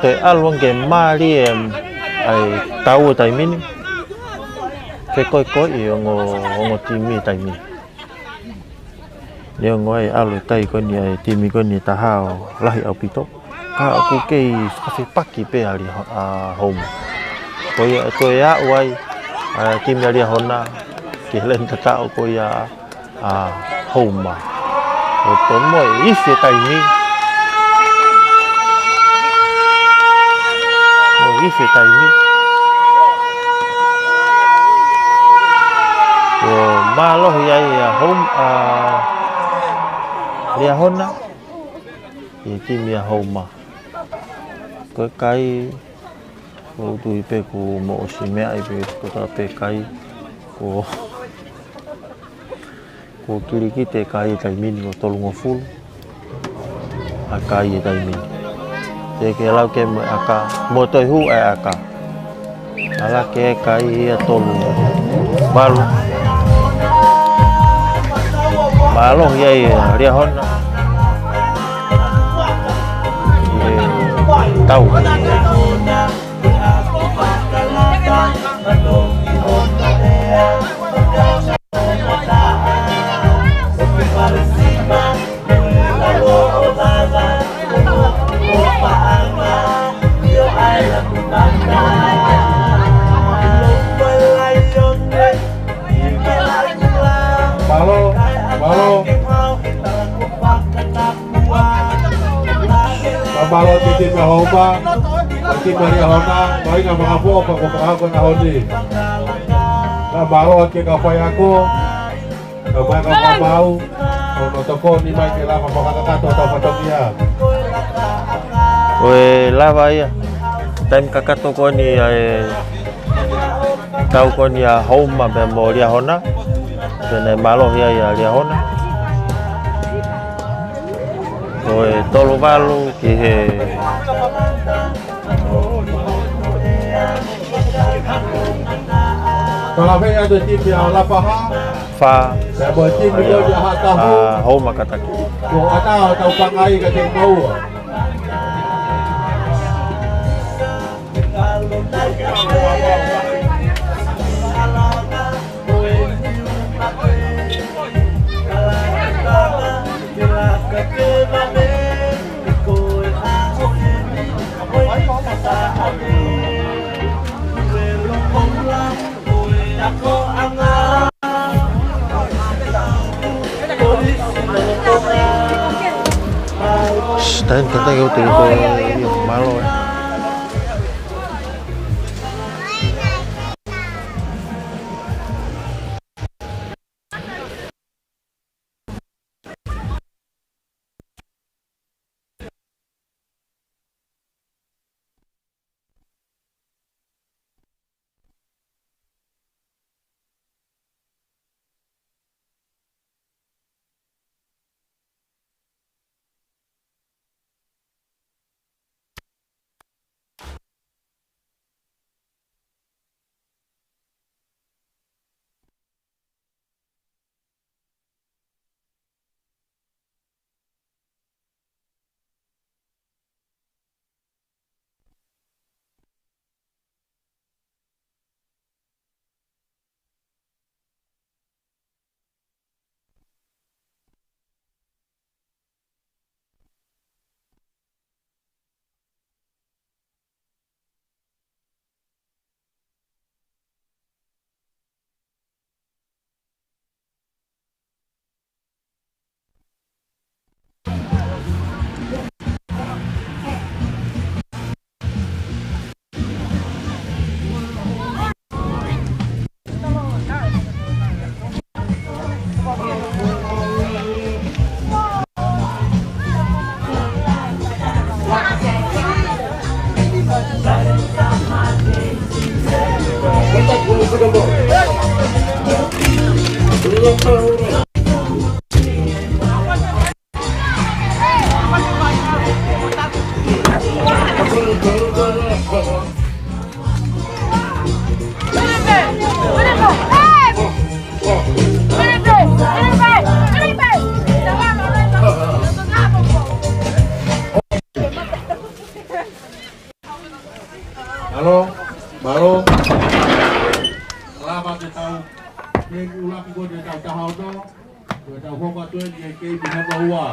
Toe ʻalu ange ke mālie ʻa e tau he taimi ni. Ke koekoeʻi ongo, ongo timi he taimi ni. Neongo ʻa e ʻalu e kai ko eni ʻa e timi ko eni ʻe taha ʻo lahi ʻaupito. Ka ʻoku kei fakafepaki pē ʻa Lia-, ʻa Houma. Ko ia, ko e aʻu ai ʻa e timi ʻa Liahona ki he laine tataʻo ko ia ʻa Houma. ʻO toe mo e ifi e taimi. Mo e ifi e taimi. ʻO mālohi ai ʻa Houma, ʻa Liahona, ʻi he timi ʻa Houma. Ko e kai, ʻoku ou tui pē kuo mou ʻosi meaʻi pē ko e taha pē kai. Ko Ko Kilikiti e kai he taimi ni ko e tolungofulu. ʻA e kai he taimi ni. Te ke lau ke mo e ʻaka, mo e toe hū ʻa e ʻaka. ʻAlu hake e kai ia tolu valu. Mālohi ai ʻa Liahona. ʻE tau. Mālō, mālō. Ka mālō ki he timi ʻa Houma, ki he timi ʻa Liahona, mai ngā makapuʻo, pea ko e fakahoko ʻa e ʻaho ni. Ka mālō ki he kau faiako, kau faiako mau, ʻo nau tokoni mai ke lava fakakakato ʻetau fatongia. ʻOku lava ia. Taimi kakato ko eni ʻa e Tau ko eni ʻa Houma pea mo Liahona. Pea naʻe mālohi ai ʻa Liahona. Ko e tolu valu ki he Kalaveʻi atu e timi ʻa Lapaha. Fā. Pea mo e timi ko ia ʻa Haʻatafu. ʻA Houma Kataki. Ko ʻAna ʻo tau pangai ka te maua. Tain, tain, tain, tain, tain, mālō, ē. Mālō, mālō. Lava ke tau, ke ʻuluaki ko eni ʻetau taha ono. Ko ʻetau hoko atu eni ki he keimi namba ua.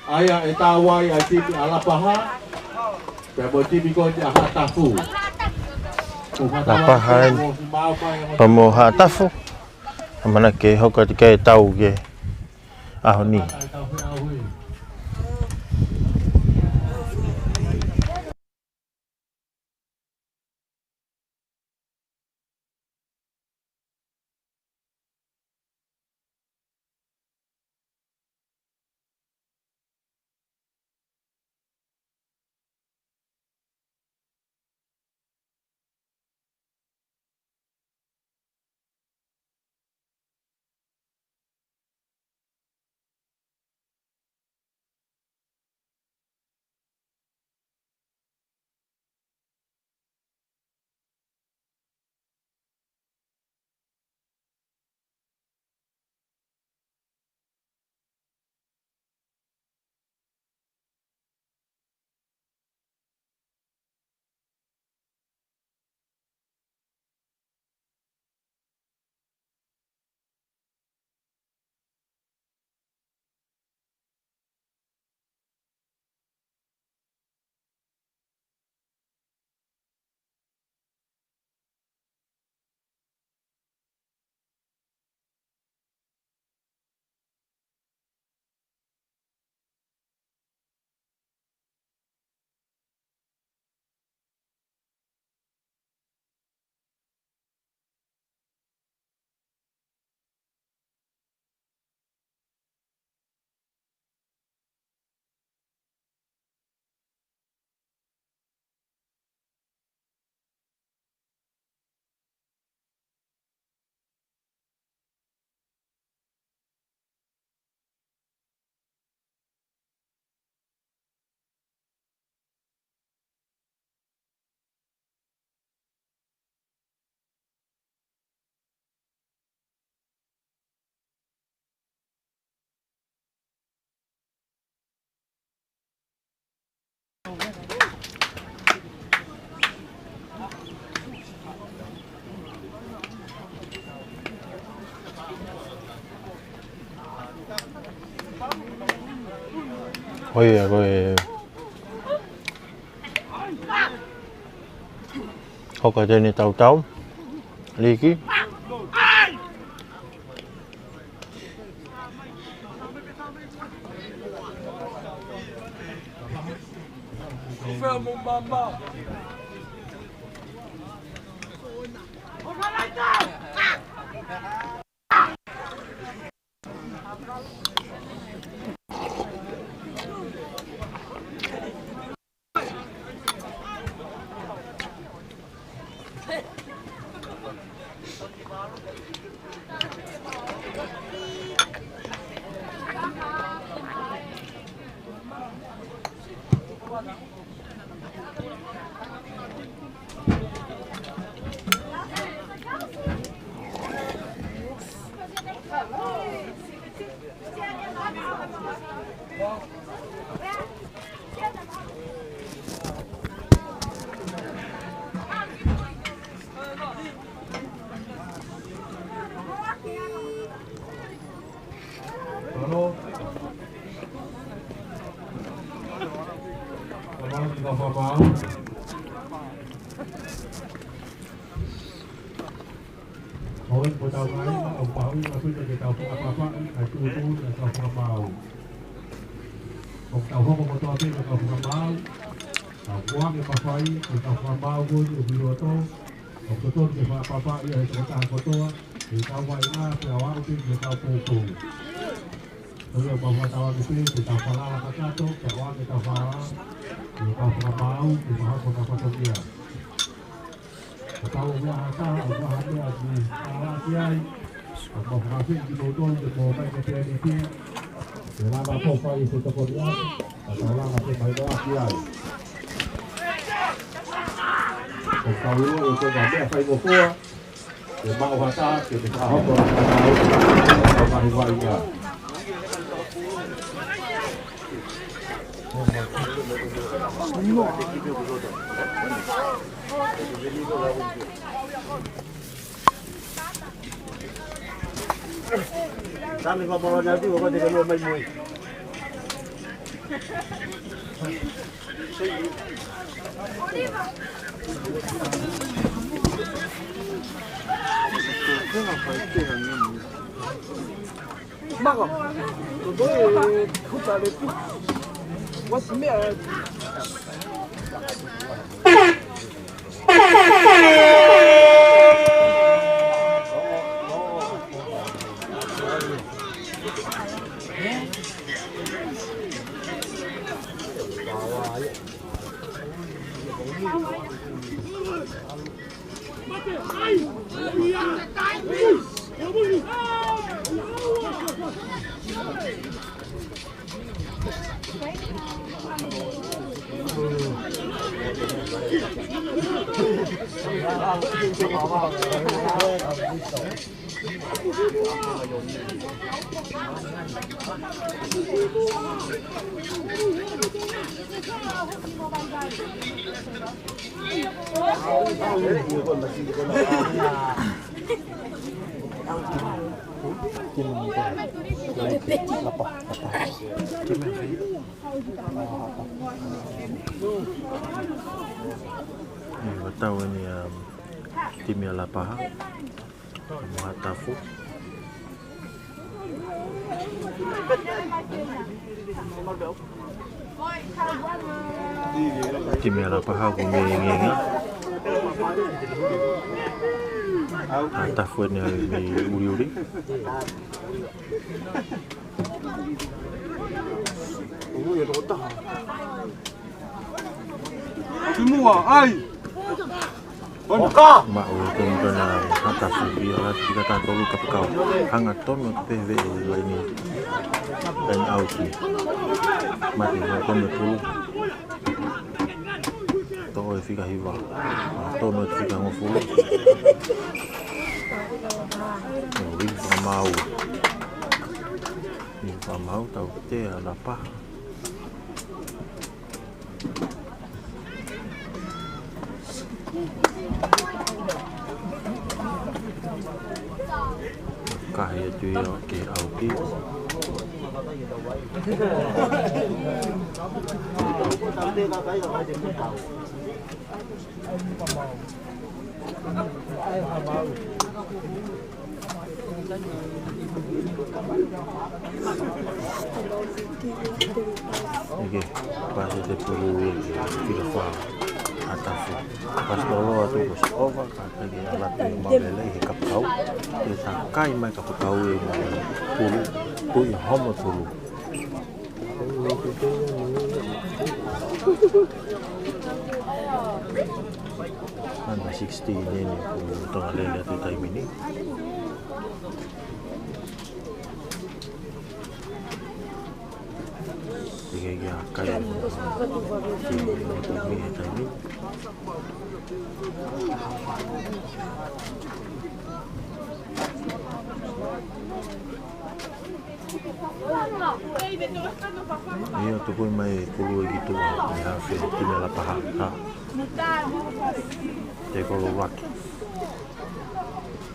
ʻA ia ʻe taʻu ai ʻa e timi ʻa Lapaha. Pea mo e timi ko eni ʻa Haʻatafu. Ko Lapaha eni. Pea mo Haʻatafu. ʻAmanaki ke hoko atu ki he taʻu ki he ʻaho ni. Ko ia, ko e hoko atu eni e tautau. Liki. Halo. Halo, kita sama. Ko e pō tau mai, ʻoku pau, ʻoku pau ke tau fakapapaʻi ʻa e tuʻutuʻuni ʻa e kau fakamaau. ʻOku tau hoko kotoa pē ko e kau fakamaau, tau kuange mafai, ko e kau fakamaau ko eni ʻoku ʻi loto, ʻoku totonu ke fakapapaʻi ʻe he tokotaha kotoa, ʻi he kau vaʻinga, pea ʻoku aʻu pē ki he kau poupou. Ko ia ʻoku mau fakatauange pē, ke tau falala kakato, pea ʻoange ʻetau falala ki he kau fakamaau, ke fakahoko ʻenau fatongia. Kapau ʻoku ʻi ai ha taha, ʻoku ʻi ai ha meʻa ke falala ki ai, ʻoku mau fakaafeʻi kimoutolu ke mou ō mai ki he P N P, ke lava ʻo fai e fetokoniʻaki, ka tau lava ke mahinoʻaki ai. ʻOku tau ʻilo ʻoku ʻi ai ha meʻa faingofua, ke maʻu ha taha, ke ne fakahoko ʻa e fakamaau, ʻo mahi vai ia. Tami ko polo na ti ko te ko mai mui. Maka, ko e huta le pu. Wasi mea. ʻI he ʻetau eni ʻa e timi ʻa Lapaha mo Haʻatafu. Timi ʻa Lapaha ʻoku mei ngenge. Haʻatafu eni ʻoku mei uliuli. Kimua, ai! Maʻu e tonu tona Haʻatafu ia la tika ta tolu kapakau. Hanga tonu ki he pehē ʻi laini, laini ʻauti. Mate la tonu pulu. Toʻo e fika hiva. Tonu e fika hongofulu. ʻO, ʻi fakamaau. ʻI fakamaau tau te a Lapaha. Kahi atu ia ke ʻauti. ʻIkai, pasi ʻe he pulu ʻi he fika fā ʻa Tafu. Pasi tolo atu ko e ova, ka ʻikai ke ala pē ʻo maʻu lelei he kapakau. Ke takai mai kapakau ʻi he pulu, tuʻi homo tolu. Under sixteen eni, ko e Tonga lele atu taimi ni. Teʻeki ke ʻi ai ha kai. Taimi ni, taimi ni. ʻIo, tuku mai e pulu ʻi tuʻa, ʻi he hafe, Timi ʻa Lapaha, ha. Tekolo ʻuluaki.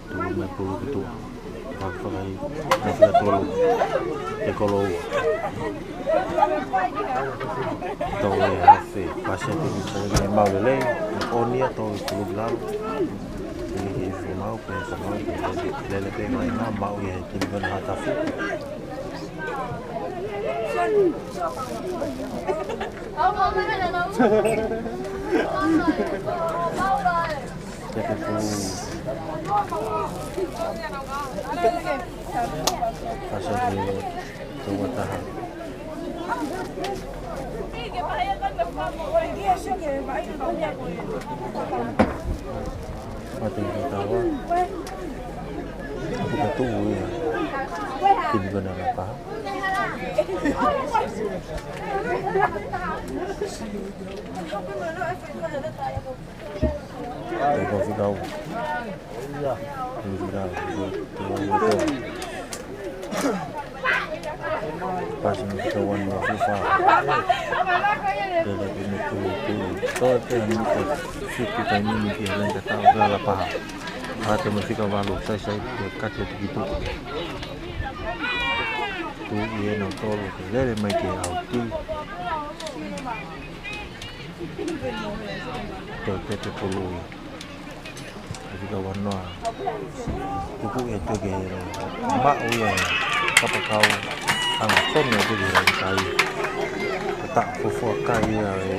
Tuku mai pulu ʻi tuʻa. Fakafakai, hafe tolu. Tekolo ua. Tau e hafe, pasi atu ki he maʻu lelei, ʻonia tau e pulu lau. Ke ke fumau, pe fumau, pe lele pe mai na, maʻu ia he timi ko ena ʻa Tafu. Ke ke pulu. Pasi atu ki he ua taha. Mate i tawa. Aku ka tu ia. Timi ko ena Lapaha. Ko e fika ua. Ko e fika ua. Pasi mo fika ua noa fika fā. Lele pē mo e pulu. Toe pē mo e fitu taimi ni ki he laine tatau ʻa Lapaha. Mate mo fika valu, sai sai, ke kati atu ki tuʻa. Tuʻi ʻe nautolu, ke lele mai ke ʻauti. Toe pē pulu ia. Fika ua noa. Tuku e toki maʻu ia kapakau. Anga tonu e toki ʻi kai. Ka ta fuafua kai ia e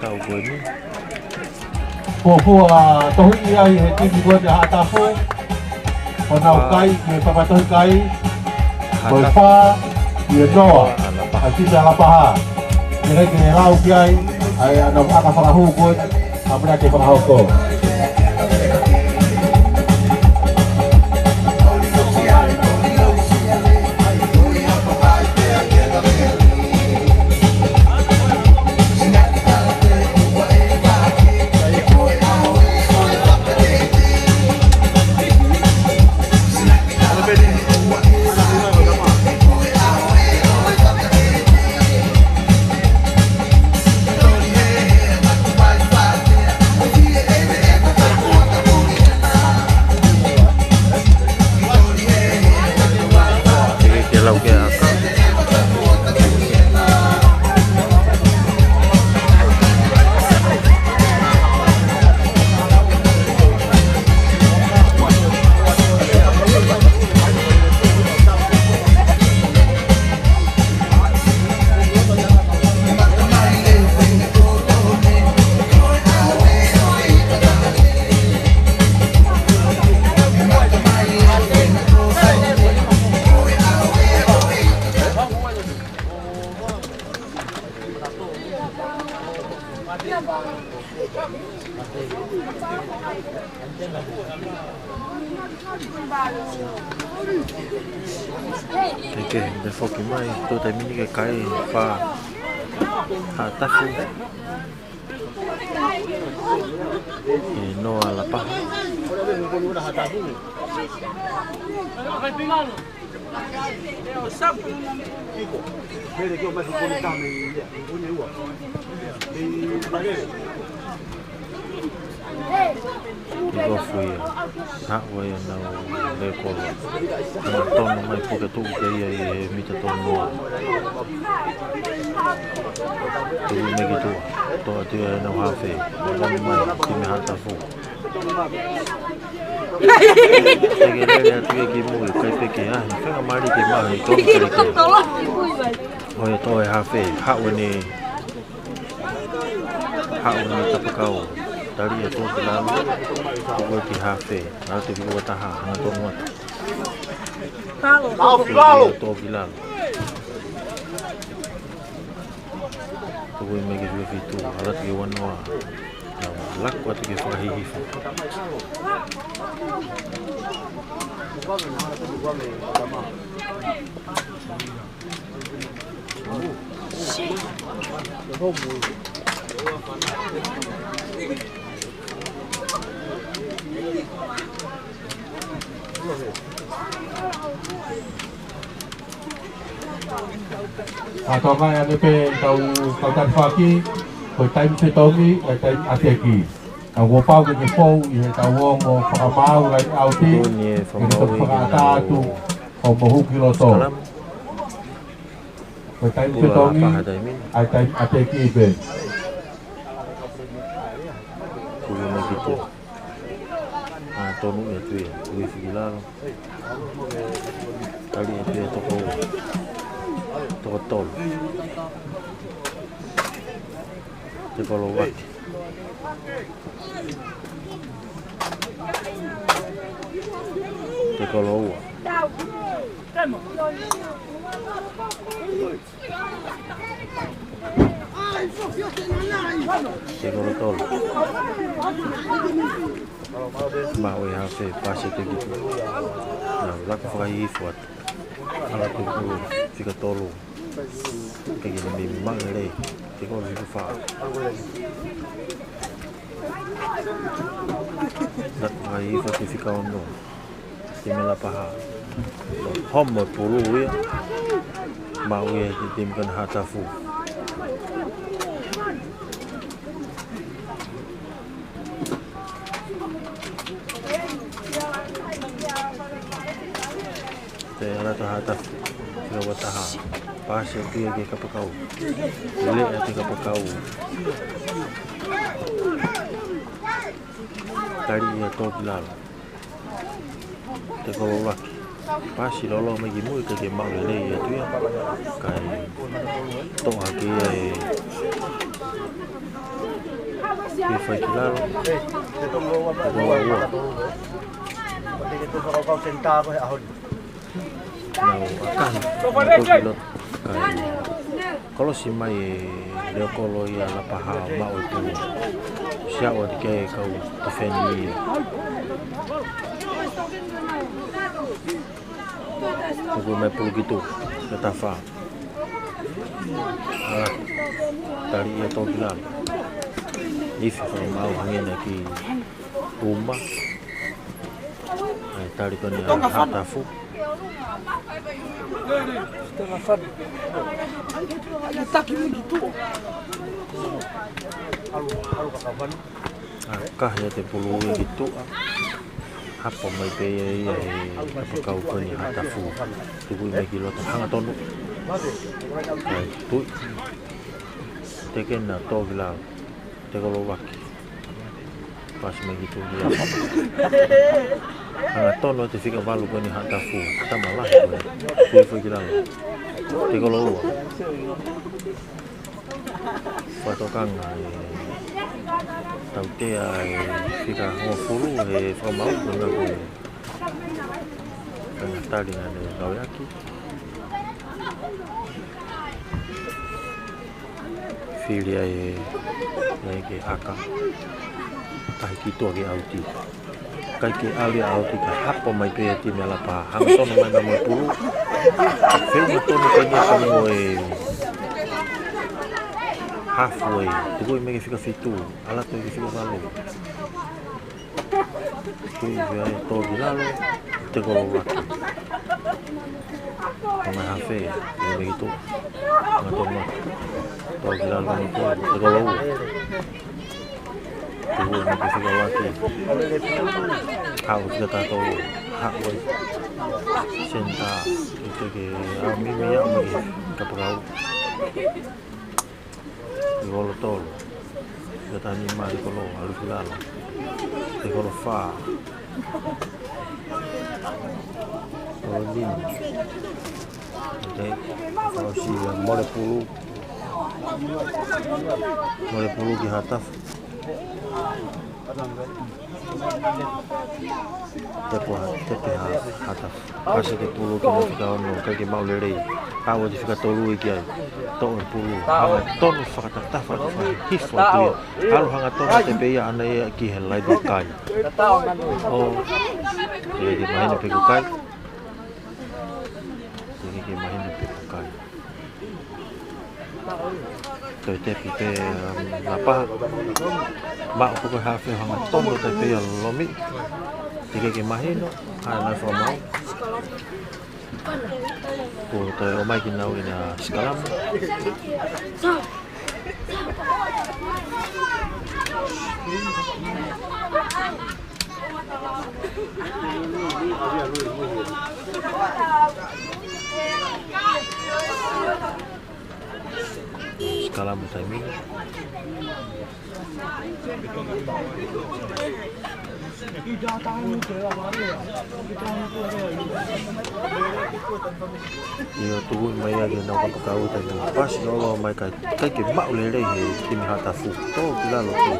tau ko eni. Fuafua tohi ia ʻi he timi ko ena ʻa Tafu. Ko ʻenau kai, ko e papatohi kai. Ko e fā, ʻi he noa. ʻA e timi ʻa Lapaha. Ke ʻikai ke lau ki ai, ʻa e ʻenau ʻaka fakahū ko ē, ʻa muna ke fakahoko. Ke ke, te foki mai, tō taimi ni ke kai fā ʻa Tafu. ʻE noa ʻa Lapaha. Ke Kofu ia. Haʻu ai ʻenau leʻo kolo. Hangatonu mai puke tuʻu pē ia ʻi he mita tolu noa. Tuku mai ki tuʻa. Toʻo atu ia ʻenau hafe. Hangatonu mai, timi Haʻatafu. Teke lele atu ia ki mui, ʻikai pē ke ʻi ai ha faingamālie ke maʻu he tonu kelekele. ʻOi, toʻo e hafe, haʻu ʻene, haʻu ʻene kapakau. Tali ʻe Tokilalo, tuku ki hafe, ʻalu atu ki ua taha, hangatonu atu. Tali ʻe Tokilalo. Tuku mai ki fika fitu, ʻalu atu ki ua noa. Laku atu ke fakahihifo. ʻA, toka ʻi ai pē ʻetau kau talifaki, ko e taimi fetongi, ʻa e taimi ʻa e teki. Ka kuo pau ke ke fou ʻi heʻetau ongo fakamaau laine ʻauti, Tuni e ke ke fakamaau toki fakaʻatā atu, ʻo mohu ki loto. Kalam. Ko e taimi Pula fetongi, lapa ha taimi. ʻA e taimi ʻa e teki pē. Tuku mai ki tuʻa. Hangatonu ia atu ia, tuku hifo ki lalo. Tali atu ia toko ua. Toko tolu. Teko lou ake. Teko lou ua. Teko lou tolu. Maʻu e hafe, pasi atu ki tuʻa. Nau laku fakahihifo atu. ʻAlu atu ki fika tolu. Ka ke ne mei maʻu e lei. Teko lou fika fā. Laku fakahihifo atu ki fika ono. Timi Lapaha. Homo e pulu ia. Maʻu ia ʻe he timi ko eni Haʻatafu. Te ala taha tafu. Fika ua taha. Pasi atu ia ki he kapakau. Lele atu e kapakau. Tali ia Tokilalo. Teko lou ake. Pasi loloa mai ki mui ka ke maʻu lelei atu ia. Kae toʻo hake ia ʻe, ʻe Faikilalo. Teko lou ua. Nau ʻakahi. Nau toki loto. Kae kolosi mai e leʻo kolo ia Lapaha maʻu e pulu. Siaʻu atu ki he kau tefeni ia. Tuku mai pulu ki tuʻa, ki he tafa. ʻA, tali ia Tokilalo. Ifi fakamaau hangē naʻe uma. ʻAi, tali ko eni ʻa Haʻatafu. Tala fana. Ia taki mui ki tuʻa. ʻAlu, ʻalu ka kavani. ʻAkahi atu e pulu ia ki tuʻa. Hapo mai pē ia ʻe he kapakau ko eni Haʻatafu. Tuku mai ki loto hangatonu. ʻAi, tui. Teke ena Tokilalo. Teko lou ake. Pasi mai ki tuʻa ia. Hangatonu atu e fika valu ko eni Haʻatafu. Tama lahi ko eni. Tui foki ki lalo. Teko lou ua. Fakatokanga e tautea e fika hongofulu he fakamaau ko ena ko e. Kae tali ʻa e ngāueʻaki. Fili ai e, e ke ʻaka. Tahi ki tuʻa ke ʻauti. ʻIkai ke ʻalu ia ʻauti ka hapo mai pē ia timi ʻa Lapaha. Hangatonu mai mo e pulu. Feʻunga tonu pē ia pea mo e hafu e. Tuku mai ki he fika fitu. ʻAlu atu ki he fika valu. Tui ia ʻe Tokilalo, teko lou ake. Ko e hafe, ʻi he mei tuʻa. Hangatonu mai. Tokilalo, teko lou ua. Tuku mai ki he fika ʻuluaki. Haʻu fika taha tolu. Haʻu ai. Senitā. ʻIkai ke ʻai mimi ia mai ki he kapakau. Tekolo tolu. Fika taha nima, tekolo, ʻalu ki lalo. Tekolo fā. Tekolo nima. ʻOku fakaʻosi ia, mole pulu. Mole pulu ki Haʻatafu. Tepu ha, tepu ha, Haʻatafu. Pasi ki he pulu ki he fika ono, ʻikai ke maʻu lelei. Haʻu atu e fika tolu ia ki ai. Toʻo e pulu. Hangatonu fakatatafa atu, fakahihifo atu ia. ʻAlu hangatonu, tepe ia ʻana ia ki he laini kai. ʻO, teʻeki ke mahino pe ʻoku kai. Teʻeki ke mahino pe ʻoku kai. Toe tepi pē, um, Lapaha. Maʻu ko e hafe hangatonu, tepe ia Lomi. Teʻeki ke mahino, ʻa e lafi ʻo maʻu. Ko e toe ʻomai kinaua ʻi he sikalamu. Sikalamu taimi ni. ʻIo, tuku mai ia ki he kau kapakau taimi ni. Pasi ʻo ʻalu mai kae ʻikai ke maʻu lelei ʻe he timi Haʻatafu. Tō ki lalo, tō.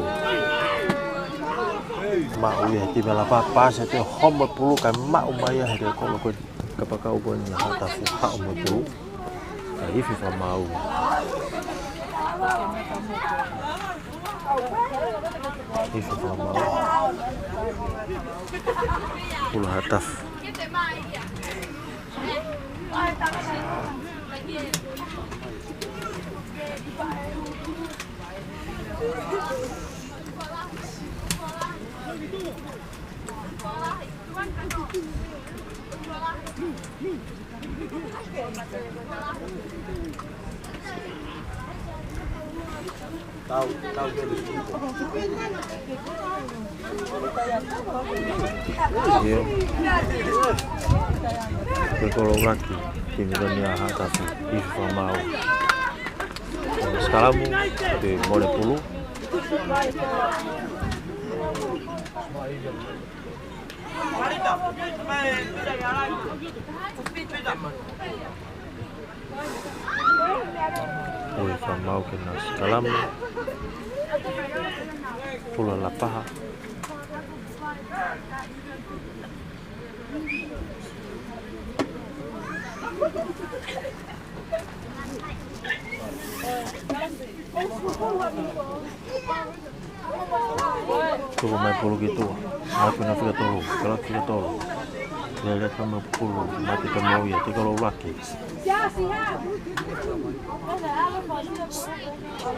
Maʻu ia ʻe he timi Lapaha, pasi atu, homo pulu kae maʻu mai ia ʻe he kolo ko e kapakau ko eni Haʻatafu, haʻu mo e pulu. Kae ifi fakamaau. Ifi fakamaau. Pulu Haʻatafu. ʻIo. Ko e kolo ʻuluaki, timi ko eni ʻa Haʻatafu, ifi fakamaau. Sikalamu, pe mole pulu. Ui, fakamaau ki he sikalamu. Pulu ʻa Lapaha. Tuku mai pulu ki tuʻa. Mate na fika tolu. Kala fika tolu. Lele ka mo pulu. Mate ka mo ia. Tekolo ʻuluaki.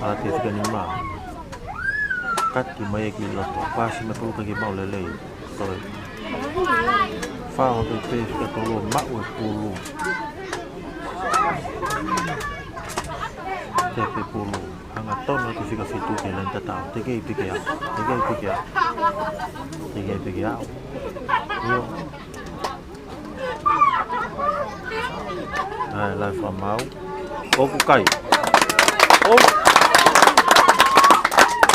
Mate fika nima. Kati mai ia ki loto. Pasi mai pulu ʻikai ke maʻu lelei. Toe. Fā ʻo e pē fika tolu, maʻu e pulu. Tepe pulu. Hangatonu atu fika fitu ki he laini tatau. Teʻeki pike aʻu. Teʻeki pike aʻu. Teʻeki pike aʻu. ʻIo. ʻA e lafi fakamaau. ʻOku kai. ʻOku.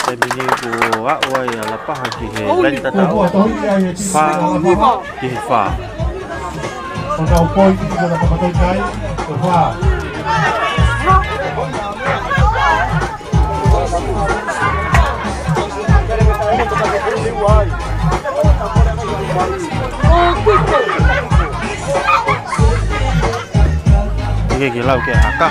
Taimi ni kuo aʻu ai ʻa Lapaha ki he laini tatau. Fā ki he fā. ʻIkai ke lau ke haka.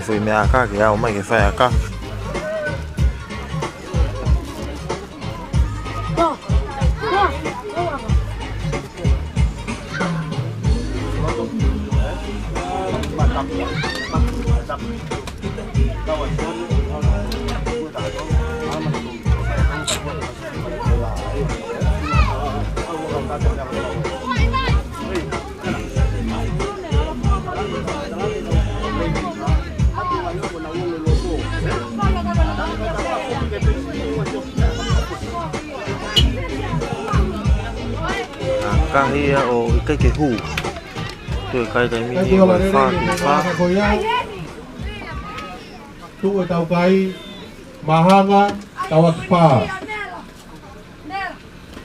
Ko e meʻa ʻaka ke ʻalu mai ke fai ʻaka. ʻAkahi ia ʻo ʻikai ke hū. Tuʻu e kai taimi ni ʻe fā ki fā. Tuʻu e tau kai, Mahanga, tau atu pā.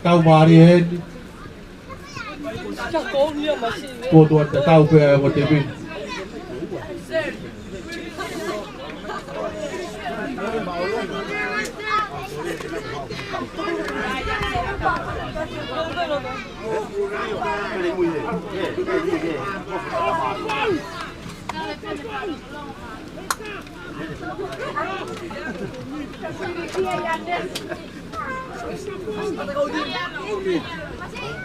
Tau mālie eni. Tuʻu tuʻu atu tau pē ʻa e ongo timi.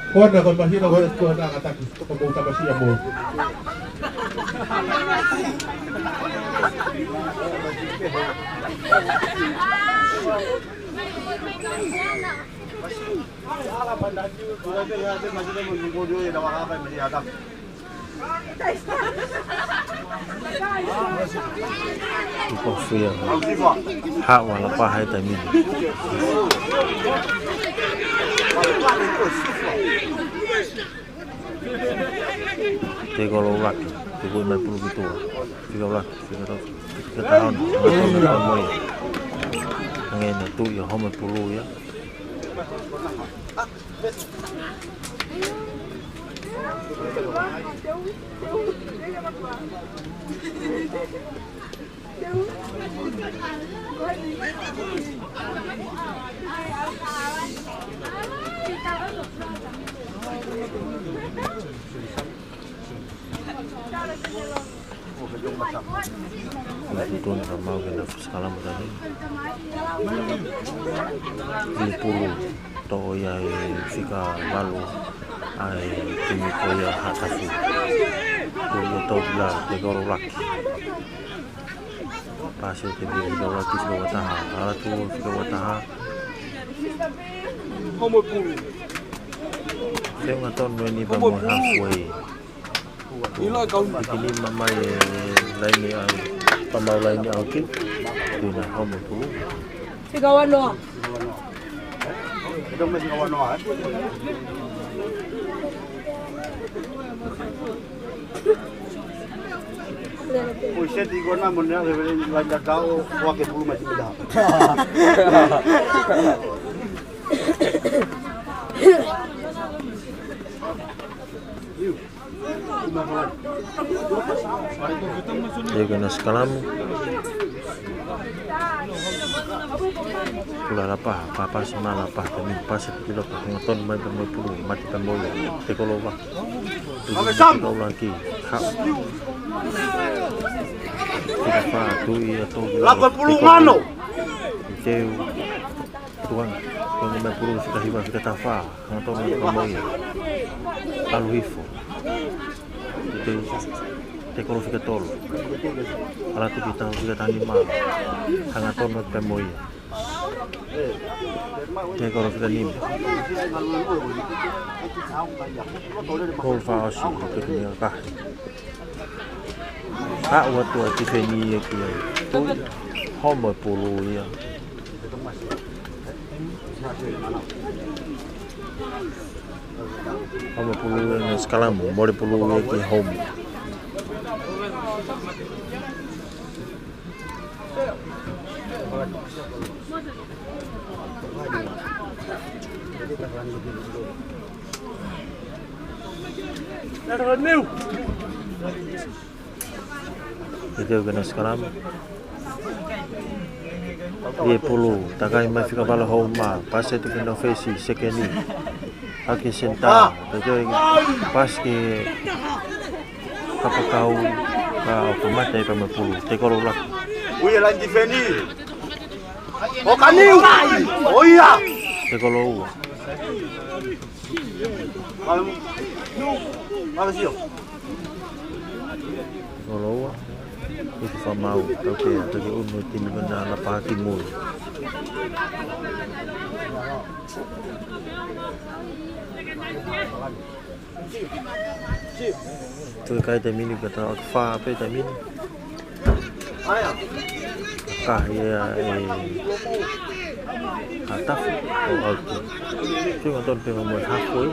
Ko ena ko e mahino ko e ko ena kataki. Ko mou tamasia mou. Tuʻu ko fē ia. Haʻu ʻa Lapaha he taimi ni. Tēkolo ʻUluaki, tuku mai pulu ki tuʻa. Fika ʻUluaki, fika tolu, fika taha ono, fika tolu, fika moja. Hangē naʻe tuʻu ia, Homo Pulu ia. Ko e tuʻutuʻuni ka mau ke na fusi kalama tani. Hili pulu toʻo ia e fika valu ʻa e timi ko ia Haʻatafu. Ko ia Tokila, Tēkolo ʻUluaki. Pasi ʻe Tēkolo ʻUluaki, fika ua taha. Ala tuʻu fika ua taha. Homo Pulu. Feʻunga tonu eni pea mo e halfway. Ilo e kau. Hiki nima mai e laini ʻa e, pea mau laini ʻauti. Tuʻu ʻa Homo Pulu. Fika ua noa. Ko e seti ko ena mo ʻene ʻave e laini ʻa e kau, ʻo ake pulu mai ki mita. Iu. Teu ke na sikalamu. Kula Lapaha, pāpasi mai Lapaha, taimi ni pasi ki loto, hangatonu mai pē mo e pulu, mate pē mo ia, Tēkolo ʻUluaki. Tēkolo ʻUluaki, haʻu. Fika fā, tuʻu ia Tokila. Lako e pulu ngano. Teu. Tuʻu ange, tuʻu ange mai pulu fika hiva, fika taha fā, hangatonu atu pē mo ia. ʻAlu hifo. Teu, Tēkolo fika tolu. Ala tuʻu ki taha, fika taha nima. Hangatonu atu pē mo ia. Tēkolo fika nima. Kolo fā ʻosi, ko e timi ʻakahi. Haʻu atu ʻa e tifeni ia ki ai. Tuʻu, Homo Pulu ia. Homo Pulu ia na sikalamu, mole pulu ia ki Homo. Teu ke na sikalamu. Lie pulu, takai mai fika valu Houma, pasi atu ki nofesi, sekeni. Hake senitā, teu ke pasi ki Kapakau, ʻOku mate ai pea mo e pulu. Tekolo ʻuluaki. Ui e laini tifeni. ʻO kaniu. ʻOia. Tekolo ua. Tekolo ua. Hiki Fakamau. Tau ke, tau ke unu e timi ko ena Lapaha ki mui. Tuʻu kai taimi ni ka tau ʻaki fā pē taimi ni. Kahi ʻe, ʻe Hatafu ʻo ʻauti. Tuʻu ka tonu pē mo e hafoi.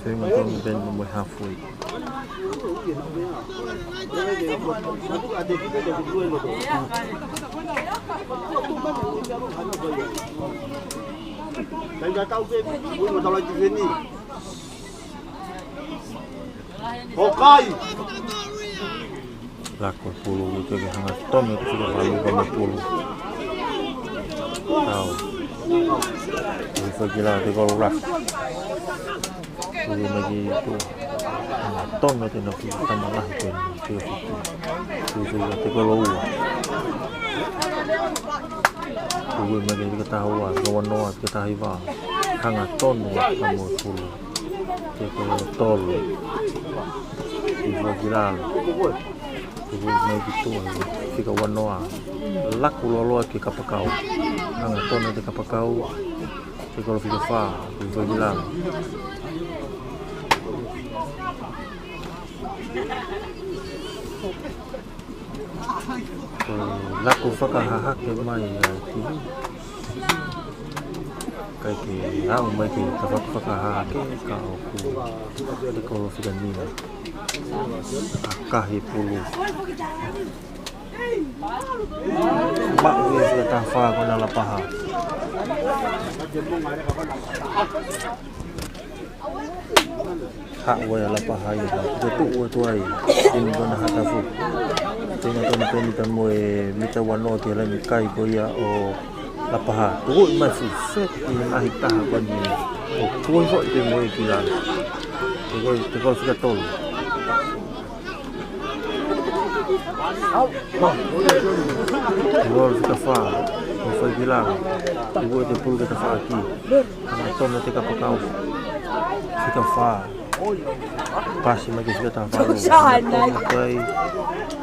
Sio ange tonu pē mo e hafoi. ʻOkai. Lako e pulu, ʻikai ke hangatonu e tuʻu ka valu ka mo e pulu. Tau. Ui fai ki lalo, Tekolo ʻuluaki. Ui mai ki tuʻa. Hangatonu e tena ki tama lahi pē ni, ki fitu. Ui fai ki lalo, Tekolo ua. Ui mai ki fika taha ua, Tekolo ua noa, fika taha hiva. Hangatonu ka mo e pulu. Tekolo tolu. Ui fai ki lalo. Ui mai ki tuʻa, fika ua noa. Lako loloa ki he kapakau. Hangatonu e kapakau. Tekolo fika fā. Ui fai ki lalo. Lako fakahahake mai ʻa e timi. ʻIkai ke aʻu mai ke ta fakahahake ka ʻoku Tekolo fika nima. ʻAkahi e pulu. Maʻu ia fika taha fā ko ena Lapaha. Haʻu ai ʻa Lapaha ia, ko e tuʻu atu ai, timi ko ena Hatafu. Timi ko ena Penita mo e mita ua noa ki he laini kai ko ia ʻo Lapaha. Tuʻu mai fuʻu feki ʻi he ngaahi taha ko eni. ʻO tuʻu foʻi pē mo ia ki lalo. Tekolo, Tekolo fika tolu. Tekolo fika fā. Ui fai ki lalo. Tuʻu e pulu ke tafaʻaki. Hangatonu e kapakau. Fika fā. Pasi mai ki fika taha valu. Hangatonu kai.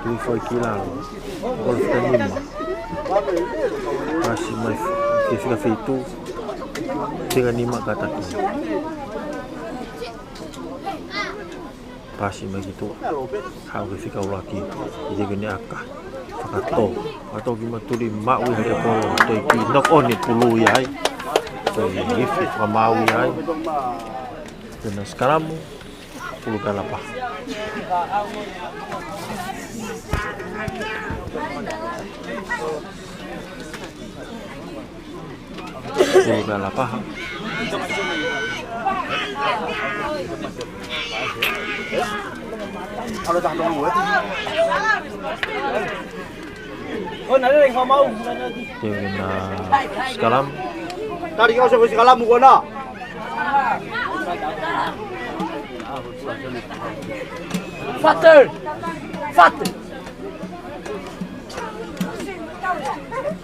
Ui fai ki lalo. Tekolo fika nima. Pasi mai ki fika fitu. Fika nima kātaki. Pasi mai ki tuʻa. Haʻu ki he fika ʻuluaki. ʻIkai ke ne ʻaka. Fakatō. Fakatō ki matuli maʻu ia he polo. Toe kiʻi knock on e pulu ia ai. Toe hifo Fakamau ia ai. Tena sikalamu. Pulu ka Lapaha. Pulu ka Lapaha. Tena sikalamu. Tari kau sa sikalamu ko ena. Fater! Fater!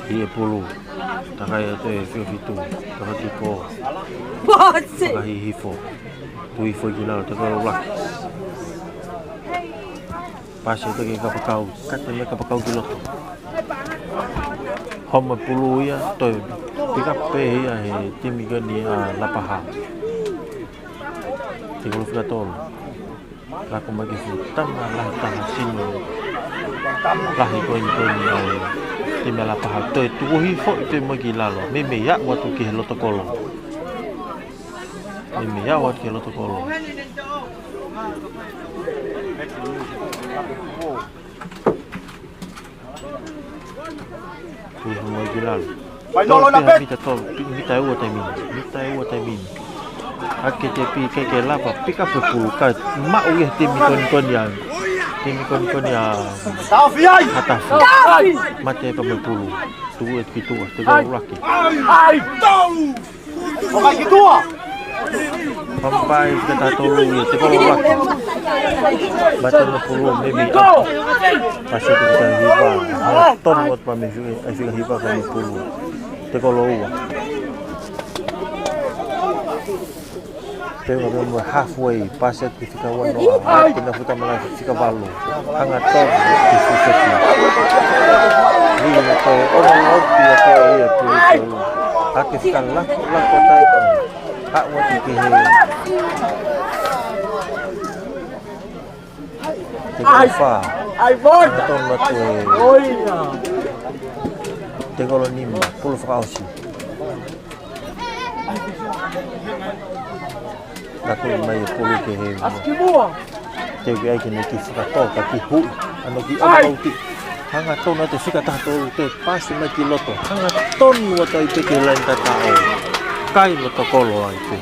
ʻI he pulu. Takai atu e fio fitu. Takai ki pō. Pō, si. Takai hifo. Tui foʻi ki lalo, Tekolo ʻuluaki. Pasi atu ki he kapakau. Kate mai kapakau ki loto. Homa pulu ia, toe. Pika pē ia he timi ko eni ʻa Lapaha. Tekolo fika tolu. Lako mai ki he fuʻu tama lahi taha sino. Lahi ko eni ko eni ʻa e timi ʻa Lapaha. Toe tuʻu hifo foʻi pē mo ia ki lalo. Meimei aʻu atu ki he loto kolo. Meimei aʻu atu ki he loto kolo. Tui hifo mo ia ki lalo. Tolu pē ha mita tolu, pi-, mita ʻe ua taimi ni. Mita ʻe ua taimi ni. Hake te pi ke ke lava, pika pē pulu ka maʻu ia he timi ko eni ko eni ai. Timi ko eni ko eni ʻa Hatafu. Mate pea mo e pulu. Tuku atu ki tuʻa, tekolo ʻuluaki. ʻOmai ki tuʻa. Pampai ki he taha tolu ia, tekolo ʻuluaki. Mate mo e pulu, maybe. Pasi ki he fika hiva. Tonu atu pea mei he fika hiva pea mo e pulu. Tekolo ua. Pea mo e halfway, pasi ki he fika ua noa, ʻa e kina futa mana fika valu. Hangatonu ki he futa ki. Ni na ko e ʻona lauti ʻa ko ia pulu ki ua. ʻA e fika lako, lako tai ko. Haʻu atu ki he. Tekolo fā. Ai, ai, ai, ai. Hangatonu atu e. Oi, ia. Tekolo nima, pulu fakaʻosi. Naʻe kole mai e pulu ki he. Teu ki ai ke ne kiʻi fakatō, ka kiʻi huʻi. ʻAno kiʻi ʻona lauti. Hangatonu atu e fika taha tolu, toe pasi mai ki loto. Hangatonu atu ai pē ki he laine tataʻo. Kai loto kolo ai pē.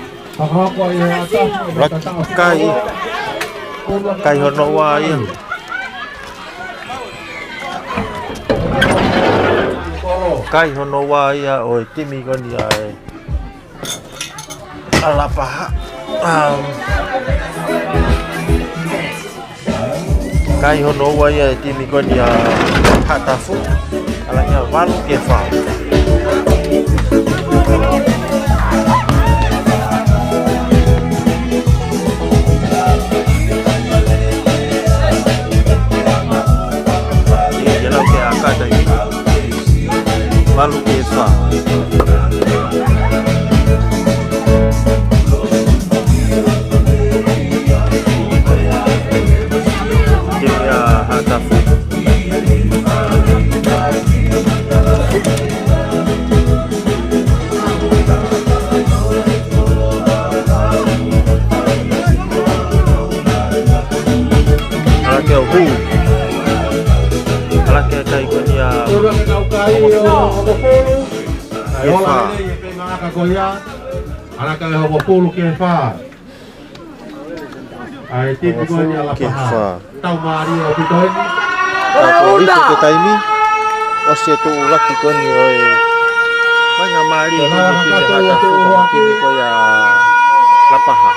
Kai. Kai hono ua ia. Kai hono ua ia ʻo e timi ko eni ʻa e ʻa Lapaha. Um, Kai hono ua ia e timi ko eni ʻa Hatafu. ʻAla ia valu ki he fā. Ia lau ke ʻakata ia. Valu ki he fā. Timi ʻa Hatafu. ʻAla ke ʻo hū. ʻAla ke kai ko eni ʻa. Ua ke kau kai ʻo Hokopulu. Ki he fā. ʻAla ke Hokopulu ki he fā. ʻA e timi ko eni ʻa Lapaha. Ki he fā. Tau mālie ʻaupito eni. Ka ko e ʻiso ke taimi. ʻOsi e tuʻulaki ko eni ʻo e. Mai ngā mālie ko eni ki he Hatafu, timi ko ia Lapaha.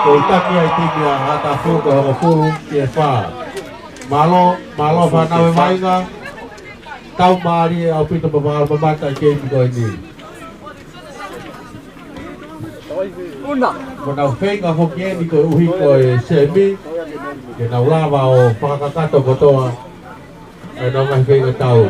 Ko e taki ai timi ʻa Hatafu ko e Hokopulu ki he fā. Mālō, mālō fānau e vainga. Tau mālie ʻaupito mo fakamamata e keimi ko eni. Ko ʻenau feinga foki eni koeʻuhi ko e semi, ke nau lava ʻo fakakakato kotoa ʻenau ngaahi feinga tau.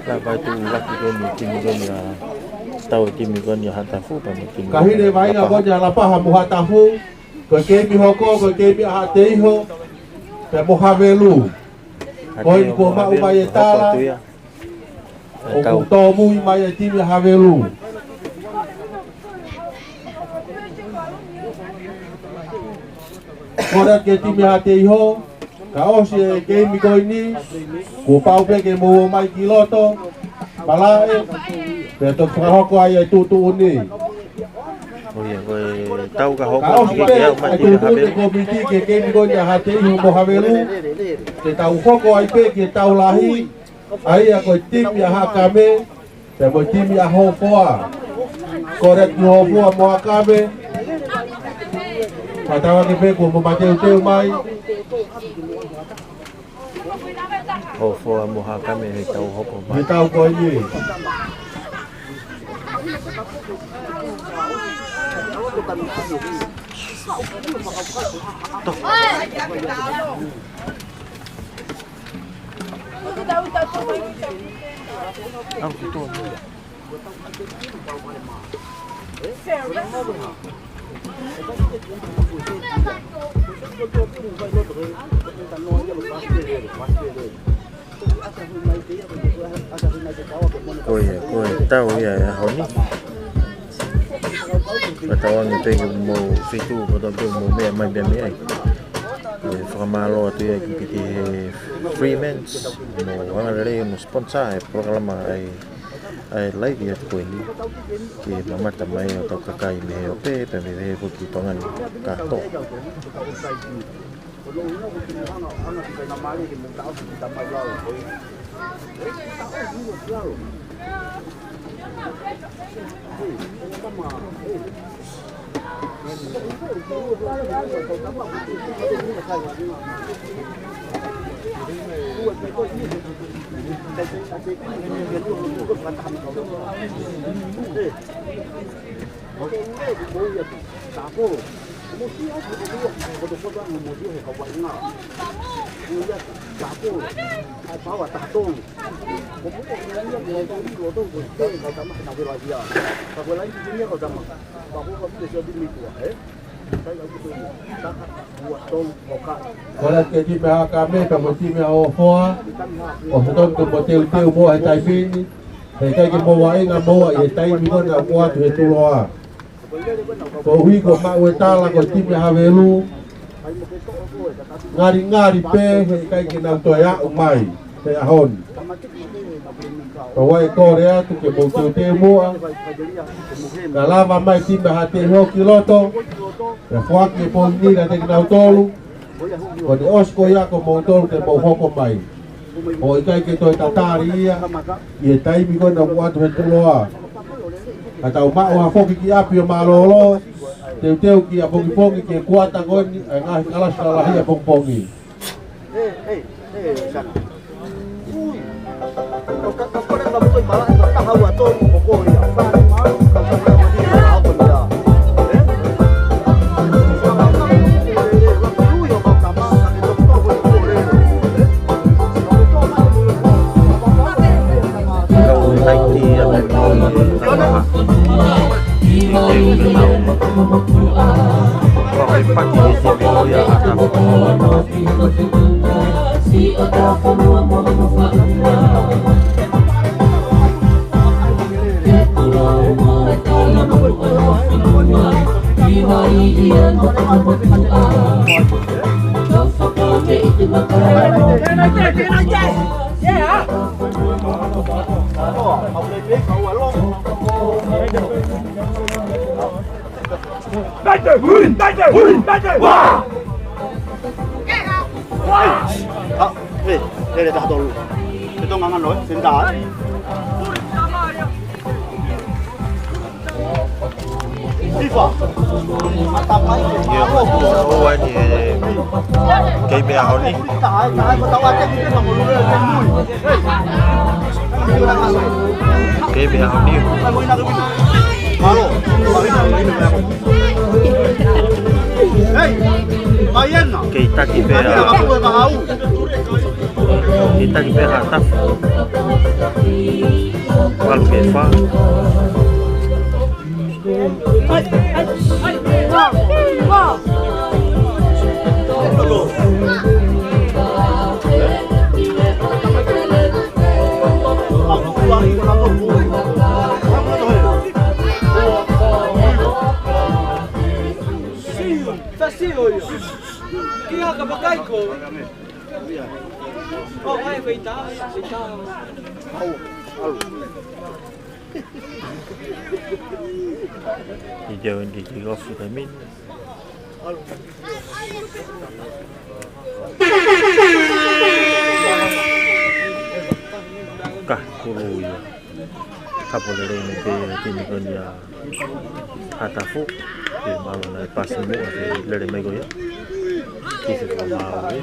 Ka ʻi ai e tuʻulaki ko eni, timi ko eni ʻa, tau e timi ko eni ʻa Hatafu pea mo e timi. Ka hili e vainga ko eni ʻa Lapaha mo Hatafu, ko e keimi hoko, ko e keimi ʻa Haʻateiho pea mo Havelu. Ko eni kuo maʻu mai e tala. ʻOku tōmui mai e timi ʻa Havelu. Kole atu ki he timi ʻa Haʻateiho, ka ʻosi e keimi ko eni, kuo pau pē ke mou ō mai ki loto, malaʻe, pea toki fakahoko ai e tuʻutuʻuni. ʻO ia, ko e tau ka hoko. Ka ʻosi pē e tuʻutuʻuni e kōmiti ki he keimi ko eni ʻa Haʻateiho mo Havelu, te tau hoko ai pē ki he tau lahi, ʻa ia ko e timi ʻa Haʻakame, pea mo e timi ʻa Hofoa. Kole atu ki Hofoa mo Haʻakame. Fakatauange pē kuo mou mateuteu mai. Hofoa mo Haʻakame he tau hoko mai. He tau ko eni. Ko ia, ko e tau ia ʻo e ʻaho ni. Ka tau ange pē ke mou fitu, ko tau pē mou meʻa mai pē mei ai. ʻE fakamālō atu ia ki he Freemans, mo e anga lelei hono sponsor e polokalama ʻa e, ʻa e laivi atu ko eni. Ke mamata mai ʻetau kakai mei he ope, pea mei he foki Tonga ni kātoa. Kole ke timi ʻa Kame, pea mo e timi ʻa ʻOfoa, ʻoku totonu ke mou teuteu muʻa he taimi ni, he ʻikai ke mou vaʻinga muʻa ʻi he taimi ko ena ʻoku ʻoatu he tuloa. Koeʻuhi ko e maʻu e tala ko e timi ʻa Havelu, ngalingali pē he ʻikai ke nau toe aʻu mai he ʻaho ni. Ka ʻoku ou kole atu ke mou teuteu muʻa, ka lava mai timi ʻa Haʻateiho ki loto, pea foaki e poini kiate kinautolu, ko ʻene ʻosi ko ia ko moutolu te mou hoko mai. ʻOku ʻikai ke toe tatali ia, ʻi he taimi ko ena ʻoku ʻoatu he tuloa. Ka tau maʻu ha foki ki ʻapi ʻo mālōlō, teuteu ki ʻapongipongi ki he kuata ko eni, ʻa e ngaahi kalasi lalahi ʻapongipongi. Taite! Taite! Taite! Wā! Ah, eh, lele taha tolu. Te tonga ngano, eh, senta, eh. Ifa. Mata mai. Ia, ʻoku ʻoua ni e keimi ʻaho ni. Taha, taha, ko tau ate ki te mangolule, te mui. Keimi ʻaho ni. Kei taki pē ʻa, kei taki pē ʻa Haʻatafu. Valu ki he fā. Sio, sio ia. Ki ha ka pakai ko. Oh, ai, feita, feita. He's doing the thing off the min. Ka, kulu ia. Ka pole lei me te, te ni kon ia. Haʻatafu, ke mālō naʻe pasi mo, ke lele mai ko ia. Ki se ko mālō ia.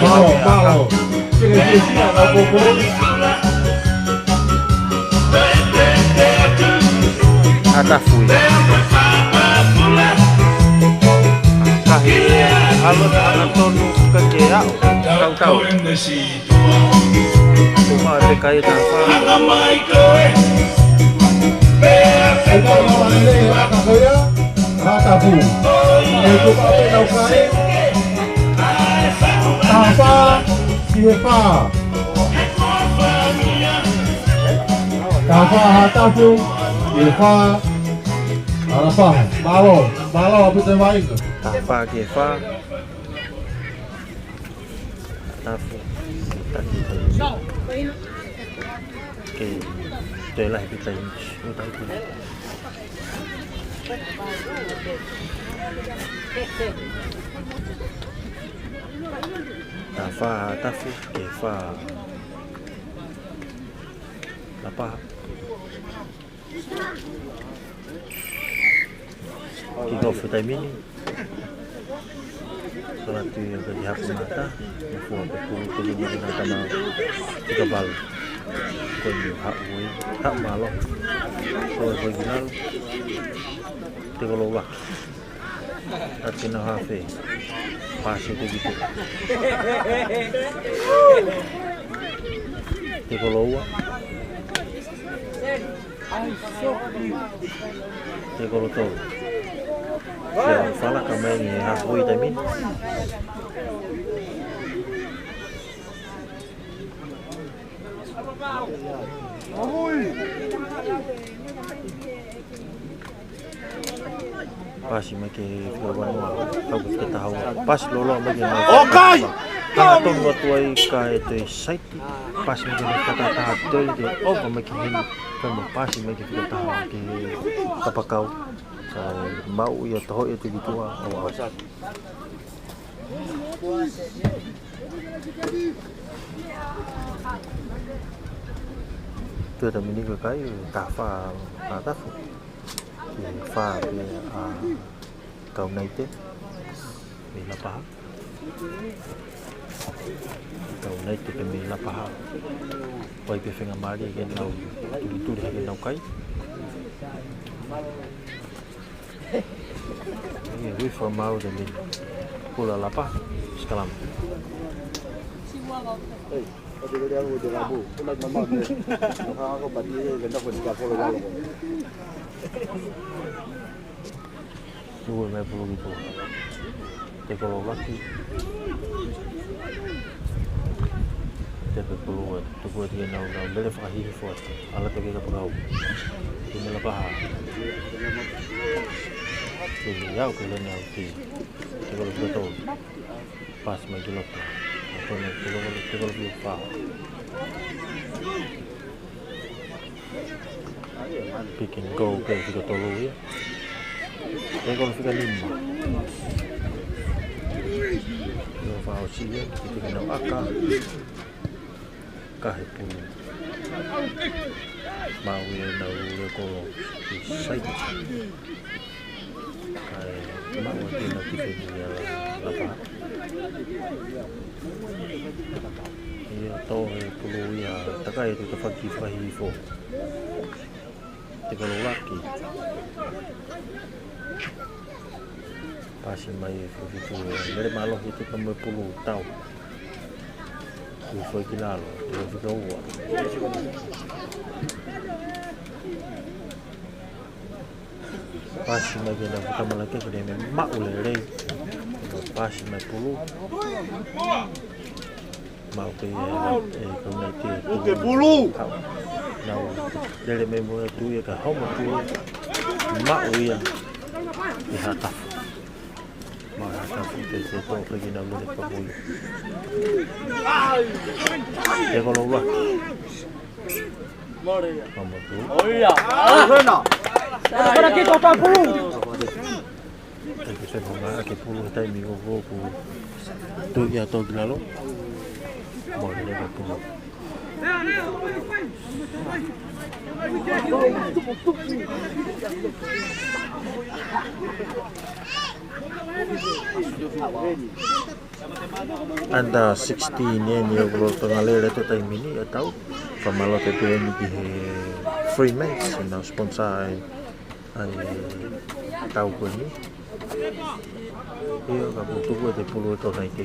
Palo, palo. Ata fui. Kahi, alo, alo tonu. Ka ke aʻu, kau kau. Ko ma pe kai ta fa. Ai, ko e lele, ʻa ka ko ia, Haʻatafu. ʻE ko ka pe nau kai. Taha fā, ki he fā. Taha fā Haʻatafu, ki he fā Lapaha. Mālō, mālō ʻaupito e vaʻinga. Taha fā ki he fā. Haʻatafu, taki. Ke toe lahi pē taimi. Taha fā Haʻatafu, ki he fā Lapaha. Kick off taimi ni. Salatu ia ka ki hapu mata. Mo fua ko pulu ko ni na tama. Tika balu. Ko ni haʻu ui. Haʻu mālō. Ko e ko ki lalo. Te kolo ua. Ati na hafe. Pasi te kitu. Te kolo ua. Te kolo tolu. Ia, fala ka mai ni ha hoi taimi. Pasi mai ke fika vanua, kau ke fika taha ua. Pasi loloa mai ke nau. ʻOkai! Tau tonu atu ai ka e toe saiti. Pasi mai ke nau fika taha toe te ova mai ke heni. Kau mo pasi mai ke fika taha ke kapakau. Ka mau ia toho ia te ki tua. ʻO au. Tuʻa taimi ni ka kai, taha fā Haʻatafu. Ki he fā pē ʻa Kaunite mei Lapaha. Kaunite pē mei Lapaha. Vai pē fenga mali ke nau tuli tuli he ke nau kai. Ia, ui fa mau te mei. Pula Lapaha, sikalam. Hey. Tuku mai pulu ki tua. Te kolo laki. Te pe pulu e. Tuku e tia nau nau mele fakahihifo atu. Ala te ke kapakau. Te mele paha. Te mele au ke lene au ki. Te kolo ki tua. Pasi mai ki loto. Tonu te kolo, te kolo ki fā. Pick and go pē fika tolu ia. Te kolo fika lima. Ia fā o si ia, ki te kina aka. Ka he pulu. Mau ia nau ule kolo. Ki saiti. Kae maʻu atu ʻena ki feni ia Lapaha. Ia tō he pulu ia takai atu ka faki fakahihifo. Te kolo laki. Pasi mai e fukitu e mele mālohi te ka mo e pulu tau. Ki fai ki lalo, te fika ua. Pasi mai ke na fakamalaki ke ne maʻu lelei. Pasi mai pulu. Maʻu pē ia e Kaunite. Uke pulu. Nau lele mai mo e tui e ka homo pulu. Maʻu ia ʻi Haʻatafu. Maʻu Haʻatafu te te tō pē ke nau lele ka pulu. Te kolo ua. Mole ia. Mama tu. ʻOia. Hena. Hena ki tō pulu. Te ke se mama ke pulu he taimi ko ko ku. Tu ia tō ki lalo. Mole ia ka pulu. Under sixteen eni ʻoku lolotonga lele ʻi he taimi ni ʻa e tau. Fakamālō atu eni ki he Free Max, ʻenau sponsor ai, ai tau ko eni. Ia ka ko tuku e te pulu e Kaunite.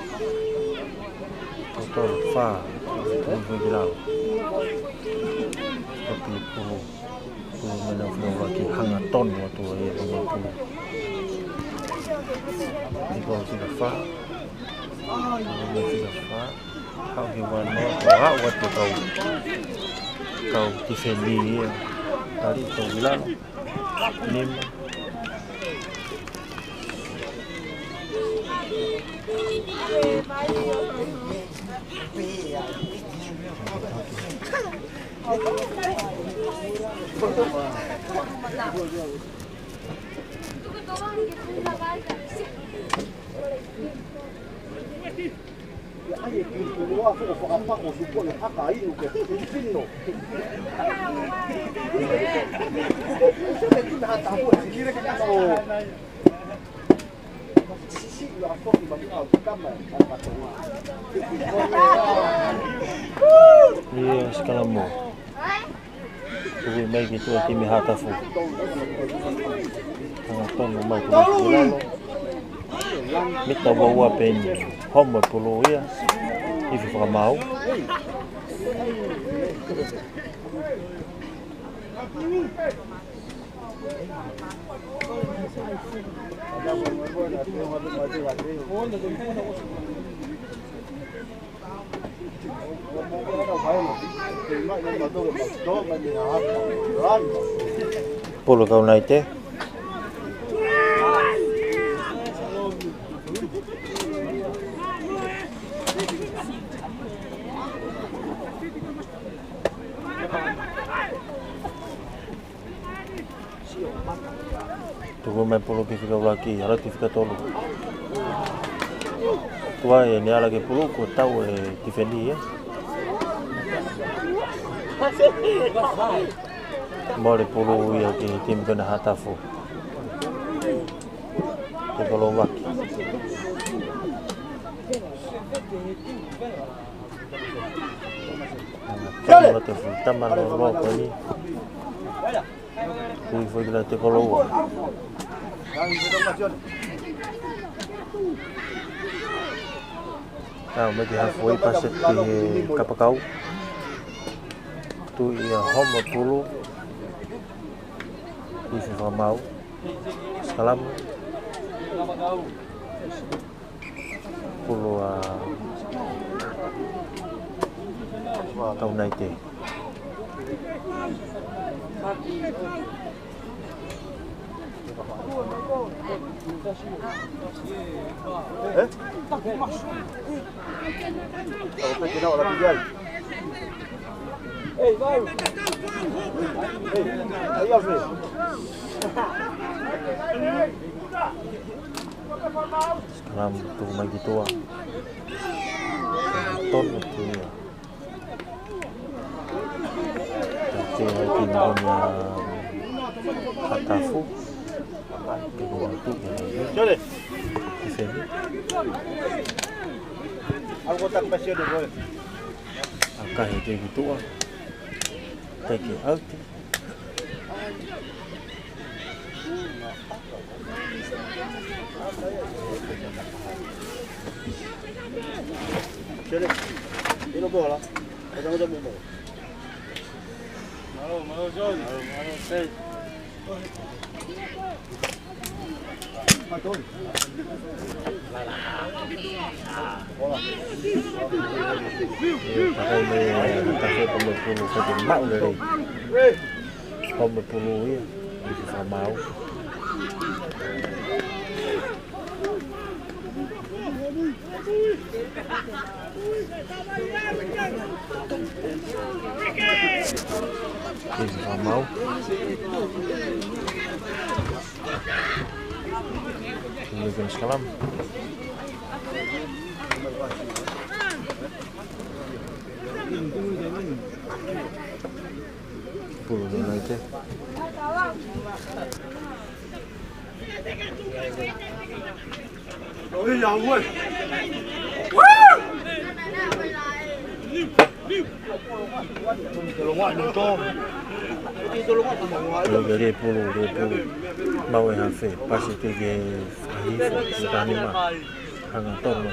Totolo fā, tau fai ki lalo. Kopi puhu, puhu mena fua ki hanga tonu atu ai e mamaku. Ni ko fika fā, ni fika fā. Hau ki wano, ko hau atu kau, kau ki feli ia. Tali tau ki lalo. Nima. Ia, sikalamo. Tuku mai ki tuʻa timi Haʻatafu. Hangatonu mai ki lalo. Mita ua ua pē eni. Homo e pulu ia. Ifi fakamaau. Pulu Kaunite. Tuku mai pulu ki fika ʻuluaki, ʻalu atu ki fika tolu. Tuai eni ala ki he pulu, kuo tau e tifeni, ē. Mole pulu ia ki he timi ko ena Haʻatafu. Tekolouvaki. Tama te fu-, tama loloa ko eni. Kui foʻi kila Tekoloua. Tau mai ki he hafo ʻi pasi ki he kapakau. Tuʻu ia homo pulu. Ifi fakamaau. Sikalamo. Pulu ʻa Kaunite. Scrum, tuku mai ki tuʻa. Tonu ki ia. Tau te ai ki nā Haʻatafu. Ki nā tu ki nā. Sione. Ki seni. Au ko tak pasione ko. ʻAkahi ki tuʻa. Take it out. Mālō, mālō, John. Mālō, mālō, John. Pakai mai, ʻe, tafe pa mo pulu, ko te maʻu lelei. Ko mo pulu ia, ifi fakamaau. Ifi fakamaau. Ia ko e scrum. Pulu Kaunite. Pulu ke lie pulu, lie pulu. Maʻu e hafe, pasi ki he hahifo, ki he taha nima. Hangatonu.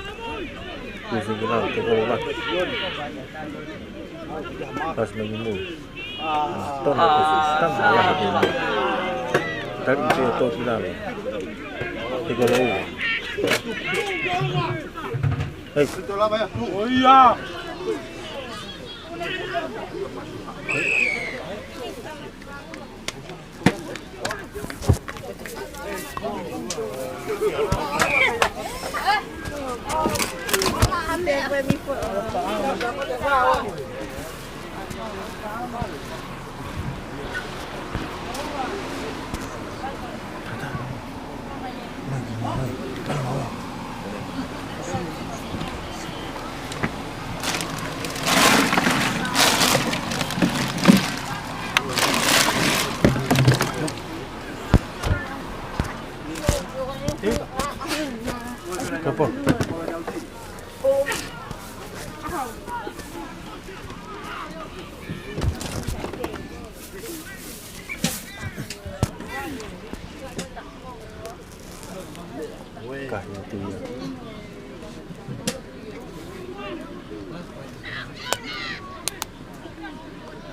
Ifi ki lalo, Tekolouvaki. Pasi mai ki mui. Tonu ko e sistema lahi ki mui. Tali ki he toki lalo. Tekoloua. Hei. ʻOia.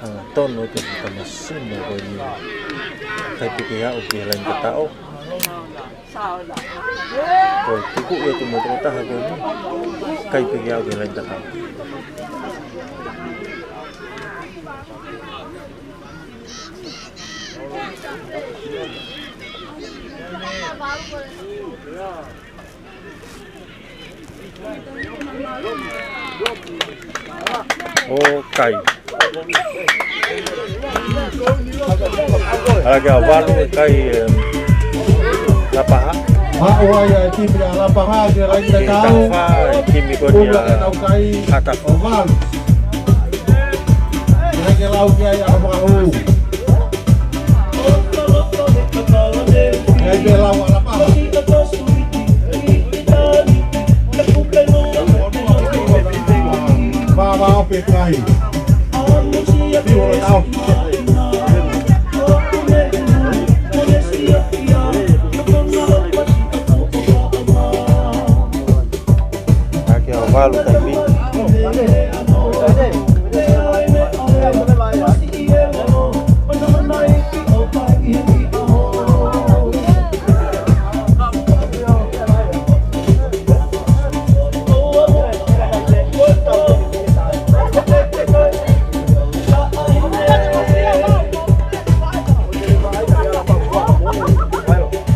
Hangatonu e tama sino ko eni. ʻIkai pē ke aʻu ki he laine tatau. Ko e tuku ia tu mo e taha ko eni. ʻIkai pē ke aʻu ki he laine tatau. ʻOku ʻikai. ʻAlu ki he valu ʻe ʻikai, em, Lapaha. Haʻu ai ʻa e timi ʻa Lapaha ki he laine tatau. Tafa, e timi ko eni ʻa Haʻatafa. ʻO valu. ʻIkai ke lau ki ai ʻa Lapaha. ʻIkai ke lau ʻa Lapaha. Vā, vā, ope kai. Piu o tau. Ake o valu taimi.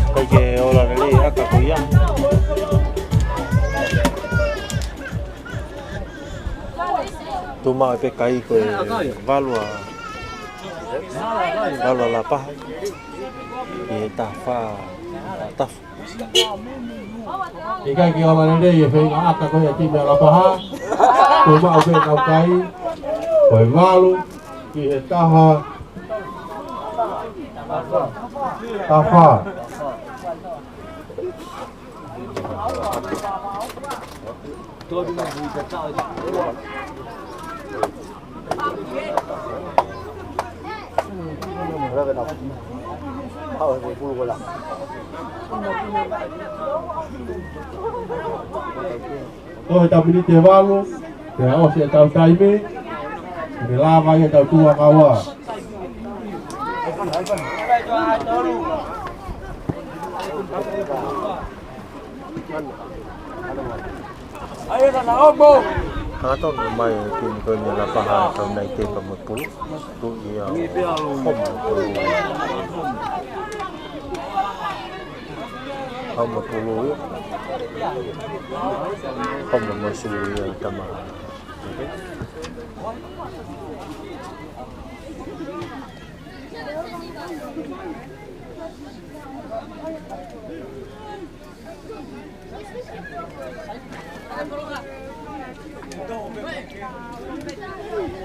Kai ke ola lelei ʻa e ʻaka ko ia. Tuʻu maʻu pē kai ko e valu ʻa, valu ʻa Lapaha. ʻI he tafa, tafa. ʻIkai ke ola lelei e feinga ʻaka ko ia ʻa e timi ʻa Lapaha. Tuʻu maʻu pē ʻenau kai. Ko e valu ki he taha. Tafa. Toe tau miniti ʻe valu, pea ʻosi ʻetau taimi, ke lava ia ʻetau tuʻa kaua. Hangatonu mai e timi ko eni ʻa Lapaha, Tau Naite pea mo e pulu. Tuʻi ia ʻo Homepulu. Homepulu ia. Home mo e sulu ia ʻi tama.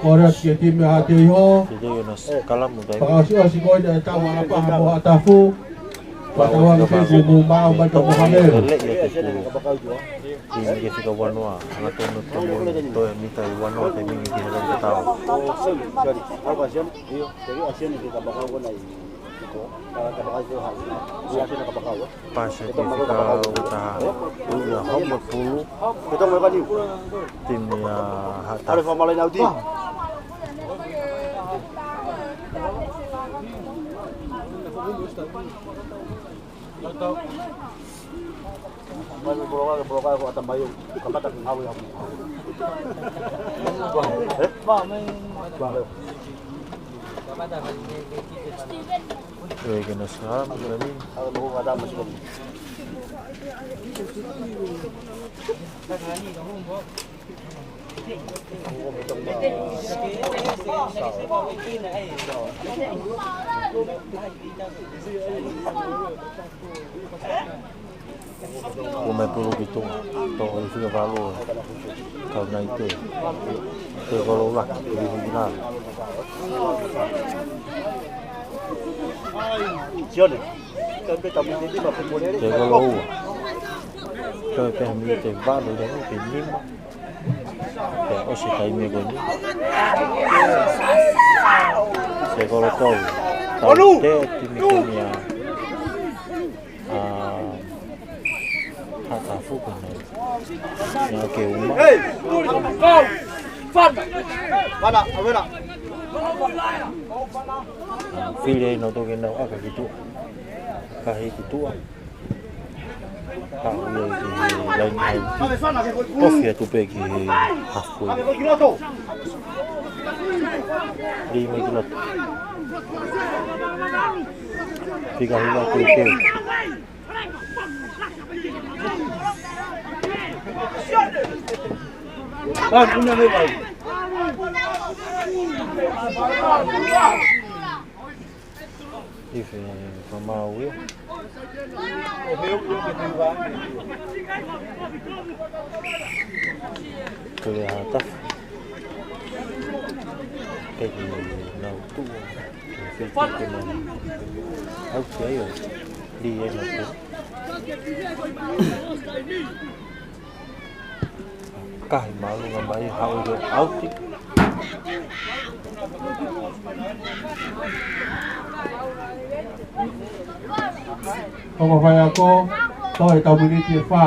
Kore atu ki he timi ʻa Haʻateiho. Fakaʻosiʻosi ko eni ʻetau ʻa Lapaha mo Haʻatafu. Pea tau ʻalu ki he kumu mau mai ka mo Hamelu. Timi ke fika ua noa. Hangatonu e timi toe mita ʻe ua noa te mingi ki he laine tatau. Pasi ki he fika ua taha. Tuʻi ia Homepulu. Timi ʻa Haʻatafu. Mai, mai, boloka, boloka, ko ata mai, kamata ki ngau ia. Eh? Oi, ke na sa, mami. Ko e meʻa pulu ki tuʻa, tō e fika valu, Tau Naite. Te kolo ula, ki hiki nā. Sione, ka pē tamu te lima pe mole. Te kolo ua. Tō e pē miniti ʻe valu, te miniti ʻe nima. Pea ʻosi taimi ko eni. Te kolo tolu. Tau te timi ko eni ʻa, ʻa, Haʻatafu. Fuka nai. Nā ke uma. Fili ai nau toki nau ʻaka ki tuʻa. Kahi ki tuʻa. Ka ui ai ki he laini ai. Ofi atu pē ki he halfway. Lī mai ki loto. Fika hiva ki he keu. Ife, fakamāuʻi. Ko e hatafu. Kei nau tuʻu. Kei fiki ke nau. Au ki ai o. Lī ai nau tuʻu. Kahi māʻolunga mai, haʻu ki he ʻauti. Ongo faiako, toe tau miniti ʻe fā.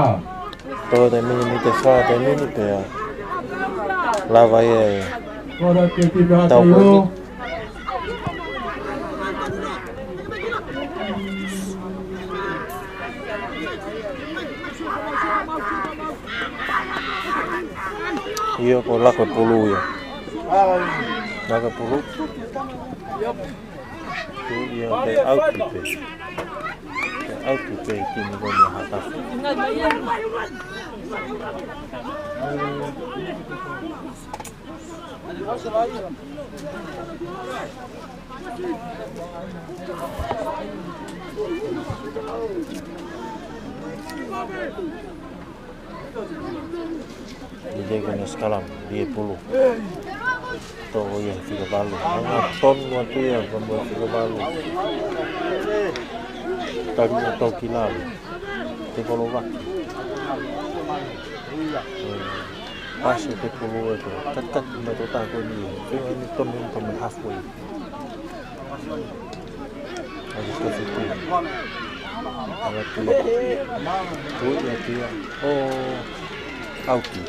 Toe tau miniti ʻe fā, tau miniti pea. Lava ia e. Kora ke tino tau hake o. Koeni. ʻIo, ko e laka pulu ia. Laka pulu. Ko ia ke ʻauti pē. Ke ʻauti pē ki ni ko ni hata. Lī ko eni ʻa e sikalam, lī e pulu. Toʻo ia he fika valu. Hanga tonu atu ia, pea mo e fika valu. Tali ʻo toki lalo. Te kolo vaki. Pasi ʻe Tepulu ʻe ko e katikati mai tō tāko ni. Fenga ni tonu ni tonu halfway. ʻAlu ko fiti. ʻAlu atu ia. Tuʻu ia atu ia. ʻO ʻauti.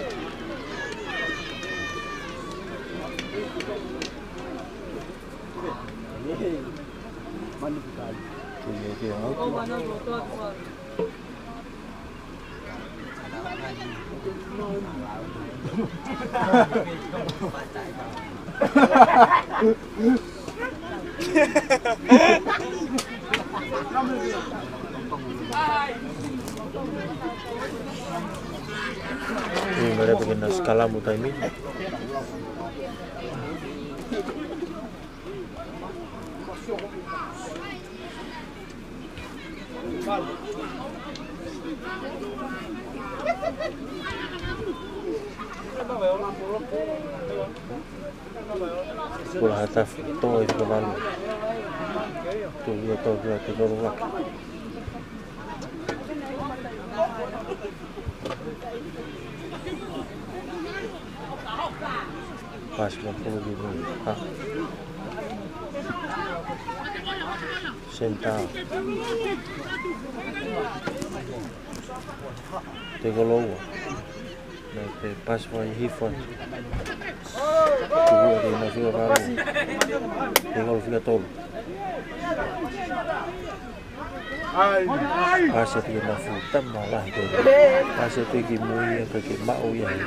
Tuʻu ia atu ia ʻauti. Ui, mare pake na skalamu taimi. Kula hatafu, tō e fika valu. Tō ia, tō ia, te lolo vaki. Pasi ma pulu ki mui. Ha. Senta. Te kolo ua. Naʻe pasi mai hifo atu. Tuku ʻe kei na fika valu. Te kolo fika tolu. Pasi atu ki he nafu, tama lahi ko ē. Pasi atu ki mui ia ka ke maʻu ia he.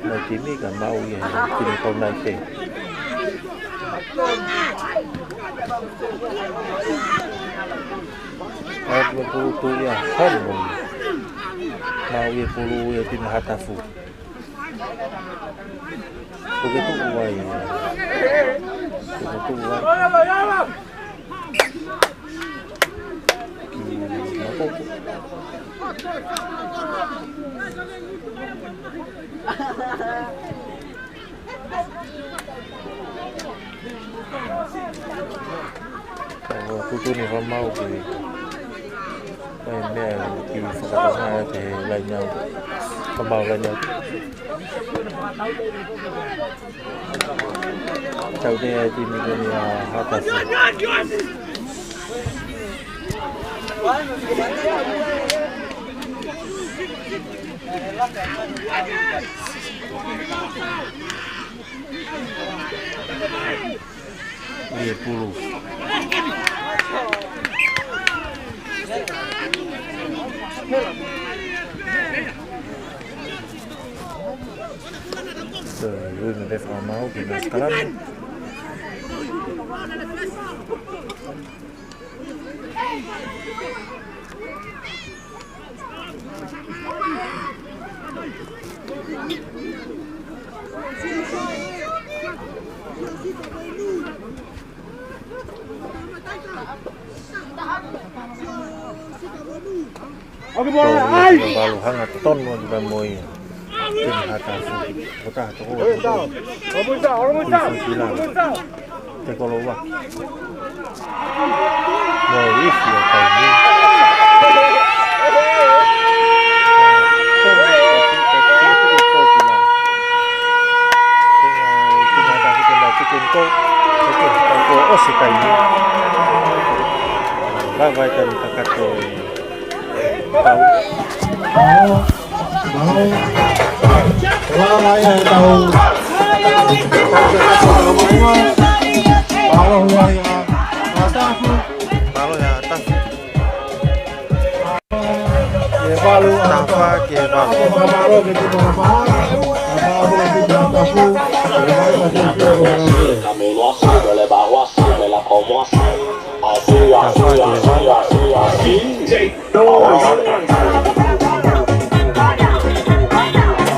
Nau timi ka maʻu ia he. Timi kau nai pē. Atu a pulu tō ia hano. Maʻu ia pulu ia timi hatafu. Ko ke tuʻu ai. Ko ke tuʻu ai. Ki Makoko. ʻO tutu ni famau ki. Mai meʻa ki fakatanga te lainau. Famau lainau. Tau te ai timi ko eni ʻa Hatafu. Lie pulu. So, ui me pe whakamau ki nā skalami. Oke, bola, ai! Valu hanga tonu atu ka mo ia. Timi Haʻatafu. Ko taha toko ua. Ko muita, ko muita. Ko muita. Te koloa. Mo ifi o taimi. Timi Haʻatafu ke nau tuku ko. Ko ʻosi taimi. Lava e taimi kakato e tau. Mālō, mālō. Lava ia e tau. Mālō ia Haʻatafu. Mālō ia Haʻatafu. Ke valu, tafa, ke valu. Mālō ke tau Haʻatafu. Tafa ki he valu.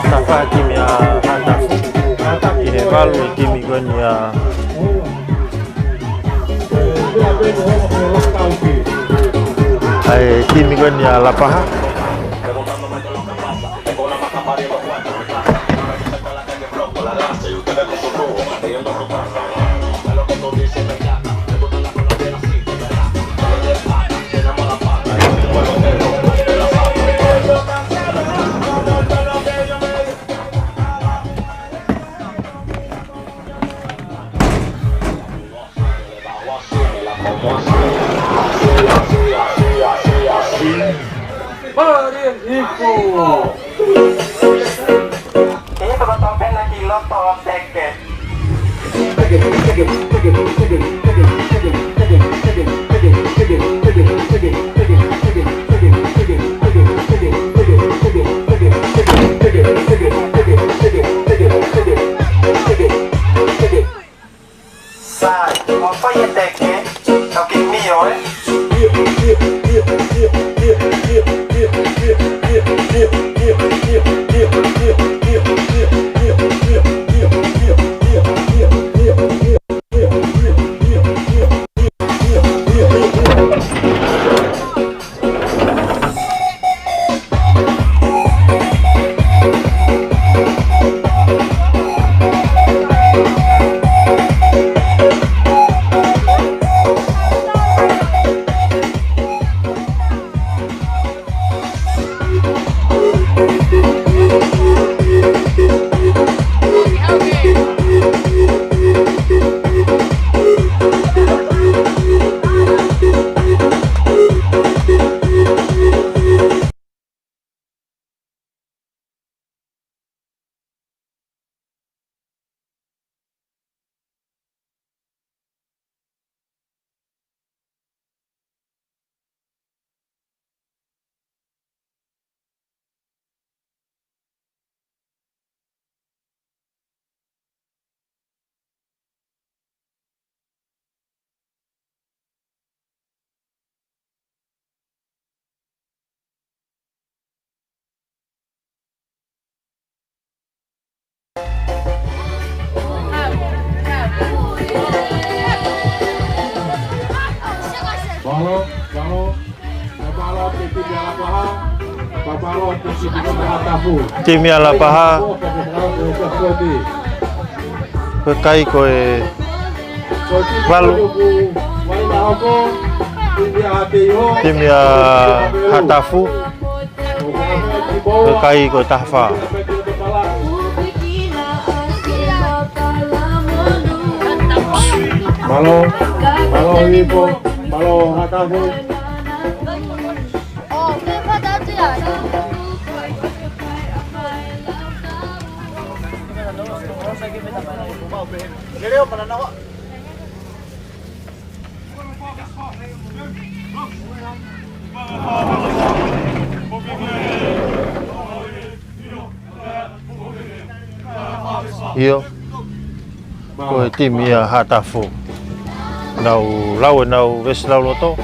Tafa ki he timi ʻa Haʻatafu. Ki he valu e timi ko eni ʻa, ʻa e timi ko eni ʻa Lapaha. Sai, ʻoua ʻe fai e teke, tau kiʻi mio, ē? Mālō, mālō. Timi ʻa Lapaha. Ko e kai ko e valu. Timi ʻa Haʻatafu. Ko e kai ko e taha fā. Mālō, mālō Ipo, mālō Haʻatafu. ʻIo. Ko e timi ia Haʻatafu. Nau lau ʻenau veesi lauloto.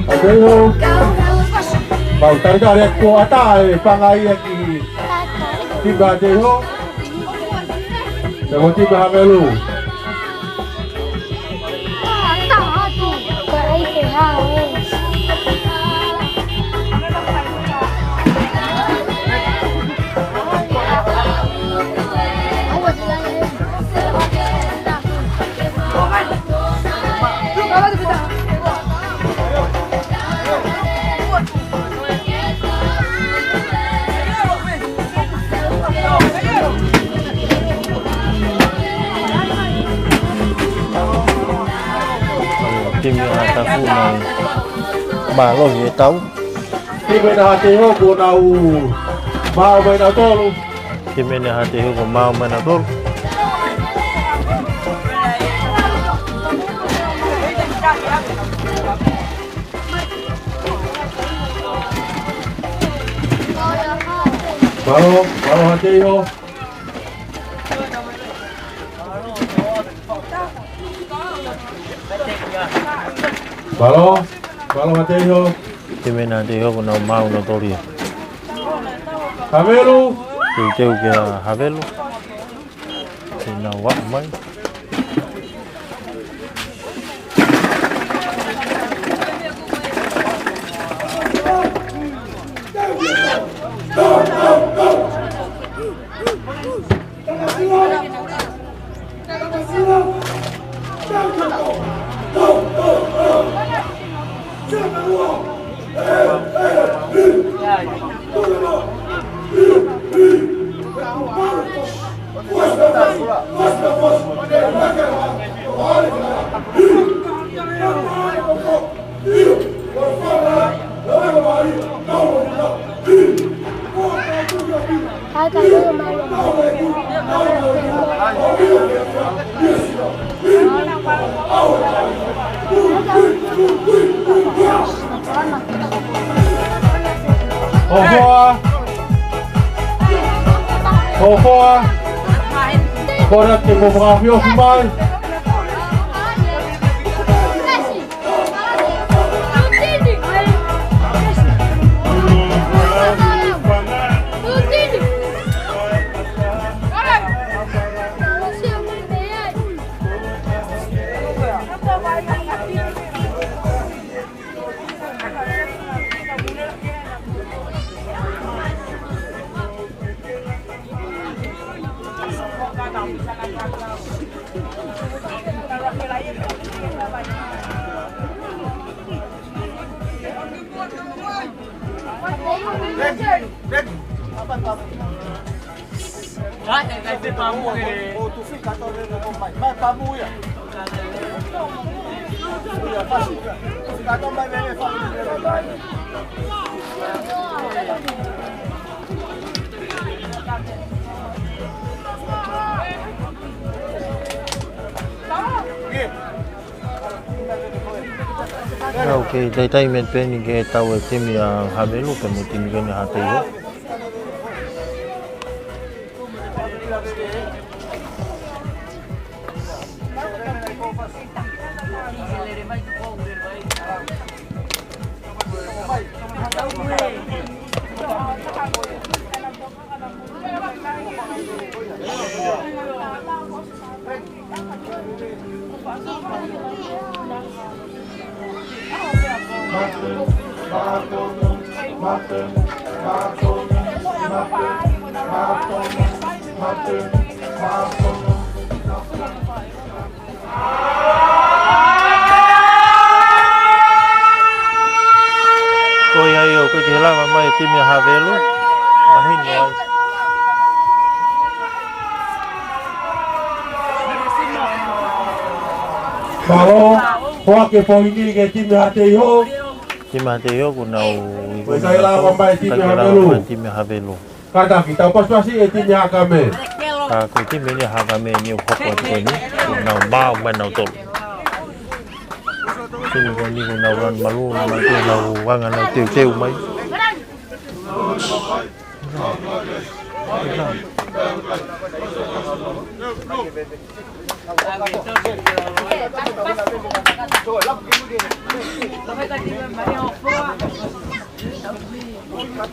Haʻateiho. Mau talitali atu ko ʻatā e fanga ia ki timi Haʻateiho. Pea mo timi Havelu. Timi ʻa Haʻatafu naʻe mālohi e tau. Timi ʻa Haʻateiho kuo nau maau mai nautolu. Timi ʻa Haʻateiho kuo maau mai nautolu. Mālō, mālō Haʻateiho. Mālō, mālō Haʻateiho. Timi ʻa Haʻateiho kuo nau maau nautolu ia. Havelu. Teuteu kia Havelu. Te nau aʻu mai. ʻOhoa. ʻOhoa. Kona te mo fakaʻofoʻofa mai. ʻIo, ʻoku talitali mai pē eni ke tau e timi ʻa Havelu pea mo e timi ko eni ʻa Haʻateiho. Ko e kiʻi lava mai e timi ʻa Havelu. Mahino ai. Mālō, foaki e poini ki he timi ʻa Hateiho. Timi ʻa Hateiho, kuo nau ʻi he lava mai e timi ʻa Havelu. Timi ʻa Havelu. Kātaki, tau pasipasi e timi ʻa Hakame. Ka ko e timi eni ʻa Hakame ni ʻoku hoko atu ko eni. Kuo nau maau mai nautolu. Timi ko eni kuo nau lanu malu, nau mai kuo nau anga nau teuteu mai.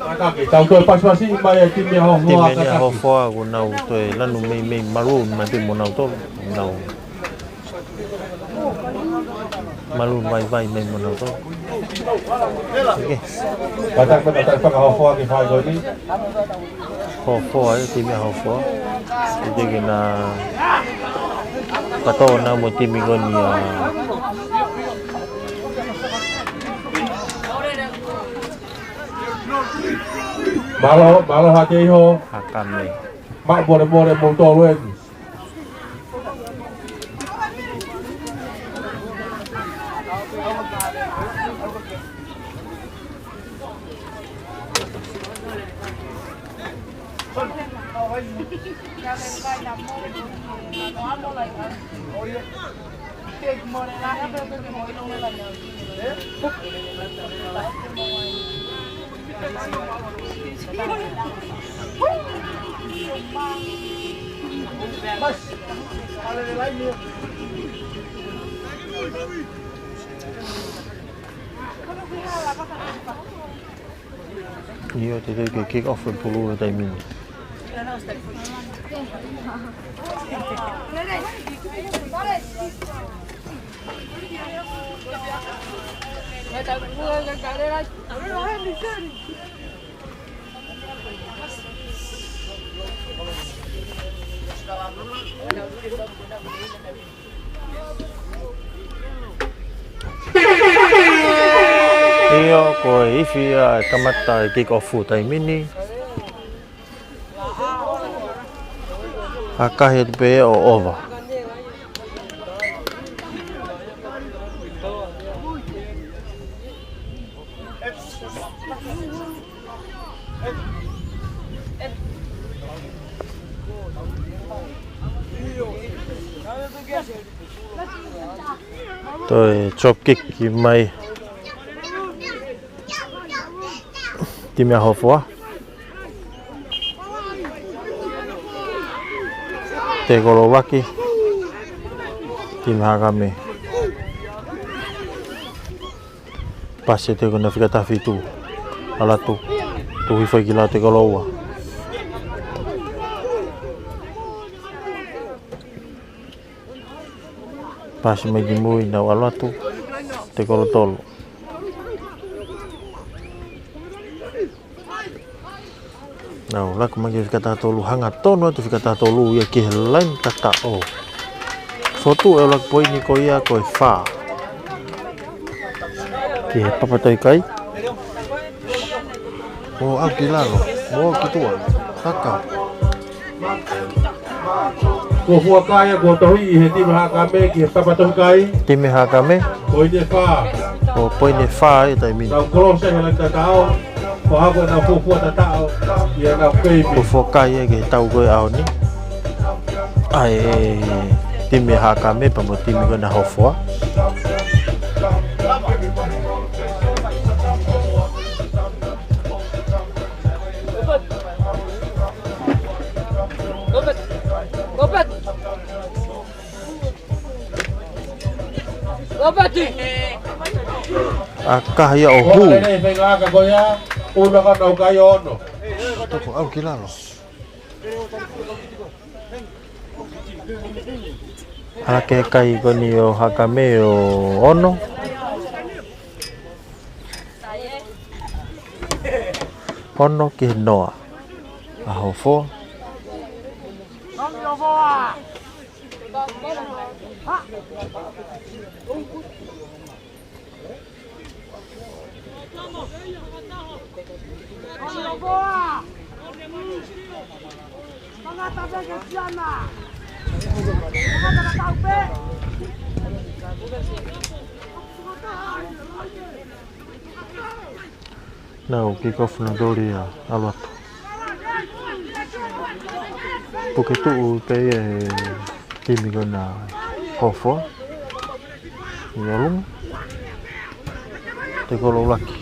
Kātaki, tau toe pasipasi mai e timi ʻa Hofoa. Timi ʻa Hofoa, kuo nau toe lanu meimei malu, mai pē mo nautolu. Nau malu vaivai mai mo nautolu. ʻOkei. Kātaki, kātaki fakahofoa ki he fai ko eni. Hofoa, e timi ʻa Hofoa. ʻIkai ke na kato na mo e timi ko eni ʻa Mālō, mālō Hateiho. Hakame. Maʻu molemole mo tolu eni. ʻIo, te tau kick off e pulu he taimi ni. ʻIo, ko e ifi ia e kamata e kick off he taimi ni. ʻAkahi atu pē ʻo ova. Toe drop kick mai timi ʻa Hofoa. Tekolo ʻuluaki. Timi Hakame. Pasi atu ko ena fika taha fitu. ʻAlu atu. Tuhi foki ki lalo tekolo ua. Pasi mai ki mui, nau ʻalu atu. Tekolo tolu. Nau laku mai ki he fika taha tolu, hangatonu atu fika taha tolu ia ki he laini tataʻo. Fotu e ʻuluaki poini ko ia ko e fā. Ki he papa taukai. ʻO aʻu ki lalo, ʻo aʻu ki tuʻa, haka. Ko e fuofua kai ia kuo tohi ʻe he timi Hakame ki he papa taukai. Timi Hakame. Poini ʻe fā. ʻO poini ʻe fā he taimi ni. Tau kolosi he laini tataʻo. Ko e hā ko ʻenau fuofua tataʻo ʻi heʻenau keimi. Ko e fuofua kai ia ki he tau ko ē ʻaho ni. ʻA e timi Hakame pea mo e timi ko ena Hofoa. ʻAkahi ia ʻo hū. Ko e feinga haka ko ia, ʻuhinga ko ʻenau kai ʻo ono. Toko aʻu ki lalo. Hake kai ko eni ʻo Hakame ʻo ono. Ono ki he noa ʻa Hofoa. Nau kick off na toli a ʻalu atu. Puke tuʻu pē ia he timi ko ena Hofoa. ʻI ʻolunga. Tekolo ʻuluaki.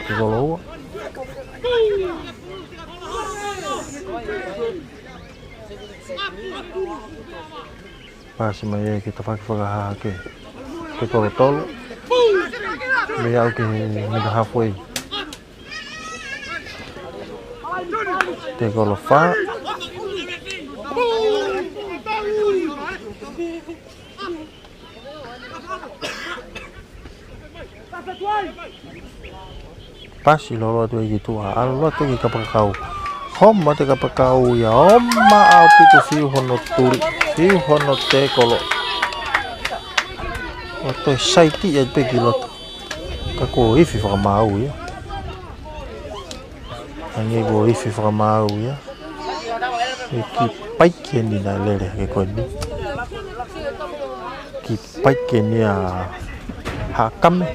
Tekolo ua. Pasi mai ē ki he tafaʻaki fakahahake. Tekolo tolu. Mei aʻu ki he mita halfway. Tekolo fā. Pasi lolo atu ia ki tuʻa, ʻalu lolo atu ki he kapakau. Homa atu e kapakau ia, homa ʻaupito, fiu hono tuli, fiu hono tekolo. ʻO toe saiti ia pē ki loto. Ka kuo ifi fakamaau ia. Hangē kuo ifi fakamaau ia. ʻE kiʻi paiki eni naʻe lele hake ko eni. Kiʻi paiki eni ʻa Haʻakame.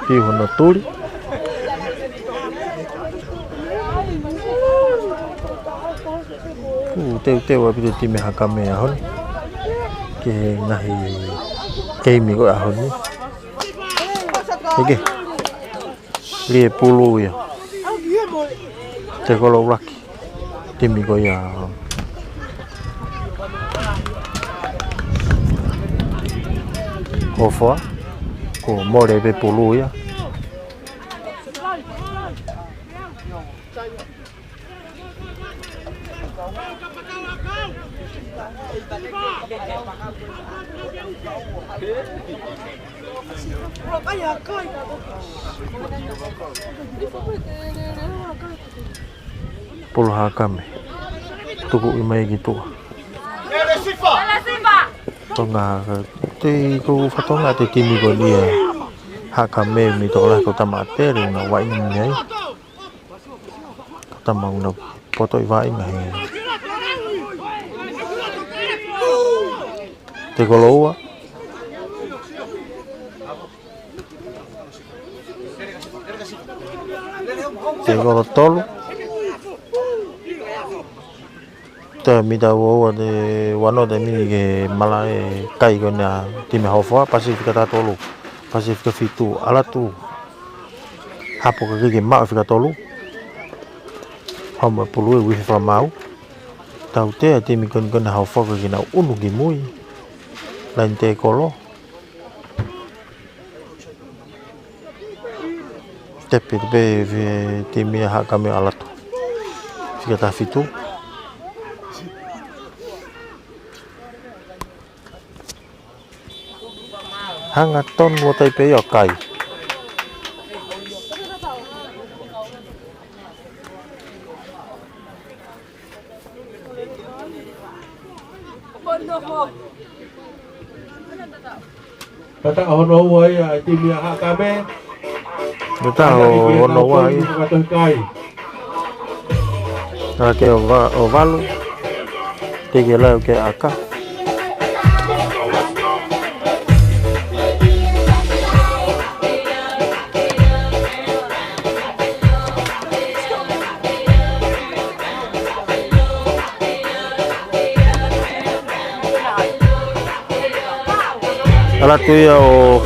Fiu hono tuli. ʻOku teuteu ʻaupito e timi Haʻakame he ʻaho ni. Ki he ngaahi keimi ko ē ʻaho ni. Eke. Lie pulu ia. Tekolo ʻuluaki. Timi ko ia Hofoa. Kuo mole pē pulu ia. Pulu Haʻakame. Tukuʻi mai ki tuʻa. Tonga, te ko fatonga te timi ko eni ʻa Haʻakame mei tokolahi ko Tamaʻatele, na vaʻinga mei ai. Tama una poto ʻi vaʻinga he. Tekolo ua. Tekolo tolu. Te mita ua ua te wano te mini ke mala e kai ko ena timi Hofoa, pasi fika taha tolu, pasi fika fitu, ʻalu atu. Hapo ka kiki maʻu fika tolu. Homa pulu e uifi fakamaau. Tautea timi ko eni ko ena Hofoa ke nau ʻunu ki mui. Laine tekolo. Tepe pē he timi ʻa Haʻakame ʻalu atu. Fika taha fitu. Hangatonu ʻo taipe ia ʻo kai. Tata hono ua ia e timi ʻa Haʻakame. Tata hono ua ia. Fakatohi kai. Ake ʻo va-, ʻo valu. Teke lau ke aka. ʻAlu atu ia ʻo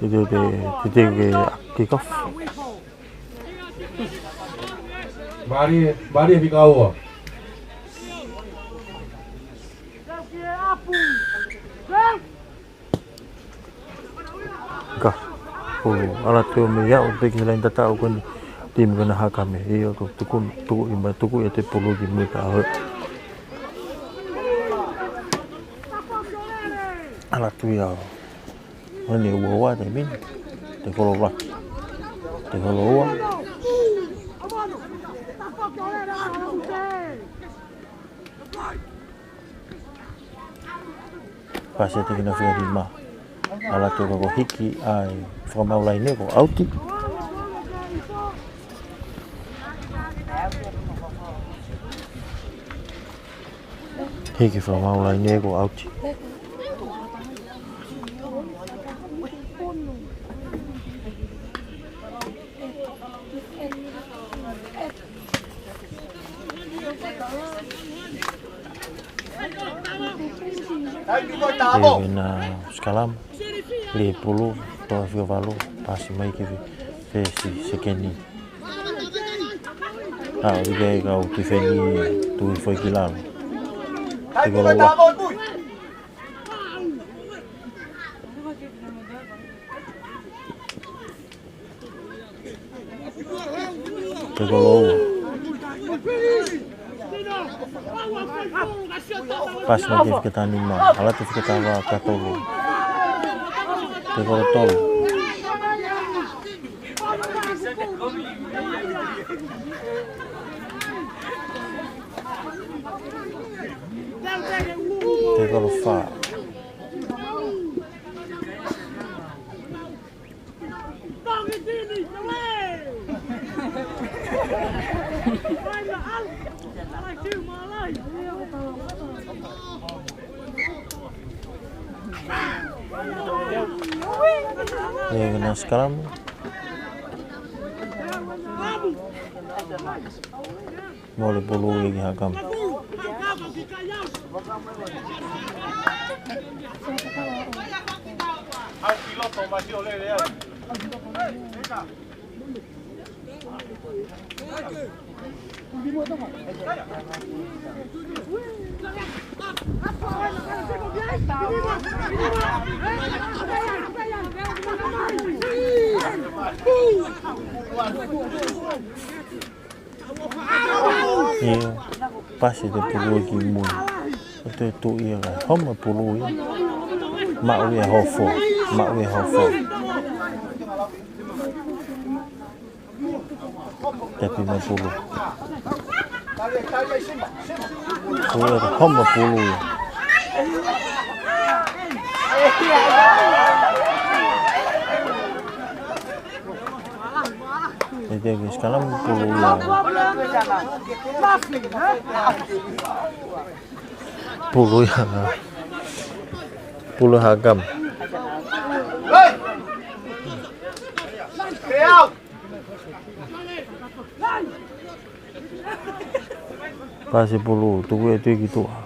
Te, te, te, te, te, kick off. Mālie, mālie fika ua. Ka. ʻO, ʻalu atu mei ai ʻo peki he laine tataʻu ko eni. Timi ko ena Hakame. ʻIo, ko e tuku, tuku ʻi mai, tuku ʻi he pulu ki mui ka ʻoho. ʻAlu atu ia. Ko eni ua ua te mini. Te kolo ʻuluaki. Te kolo ua. Pasi atu ki he nima. ʻAlu atu ka ko e hiki ai fakamaau laine ko e ʻauti. Hiki fakamaau laine ko e ʻauti. Thank you, Gustavo. Ena skalama. Lī pulu, toʻa fika valu, pasi mai ki he fesi sekeni. ʻA, ʻoku ʻikai ke u tifeni, tuʻu hifo ki lalo. Thank you, Gustavo. Te kolo ua. Pasi mai ki he fika taha nima. ʻAlu atu fika taha ua ka tolu. Te kolo tolu. Te kolo fā. ʻE, ena skalama. Mole pulu ia ki Hakame. ʻIo, pasi te pulu ki mui. ʻO te tuʻu ia ka homa pulu ia. Maʻu ia Hofoa, maʻu ia Hofoa. Tepi mai pulu. Pulu ia ka homa pulu ia. ʻE te ke skalama pulu ia. Pulu ia. Pulu Hakame. Pasi pulu, tuku ʻe tui ki tuʻa.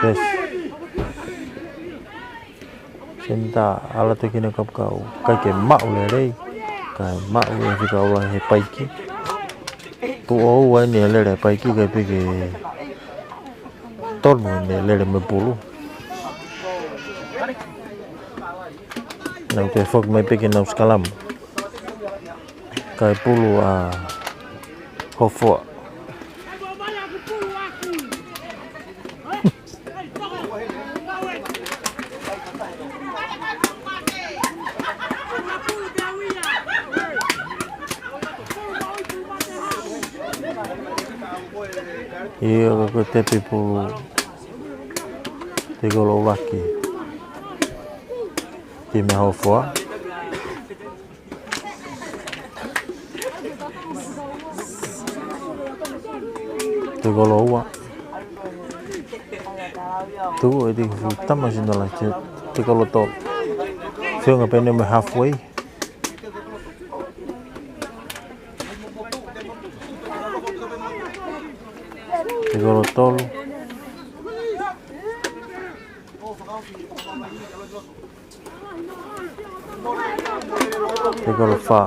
Yes. Senitā, ʻalu atu ki he kapakau. ʻIkai ke maʻu lelei. Kae maʻu ʻe he fika ʻuluaki he paiki. Tuʻo ua eni ʻe lele paiki, ʻikai pē ke tonu eni ʻe lele mo e pulu. Nau toe foki mai pē ke nau skalama. Kae pulu ʻa Hofoa. ʻIo, ka ko e tepi pulu te kolo ʻuluaki. Timi Hofoa. Te kolo ua. Tuku ʻe te fu tama sina la te, te kolo tolu. Feʻunga pē eni mo e halfway. Te kolo tolu. Te kolo fā.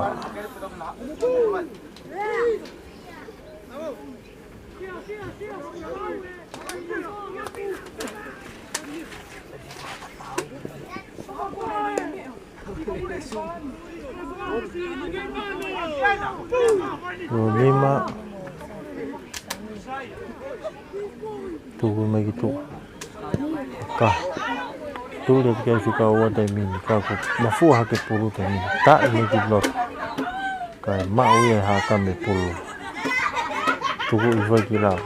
Nima. Tuku mai ki tuʻa. Ka. Tuli atu ki ai fika ua taimi ni. Ka ko mafua hake pulu taimi ni. Taʻe mai ki loto. Kae maʻu ia ʻe Hakame pulu. Tuku ʻi fai ki lalo.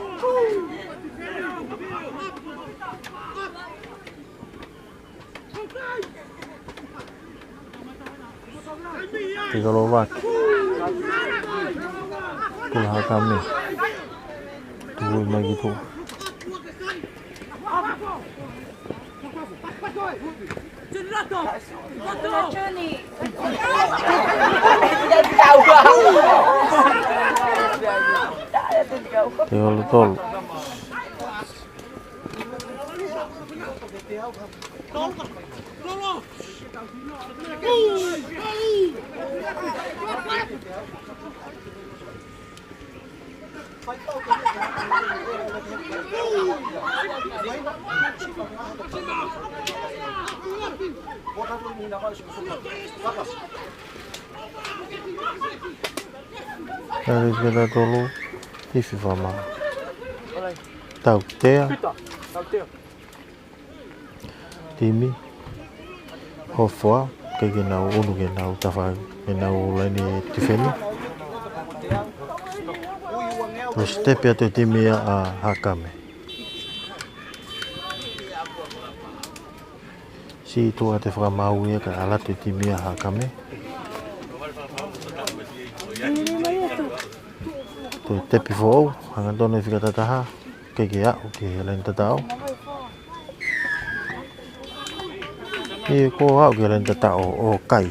Teka lo vaki. Pulu Hakame. Tuku mai ki tuʻa. Teka lo tolu. Kare keta tolu, tifi fama. Tautea. Timi Hofoa, ke ke nau unu ke nau tafa, ke nau laini tifeni. Ko e step ia ʻa e timi ʻa Hakame. Siʻi tuʻa ʻete fakamaau ia kae ʻalu atu e timi ʻa Hakame. Ko e tepi foʻou, hangatonu e fika tataha, ke ke aʻu ki he laini tataʻo. ʻE ko aʻu ki he laini tataʻo ʻo kai.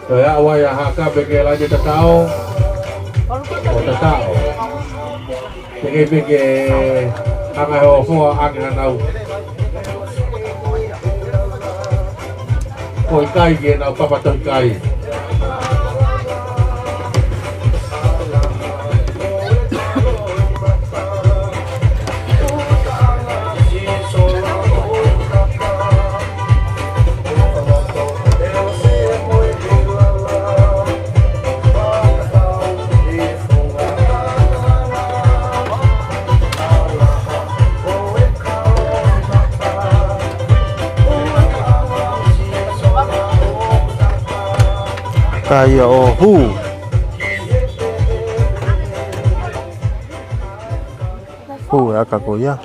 Ko e aʻu ai ʻa Hakame ki he laini tataʻo, ʻo tataʻo. Teʻeki ke hanga ʻe Hofoa ʻo ʻange hanau. Ko e kai ke nau papatohi kai. Ka ia ʻo hū. Hū e ʻaka ko ia.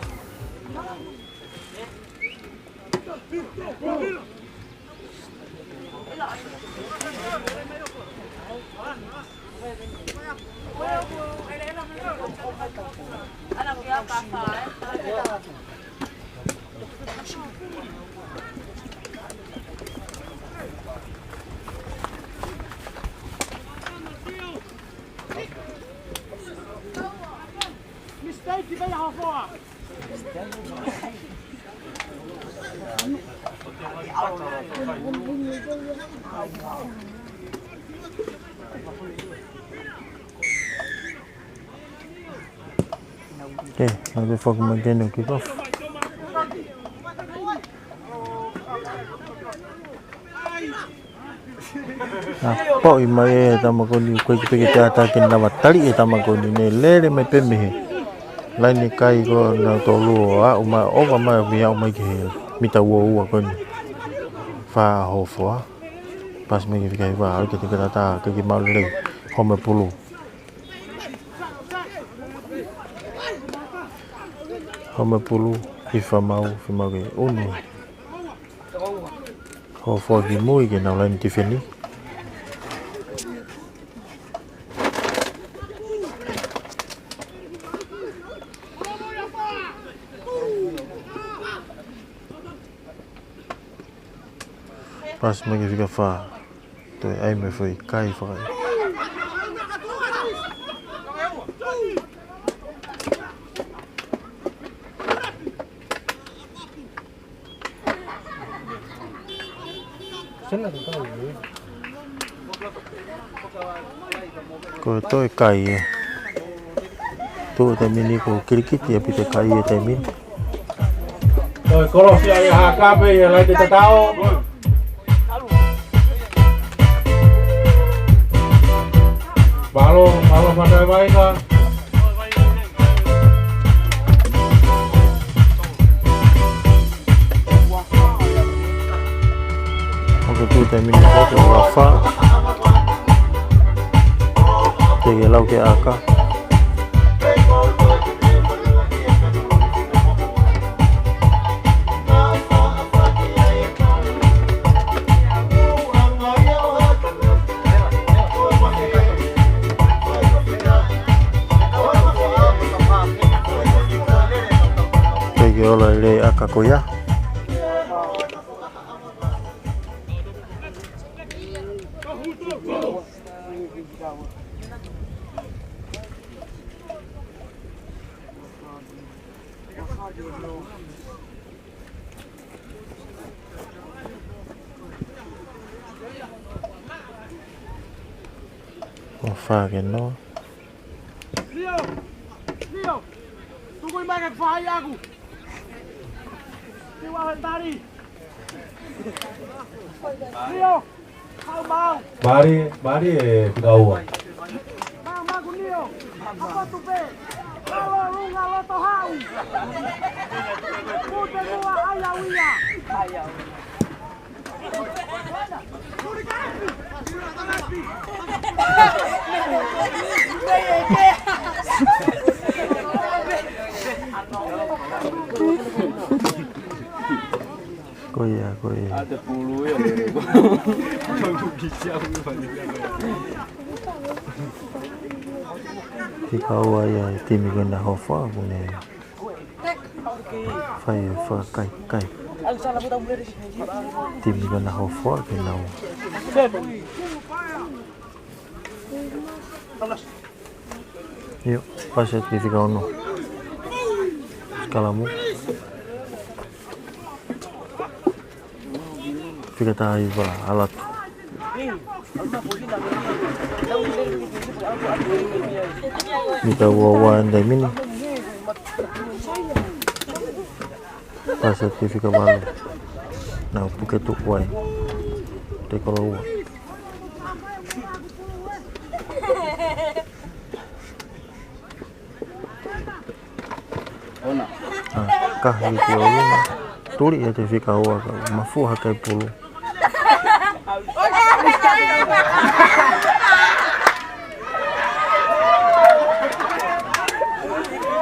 Mistake, ki vai Hofoa. Okay, another fucking McDaniel kickoff. Naʻe poʻi mai e tama ko eni, ko e kiʻi peke te ata ke nava tali e tama ko eni ne lele mai pē mei he laini kai ko ena tolu ʻo aʻu mai, ʻova mai, mei aʻu mai ki he mita ua ua ko eni. Fā Hofoa. Pasi mai ki he fika hiva, ʻo ke teka tata, ke ke maʻu lelei. Home pulu. Home pulu, ʻi fāmau, fāmau ke unu. Hofoa ki mui ke nau laini tifeni. Pasi mai ki he fika fā. Toe ʻai mai foʻi kai fakaʻi. Ko e toe kai ē. Tuʻu he taimi ni ko Kilikiti ʻa Pita Kai he taimi ni. Toe kolosi ai ʻa Hakape, ʻi he laine tatau. Mālō, mālō Mataʻevaika. ʻOku tuʻu he taimi ni ko Hakape. Te ke lau ki he ʻaka. Ke ke ola lelei ʻaka ko ia. ʻO fā ke noa. Lio! Lio! Tuku mai ke fai aku! Lio, ʻe tali! Lio! Mau, mau! Mālie, mālie e fika ua. Mau, mau, Lio! Apa tu pe? Mau, lunga loto hau! Pute mua ai au ia! Ko ia, ko ia. Fika ua ia ʻa e timi ko ena Hofoa, ʻoku ne fai e fakakaikai. Timi ko ena Hofoa ke nau. ʻIo, pasi atu ki he fika ono. Sikalamu. Fika taha hiva, ʻalu atu. Mita ua ua he taimi ni. Pasi atu ki he fika valu. Nau puke tuku ai. Te kolo ua. Ona. ʻA, ka hiki ʻo luna. Tuli ia te fika ua ka mafua hake pulu.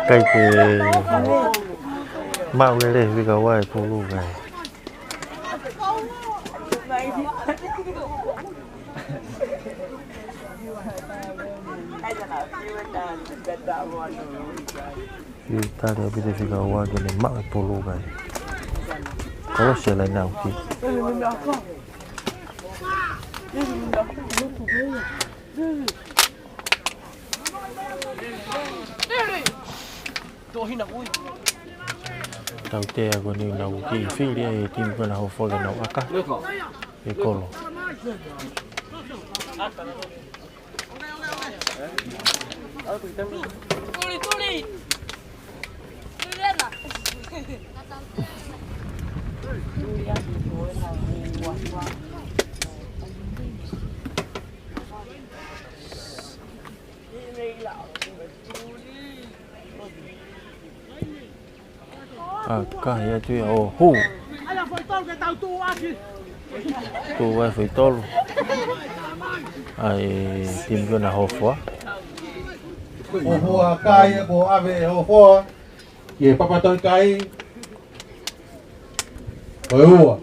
Kai ke maʻu lelei fika ua e pulu kai. Fiu tali ʻa Pita fika ua ke ne maʻu e pulu kai. Kolosi e laine ʻauti. Tautea ko eni nau kiʻi fili ai e timi ko ena Hofoa ke nau ʻaka. E kolo. Tuli, tuli. Tuli lena. ʻA, kahi atu ia ʻo hū. Tuʻu ai foʻi tolu. ʻA e timi ko ena Hofoa. Hofoa kai e ko ʻave Hofoa. Ki he papatoi kai. Ko e ua.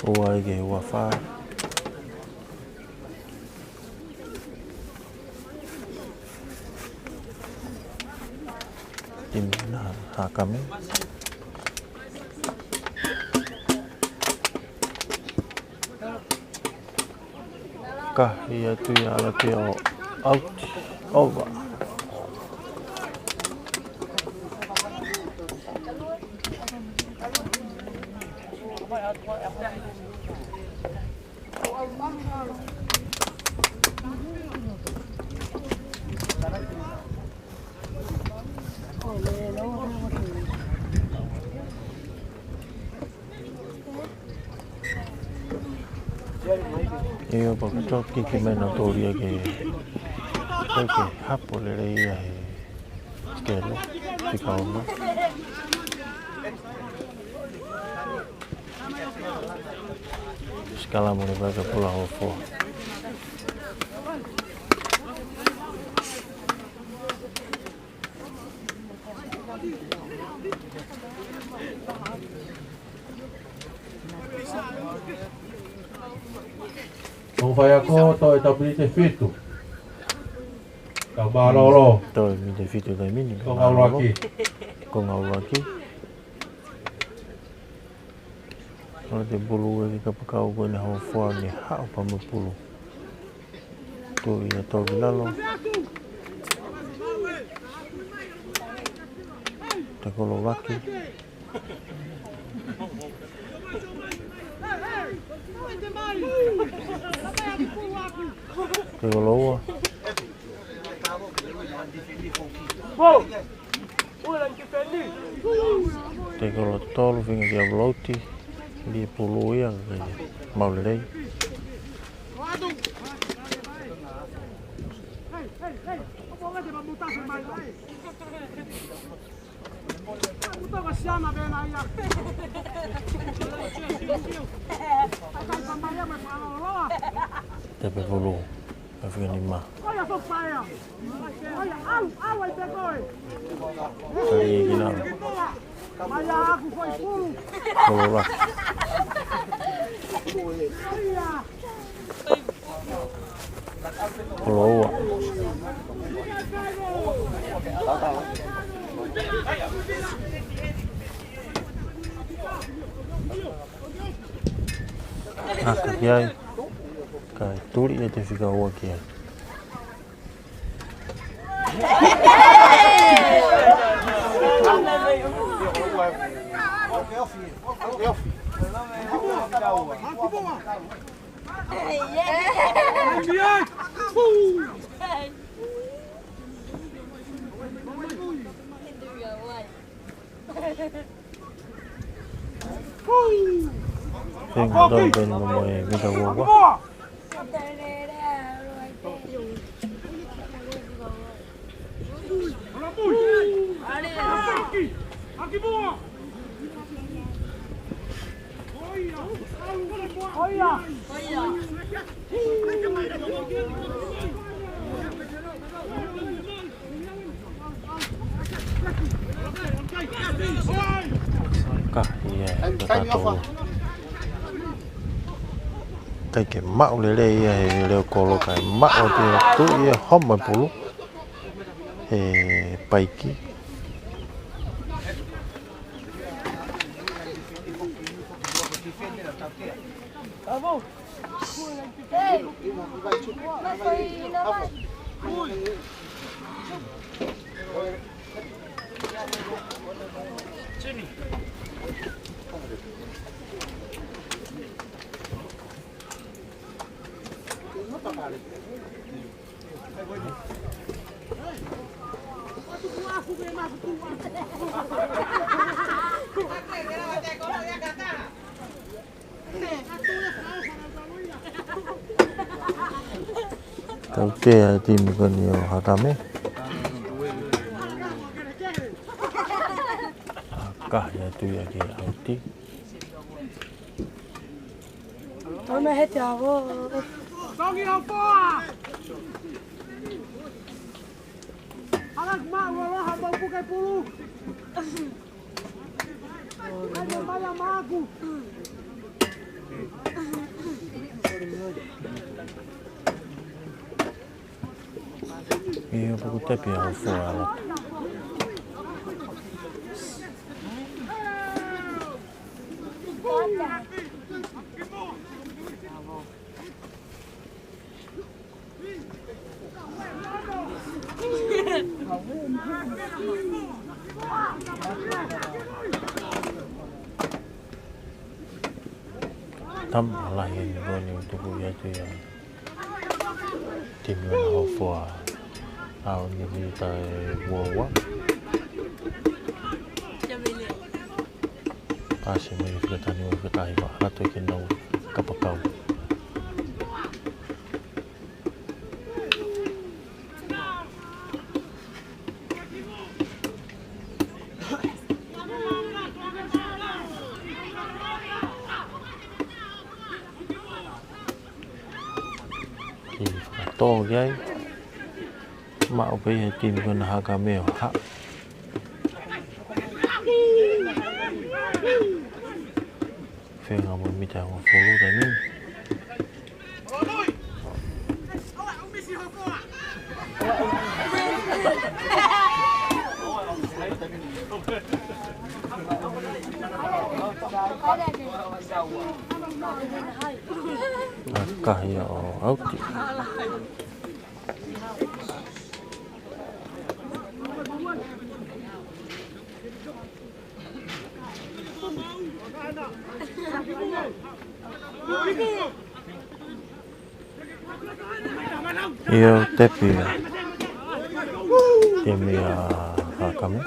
Ua ʻi he ua fā. Timi na Hakame. Kahi atu ia ʻalu atu ia ʻo ʻauti. Over. ʻIo, pea ko e toki ki mai na tōlia ke, ke hapo lelei ia he kelo, fika ono. Sikalamu leva ka pula Hofoa. Ongo faiako, toe tau miniti ʻe fitu. Tau mālōlō. Toe miniti ʻe fitu, toe miniti. Konga ʻuluaki. Konga ʻuluaki. ʻOku ʻi ai e pulu ʻi he kapakau ko eni ʻa Hofoa, ne haʻu pea mo e pulu. Tuʻu ia tau ki lalo. Tekolo ʻuluaki. Tekolo ua. Tekolo tolu, feinga ke ʻalu ʻo ʻosi. Lī pulu ia, ke maʻu lelei. Tepe pulu, ʻa feinga ni ma. Kali ki lalo. Kolola. Koloa. ʻAka ki ai. Kae tuli ʻe he fika ua ki ai. Feinga ʻo tau peni mo e mita ua ua. Ka, ʻi he, ʻi he kato. ʻIkai ke maʻu lelei ia he leʻo kolo kae maʻu atu ʻi he homo e pulu. He paiki. Tautea e timi ko eni ʻo Hakame. Kae ʻatu ia ki he ʻauti. Tau na he te avo. Tongi Hofoa. Ala kuma ua loha mau puke pulu. Ai, mai a maku. ʻIo, puku tepi ʻa Hofoa ʻalu atu. Tama lahi eni ko eni ʻoku tuku atu ia. Timi ʻa Hofoa. ʻAho ni miniti ʻe ua ua. Pasi mai ki he fika taha ni, fika taha hiva. ʻAlu atu ki he nau kapakau. Tō ki ai. Maʻu pē ia he timi ko ena Hakame ʻo haʻu. Feinga mo e mita hongofulu taimi ni. ʻA, kahi ia ʻo ʻauti. ʻIo, tepi ia. Timi ʻa Hakame.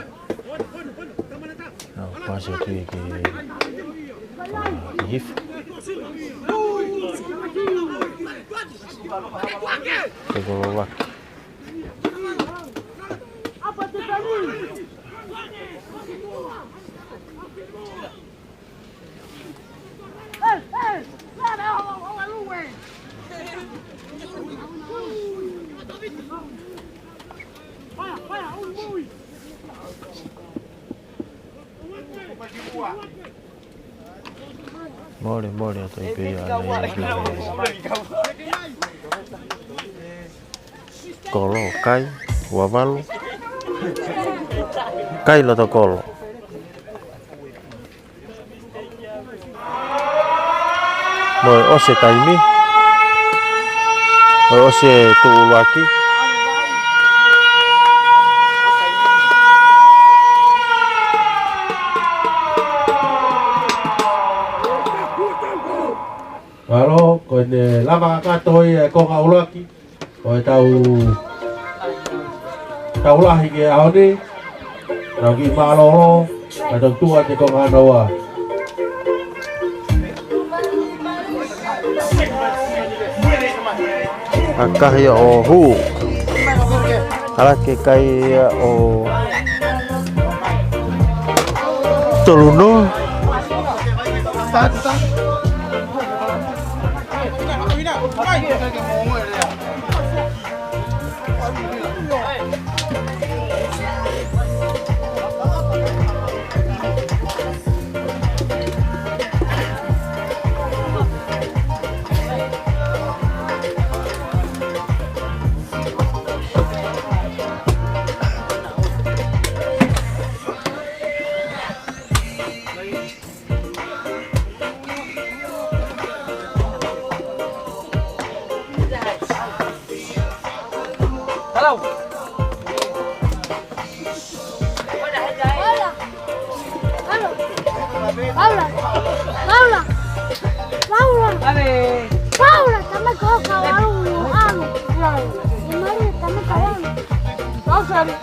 ʻA, pasi atu ia ki, ki Hifo. Te kolo waki. Mole, mole atu ai pē ia, ʻa ia ki he kolo, kai, ua valu. Kai loto kolo. Mo e ʻosi e taimi. Mo e ʻosi e tuʻuluaki. Mālō, ko ʻene lava kakato ia e konga ʻuluaki. Ko e tau, tau lahi ki he ʻaho ni, tau kiʻi mālōlō, ka tau tuʻu atu ki he konga hono ua. ʻA, kahi ia ʻo hū. ʻAlā, ke kai ia ʻo tolu noa. Paula. Paula. Paula. Paula. Paula, tamai ko ka walu, anu. Ia, malu, tamai ka walu.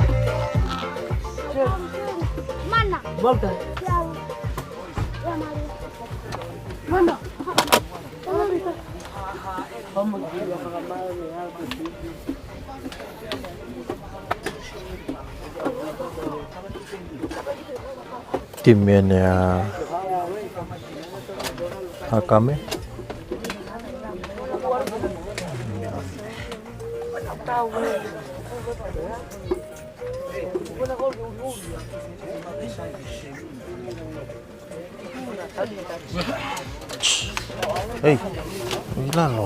Mana. Volta. Ia. Ia, malu. Mana. Timi ʻeni ʻa Hakame. Ei, ui lalo.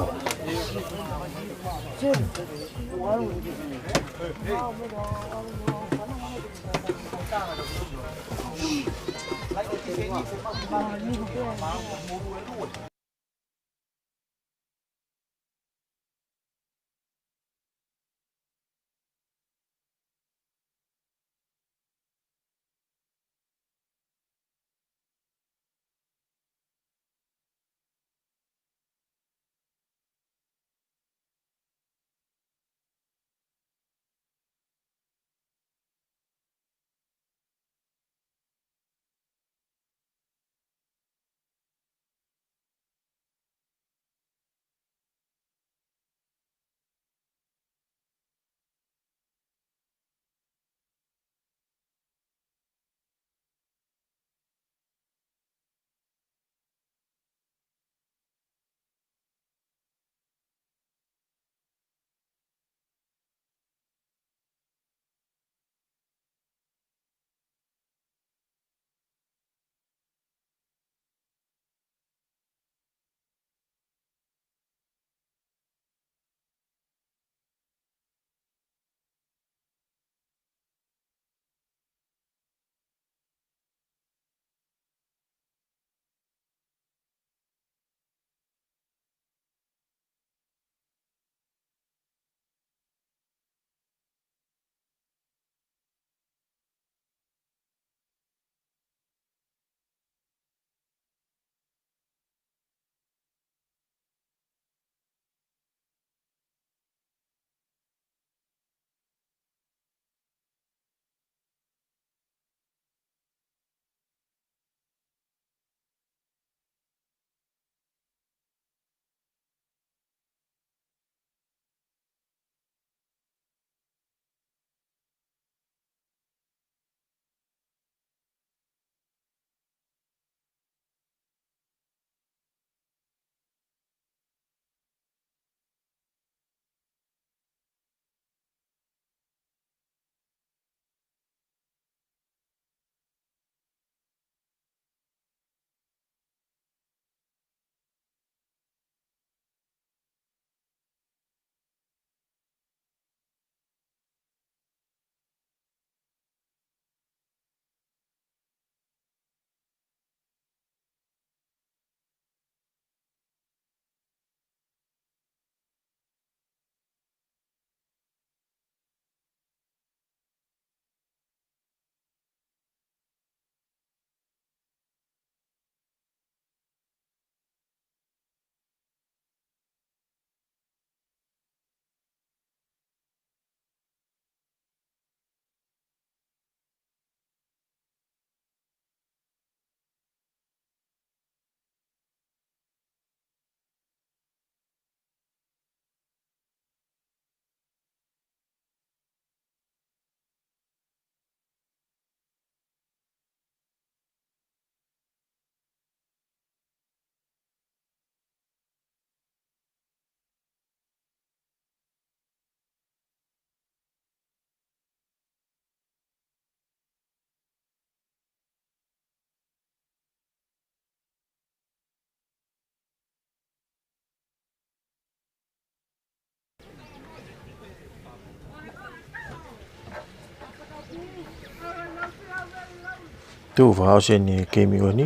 Tuʻu fakaʻosi eni e keimi ko eni.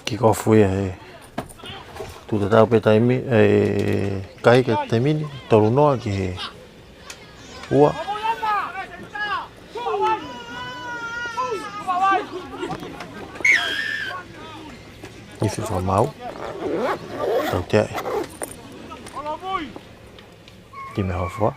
Kick off ia ʻe tuʻu tatau pē taimi, ʻe, kai ki he taimi ni, tolu noa ki he ua. Ifi fakamaau. Tauteaʻi. Timi Hofoa.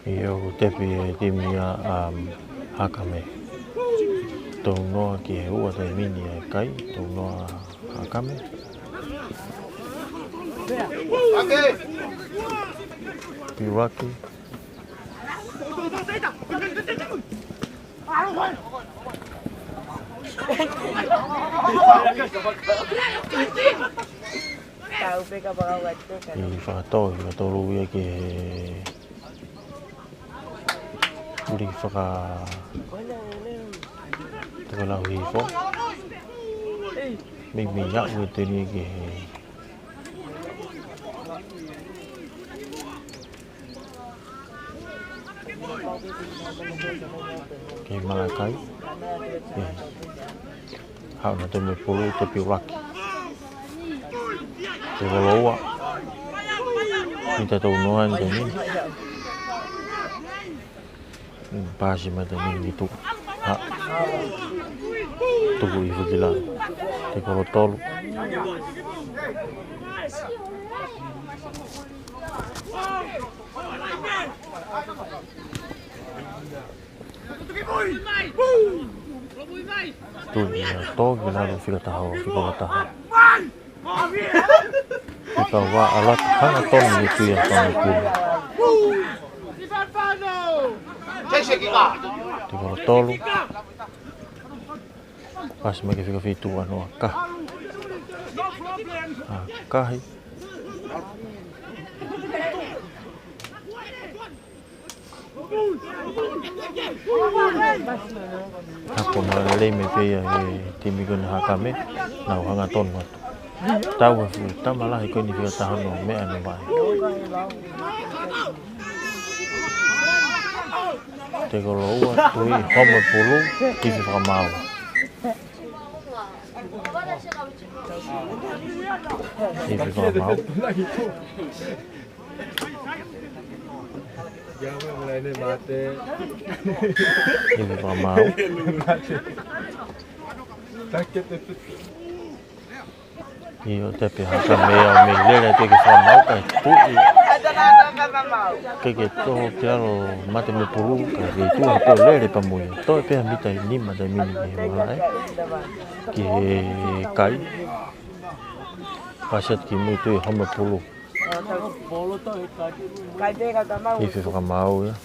ʻIo, ʻoku tepi e timi ʻa, um, Hakame. Tolu noa ki he ua taimi ni e kai, tolu noa Hakame. Piuaki. Tau pē ka pakau ka teka. ʻI fakatau, ʻi fakatolu ia ki he ʻuli faka-, Tokelau Hihifo. Meimei aʻu e teni ki he Ki Malakai. ʻIo. Haʻu na te mo e pulu, tepi ʻuluaki. Tekolo ua. Mita tolu noa eni. Paasi mai taimi ni ki tuʻa. Ha. Tuku ʻi fakila. Tekolo tolu. Tuʻi ia tō ki lalo fika taha ua, fika ua taha. Fika ua ʻAlati, hangatonu ni Tuʻi ʻa Fanga Pulu. Tekolo tolu. Paasi mai ki he fika fitu ʻAnoa Kahi. ʻA Kahi. Hapo ma lei me pea he timi ko eni Hakame, nau hangatonu atu. Tau he fuʻu tama lahi ko eni fika taha noa meʻa no mai. Tekolo ua, Tuʻi, home pulu, ifi fakamaau. Ifi fakamaau. Ifi fakamaau. ʻIo, tepi Hakame ia mei lele atu ki fakamaau ka Tuʻi. Ke ke toho ki lalo mate mo e pulu ka ke tuʻu hapo lele pē mo ia. Toe pē mita ʻe nima taimi ni ki he malaʻe. Ki he kai. Paasi atu ki mui Tuʻi home pulu. Ifi fakamaau ia.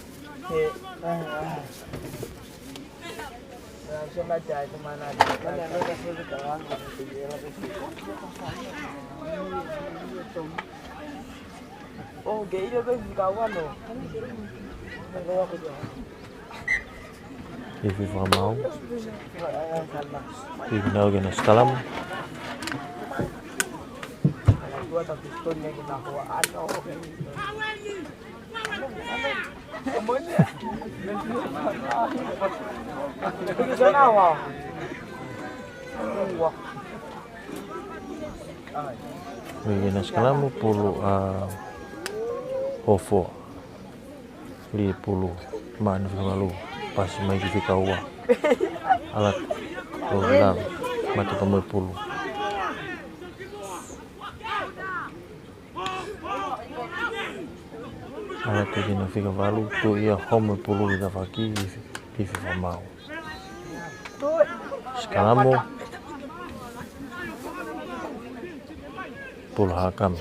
Ifi fakamaau. Ifi nau ke na sikalamu. Mei ke na sikalamu pulu ʻa Hofoa. Li pulu, maʻa na fika valu, paasi mai ki fika ua. ʻAlati, ʻo lava, mate pē mo e pulu. ʻAlati ki na fika valu, Tuʻi ia home pulu ki tafaʻaki, ifi, ifi fakamaau. Sikalamu. Pulu Hakame.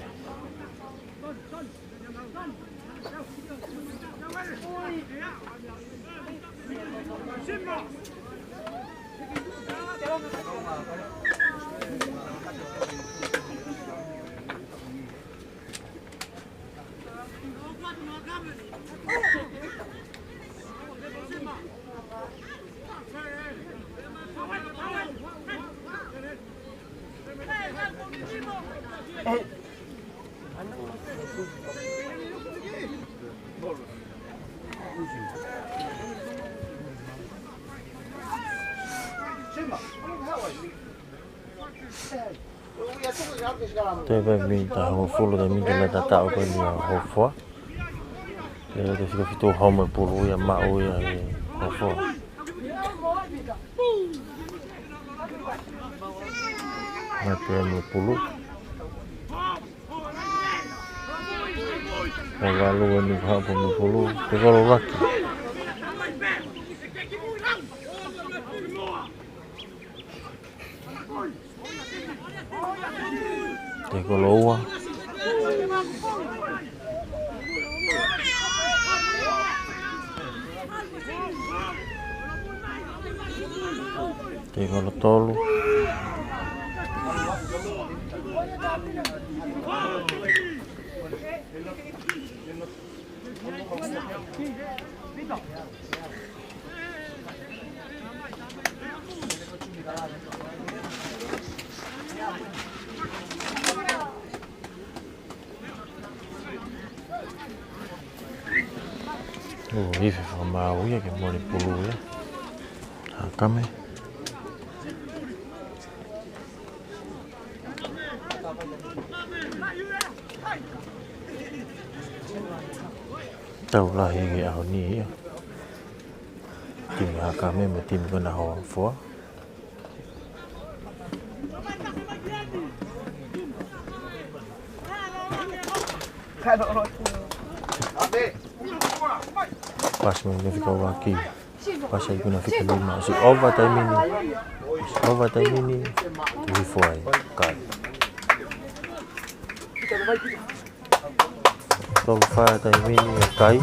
Toe pē miniti ʻe hongofulu, taimi ni ke lata taʻu ko eni ʻa Hofoa. Lele ke fika fitu home pulu ia maʻu ia ʻe Hofoa. Mate mo pulu. Ka valu eni ka hapo mo pulu. Tekolo ʻuluaki. Tekolo ua. Tekolo tolu. ʻO, ife fakamaau ia ke mole pulu ia. Hakame. Tau lahi ki he ʻaho ni ia. Timi Hakame mo e timi ko ena ʻa Hofoa. Pasi mai ne fika ʻuluaki. Pasi ai kuna fika nima. Si ova taimi ni. Si ova taimi ni. Hifo ai. Kai. Tolu fā taimi ni ʻe Kai.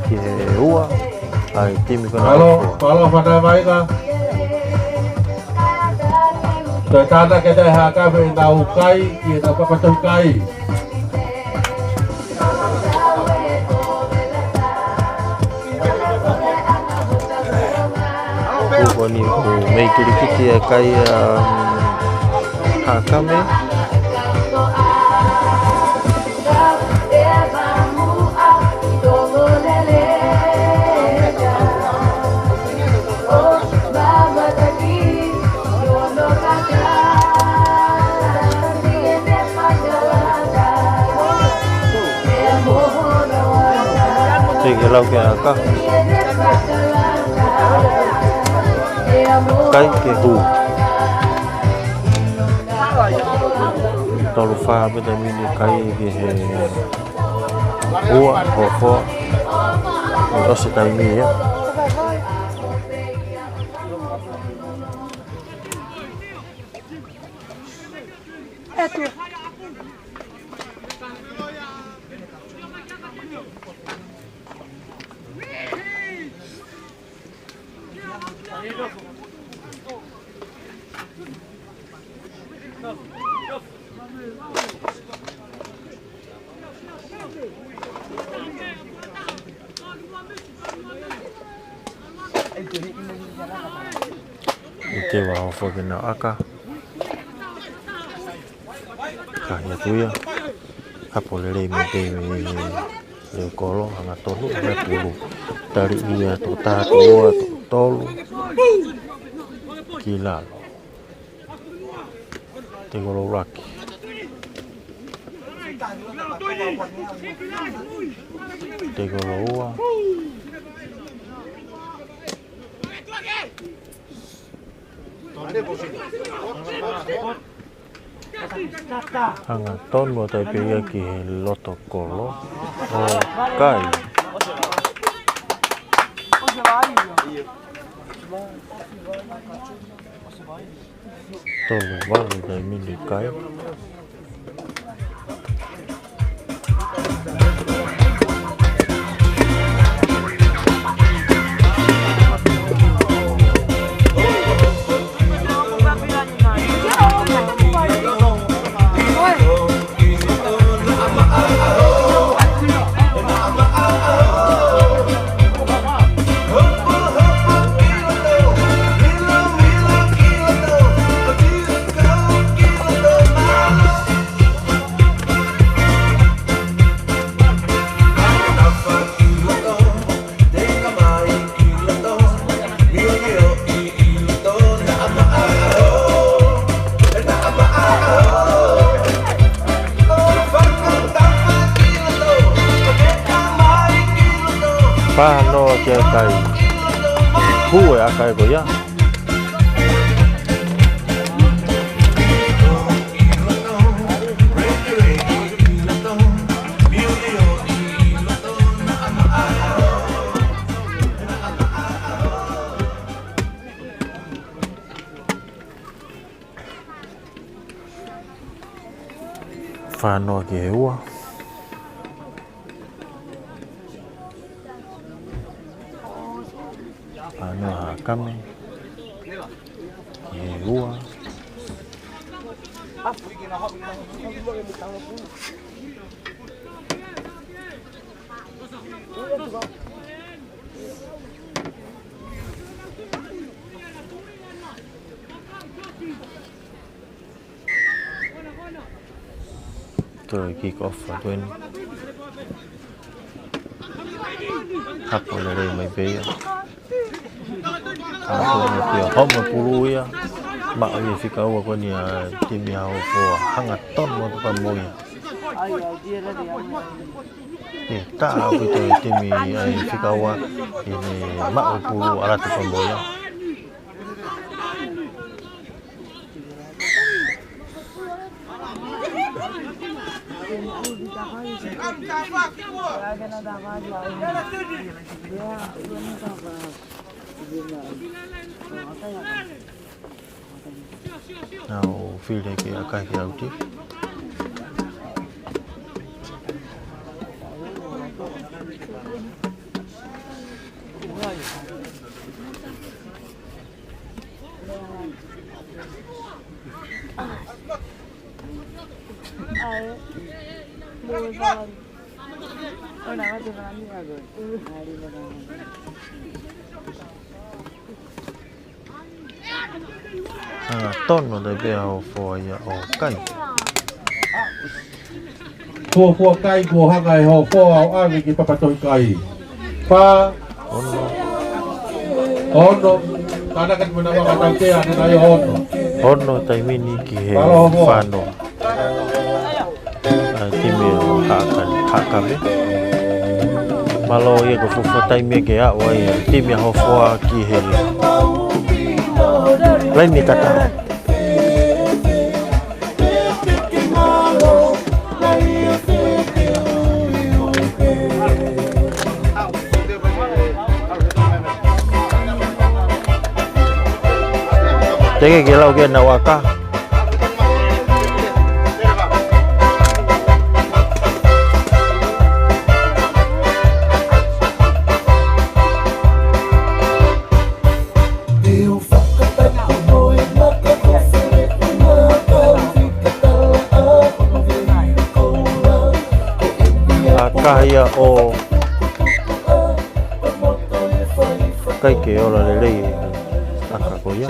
Ki he ua, ʻa e timi ko ena ʻa Hofoa. Palo, palo, fata vaika. Toe tata ke te haka pe tau kai, ki he tau papa tau kai. Ko eni ʻoku mei kilikiti e kai ʻa, um, Hakame. Teke lau ke aka. Kai ke hū. Tolu fā pē taimi ni Kai ki he ua Hofoa. ʻOsi taimi ia. ʻIkai ke ʻi ai ha foki ʻena aka. Ka ia tuia. Hapo lelei mei te mei le kolo, hangatonu, hangatonu. Tali ia, toko taha, toko ua, toko tolu. Ki lalo. Tekolo ʻuluaki. Tekolo ua. Hangatonu ʻa Taipei ia ki he loto kolo ʻo Kai. Tolu valu taimi ni Kai. Hū e ʻakahi ko ia. Fānoa ki he ua. Fānoa Haʻakame ki he ua. Toe kick off atu eni. Hapo lelei mai pē ia. Hapo mai pē ia. Homa pulu ia. Maʻu ia fika ua ko eni ʻa e timi ʻa Hofoa. Hangatonu atu pē mo ia. ʻE, taʻofi ʻe he timi ʻa e fika ua ʻene maʻu pulu ʻalu atu pē mo ia. Now, field ke ʻakahi ke ʻauti. Hangatonu atu pē ʻa Hofoa ia ʻo kai. Fuofua kai kuo hanga ʻe Hofoa ʻo ʻave ki Papatohikai. Fā. Ono. Ono. Tānaki atu mei he vaka tautea, ʻanenai ʻo ono. Ono taimi ni ki he Mālō Hofoa. Fānoa. ʻA e timi ʻa Haʻaka-, Haʻakame. Mālō ia ko e fuofua taimi ke aʻu ai ʻa e timi ʻa Hofoa ki he laine tatau. Teʻeki ke lau ke na waka. ʻAkahi ia ʻo kai ke ola lelei ʻa e ʻaka ko ia.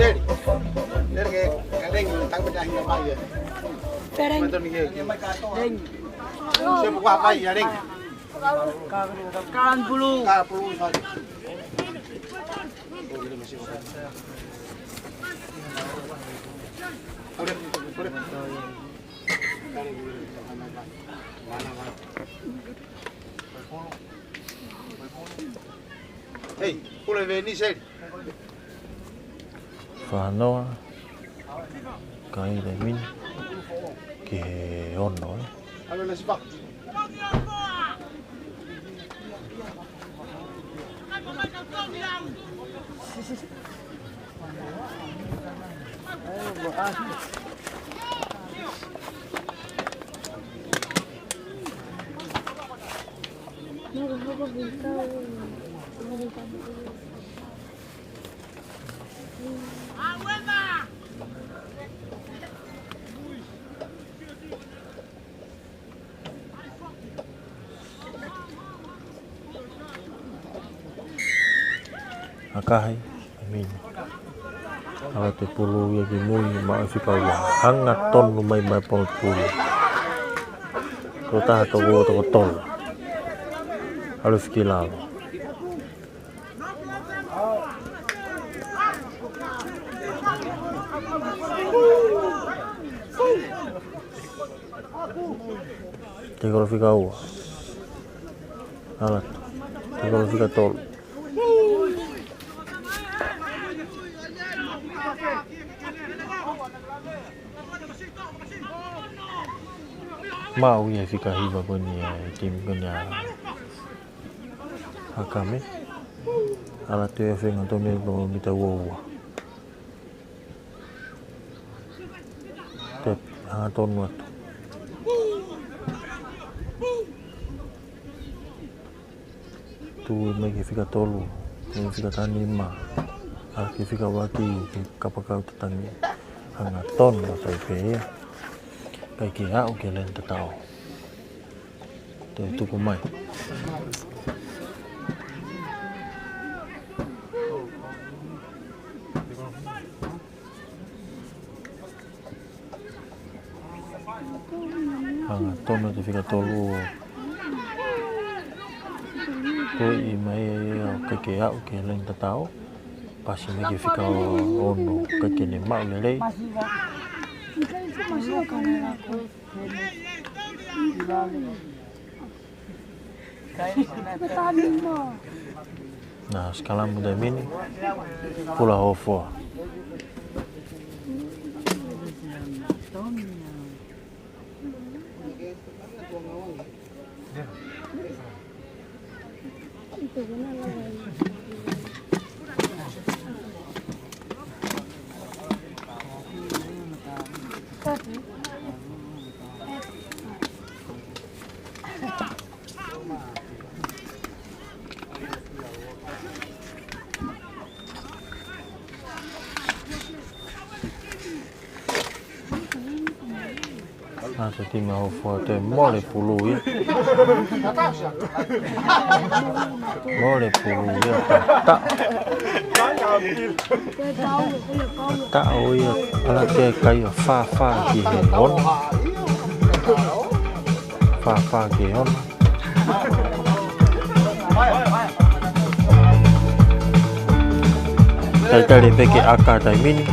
Kālani pulu. Hei, pule veni seli. Fānoa, kai taimi ni ki he ono, ē. Alo, let's back. ʻAkahi, I mean. ʻAlu atu e pulu ia ki mui, maʻu e fika ua. Hangatonu mai mai pulu. Ko e taha toko ua, toko tolu. ʻAlu e fika lalo. Tekolo fika ua. ʻAlu atu. Tekolo fika tolu. Maʻu ia e fika hiva ko eni ʻa e timi ko eni ʻa Hakame. Ala te fenga tonu e mita ua ua. Te hangatonu atu. Tuʻu mai ki he fika tolu, ki he fika taha nima, ʻa ki he fika ua ki he kapakau te tangi. Hangatonu ʻa fai pē ia. ʻIkai ke aʻu ki he leni tatau. Te tuku mai. Hangatonu ʻa e fika tolu. Ko e mai ia ʻikai ke aʻu ki he leni tatau. Pasi mai ki he fika ono, ʻikai ke ne maʻu lelei. Nā, sikalamu taimi ni, Pula Hofoa. ʻA e timi ʻa Hofoa, toe mole pulu ia. Mole pulu ia, ta, ta. Taʻu ia, ala ke kai ʻo fāfā ki he ono. Fāfā ki he ono. Talitali pē ke ʻaka taimi ni.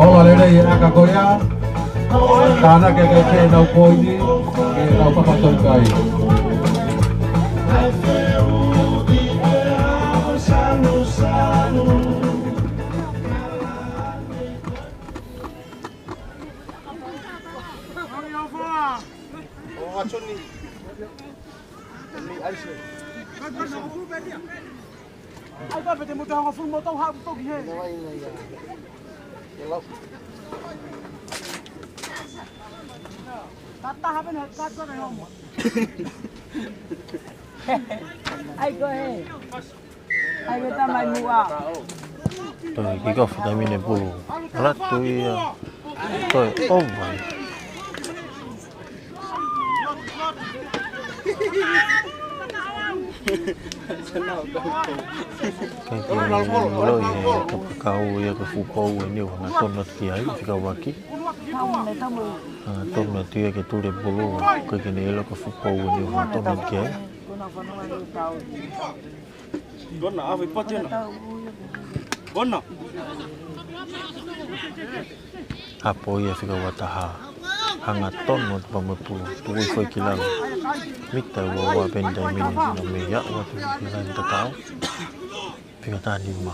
Ola lelei e ʻaka ko ia. Tānaki ke ke nau poini, ke nau papatau kai. Ai, pape, te mo te hanga fulu mo tau haʻu toki he. Tata hape na, tata na homo. Ai, ko e. Ai, ko e tamai muʻa. Toe kick off taimi ni pulu. Ala tu ia. Toe over. Kae ke ʻilo ʻe he kapakau ia ko e fuʻu pou eni ʻoku hangatonu atu ki ai, fika ua ki. Hangatonu atu ia ke tuli e pulu, kae ke ne ʻilo ko e fuʻu pou eni ʻoku hangatonu atu ki ai. Kona, ʻave pote na. Kona. Hapo ia fika ua taha. Hangatonu atu pea mo e pulu. Tuku hifo ki lalo. Mita ua ua pē taimi ni, na mei aʻu atu ki lalo tatau. Fika taha nima.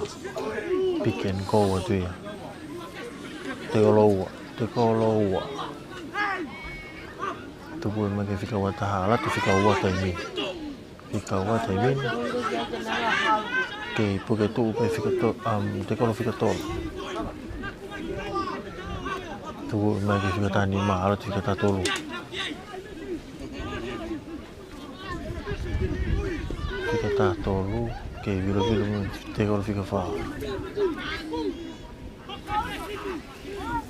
Pick and go atu ia. Tekolo ua. Tekolo ua. Tuku mai ki he fika ua taha. Ala tu fika ua taimi. Fika ua taimi ni. Ke puke tuʻu pē fika to-, um, tekolo fika tolu. Tuku mai ki he fika taha nima, ala tu fika taha tolu. Fika taha tolu, ke vilovilo mai, tekolo fika fā.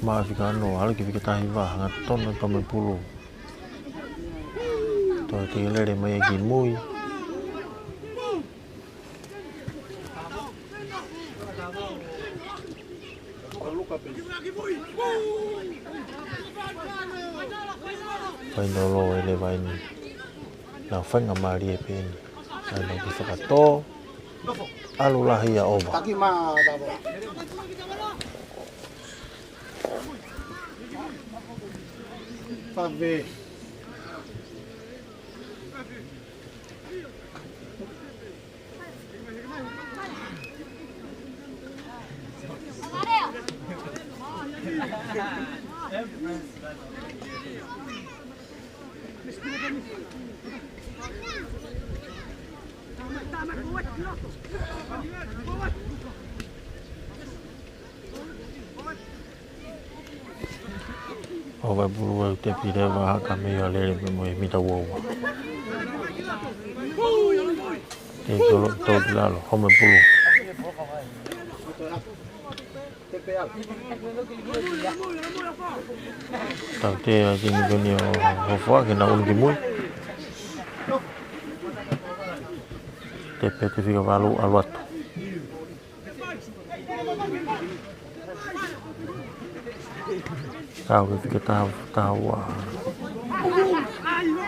Maʻu fika ono, ala ki he fika taha hiva, hangatonu pea mo e pulu. Toe ke lele mai ki mui. Fainolo e leva eni. Nau faingamālie pē eni. Nau ki fakatō. ʻAlu lahi ia ʻova. Taki mā, tavo. Pave. ʻO Vaipulu ʻoku tepi leva ʻa Hakamei ʻo lele pē mo e mita ua ua. Te kolo tō ki lalo, home pulu. Tau te a tini koni ʻo Hofoa ke na unu ki mui. Te pete fika valu ʻalu atu. Kau ke fika taha, taha ua.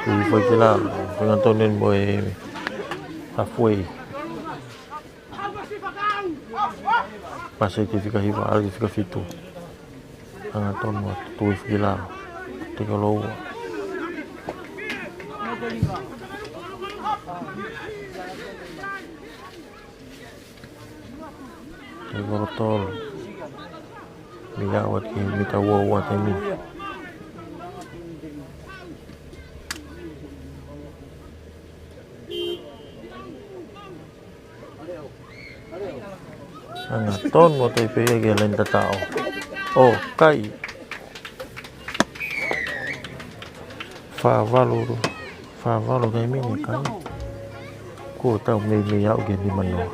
Tui foʻi ki lalo, fenga tonu eni mo e Hafuei. Pasi ki fika hiva, ʻalu ki fika fitu. Hangatonu atu, tui foʻi ki lalo. Te kolo ua. Te kolo tolu. Mita ua ki mita ua ua taimi ni. Hangatonu atu pē ia ki he laine tataʻo. ʻO kai. Fā valu, fā valu taimi ni kai. Kuo tau meimei aʻu ki he nima noa.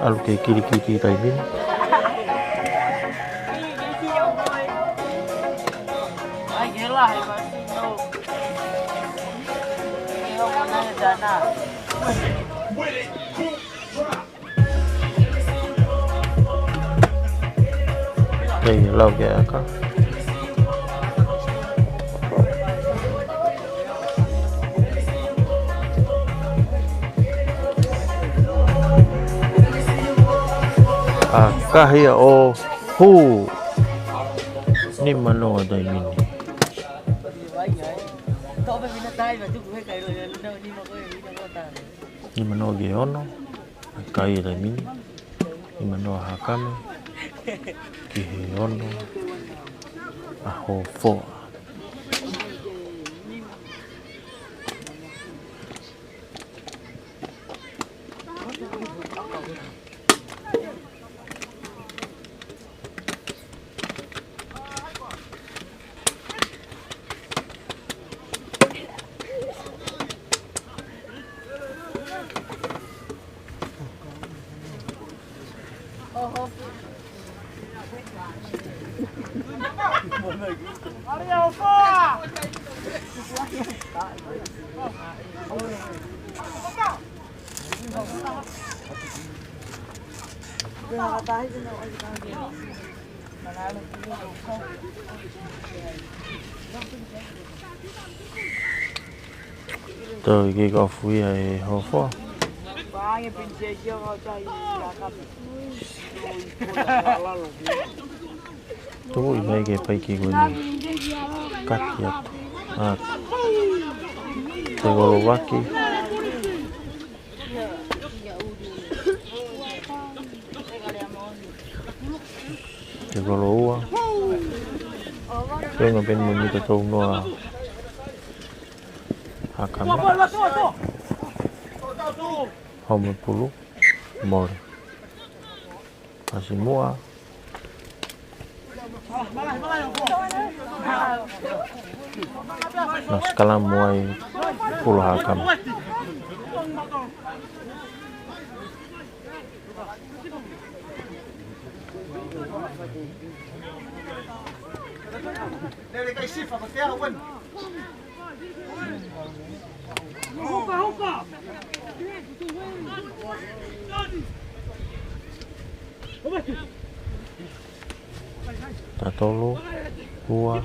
ʻAlu ki he kilikiti taimi ni. Kei lau ke aka. ʻAkahi ia ʻo hū. Nima noa taimi ni. Nima noa ki he ono. ʻAkahi ia taimi ni. Nima noa Hakame. Ki he ono ʻa Hofoa. Tau ʻi he kick off ia ʻe Hofoa. Tuʻu mai ki he paiki ko eni. Kati atu. ʻA. Te kolo vaki. Te kolo ua. Fenga pē eni mo e mita tolu noa. Hakame. Home pulu. Mole. Pasi muʻa. Na sikalamu ai Pulu Hakame. Taha tolu, ua,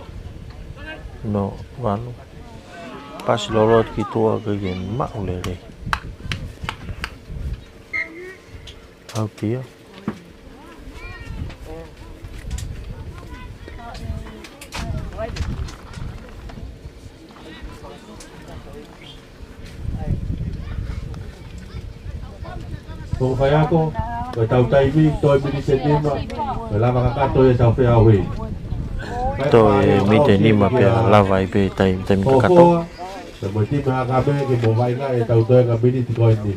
noa valu. Pasi loloto ki tuʻa, ʻikai ke maʻu lelei. ʻAuti ia. Ko e faiako, ko e tau taimi, toe miniti ʻe nima, ko e lava kakato ia ʻetau feʻauhi. Toe miniti ʻe nima pea lava ai pē taimi, taimi kakato. Ko e timi ʻa Hakame ke mo vaʻinga ʻetau toenga miniti ko eni.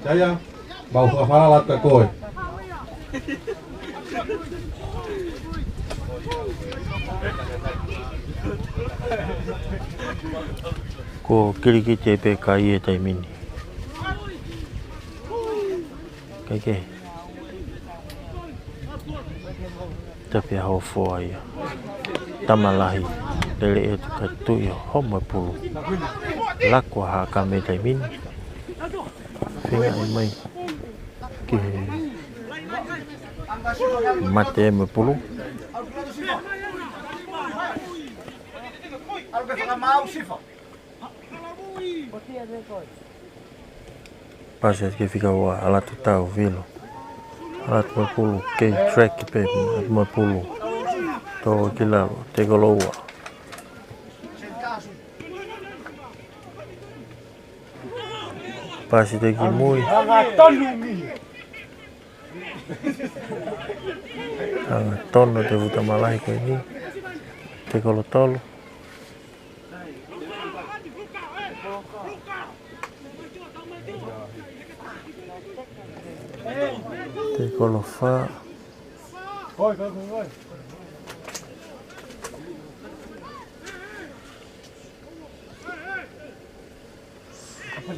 Ia, ia, mau fakafalala atu koe. Ko e kilikiti pē kai he taimi ni. Kae kehe. Tapu ʻa Hofoa ia. Tama lahi. Lele ʻe tuka tuʻi ʻo homo e pulu. Laku ʻa Hakame taimi ni. Feinga ʻe mai. Ki he mate mo e pulu. Pasi ki he fika ua, ʻalu atu Tauvilo. ʻAlu atu mo e pulu, kei track pē mo e pulu. Tō ki lalo, tekolo ua. Pasi ki mui. Hangatonu e tēvita malahi ko eni. Tekolo tolu. Tekolo fā.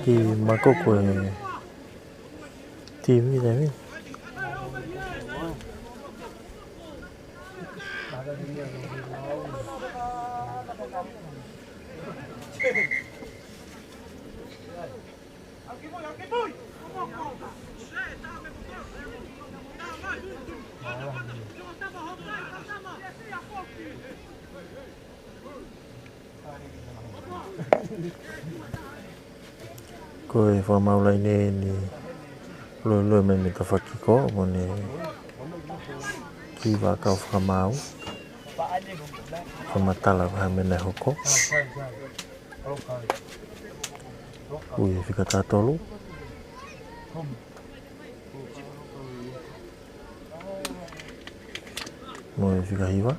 Ki makoko e timi taimi. Ko e fakamaau laine ʻeni, lue lue mai mei he tafaʻaki ko, mo ne kiʻi vaʻakau fakamaau. Fakamatala ha meʻa naʻe hoko. Ui e fika taha tolu. Mo e fika hiva.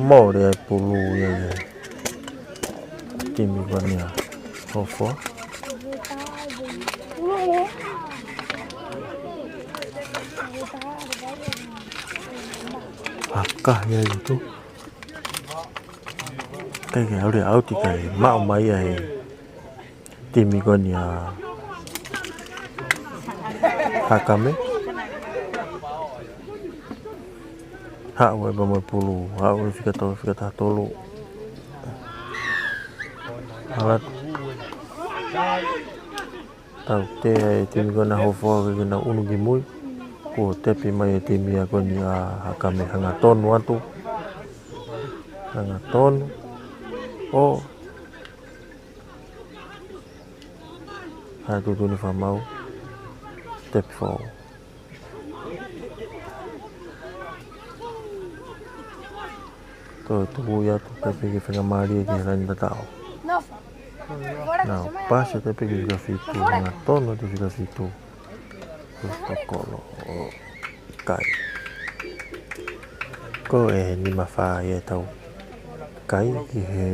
Mole e pulu ia ʻe he timi ko eni ʻa Hofoa. Haka ia ʻi tuʻa. Kae kehe, ʻalu ia ʻauti kae maʻu mai ia ʻe he timi ko eni ʻa Hakame. Haʻu e pā mo e pulu, haʻu e fika tolu, fika taha tolu. ʻAlu atu. Tautea e timi ko ena ʻa Hofoa ke nau ʻunu ki mui. Kuo tepi mai e timi ia ko eni ʻa Hakame, hangatonu atu. Hangatonu. ʻO haʻu e tuʻutuʻuni fakamaau. Tepi foʻou. Toe tuku ia atu, tepi ki he faingamālie ki he laine tataʻo. Nau pasi tepi ki he fika fitu, hangatonu atu fika fitu. Ko e tokolo ʻo kai. Ko e nima fā ia ʻetau kai ki he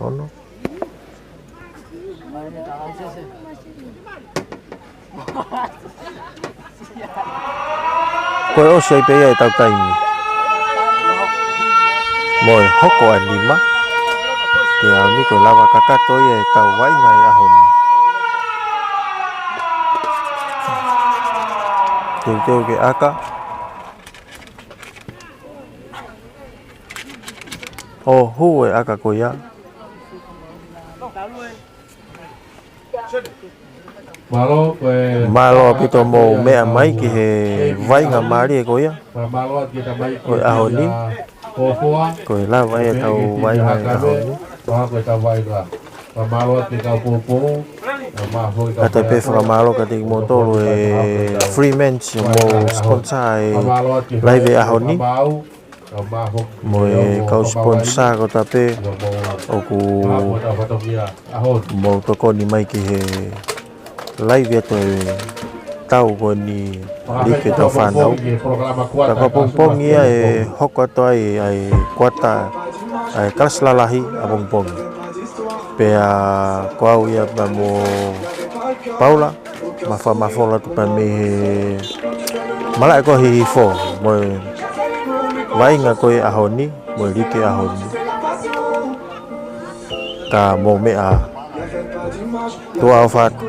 ono. Ko e ʻosi ai pē ia ʻetau taimi. Mo e hoko ʻa e nima. Ke ʻaho ni ko e lava kakato ia ʻetau vaʻinga ʻi he ʻaho ni. Teuteu ke ʻaka. ʻO hū e ʻaka ko ia. Mālō, ko e Mālō ʻaupito mou meʻa mai ki he vaʻinga mālie ko ia. Mālō atu ki he tamai ko e ʻaho ni. Ko e lava ia ʻetau vaʻinga ʻi he ʻaho ni. Mālō atu ki he kau poupou. Kātaki pē fakamālō kiate kimoutolu e Freeman ʻi hoʻomou sponsor e laive ʻaho ni. Mo e kau sponsor kotoa pē ʻoku mou tokoni mai ki he laive ʻa e tau ko eni, Liki ʻEtau Fānau. Ka ko e pongipongi ia ʻe hoko atu ai ʻa e kuata, ʻa e kalasi lalahi ʻapongipongi. Pea ko au ia pea mo Paula, ma fakamafola atu pē mei he malaʻe ko Hihifo, mo e vaʻinga ko e ʻaho ni, mo e liki ʻaho ni. Ka mou meʻa ā. Tuʻa ʻofa atu.